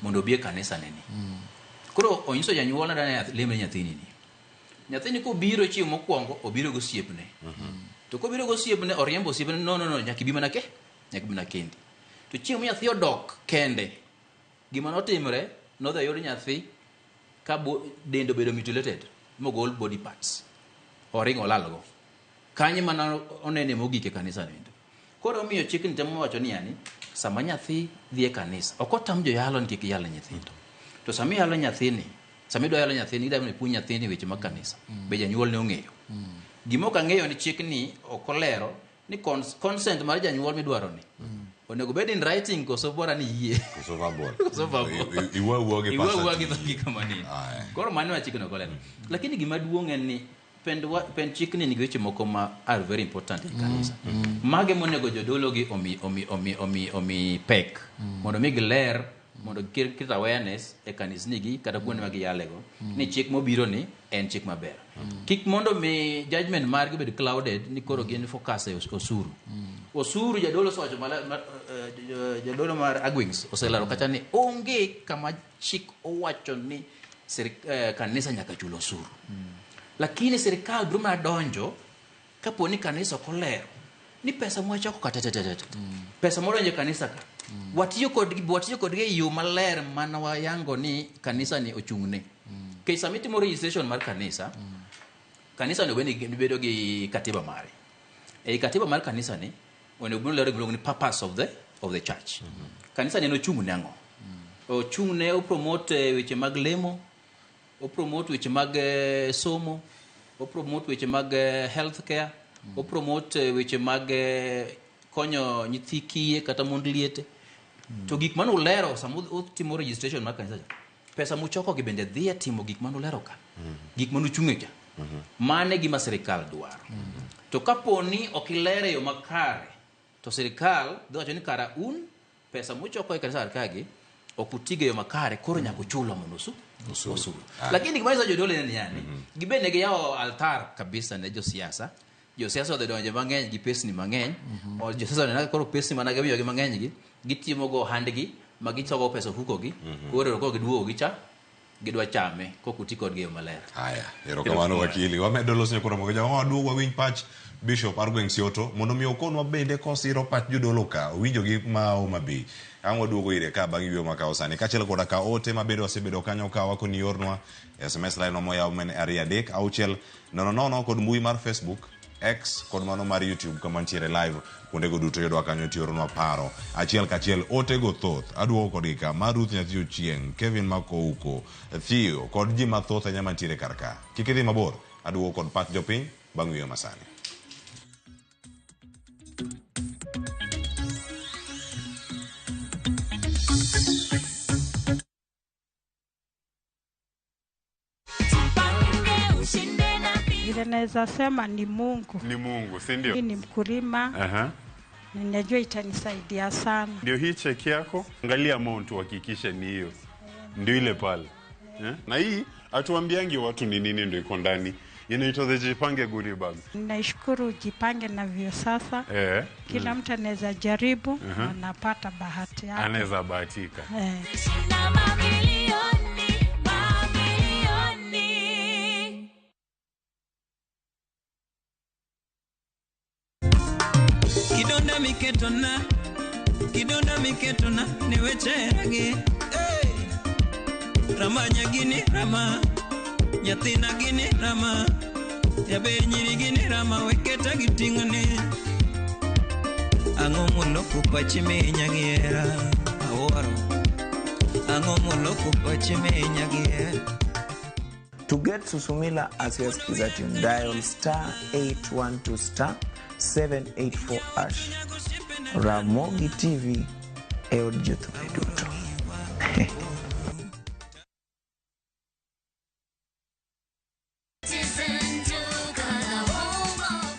mondo obi e kanisa neni. Koro onyiso janyuol ni dana lemne nyathini ni. Nyathini kobiro chieng' mokwongo obiro gi osiepne. To kobiro gi osiepne oriembo osiepne no nyaka ibi mana ke, nyaka ibi mana kendi. To chieng' ma nyathi odok kende, gima notimre, nodhi oyud nyathi ka dende obedo mutilated mogol body parts. Oringo olalgo. Kanyo mana onene mogik e kanisa nendo. Koro omiyo chik ni temo wacho ni yani, sama nyathi dhi e kanisa, ok otam joyalo ni kik yal ne nyithindo. To sama iyalo nyathini, sama idwa yalo nyathini, idwa ni ipuonj nyathini weche mag kanisa. Be janyuol ne ong'eyo. Gima ok ang'eyo ni chik ni ok olero ni consent mar janyuol midwaro ni. Onego bed in writing koso bora ni yie. Koso verbal. Koso verbal. Iwuo gi Iwuo pasa gi dhogi kama nini. Koro mano e chikno ok olero. Lakini gima duong' en ni pend chikni nigi weche moko ma are very important e kanisa. Mage monego jodolo gi omi pek mondo mi giler, mondo giket awareness e kanisni gi kata kuonde ma giyalego ni chik mobiro ni en chik maber. Kik mondo mi judgment margi bed clouded ni koro gin focus e osuru. Osuru jadolo osewacho jadolo mar Agwings oselero kacha ni onge kama chik owacho ni kanisa nyaka chul osuru. Lakini sirikal biro mana donjo kapo ni kanisa ok olero ni pesa mwachoko ka te. Pesa modonjo e kanisa ka. Watiyo kodgi e yo maler mana wayango ni kanisa ni ochung'ne. Nikech sama itimo registration mar kanisa, kanisa onego bed ni bedo gi katiba mare. Ei katiba mar kanisa ni onego bed ni olero gimiluongo ni purpose of the church. Kanisa ni en ochung' ne ang'o? Ochung' ne opromote weche mag lemo, opromote weche mag somo, opromote weche mag health care, opromote weche mag konyo nyithi kiye kata mond liete. To gik mane ulero sama utimo registration mar kanisa cha, pesa muchoko gi bende dhi e timo gik mane ulero ka, gik mane uchung'e cha. Mane gima sirikal dwaro. To kapo ni ok ilere yo makare, to sirikal dhi wacho ni kara un pesa muchoko e kanisa kar kagi ok utige yo makare, koro nyaka uchulwa mondo osuru. Lakini gima nyiso jodolo en ni yani, gibende giyawo altar kabisa ne josiasa. Josiasa odhi donje mang'eny gi pesni mang'eny. Josiasa oneno ka koro pesni mana gimiyogi mang'eny gi, gitimo go ohandgi ma gichoko pesa ofukogi, koro koro giduogo gicha, gidwa chame kok uti kodgi e yo maler. Aya, erokamano wakili. Wamedo loso nyakoro mogo jawa waduogo wawinj pach Bishop Argweng' Sioto mondo mi okonwa bende kosiro pach jodolo ka owinjo gi ma Homa Bay. Ang' waduogo ire ka bang' yweyo makawo sani. Kaachiel koda ka ote ma bende wasebedo kanyo ka wakoni iornwa SMS line moyaw men 2 3 6 0 0 kod mbui mar Facebook X kod mano mar YouTube kama ntiere live. Kuondego duto yudwa kanyo tioronwa paro achiel kachiel. Otego thoth aduogo kodgi ka mar Ruth Nyathi Ochieng, Kevin Makouko, Theo kod ji mathoth ahinya mantiere kar ka. Kik idhi mabor, aduogo kod pach jopiny bang' wiyo masani. Vile naweza sema ni Mungu. Ni Mungu, si ndio? Mimi ni mkulima. Ninajua itanisaidia sana. Ndio hii cheki yako, angalia amount uhakikishe ni hiyo. Ndio ile pale. Na hii hatuambiangi watu ni nini ndio iko ndani. Inaitwa the Jipange goodie bag. Naishukuru Jipange na Viusasa. Kila mtu anaweza jaribu, anapata bahati yake. Anaweza bahatika. Kidonda miketona, kidonda miketona, niwecheragi. Hey! Rama nyagini rama, nyathina gini rama, jaber nyiri gini rama, weketa giting'one. Ang'o moloko pachi minya gi hera, awuoro. Ang'o moloko pachi minya gi hera. To get Susumila as your skiza tune, dial star 812 star 784 hash. Ramogi TV e od jothumbe duto.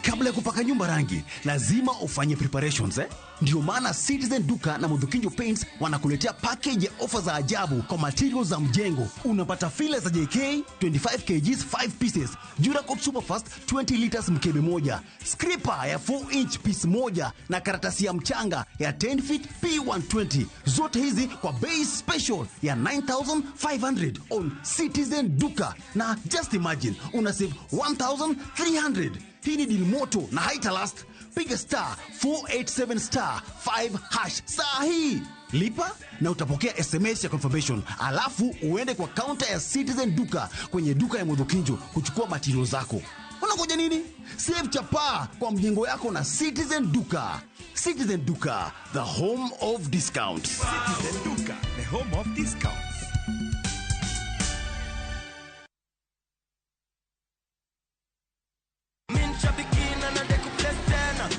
Kabla ya kupaka nyumba rangi, lazima ufanye preparations, eh? Ndio maana Citizen Duka na Mudhukinjo Paints wanakuletea package ya ofa za ajabu kwa materials za mjengo. Unapata fila za JK 25 kgs 5 pieces, Duracop Superfast 20 liters mkebe moja, scraper ya 4 inch piece moja na karatasi ya mchanga ya 10 feet P120. Zote hizi kwa bei special ya 9500 on Citizen Duka. Na just imagine, una save 1300. Hii ni deal moto na haitalast. Piga star 487 star 5 hash saa hii. Lipa na utapokea SMS ya confirmation. Alafu uende kwa counter ya Citizen Duka kwenye duka ya Mudhukinjo kuchukua material zako. Unangoja nini? Save chapaa kwa mjengo yako na Citizen Duka. Citizen Duka, the home of discounts. Citizen Duka, the home of discounts.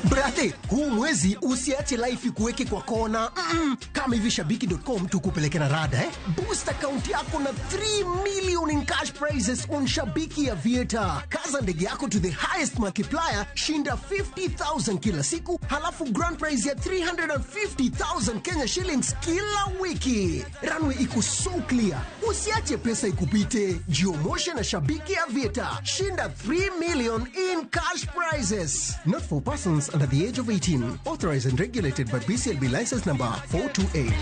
Brate, huu mwezi usiache life ikuweke kwa kona. Kama hivi shabiki.com tukupeleke na rada, eh? Boost account yako na 3 million in cash prizes on Shabiki Aviator. Kaza ndege yako to the highest multiplier, shinda 50,000 kila siku, halafu grand prize ya 350,000 Kenya shillings kila wiki. Runway iko so clear. Usiache pesa ikupite. Jiomoshe na Shabiki Aviator. Shinda 3 million in cash prizes. Not for persons under the age of 18. Authorized and regulated by BCLB license number 428.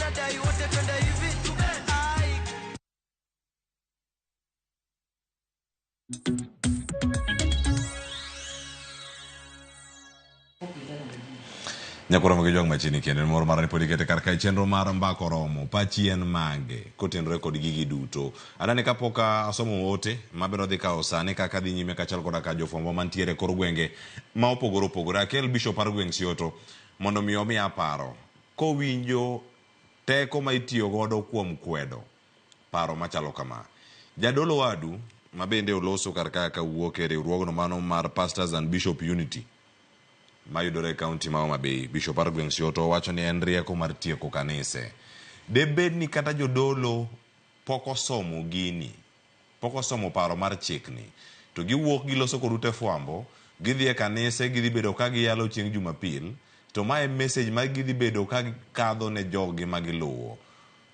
Nyakoro mag jwang' machini kendo en moro mar ni pod ikete kar kae chenro mar mbaka oromo pachi en mage kotenore kod gigi duto. Anane kapok asomo ote mabiro dhi kawo sani kaka dhi nyime kaachiel koda ka jofwambo mantiere e kor gwenge ma opogore opogore. Akel Bishop mar gweng' Sioto mondo mi omiya paro kowinjo teko ma itiyo godo kuom kwedo paro machalo kama. Jadolo wadu ma bende oloso kar ka kawuok e riwruogno mano mar Pastors and Bishop Unity mayudore e kaunti ma Homa Bay, Bishop mar gweng' Sioto wacho ni en rieko mar tieko kanise. Debed ni kata jodolo pok osomo gini, pok osomo paro mar chikni, to giwuok giloso kod ute fwambo, gidhi e kanise, gidhi bedo ka giyalo chieng' Jumapil, to mae message ma gidhi bedo ka gikadho ne joggi ma giluwo.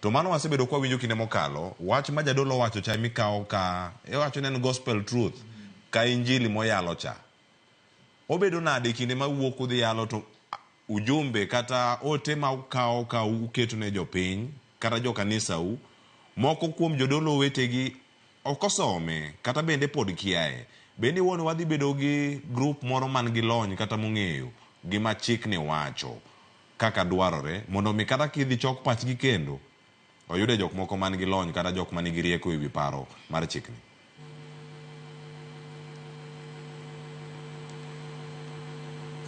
To mano wasebedo kwa winjo kinde mokalo, wach ma jadolo owacho cha mikawo ka, iwacho ni en gospel truth, ka injili moyalo cha. Obedo nade kinde ma wuok udhi yalo to ujumbe kata ote ma ukawo ka uketo ne jopiny kata jokanisau, moko kuom jodolo wetegi ok osome kata bende pod kiaye. Bende wuon wadhi bedo gi group moro man gi lony kata mong'eyo gima chikni wacho kaka dwarore mondo mi kata kidhi chok pachgi kendo oyude jok moko man gi lony kata jok man gi rieko ewi paro mar chikni.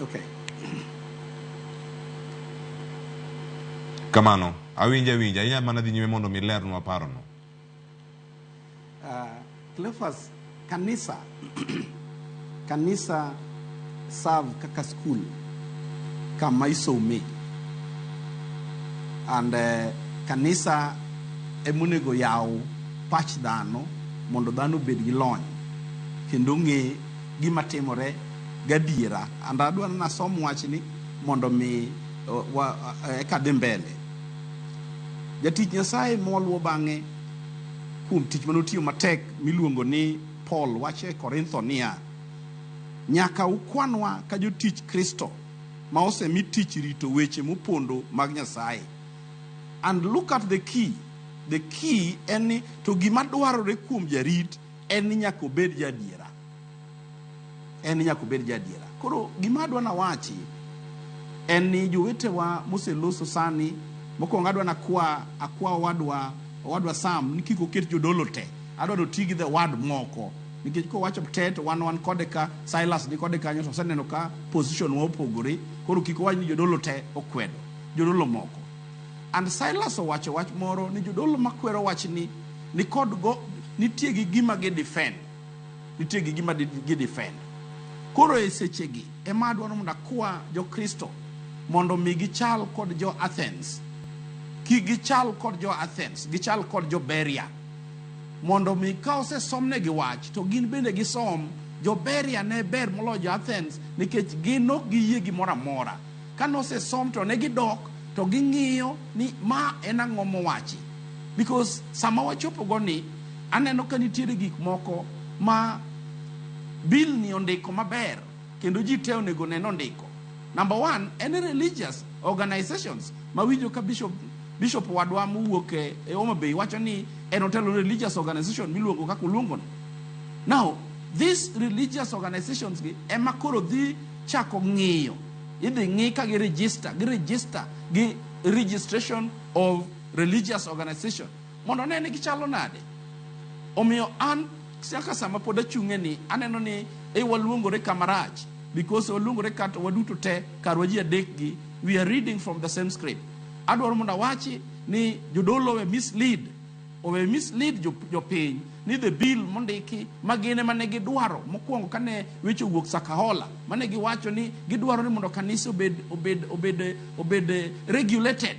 Okay. Kamano, awinjo awinja, inya mana dhi nyime mondo mi lernwa parono. Cleophas, kanisa kanisa serve kaka school kama isome and kanisa emonego yaw pach dhano mondo dhano obed gi lony kendo ng'e gima timore gadiera. And adwa ni nasom wachni mondo mi eka dhi mbele. Jatich Nyasaye mwaluwo bang'e kuom tich manotiyo matek miluongo ni Paul wacho e Korintho niya, nyaka ukwanwa ka jotich Kristo ma osemi tich rito weche mopondo mag Nyasaye. And look at the key. The key en ni to gima dwarore kuom jarit en ni nyaka obed jaadiera. En ni nyaka obed jaadiera. Koro gima adwa nawachi en ni jowetewa moseloso sani, mokwongo adwa nakwa akwa owadwa Sam ni kik oket jodolo te. Adwa ni oti gi the word moko. Nikech kowacho te to wan kode ka Silas ni kode kanyo to oseneno ka position wa opogore. Koro kik owach ni jodolo te okwedo. Jodolo moko. And Silas owacho wach moro ni jodolo makwero wachni ni kod go nitie gi gima gi defend. Nitie gi gima gi defend. Koro e sechegi ema adwaro mondo akwa jo-Kristo mondo mi gichal kod jo Athens. Kik gichal kod jo Athens, gichal kod jo Beria. Mondo mi ka osesomnegi wach to gin bende gisom. Jo Beria ne ber moloyo jo Athens nikech gin ok giyie gimoro amora. Ka nosesom to ne gidok to ging'iyo ni ma en ang'o mowachi. Because sama wachopo go ni aneno ka nitiere gik moko ma bill ni ondiko maber kendo ji te onego ne nondiko. Number one, any religious organizations mawinjo ka bishop wadwa mowuok e Homa Bay wacho ni en otelo religious organization miluongo kaka oluongo no. Now, these religious organizations gi ema koro dhi chako ng'iyo. Idhi ng'i ka gi register, gi register gi registration of religious organization mondo ne ni gichalo nade. Omiyo an kaka sama pod achung'e ni aneno ni e waluongore kama rach because waluongore kata waduto te karwa ji adek gi we are reading from the same script. Adwaro mondo awachi ni jodolo owe mislead jopiny ni the bill mondiki ma gin ema ne gidwaro mokwongo kane weche owuok Sakahola mane giwacho ni gidwaro ni mondo kanisa obed regulated.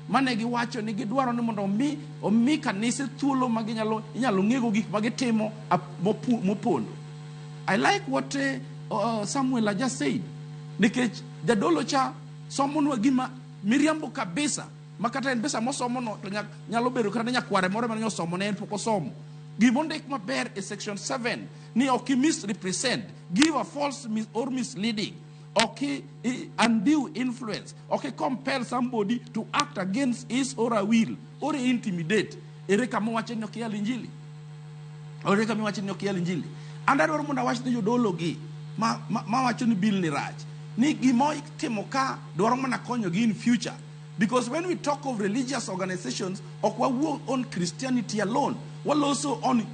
Mane giwacho ni gidwaro ni mondo omi kanise thuolo ma ginyalo inyalo ng'ego gik ma gitimo mopondo. I like what Samuel just said. Nikech jadolo cha somonwa gima miriambo kabisa ma kata en pesa mosomo no to nyalo bedo kata nyakware moro mane osomo ne en pok osomo. Gimondik maber e section 7 ni ok misrepresent, give a false or misleading, ok undue influence, ok compel somebody to act against his or her will, or intimidate. Ere kama wacho ni ok yal injili? Ere kama wacho ni ok yal injili? And adwaro mondo awach ne jodolo gi ma wacho ni bill ni rach, ni gima itimo ka dwaro mana konyogi in future. Because when we talk of religious organizations, ok wawuo on Christianity alone, waloso on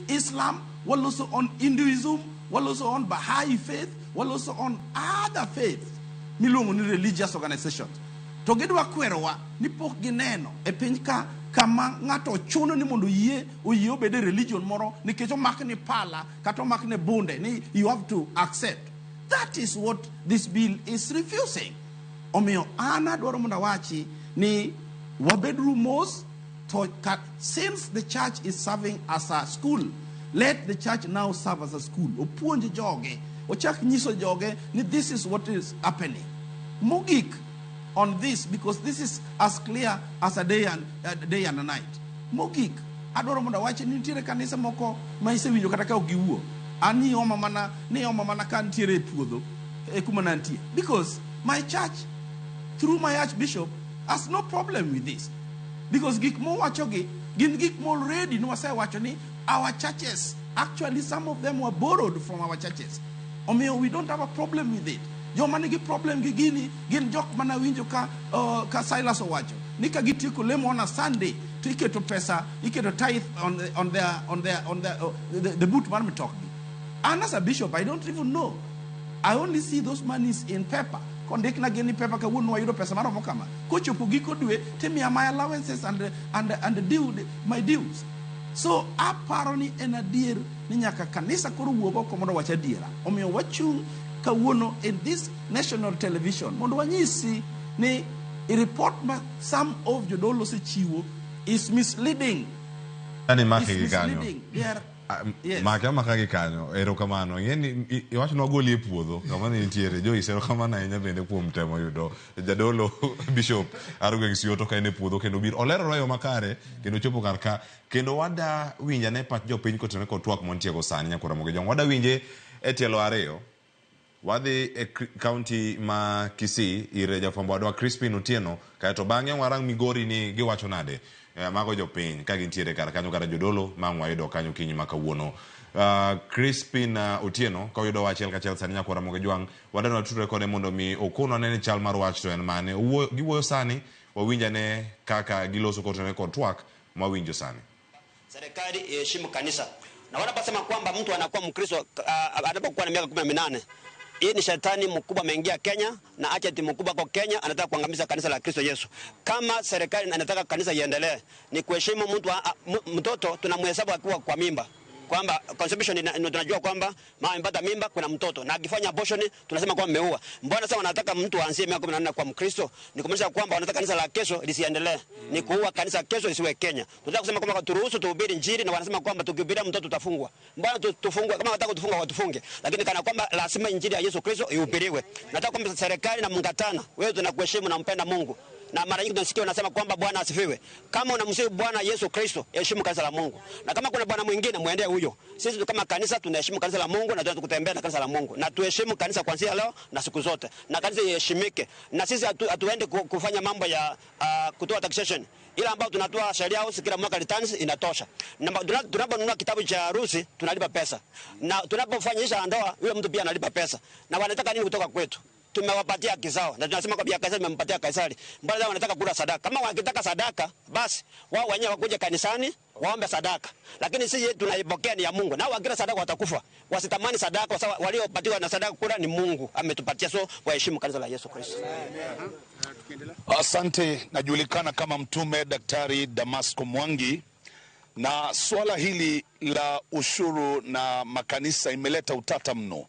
Islam, waloso on Hinduism, waloso on Baha'i faith, waloso on other faiths miluongo ni religious organizations. To gidwa kwerowa ni pok gineno e piny ka kama ng'ato ochuno ni mondo oyie obed e religion moro nikech omakne pala kata omakne bunde ni you have to accept. That is what this bill is refusing. Omiyo an adwaro mondo awachi ni wabeduru mos to since the church is serving as a school, let the church now serve as a school. Opuonj joge, ochak nyiso joge ni this is what is happening. Mogik on this, because this is as clear as a day and a night. Mogik, adwaro mondo awachi ni nitiere kanisa moko ma isewinjo kata ka ok giwuo. An ni oma mana ka nitiere e puodho e kuma nantie. Because my church, through my archbishop, has no problem with this. Because gik mowachogi gin gik mo already nwasewacho ni our churches, actually some of them were borrowed from our churches. Omiyo we don't have a problem with it. Joma nigi problem gi gini gin jok mana winjo ka Silas owacho ni ka gitieko lemo on a Sunday to iketo pesa, iketo tithe on the boot mar mitokgi. And as a bishop, I don't even know. I only see those monies in paper. Kondikna gi ni paper kawuono wayudo pesa maromo kama. Kochopo giko dwe timiya my allowances and due, my dues. So aparo ni en adier ni nyaka kanisa koro wuog oko mondo wach adiera. Omiyo wachung' kawuono in this national television mondo wanyisi ni i report ma some of jodolo osechiwo is misleading. Yani make Is gi kanyo. misleading. They are, yes. Make amaka gi kanyo. Erokamano. Ing'e ni iwacho ni wagoli e puodho kama ne nitiere. Joyce, erokamano ahinya bende kuom temo yudo jadolo Bishop Argweng' Sioto ka en e puodho kendo biro olerore e yo makare kendo chopo kar ka kendo wada winjo ane pach jopiny kotenore kod twak mwantiego sani nyakwar Ramogi Jong. Wada winje e tielo ariyo. Wadhi e county ma Kisii ir jafwambo wadwa Crispin Otieno kaeto bang'e warang Migori ni giwacho nade. Mago jopiny ka gintiere kar kanyo kata jodolo ma ang' wayudo kanyo kinyi ma kawuono. Crispin Otieno ka oyudowa achiel kachiel sani nyakwar Ramogi Jwang' wadwaro watudre kode mondo mi okonwa ane ni chal mar wach to en mane. Giwuoyo sani wawinj ane kaka giloso kotenore kod twak mwawinjo sani. Serikali iheshimu kanisa. Na wanaposema kwamba mtu anakuwa Mkristo anapokuwa na miaka 18, hii ni shetani mkubwa ameingia Kenya na agent mkubwa kwa Kenya anataka kuangamiza kanisa la Kristo Yesu. Kama serikali inataka kanisa iendelee, ni kuheshimu mtu mtoto tunamhesabu akiwa kwa mimba. Kwamba conception tunajua kwamba mama amepata mimba kuna mtoto na akifanya abortion tunasema kwamba ameua. Mbona sasa wanataka mtu aanzie miaka 14 kwa Mkristo? Ni kumaanisha kwamba wanataka kanisa la kesho lisiendelee. Ni kuua kanisa kesho lisiwe Kenya. Tunataka kusema kwamba turuhusu tuhubiri injili na wanasema kwamba tukihubiria mtoto tutafungwa. Mbona tufungwe? Kama wanataka kutufunga watufunge. Lakini kana kwamba lazima injili ya Yesu Kristo ihubiriwe. Nataka kwamba serikali na mungatana, wewe tunakuheshimu na mpenda Mungu. Na mara nyingi tunasikia wanasema kwamba Bwana asifiwe. Kama unamsifu Bwana Yesu Kristo, heshimu kanisa la Mungu. Na kama kuna bwana mwingine muendee huyo. Sisi kama kanisa tunaheshimu kanisa la Mungu na tunataka kutembea na kanisa la Mungu. Na tuheshimu kanisa kuanzia leo na siku zote. Na kanisa iheshimike. Na sisi hatuende kufanya mambo ya kutoa taxation. Ila ambao tunatoa sheria house kila mwaka returns inatosha. Na tunaponunua kitabu cha harusi tunalipa pesa. Na tunapofanyisha ndoa yule mtu pia analipa pesa. Na wanataka nini kutoka kwetu? Tumewapatia haki zao na tunasema kwa Kaisari tumempatia Kaisari. Mbona wanataka kula sadaka? Kama wakitaka sadaka basi wao wenyewe wakuje kanisani waombe sadaka. Lakini sisi tunaipokea ni ya Mungu. Na wakila sadaka watakufa. Wasitamani sadaka kwa sababu waliopatiwa na sadaka kula ni Mungu ametupatia, so waheshimu kanisa la Yesu Kristo. Asante. Najulikana kama Mtume Daktari Damasco Mwangi. Na swala hili la ushuru na makanisa imeleta utata mno.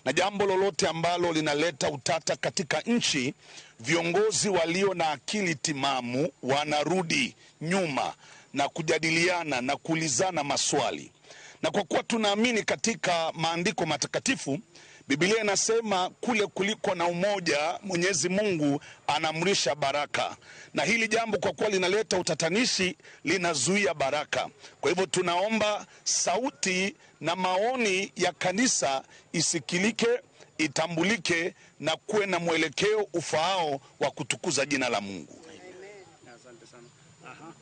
Na jambo lolote ambalo linaleta utata katika nchi, viongozi walio na akili timamu wanarudi nyuma na kujadiliana na kuulizana maswali. Na kwa kuwa tunaamini katika maandiko matakatifu, Biblia inasema kule kuliko na umoja, Mwenyezi Mungu anamrisha baraka. Na hili jambo kwa kuwa linaleta utatanishi, linazuia baraka. Kwa hivyo tunaomba sauti na maoni ya kanisa isikilike, itambulike na kuwe na mwelekeo ufaao wa kutukuza jina la Mungu. Asante sana. Aha.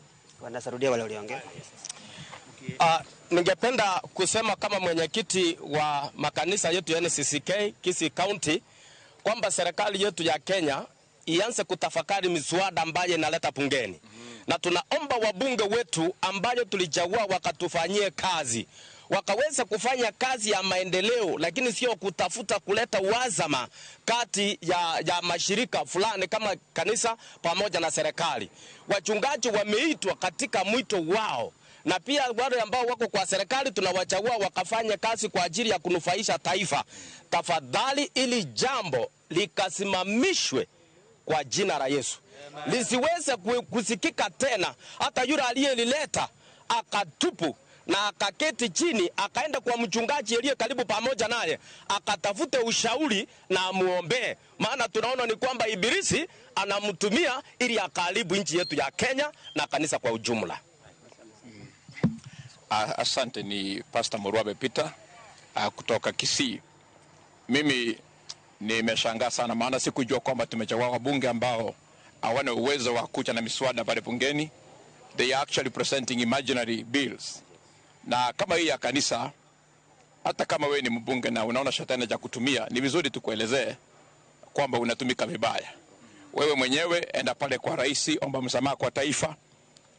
Wanasarudia wale waliongea. Ningependa kusema kama mwenyekiti wa makanisa yetu ya NCCK Kisii County kwamba serikali yetu ya Kenya ianze kutafakari miswada ambayo inaleta bungeni. Na tunaomba wabunge wetu ambayo tulichagua wakatufanyie kazi, wakaweza kufanya kazi ya maendeleo, lakini sio kutafuta kuleta uhasama kati ya mashirika fulani kama kanisa pamoja na serikali. Wachungaji wameitwa katika mwito wao, na pia wale ambao wako kwa serikali tunawachagua wakafanya kazi kwa ajili ya kunufaisha taifa. Tafadhali ili jambo likasimamishwe kwa jina la Yesu. Lisiweze kusikika tena. Hata yule aliyelileta akatupu na akaketi chini, akaenda kwa mchungaji aliye karibu pamoja naye, akatafute ushauri na amuombee. Maana tunaona ni kwamba ibilisi anamtumia ili akaharibu nchi yetu ya Kenya na kanisa kwa ujumla. Asante. Ni Pastor Morwabe Peter kutoka Kisii. Mimi nimeshangaa sana, maana sikujua kwamba tumechagua wabunge ambao hawana uwezo wa kuja na miswada pale bungeni. They are actually presenting imaginary bills. Na kama hii ya kanisa, hata kama wewe ni mbunge na unaona shetani hajakutumia, ni vizuri tukuelezee kwamba unatumika vibaya. Wewe mwenyewe enda pale kwa rais, omba msamaha kwa taifa,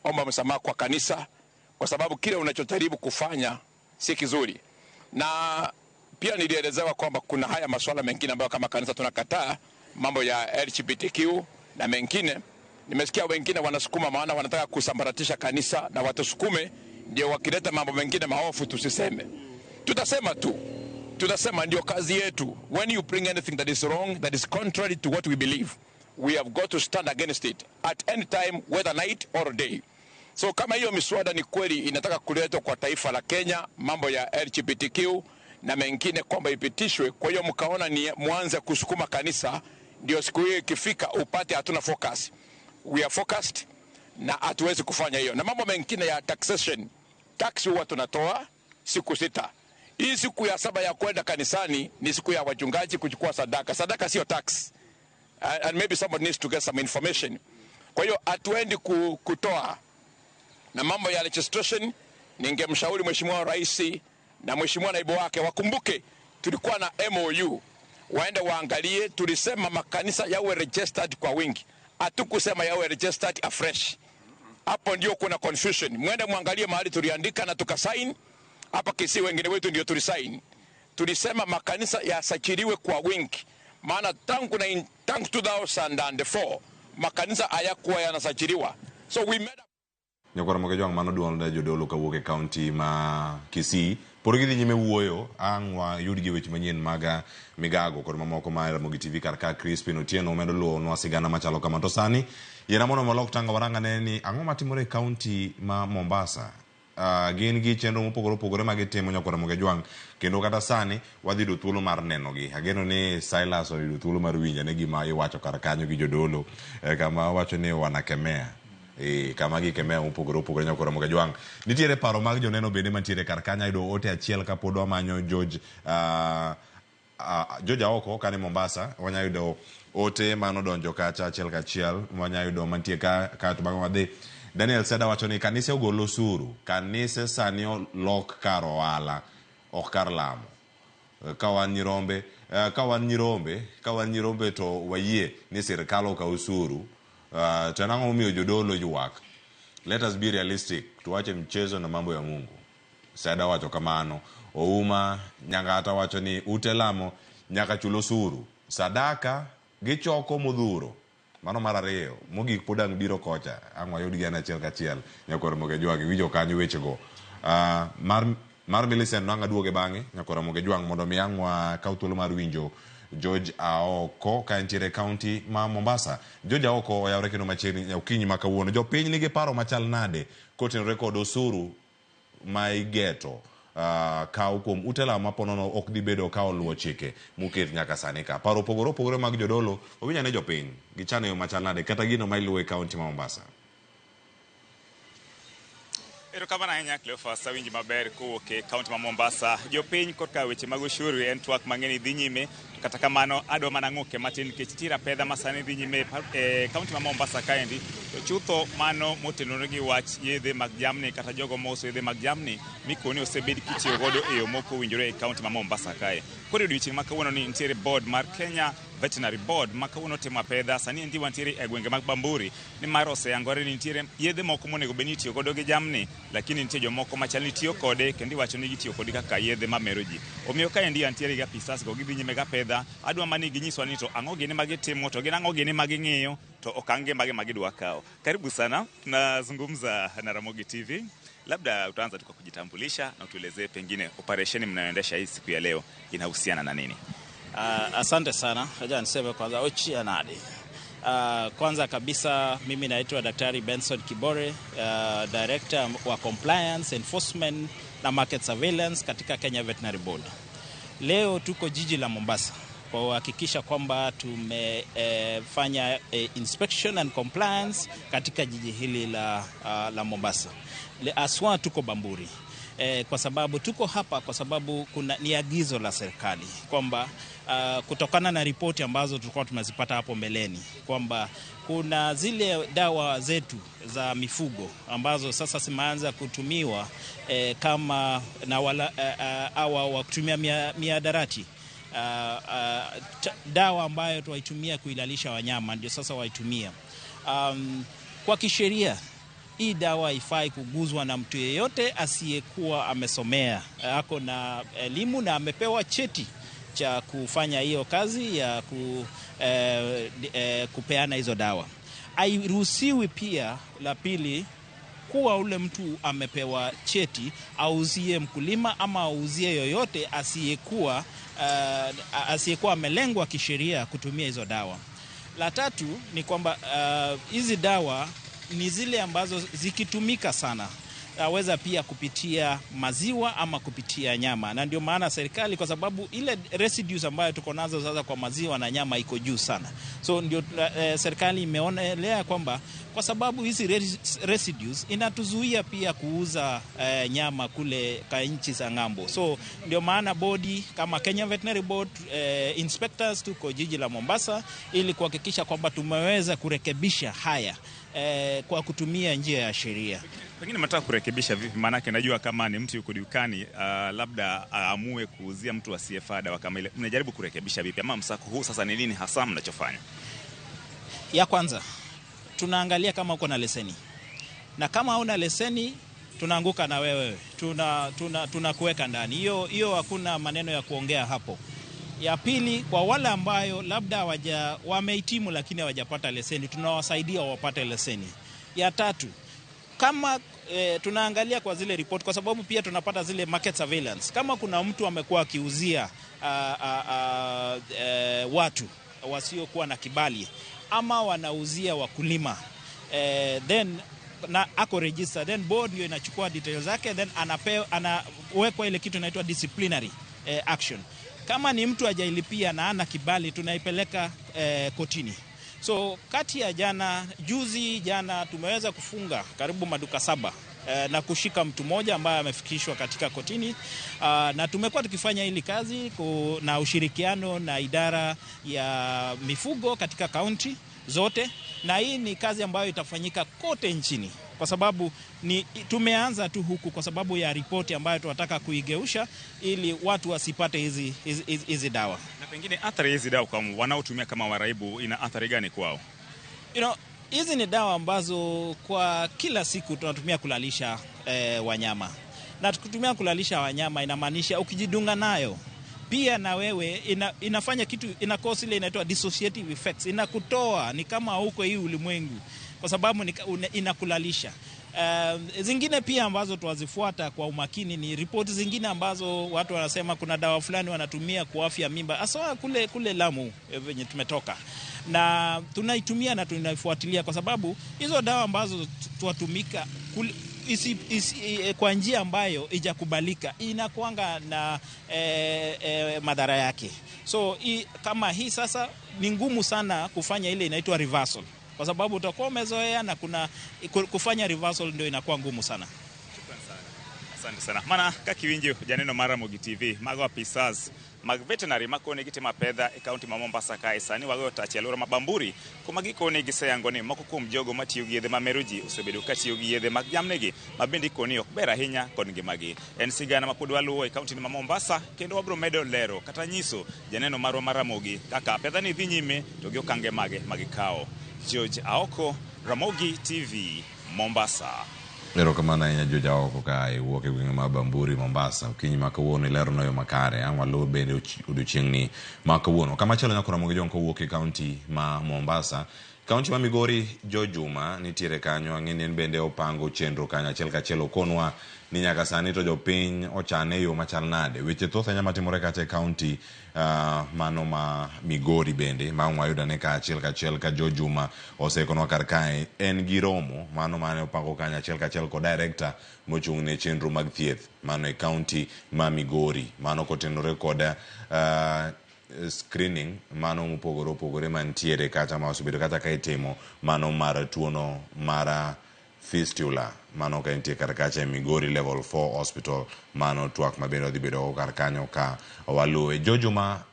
omba msamaha kwa kanisa, kwa sababu kile unachojaribu kufanya si kizuri. Na Pia nilielezewa kwamba kuna haya masuala mengine ambayo kama kanisa tunakataa, mambo ya LGBTQ na mengine. Nimesikia wengine wanasukuma, maana wanataka kusambaratisha kanisa na watusukume, ndio wakileta mambo mengine maofu tusiseme. Tutasema tu, tutasema, ndio kazi yetu. When you bring anything that is wrong, that is contrary to what we believe, we have got to stand against it at any time, whether night or day. So kama hiyo miswada ni kweli inataka kuletwa kwa taifa la Kenya, mambo ya LGBTQ na mengine, kwamba ipitishwe, kwa hiyo mkaona ni mwanze kusukuma kanisa, ndio siku hiyo ikifika upate hatuna focus. We are focused na hatuwezi kufanya hiyo. Na mambo mengine ya taxation, tax huwa tunatoa siku 6. Hii siku ya 7 ya kwenda kanisani ni siku ya wachungaji kuchukua sadaka. Sadaka sio tax. And maybe somebody needs to get some information. Kwa hiyo hatuendi kutoa. Na mambo ya registration, ningemshauri Mheshimiwa Rais na Mheshimiwa Naibu wake wakumbuke tulikuwa na MOU. Waende waangalie, tulisema makanisa yawe registered kwa wingi. Hatukusema yawe registered afresh. Hapo ndio kuna confusion. Mwende muangalie mahali tuliandika na tukasign. Hapa Kisii wengine wetu ndio tulisign. Tulisema makanisa yasajiliwe kwa wingi. Maana tangu 2004 makanisa hayakuwa yanasajiliwa. So we made Nyakwar Moge Jwang' mano duond jodolo kawuok e kaunti ma Kisii pod gidhi nyime wuoyo ang' wayud gi weche manyien mag migago kod mamoko ma Ramogi TV kar ka Crispin Otieno medo luwonwa sigana machalo kama. To sani yiena mondo walok tanga warangane ni ang'o matimore e kaunti ma Mombasa. Gin gi chenro mopogore opogore ma gitimo Nyakwar Moge Jwang' kendo kata sani wadhi yudo thuolo mar nenogi. Ageno ni Silas oyudo thuolo mar winjo ne gima iwacho kar kanyo gi jodolo kama wacho ni wanakemea. Kama gikemea mopogore opogore Nyakwar Moge Jwang'. Nitiere paro mag joneno bende mantiere kar kanyo. Ayudo ote achiel kapod wamanyo George George Aoko kani Mombasa. Wanya yudo ote manodonjo kacha achiel kachiel. Wanya yudo mantie ka to bang'e wadhi. Daniel Seda wacho ni kanise ogolo osuru. Kanise sani olok kar ohala, ok kar lamo. Ka wan nyirombe to wayie ni sirikal okaw osuru. To en ang'o momiyo jodolo ywak? Let us be realistic, tuache mchezo na mambo ya Mungu. Seda wacho kamano. Ouma Nyangata wacho ni ute lamo nyaka chul osuru. Sadaka gichoko modhuro. Mano mar ariyo. Mogik pod ang' biro kocha. Ang' wayud gi an achiel kachiel. Nyakwar Moge Jwang' iwinjo kanyo wechego. Mar Millicent no ang' aduoge bang'e. Nyakwar Moge Jwang' mondo mi ang' wakaw thuolo mar winjo George Aoko ka entiere kaunti ma Mombasa. George Aoko oyawre kendo machiegni okinyi ma kawuono. Jopiny nigi paro machal nade kotenore kod osuru ma igeto kaw kuom ute lamo ma ponono ok dhi bedo ka oluwo chike moket nyaka sani ka. Paro opogore opogore mag jodolo owinjo ne jopiny gichano yo machal nade kata gino ma iluwo e kaunti ma Mombasa. Erokamano ahinya Cleophas, awinji maber kowuok e kaunti ma Mombasa. Jopiny korka weche mag ushuru en twak mang'eny dhi nyime, kata kamano adwa mana ng'uke matin nikech nitiere apedha ma sani dhi nyime e kaunti ma Mombasa kaendi. To chutho mano motenore gi wach yedhe mag jamni kata jogo mauso yedhe mag jamni mikoni osebed kitiyo godo e yo mok owinjore e kaunti ma Mombasa kae. Koro e odiochieng' ma kawuono ni nitiere board mar Kenya Veterinary Board ma kawuono timo apedha. Sani endi wantiere e gwenge mag Bamburi nimar oseyangore ni nitiere yedhe moko monego bed ni itiyo godo gi jamni, lakini nitie jomoko machal ni tiyo kode kendo iwacho ni gitiyo kode kaka yedhe mamero ji. Omiyo kaendi antiere gi apisas go gidhi nyime gapedha. Adwa mani ginyiswa ni to ang'o gini magitimo to gin ang'o gini maging'iyo to okange mage magidwa kawo. Karibu sana, tunazungumza na Ramogi TV. Labda utaanza tu kwa kujitambulisha na utuelezee pengine operesheni mnayoendesha hii siku ya leo inahusiana na nini? Asante sana. Acha niseme kwanza ochia nadi. Kwanza kabisa mimi naitwa Daktari Benson Kibore, Director wa Compliance, Enforcement na Market Surveillance katika Kenya Veterinary Board. Leo tuko jiji la Mombasa kwa kuhakikisha kwamba tumefanya inspection and compliance katika jiji hili la Mombasa. Aswa tuko Bamburi. Kwa sababu tuko hapa kwa sababu kuna ni agizo la serikali kwamba kutokana na ripoti ambazo tulikuwa tumezipata hapo mbeleni kwamba kuna zile dawa zetu za mifugo ambazo sasa zimeanza kutumiwa kama na wala awa kutumia miadarati. Dawa ambayo tuwaitumia kuilalisha wanyama ndio sasa waitumia. Kwa kisheria Hii dawa haifai kuguzwa na mtu yeyote asiyekuwa amesomea, ako na elimu na amepewa cheti cha kufanya hiyo kazi ya kupeana hizo dawa. Hairuhusiwi pia, la pili, kuwa ule mtu amepewa cheti auzie mkulima ama auzie yoyote asiyekuwa amelengwa kisheria kutumia hizo dawa. La tatu ni kwamba hizi dawa ni zile ambazo zikitumika sana aweza pia kupitia maziwa ama kupitia nyama, na ndio maana serikali, kwa sababu ile residues ambayo tuko nazo sasa kwa maziwa na nyama iko juu sana, so ndio serikali imeonelea kwamba kwa sababu hizi residues inatuzuia pia kuuza nyama kule ka nchi za ng'ambo. So ndio maana bodi kama Kenya Veterinary Board inspectors tuko jiji la Mombasa ili kuhakikisha kwamba tumeweza kurekebisha haya kwa kutumia njia ya sheria. Pengine mnataka kurekebisha vipi? Maanake najua kama ni mtu yuko dukani labda aamue kuuzia mtu asiyefaa dawa kama ile. Mnajaribu kurekebisha vipi? Ama msako huu sasa ni nini hasa mnachofanya? Ya kwanza, tunaangalia kama uko na leseni, na kama huna leseni tunaanguka na wewe, tunakuweka ndani. Hiyo hakuna maneno ya kuongea hapo. Ya pili, kwa wale ambayo labda wamehitimu lakini hawajapata leseni, tunawasaidia wapate leseni. Ya tatu, kama tunaangalia kwa zile report, kwa sababu pia tunapata zile market surveillance. Kama kuna mtu amekuwa akiuzia watu wasiokuwa na kibali ama wanauzia wakulima, then na ako register, then board ndio inachukua details zake, then anawekwa ile kitu inaitwa disciplinary action. Kama ni mtu hajailipia na ana kibali, tunaipeleka kotini. So kati ya jana, juzi jana tumeweza kufunga karibu maduka 7 na kushika mtu mmoja ambaye amefikishwa katika kotini. Na tumekuwa tukifanya hili kazi na ushirikiano na idara ya mifugo katika kaunti zote, na hii ni kazi ambayo itafanyika kote nchini, kwa sababu ni tumeanza tu huku kwa sababu ya ripoti ambayo tunataka kuigeusha ili watu wasipate hizi dawa. Na pengine athari hizi dawa kwa wanaotumia kama waraibu ina athari gani kwao? You know, hizi ni dawa ambazo kwa kila siku tunatumia kulalisha wanyama. Na tukitumia kulalisha wanyama inamaanisha ukijidunga nayo pia na wewe inafanya kitu, ina cause ile inaitwa dissociative effects, inakutoa ni kama huko hii ulimwengu, kwa sababu inakulalisha. Zingine pia ambazo tuwazifuata kwa umakini ni ripoti zingine ambazo watu wanasema kuna dawa fulani wanatumia kuafya mimba, hasa kule Lamu venye tumetoka, na tunaitumia na tunaifuatilia kwa sababu hizo dawa ambazo tuwatumika kwa njia ambayo ijakubalika inakuanga na madhara yake. So kama hii sasa ni ngumu sana kufanya ile inaitwa reversal, kwa sababu utakuwa umezoea na kuna kufanya reversal ndio inakuwa ngumu sana. Shukrani sana. Asante sana. Mana kakiwinjo janeno mar Ramogi TV mago apisas mag veterinary makone gitimo apedha e kaunti ma Mombasa kae sani wagoyo tach e alwora ma Bamburi kuma gikone giseyango ni moko kuom jogo matiyo gi yedhe mamero ji osebedo katiyo gi yedhe mag jamnigi ma bende ikoni ok ber ahinya kod ngimagi. En sigana ma pod waluwo e kaunti ma Mombasa kendo wabiro medo lero kata nyiso janeno marwa mar Ramogi kaka apedha ni dhi nyime to gi okange mage magikawo. George Aoko, Ramogi TV, Mombasa. Erokamano ahinya George Aoko ka iwuok e gwenge ma Bamburi, Mombasa. Okinyi ma kawuono ilerono yo makare, ang' waluw bende odiochieng'ni ma kawuono. Kamachielo nyako Ramogi Jong kowuok e kaunti ma Mombasa. Kaunti ma Migori, Joe Juma nitiere kanyo, ang'e ni en bende opango chenro kanyo achiel kachiel okonwa ni nyaka sani to jopiny ochane e yo machal nade. Weche thoth ahinya matimore kacha e kaunti mano ma Migori bende ma ang' wayudane ka achiel kachiel ka Joe Juma osekonwa kar kae. En gi romo mano mane opango kanyo achiel kachiel kod director mochung' ne chenro mag thieth mano e kaunti ma Migori. Mano kotenore kod screening mano mopogore opogore mantiere kata ma osebedo kata ka itimo mano mar tuono mar fistula mano ka nitie kar kacha e Migori Level 4 Hospital. Mano twak ma bende wadhi bedo go kar kanyo ka waluwe. Joe Juma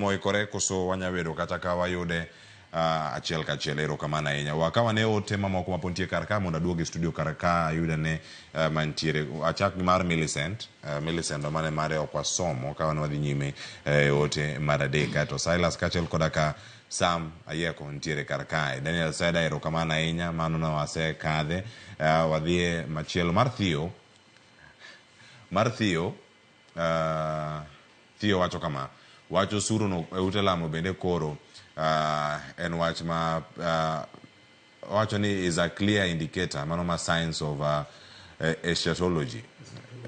oikore koso wanya bedo kata ka wayude Achiel kachiel erokamano ahinya. Wakaw ane ote mamoko mapod nitie kar ka mondo aduog e studio kar ka ayud ane mantiere. Achak gi mar Millicent. Millicent mane mare ok wasomo ka wan wadhi nyime e ote mar adek. Kaeto Silas kaachiel koda ka Sam Ayieko nitiere kar kae. Daniel Seda erokamano ahinya mano ne wasekadhe. Wadhi e machielo mar Theo. Mar Theo Theo wacho kama, wach osuru no e ute lamo bende koro en wach ma owacho ni is a clear indicator mano ma science of eschatology.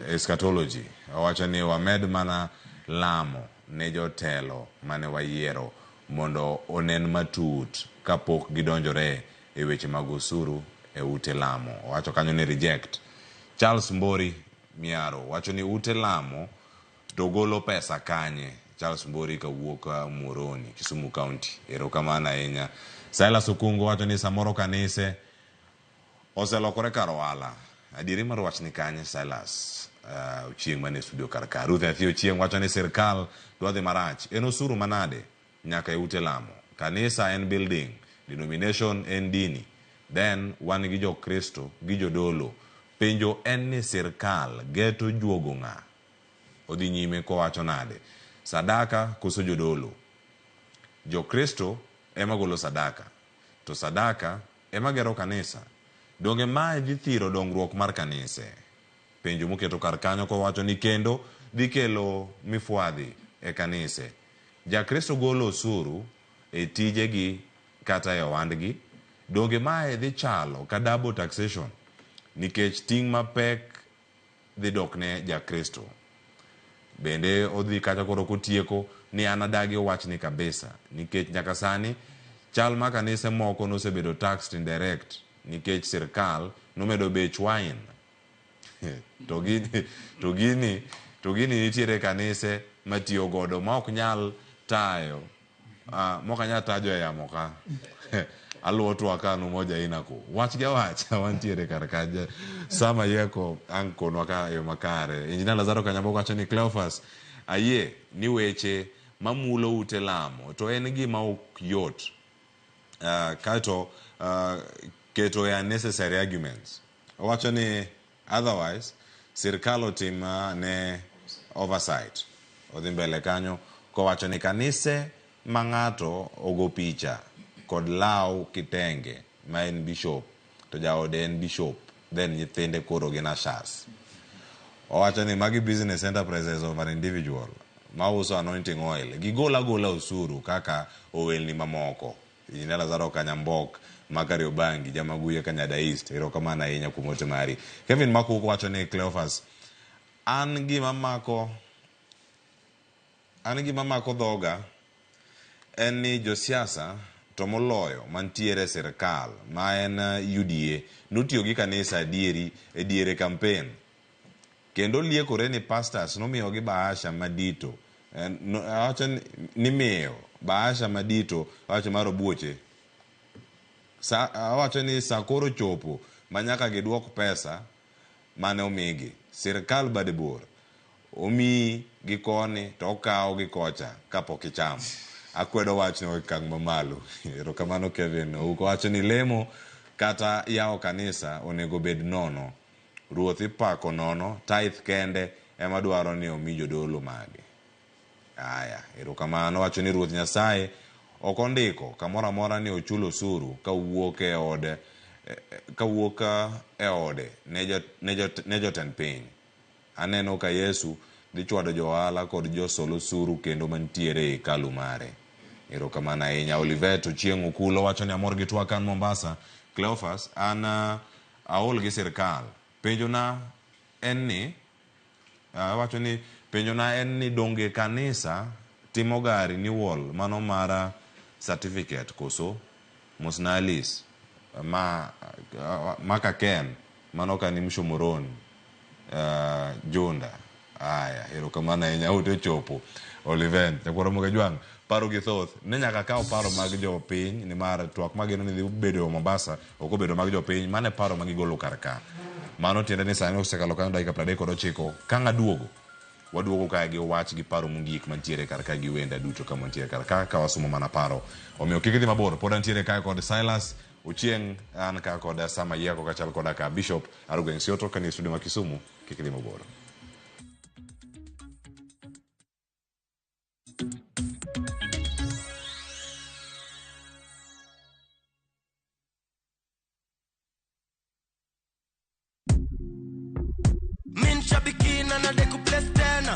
Eschatology. Owacho ni wamed mana lamo ne jotelo mane wayiero mondo onen matut kapok gidonjore e weche mag osuru e ute lamo. Owacho kanyo ni reject. Charles Mbori Miaro wacho ni ute lamo to golo pesa kanye? Charles Mbori kawuok Muhoroni, Kisumu County. Erokamano ahinya. Silas Okungo wacho ni samoro kanise oselokore kar ohala. Adieri mar wach ni kanye Silas? Ochieng' mane studio kar ka. Ruth Athi Ochieng' wacho ni sirkal dwa dhi marach. En osuru manade nyaka e ute lamo? Kanisa en building, denomination en dini. Then wan gi jokristo gi jodolo. Penjo en ni sirkal geto juogo ng'a? Odhi nyime kowacho nade? Sadaka koso jodolo? Jokristo ema golo sadaka, to sadaka ema gero kanisa. Donge mae dhi thiro dongruok mar kanise? Penjo moketo kar kanyo kowacho ni kendo dhi kelo mifwadhi e kanise. Jakristo golo osuru e tijegi kata e ohandgi. Donge mae dhi chalo ka double taxation nikech ting' mapek dhi dok ne Jakristo. Bende odhi kacha koro kotieko ni an adagi wachni kabisa nikech nyaka sani chal ma kanise moko nosebedo taxed indirect nikech sirkal nomedo bech wine. To gini, to gini, to gini nitiere kanise matiyo godo ma ok nyal tayo mok anyal tajo e yamo ka. Aluwo twak ka an umoja ina ko. Wach gi awacha wantiere kar ka. Sama Yeko ang' konwa ka e yo makare. Engineer Lazaro Kanyambogo wacho ni Cleophas ayie ni weche mamulo ute lamo to en gima ok yot. Kaeto keto e unnecessary arguments. Owacho ni otherwise sirkal otim ne oversight. Odhi mbele kanyo kowacho ni kanise ma ng'ato ogo picha kod law kitenge ma en bishop to jaode en bishop then nyithinde koro gin ushers. Owacho ni magi business enterprises of an individual mauso anointing oil. Gigol agola osuru kaka ohelni mamoko. Engineer Lazaro Kanyambok ma Kariobangi, Jamaguya Kanyada East. Erokamano ahinya kuom ote mari. Kevin Makuku wacho ni Cleophas, an gima mako an gima mako dhoga en ni josiasa to moloyo mantiere e sirkal ma en UDA notiyo gi kanisa adieri e diere campaign kendo liekore ni pastors nomiyogi bahasha madito. Awacho ni miyo bahasha madito, awacho mar obuoche. Awacho ni sa koro chopo ma nyaka giduok pesa mane omigi. Sirkal bade bor. Omiyi gi koni to okawo gi kocha kapok ichamo. Akwedo wachno e okang' mamalo. Erokamano Kevin. Ouko wacho ni lemo kata yawo kanisa onego bed nono. Ruoth ipako nono, tithe kende ema dwaro ni omi jodolo mage. Aya, erokamano. Wacho ni Ruoth Nyasaye ok ondiko kamoro amora ni ochul osuru kawuok e ode kawuok e ode ne jotend piny. Aneno ka Yesu dhi chwado jo ohala kod josol osuru kendo mantiere e hekalu mare. Erokamano ahinya. Olivet Ochieng' Okulo wacho ni amor gi twak an Mombasa. Cleophas, an aol gi sirkal. Penjona en ni awacho ni penjona en ni donge kanisa timo ga renewal mano mar certificate koso? Mosna Alice ma maka Ken mano ka ni Mshomoroni Junda. Aya, erokamano ahinya. Ote ochopo. Oliven, nyakwar Ramogi Ajwang', paro gi thoth. Ne nyaka kaw paro mag jopiny nimar twak mageno ni dhi bedo Mombasa ok obedo mag jopiny. Mano e paro ma gigolo kar ka. Mano tiende ni sani osekalo kanyo dakika 39 ka ng'aduogo. Waduogo kae gi wach gi paro mogik mantiere kar ka gi wenda duto ka mantiere kar ka ka wasomo mana paro. Omiyo kik idhi mabor, pod antiere kae kod Silas Ochieng, an ka kod Sama Yiako kachal koda ka Bishop Arugweng' Sioto kanie studio ma Kisumu. Kik idhi mabor.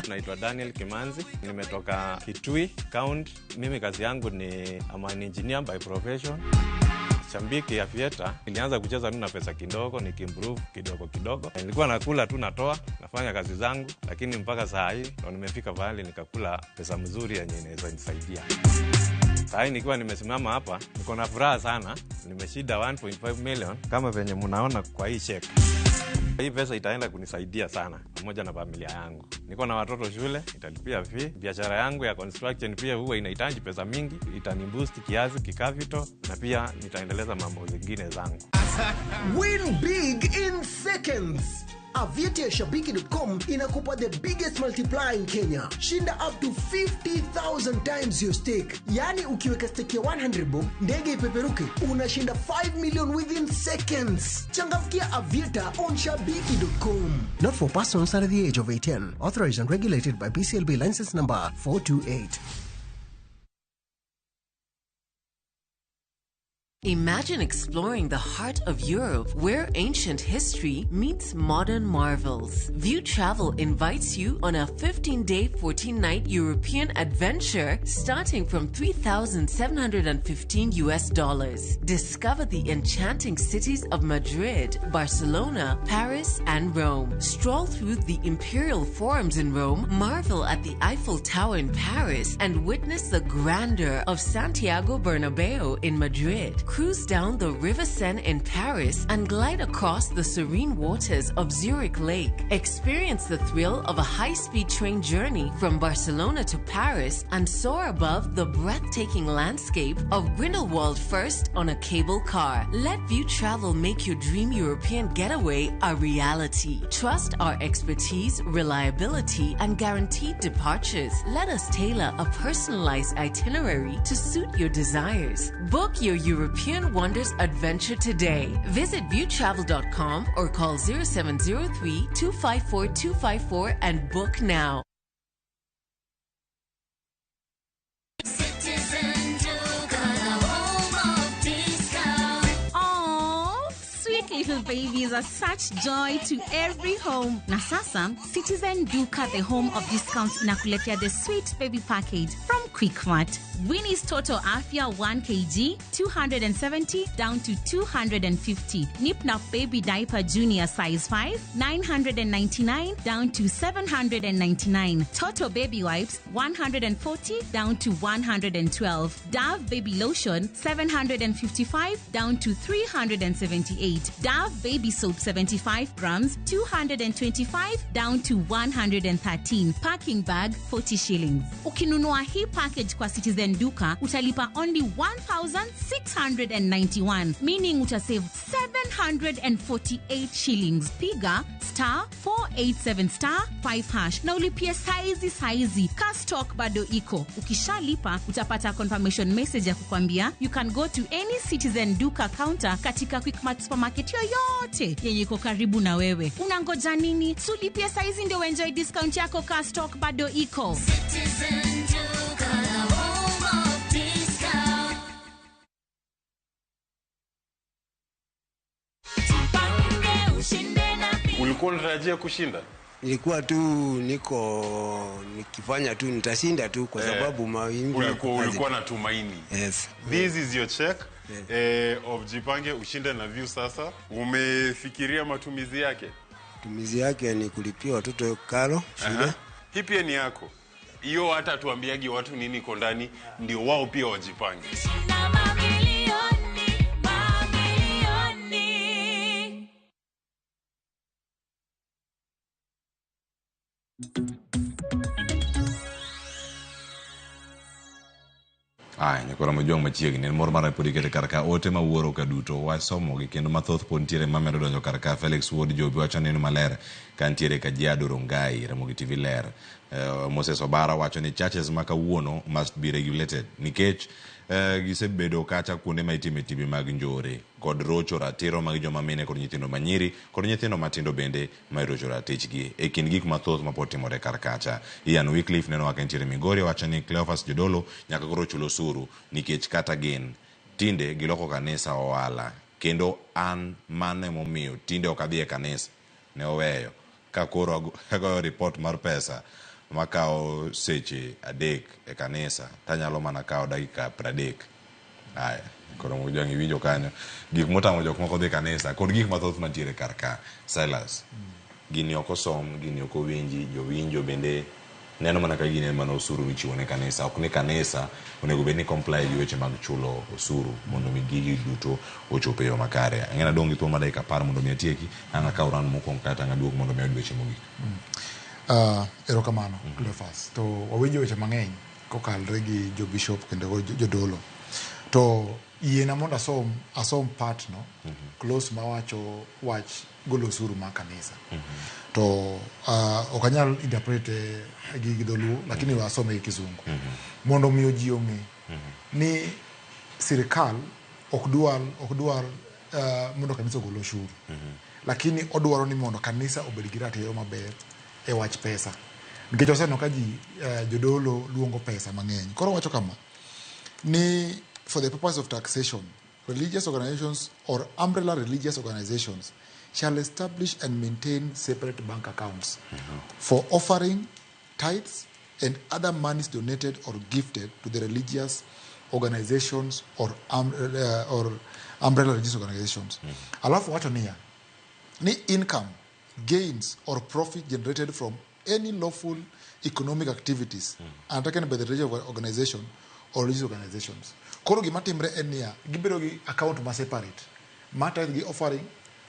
Naitwa Daniel Kimanzi, nimetoka Kitui County. Mimi kazi yangu ni I'm an engineer by profession. Shambiki ya Aviator, nilianza kucheza tu na pesa kidogo, nikiimprove kidogo kidogo. Nilikuwa nakula tu natoa, nafanya kazi zangu, lakini mpaka saa hii ndo nimefika pahali nikakula pesa mzuri yenye inaweza nisaidia. Saa hii nikiwa nimesimama hapa, niko na furaha sana. Nimeshinda 1.5 million kama venye mnaona kwa hii check. Hii pesa itaenda kunisaidia sana pamoja na familia yangu. Niko na watoto shule, italipia fee. Biashara yangu ya construction pia huwa inahitaji pesa mingi, itaniboost kiasi kikapital na pia nitaendeleza mambo zingine zangu. Win big in seconds. Aviator Shabiki.com inakupa the biggest multiplier in Kenya. Shinda up to 50,000 times your stake. Yani ukiweka stake ya 100 bob, ndege ipeperuke, unashinda 5 million within seconds. Changamkia Aviator on Shabiki.com. Not for persons under the age of 18. Authorized and regulated by BCLB license number 428. Imagine exploring the heart of Europe where ancient history meets modern marvels. View Travel invites you on a 15-day, 14-night European adventure starting from $3,715 US. Discover the enchanting cities of Madrid, Barcelona, Paris, and Rome. Stroll through the imperial forums in Rome, marvel at the Eiffel Tower in Paris, and witness the grandeur of Santiago Bernabeu in Madrid. Cruise down the River Seine in Paris and glide across the serene waters of Zurich Lake. Experience the thrill of a high-speed train journey from Barcelona to Paris and soar above the breathtaking landscape of Grindelwald first on a cable car. Let View Travel make your dream European getaway a reality. Trust our expertise, reliability, and guaranteed departures. Let us tailor a personalized itinerary to suit your desires. Book your European Wonders adventure today. Visit viewtravel.com or call 0703 254 254 and book now. Citizen Duka, the home of discount. Aww, sweet little babies are such joy to every home. Na sasa, Citizen Duka, the home of discounts, inakuletea the sweet baby package from Quickmart. Winnie's Total Afya 1 kg, 270 down to 250. Nip Nap Baby Diaper Junior size 5, 999 down to 799. Toto Baby Wipes, 140 down to 112. Dove Baby Lotion, 755 down to 378. Dove Baby Soap 75 grams, 225 down to 113. Packing bag, 40 shillings. Ukinunua hii package kwa Citizen Duka, utalipa only 1,691, meaning utasave 748 shillings. Piga star 487 star 5 hash na ulipie saizi saizi. Ka stock bado iko. Ukishalipa utapata confirmation message ya kukwambia you can go to any Citizen Duka counter katika Quickmart supermarket yoyote yenye iko karibu na wewe. Unangoja nini? Sulipie saizi ndio enjoy discount yako ka stock bado iko. Citizen Duka, the home of discount. Ulikuwa unatarajia kushinda? Nilikuwa tu niko nikifanya tu nitashinda tu kwa sababu mawingu. Ulikuwa na tumaini. Yes. This is your check of Jipange Ushinde na View sasa. Umefikiria matumizi yake? Matumizi yake ni kulipia watoto karo shule. Hii pia ni yako. Hiyo hata tuambiagi watu nini iko ndani ndio wao pia wajipange. Na mamilioni, mamilioni. Aya, nyakora Mojwang' machiegni, en mor mara pod ikete kar ka ote ma wuoro ka duto wasomogi kendo mathoth pod nitiere mamedo donjo kar ka. Felix Wuod Jobi wacho neno maler ka nitiere Kajiado Rongai, Ramogi TV ler. Moses Obara wacho ni churches ma kawuono must be regulated nikech gisebedo kacha kuonde ma itime timbe mag njore kod rocho ratiro mag joma mine kod nyithindo manyiri kod nyithindo matindo bende ma irocho ratichgi e kind gik mathoth mapod timore kar kacha. Ian Wycliffe neno ka entiere Migori wacho ni Cleophas Jodolo nyaka koro chul osuru nikech kata gin tinde giloko kanisa ohala kendo an mano emomiyo tinde ok adhi e kanisa ne oweyo ka koro agoyo report mar pesa makawo seche 3 e kanisa tanyalo mana kawo dakika 30. Aya, koro Mojwang' iwinjo kanyo gik motamo jok moko dhi kanisa kod gik mathoth mantiere kar ka. Silas, gini ok osom, gini ok owinji, jowinjo bende neno mana ka gini en mana osuru michiwo ne kanisa, ok ni kanisa onego bed ni comply gi weche mag chulo osuru mondo mi gigi duto ochop e yo makare. Ang'e nadong' gi thuolo mar dakika 10 mondo mi atieki, ang' akaw round mokwongo kaeto ang' aduog mondo mi ayud weche mogik. Erokamano Cleophas. To wawinjo weche mang'eny kokalre gi jo bishop kendo go jodolo. To yiena mondo asom part no, clause mawacho wach golo osuru mar kanisa. To ok anyal interpret gi dholuo, lakini we asome gi kizungu. Mondo omiyo ji ong'e ni sirikal ok dwar mondo kanisa ogol osuru. Lakini odwaro ni mondo kanisa obed gi ratiro maber e wach pesa. Nikech oseneno ka ji jodolo luongo pesa mang'eny. Koro wacho kama, ni for the purpose of taxation, religious organizations or umbrella religious organizations shall establish and maintain separate bank accounts for offering, tithes, and other monies donated or gifted to the religious organizations or umbrella religious organizations. Alafu wacho niya, ni income, gains, or profit generated from any lawful economic activities undertaken by the religious organization or religious organizations. Koro gima timre en niya, gibedo gi account ma separate, mar tithe gi offering,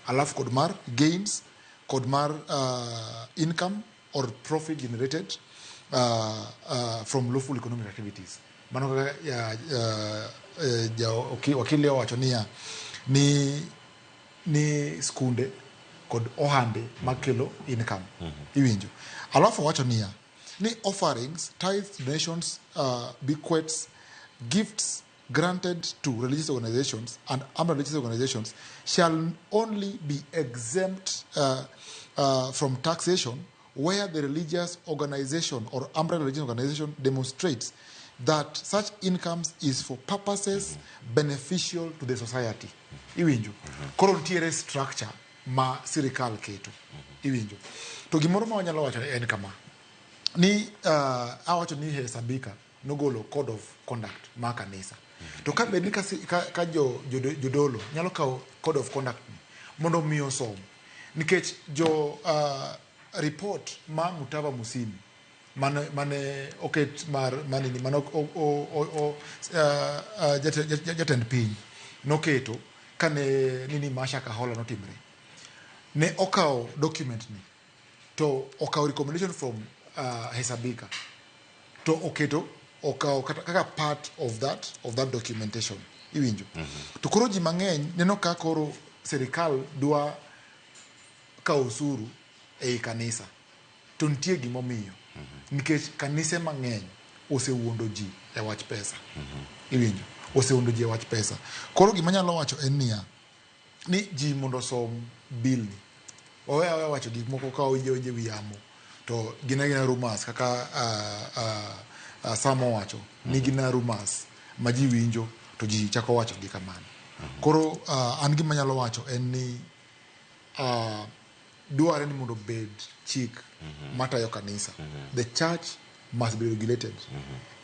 alafu kod mar gains, kod mar income or profit generated from lawful economic activities. Mano kaka wakili owacho niya, ni skunde kod ohande makelo income. Iwinjo. Alafu owacho niya, ni offerings, tithes, donations, bequests, gifts granted to religious organizations and umbrella religious organizations shall only be exempt from taxation where the religious organization or umbrella religious organization demonstrates that such incomes is for purposes beneficial to the society. Iwinjo. Koro nitiere structure ma sirikal keto. Iwinjo. To gimoro ma wanyalo wacho en kama. Ni awacho ni Hesabika nogolo code of conduct ma kanisa. To ka bed ni ka jodolo nyalo kawo code of conduct ni mondo mi osom. Nikech jo report ma Mutava Musini mane oket mar manini mane jatend piny noketo kane nini Masha Kahola notimre. Ne okawo document ni to okawo recommendation from Hesabika to oketo okawo kaka part of that documentation. Iwinjo. To koro ji mang'eny neno ka koro sirikal dwa kawo osuru ei kanisa. To nitie gimomiyo. Nikech kanise mang'eny osewuondo ji e wach pesa. Iwinjo. Osewuondo ji e wach pesa. Koro gima anyalo wacho en niya, ni ji mondo osom bill ni. Owe aweya wacho gik moko ka owinjo winjo wi yamo to gin agina rumors kaka Sam owacho ni gin rumors ma ji winjo to ji chako wacho gi kamano. Koro an gima anyalo wacho en ni dwarre ni mondo obed chik matayo kanisa. The church must be regulated.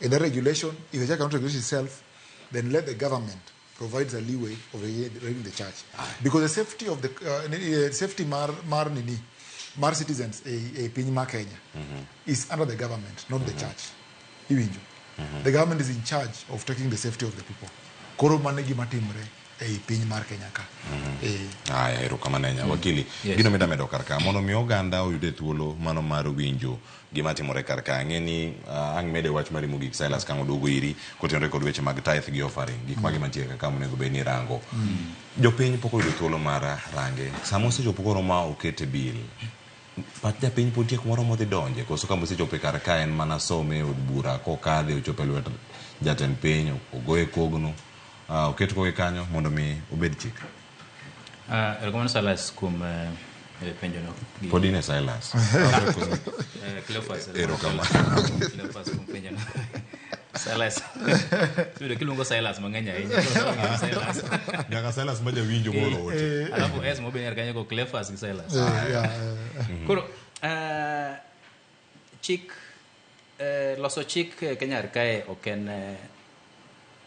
And that regulation, if the church cannot regulate itself, then let the government provide a leeway of regulating the church. Because the safety of the safety mar nini mar citizens e piny mar Kenya is under the government, not the church. Iwinjo. The government is in charge of taking the safety of the people. Koro mano e gima timre ei piny mar Kenya ka. Aya, erokamano ahinya. Wakili, gino mida medo kar ka mondo mi oganda oyude thuolo mano mar winjo gima timore kar ka. Ang'e ni ang' mede wach mari mogik Silas ka oduogo iri kotenore kod weche mag tithe gi offering, gik mage mantie kaka monego bed ni irango. Jopiny pok oyudo thuolo mar range. Sama osechopo koro ma okete bill, pach japiny pod nitie kumoro modhi donje koso kama osechopo kar ka en mana some e od bura kokadhe ochopo e lwet jatend piny ogoye kogno oket koke kanyo mondo mi obed chik. Erokamano Silas kuom penjono. Pod in e Silas. Cleophas. Erokamano. Cleophas kuom penjono. Silas. Yudo kiluongo Silas mang'eny ahinya. Silas. Nyaka Silas ma jawinjo moro ote. Alafu S mobed kanyo ko Cleophas gi Silas. Koro chik loso chik Kenya kae ok en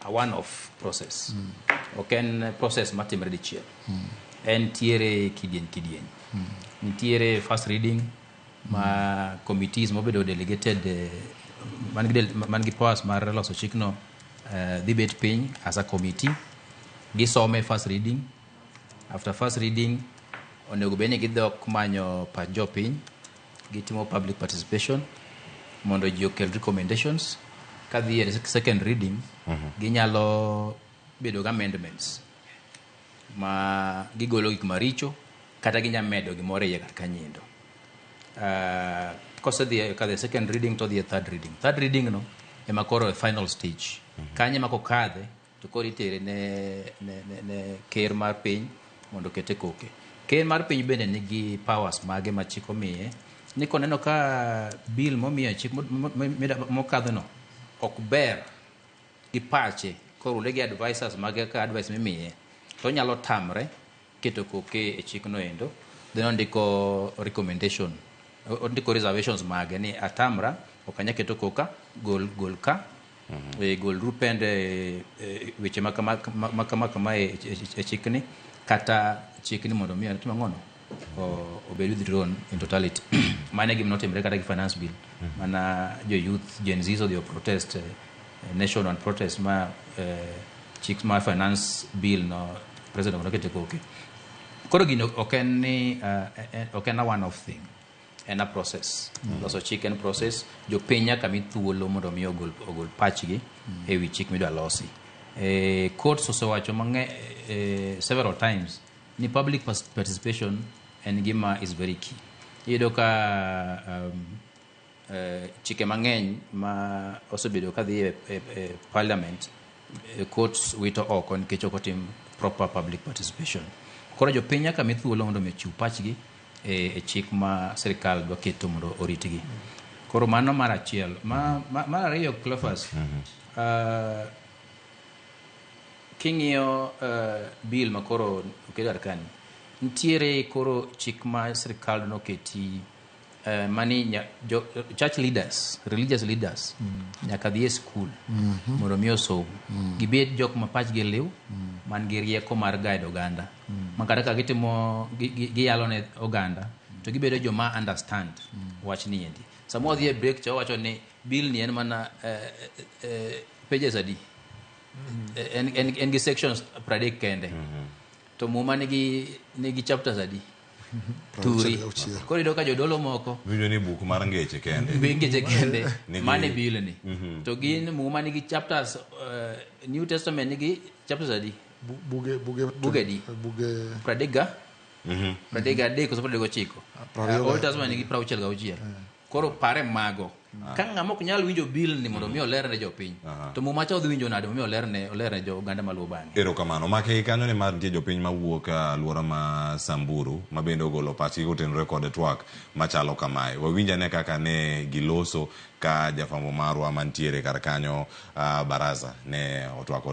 a one-off process. Ok en process matimre dichiel. En tiere kidieny kidieny. Nitiere first reading ma committees mobedo delegated man gi powers mar loso chikno dhi bet piny as a committee gisome first reading. After first reading onego bed ni gidok manyo pach jopiny, gitimo public participation mondo ji okel recommendations. Kadhi e second reading ginyalo bedo gi amendments ma gigolo gik maricho kata ginya medo gimoro e iye kar kanyiendo. Kosedhi kadhi e second reading to odhi e third reading. Third reading no ema koro e final stage. Kanyo ema kokadhe to koro itere ne ker mar piny mondo okete koke. Ker mar piny bende nigi powers mage ma chik omiye ni koneno ka bill momiyo chik mokadhono ok ber gi pache korule gi advisors mage ka advice mimiye to onyalo tamre keto koke e chikno endo. Then ondiko recommendation, ondiko reservations mage ni atamra ok anya keto koka, gol ka, gol rupende weche makama kama e chikni kata chikni mondo mi otim ang'ono obed withdrawn in totality. Mano e gima notimre kata gi finance bill mana jo youth Gen Z odhi protest national protest ma chik mar finance bill no president nokete koke. Koro gino ok en ni ok en a one off thing, en a process. Loso chik en process. Jopiny nyaka mi thuolo mondo mi ogol pachgi ewi chik midwa losi. Courts osewacho mang'eny several times ni public participation en gima is very key. Iyudo ka chike mang'eny ma osebedo kadhi e parliament, courts wito oko nikech ok otim proper public participation. Koro jopiny nyaka mi thuolo mondo mi ochiw pachgi e chik ma sirikal dwa keto mondo oritgi. Koro mano mar achiel. Mar ariyo, Cleophas, king'iyo bill ma koro oket kar kani, nitiere koro chik ma sirikal noketi mani church leaders, religious leaders nyaka dhi e school mondo mi osom. Gibed jok ma pachgi liw, man gi rieko mar guide oganda. Ma kata ka gitimo giyalo ne oganda to gibedo joma understand wach ni endi. Sama wadhi e break cha wacho ni bill ni en mana pages adi? En gi sections 30 kende. To muma nigi chapters adi? Turi. Koro iyudo ka jodolo moko winjo ni buk mar ngeche kende. Ngeche kende. Mane bill ni. To gin muma nigi chapters, New Testament nigi chapters adi? Buge adi? Buge 33 koso 39. Old Testament nigi 66. Koro pare mago. Ka ng'ama ok nyal winjo bill ni mondo mi olerne jopiny, to muma cha odhi winjo nade mondo mi olerne jo oganda maluwo bang'e. Erokamano. Make kanyo ni mar nitie jopiny mawuok alwora ma Samburu ma bende ogolo pachgi kotenore kod twak machalo kamae. Wawinj ane kaka ne giloso ka jafwambo marwa mantiere kar kanyo baraza ne otwak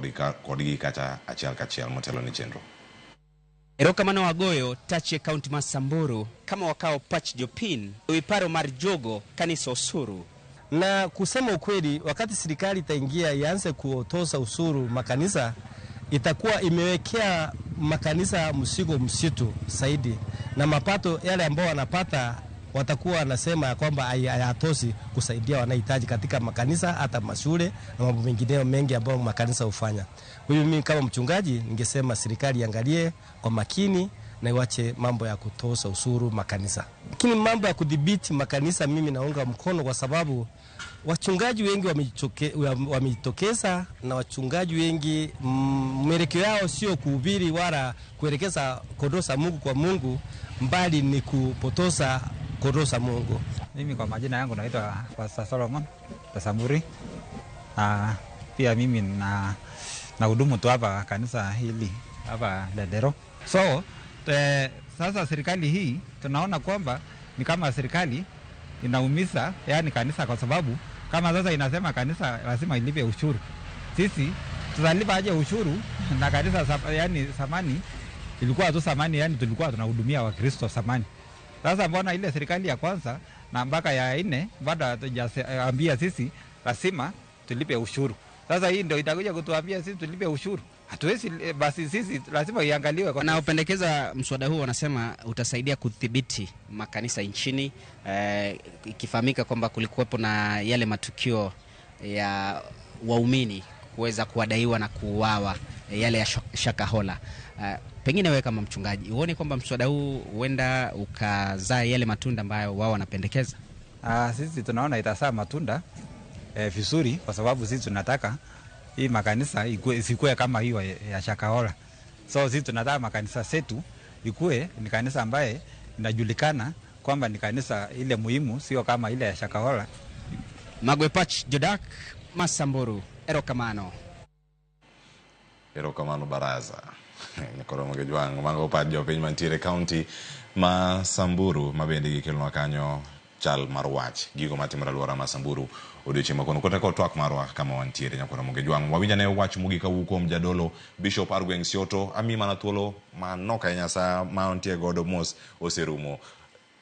kodgi kata achiel kachiel motelo ne chenro. Erokamano wagoyo tachi e kaunti ma Samburu kama wakao pach jopin ewi paro mar jogo kanisa osuru. Na kusema ukweli, wakati serikali itaingia ianze kutoza usuru makanisa, itakuwa imewekea makanisa mzigo mzito zaidi, na mapato yale ambao wanapata watakuwa wanasema ya kwamba hayatoshi kusaidia wanahitaji katika makanisa, hata mashule na mambo mengineyo mengi ambayo makanisa hufanya. Kwa hiyo mimi kama mchungaji ningesema serikali iangalie kwa makini na iwache mambo ya kutoza ushuru makanisa. Lakini mambo ya kudhibiti makanisa mimi naunga mkono, kwa sababu wachungaji wengi wamejitokeza na wachungaji wengi mwelekeo yao sio kuhubiri wala kuelekeza kondoo za Mungu kwa Mungu, mbali ni kupotoza kondoo za Mungu. Mimi kwa majina yangu naitwa Pastor Solomon Tasamburi. Pia mimi na hudumu tu hapa kanisa hili hapa Ledero. So sasa serikali hii tunaona kwamba ni kama serikali inaumiza yani kanisa, kwa sababu kama sasa inasema kanisa lazima ilipe ushuru. Sisi tutalipa aje ushuru na kanisa yani samani ilikuwa tu samani, yani tulikuwa tunahudumia Wakristo samani. Sasa mbona ile serikali ya kwanza na mpaka ya nne bado hatujaambia sisi lazima tulipe ushuru? Sasa hii ndio itakuja kutuambia sisi tulipe ushuru. Hatuwezi, basi sisi lazima iangaliwe. Wanaopendekeza mswada huu wanasema utasaidia kudhibiti makanisa nchini, ikifahamika kwamba kulikuwepo na yale matukio ya waumini kuweza kuwadaiwa na kuuawa, yale ya Shakahola. Pengine wewe kama mchungaji uone kwamba mswada huu huenda ukazaa yale matunda ambayo wao wanapendekeza? Sisi tunaona itazaa matunda vizuri, kwa sababu sisi tunataka hii makanisa isikue kama hiyo ya Shakahola. So sisi tunataka makanisa zetu ikue ni kanisa ambaye inajulikana kwamba ni kanisa ile muhimu, sio kama ile ya Shakahola. Magwepach Jodak Masamburu, erokamano. Erokamano baraza. Nyakoro Jwang' mago pach jopiny mantiere kaunti ma Samburu ma bende gikelonwa kanyo chal mar wach gigo matimore alwora ma Samburu odiochieng' ma kawuono. Kata kod twak marwa kama wantiere Nyakoro Jwang'. Wawinj ane wach mogik kawuok kuom jadolo Bishop Argweng' Sioto. Amiyi mana thuolo manok ahinya, sa ma wantie godo mos oserumo.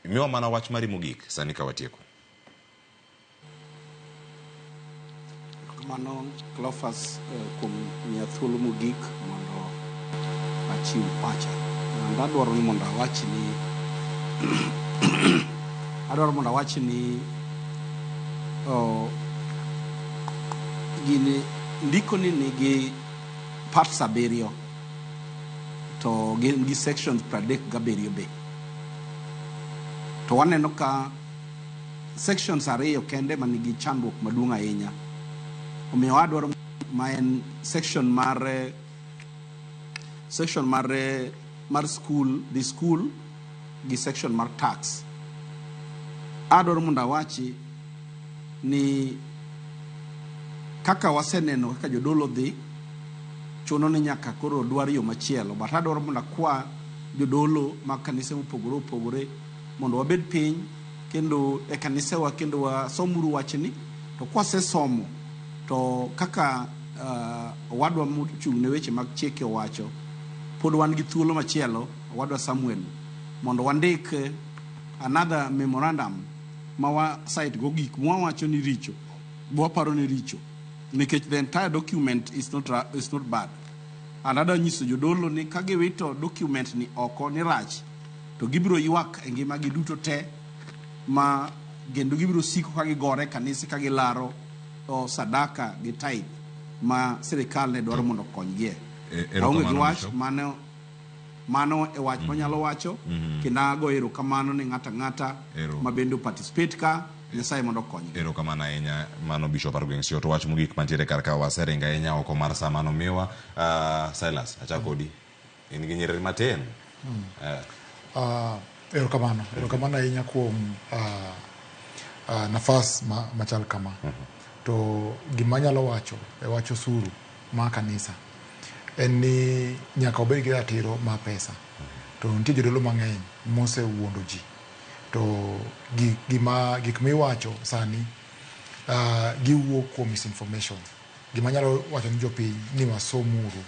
Miwa mana wach mari mogik sani ka watieko. Mano Cleophas kuom miya thuolo mogik mondo achiw pacha. Adwaro ni mondo awach ni adwaro mondo awach ni gini ndiko ni nigi parts 7 to gin gi sections 37 be. To waneno ka sections 2 kende manigi chandruok maduong' ahinya. Omiyo adwaro ma en section mar school, the school gi section mar tax. Adwaro mondo awachi ni kaka waseneno kaka jodolo dhi, chuno ni nyaka koro dwar yo machielo. But adwaro mondo akwa jodolo mag kanise mopogore opogore mondo wabed piny kendo e kanisewa kendo wasomuru wachni. To kwasesomo to kaka owadwa mochung' ne weche mag chike owacho, pod wan gi thuolo machielo, owadwa Samuel, mondo wandik another memorandum ma wa cite go gik mwawacho ni richo, mwaparo ni richo, nikech the entire document is not bad. And adwa nyiso jodolo ni ka giwito document ni oko ni rach, to gibiro ywak e ngimagi duto te, ma kendo gibiro siko ka gigore kanise ka gilaro sadaka gi tithe ma sirikal ne dwaro mondo okonygie. Aonge gi wach, mano e wach manyalo wacho. Kendo ago erokamano ne ng'ato ang'ata ma bende participate ka. Nyasaye mondo okonygi. Erokamano ahinya mano Bishop Argweng' Sioto. Wach mogik mantiere kar ka waseringo ahinya oko mar sa mano miwa. Silas, achako kodi. In gi nyiriri matin. Erokamano. Erokamano ahinya kuom nafas machal kama. To gima anyalo wacho e wach osuru mar kanisa en ni nyaka obed gi ratiro mar pesa. To nitie jodolo mang'eny mosewuondo ji. To gik miwacho sani giwuok kuom misinformation. Gima anyalo wacho ni jopiny ni wasomuru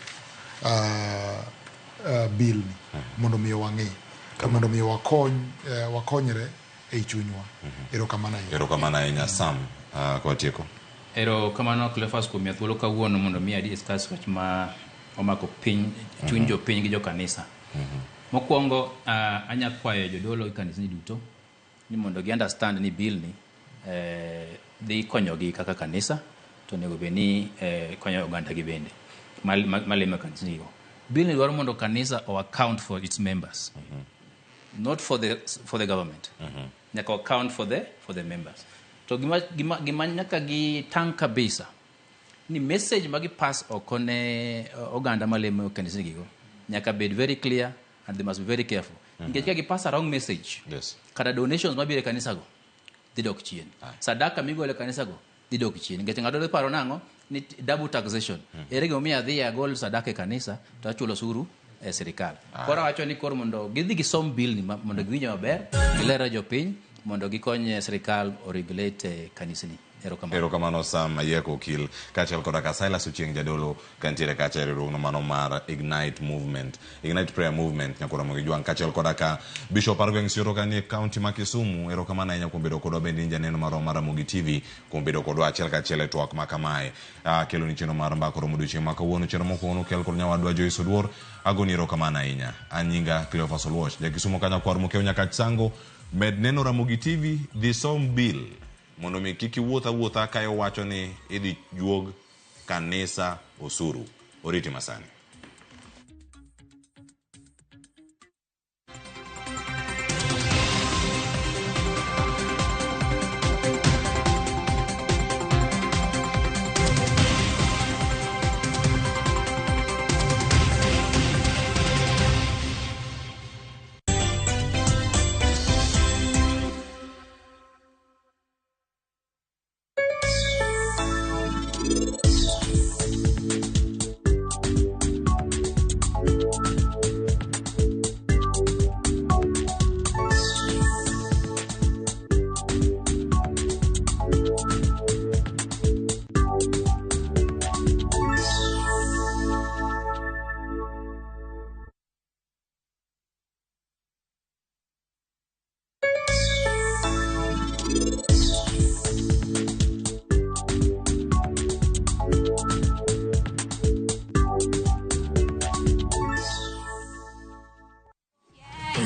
bill ni mondo mi wang'e, to mondo mi wakonyre ei chunywa. Erokamano ahinya. Erokamano ahinya Sam, kwatieko. Erokamano Cleophas kuom miya thuolo kawuono mondo mi adiscuss wach ma omako piny, chuny jopiny gi jokanisa. Mokwongo anya kwayo jodolo gi kanisni duto ni mondo gi understand ni bill ni dhi konyogi kaka kanisa to onego bed ni konyo oganda gi bende malemo e kanisni go. Bill ni dwaro mondo kanisa o account for its members. Not for the government. Nyaka account for the members. To gima nyaka gi tang' kabisa ni message ma gipass oko ne oganda malemo e kanisni gigo nyaka bed very clear and they must be very careful. Nikech ka gipass a wrong message, kata donations mabiro e kanisa go dhi dok chien. Sadaka migolo e kanisa go dhi dok chien. Nikech ng'ato dhi paro nang'o ni double taxation. Ere gimomiyo adhi agol sadaka e kanisa to achulo osuru e sirikal. Koro awacho ni koro mondo gidhi gisom bill ni mondo giwinje maber, giler jopiny mondo gikony sirikal o regulate kanisni. Erokamano. Erokamano Sam Ayieko Okil kaachiel koda ka Silas Ochieng' Jadolo kantiere kacha e riwruogno mano mar Ignite Movement, Ignite Prayer Movement nyakoro Ramogi Jwang' kaachiel koda ka Bishop mar gweng' Sioro kanie kaunti ma Kisumu. Erokamano ahinya kuom bedo kodwa bende in janeno marwa mar Ramogi TV kuom bedo kodwa achiel kachiel e twak ma kamae. Kelo ni chenro mar mbaka romo odiochieng' ma kawuono chenro mokwongo nokel kod nyawadwa Joyce Oduor. Agoni erokamano ahinya. An nyinga Cleophas Oluoch. Jakisumo kanyo kwar Mokeo Nyakach Sango. Med neno Ramogi TV, dhi som bill mondo mi kik iwuoth awuotha ka iwacho ni idhi juog kanisa osuru. Oriti masani.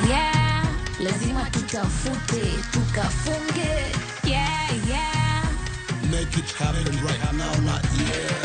Yeah, lazima tutafute tukafunge. Yeah. Make it happen right now, not yeah.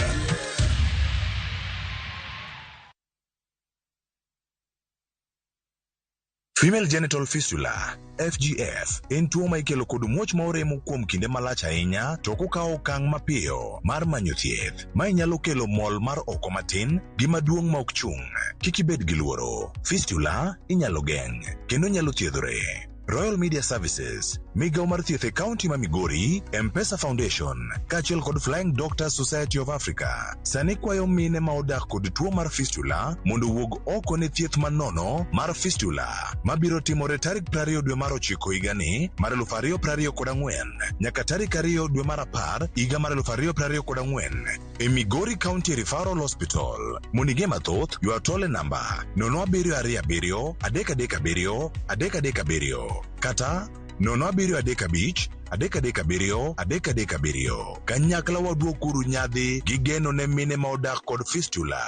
Female genital fistula FGF en tuo ma ikelo kod muoch ma oremo kuom kinde malach ahinya to ok okawo okang' mapiyo mar manyo thieth. Mae nyalo kelo mol mar oko matin gi maduong' ma ok chung'. Kik ibed gi luoro. Fistula inyalo geng' kendo nyalo thiedhore. Royal Media Services, migawo mar thieth e kaunti ma Migori, M-Pesa Foundation, kaachiel kod Flying Doctors Society of Africa, sani kwayo mine ma odak kod tuo mar fistula mondo owuog oko ne thieth manono mar fistula mabiro timore tarik 20 dwe mar ochiko higani mar 2024 nyaka tarik 2 dwe mar 10 higa mar 2024 e Migori County Referral Hospital. Mondo ing'e mathoth, ywa tol e namba 0727 337 337 kata 0735 337 337. Kanyakla waduokuru nyadhi gi geno ne mine ma odak kod fistula.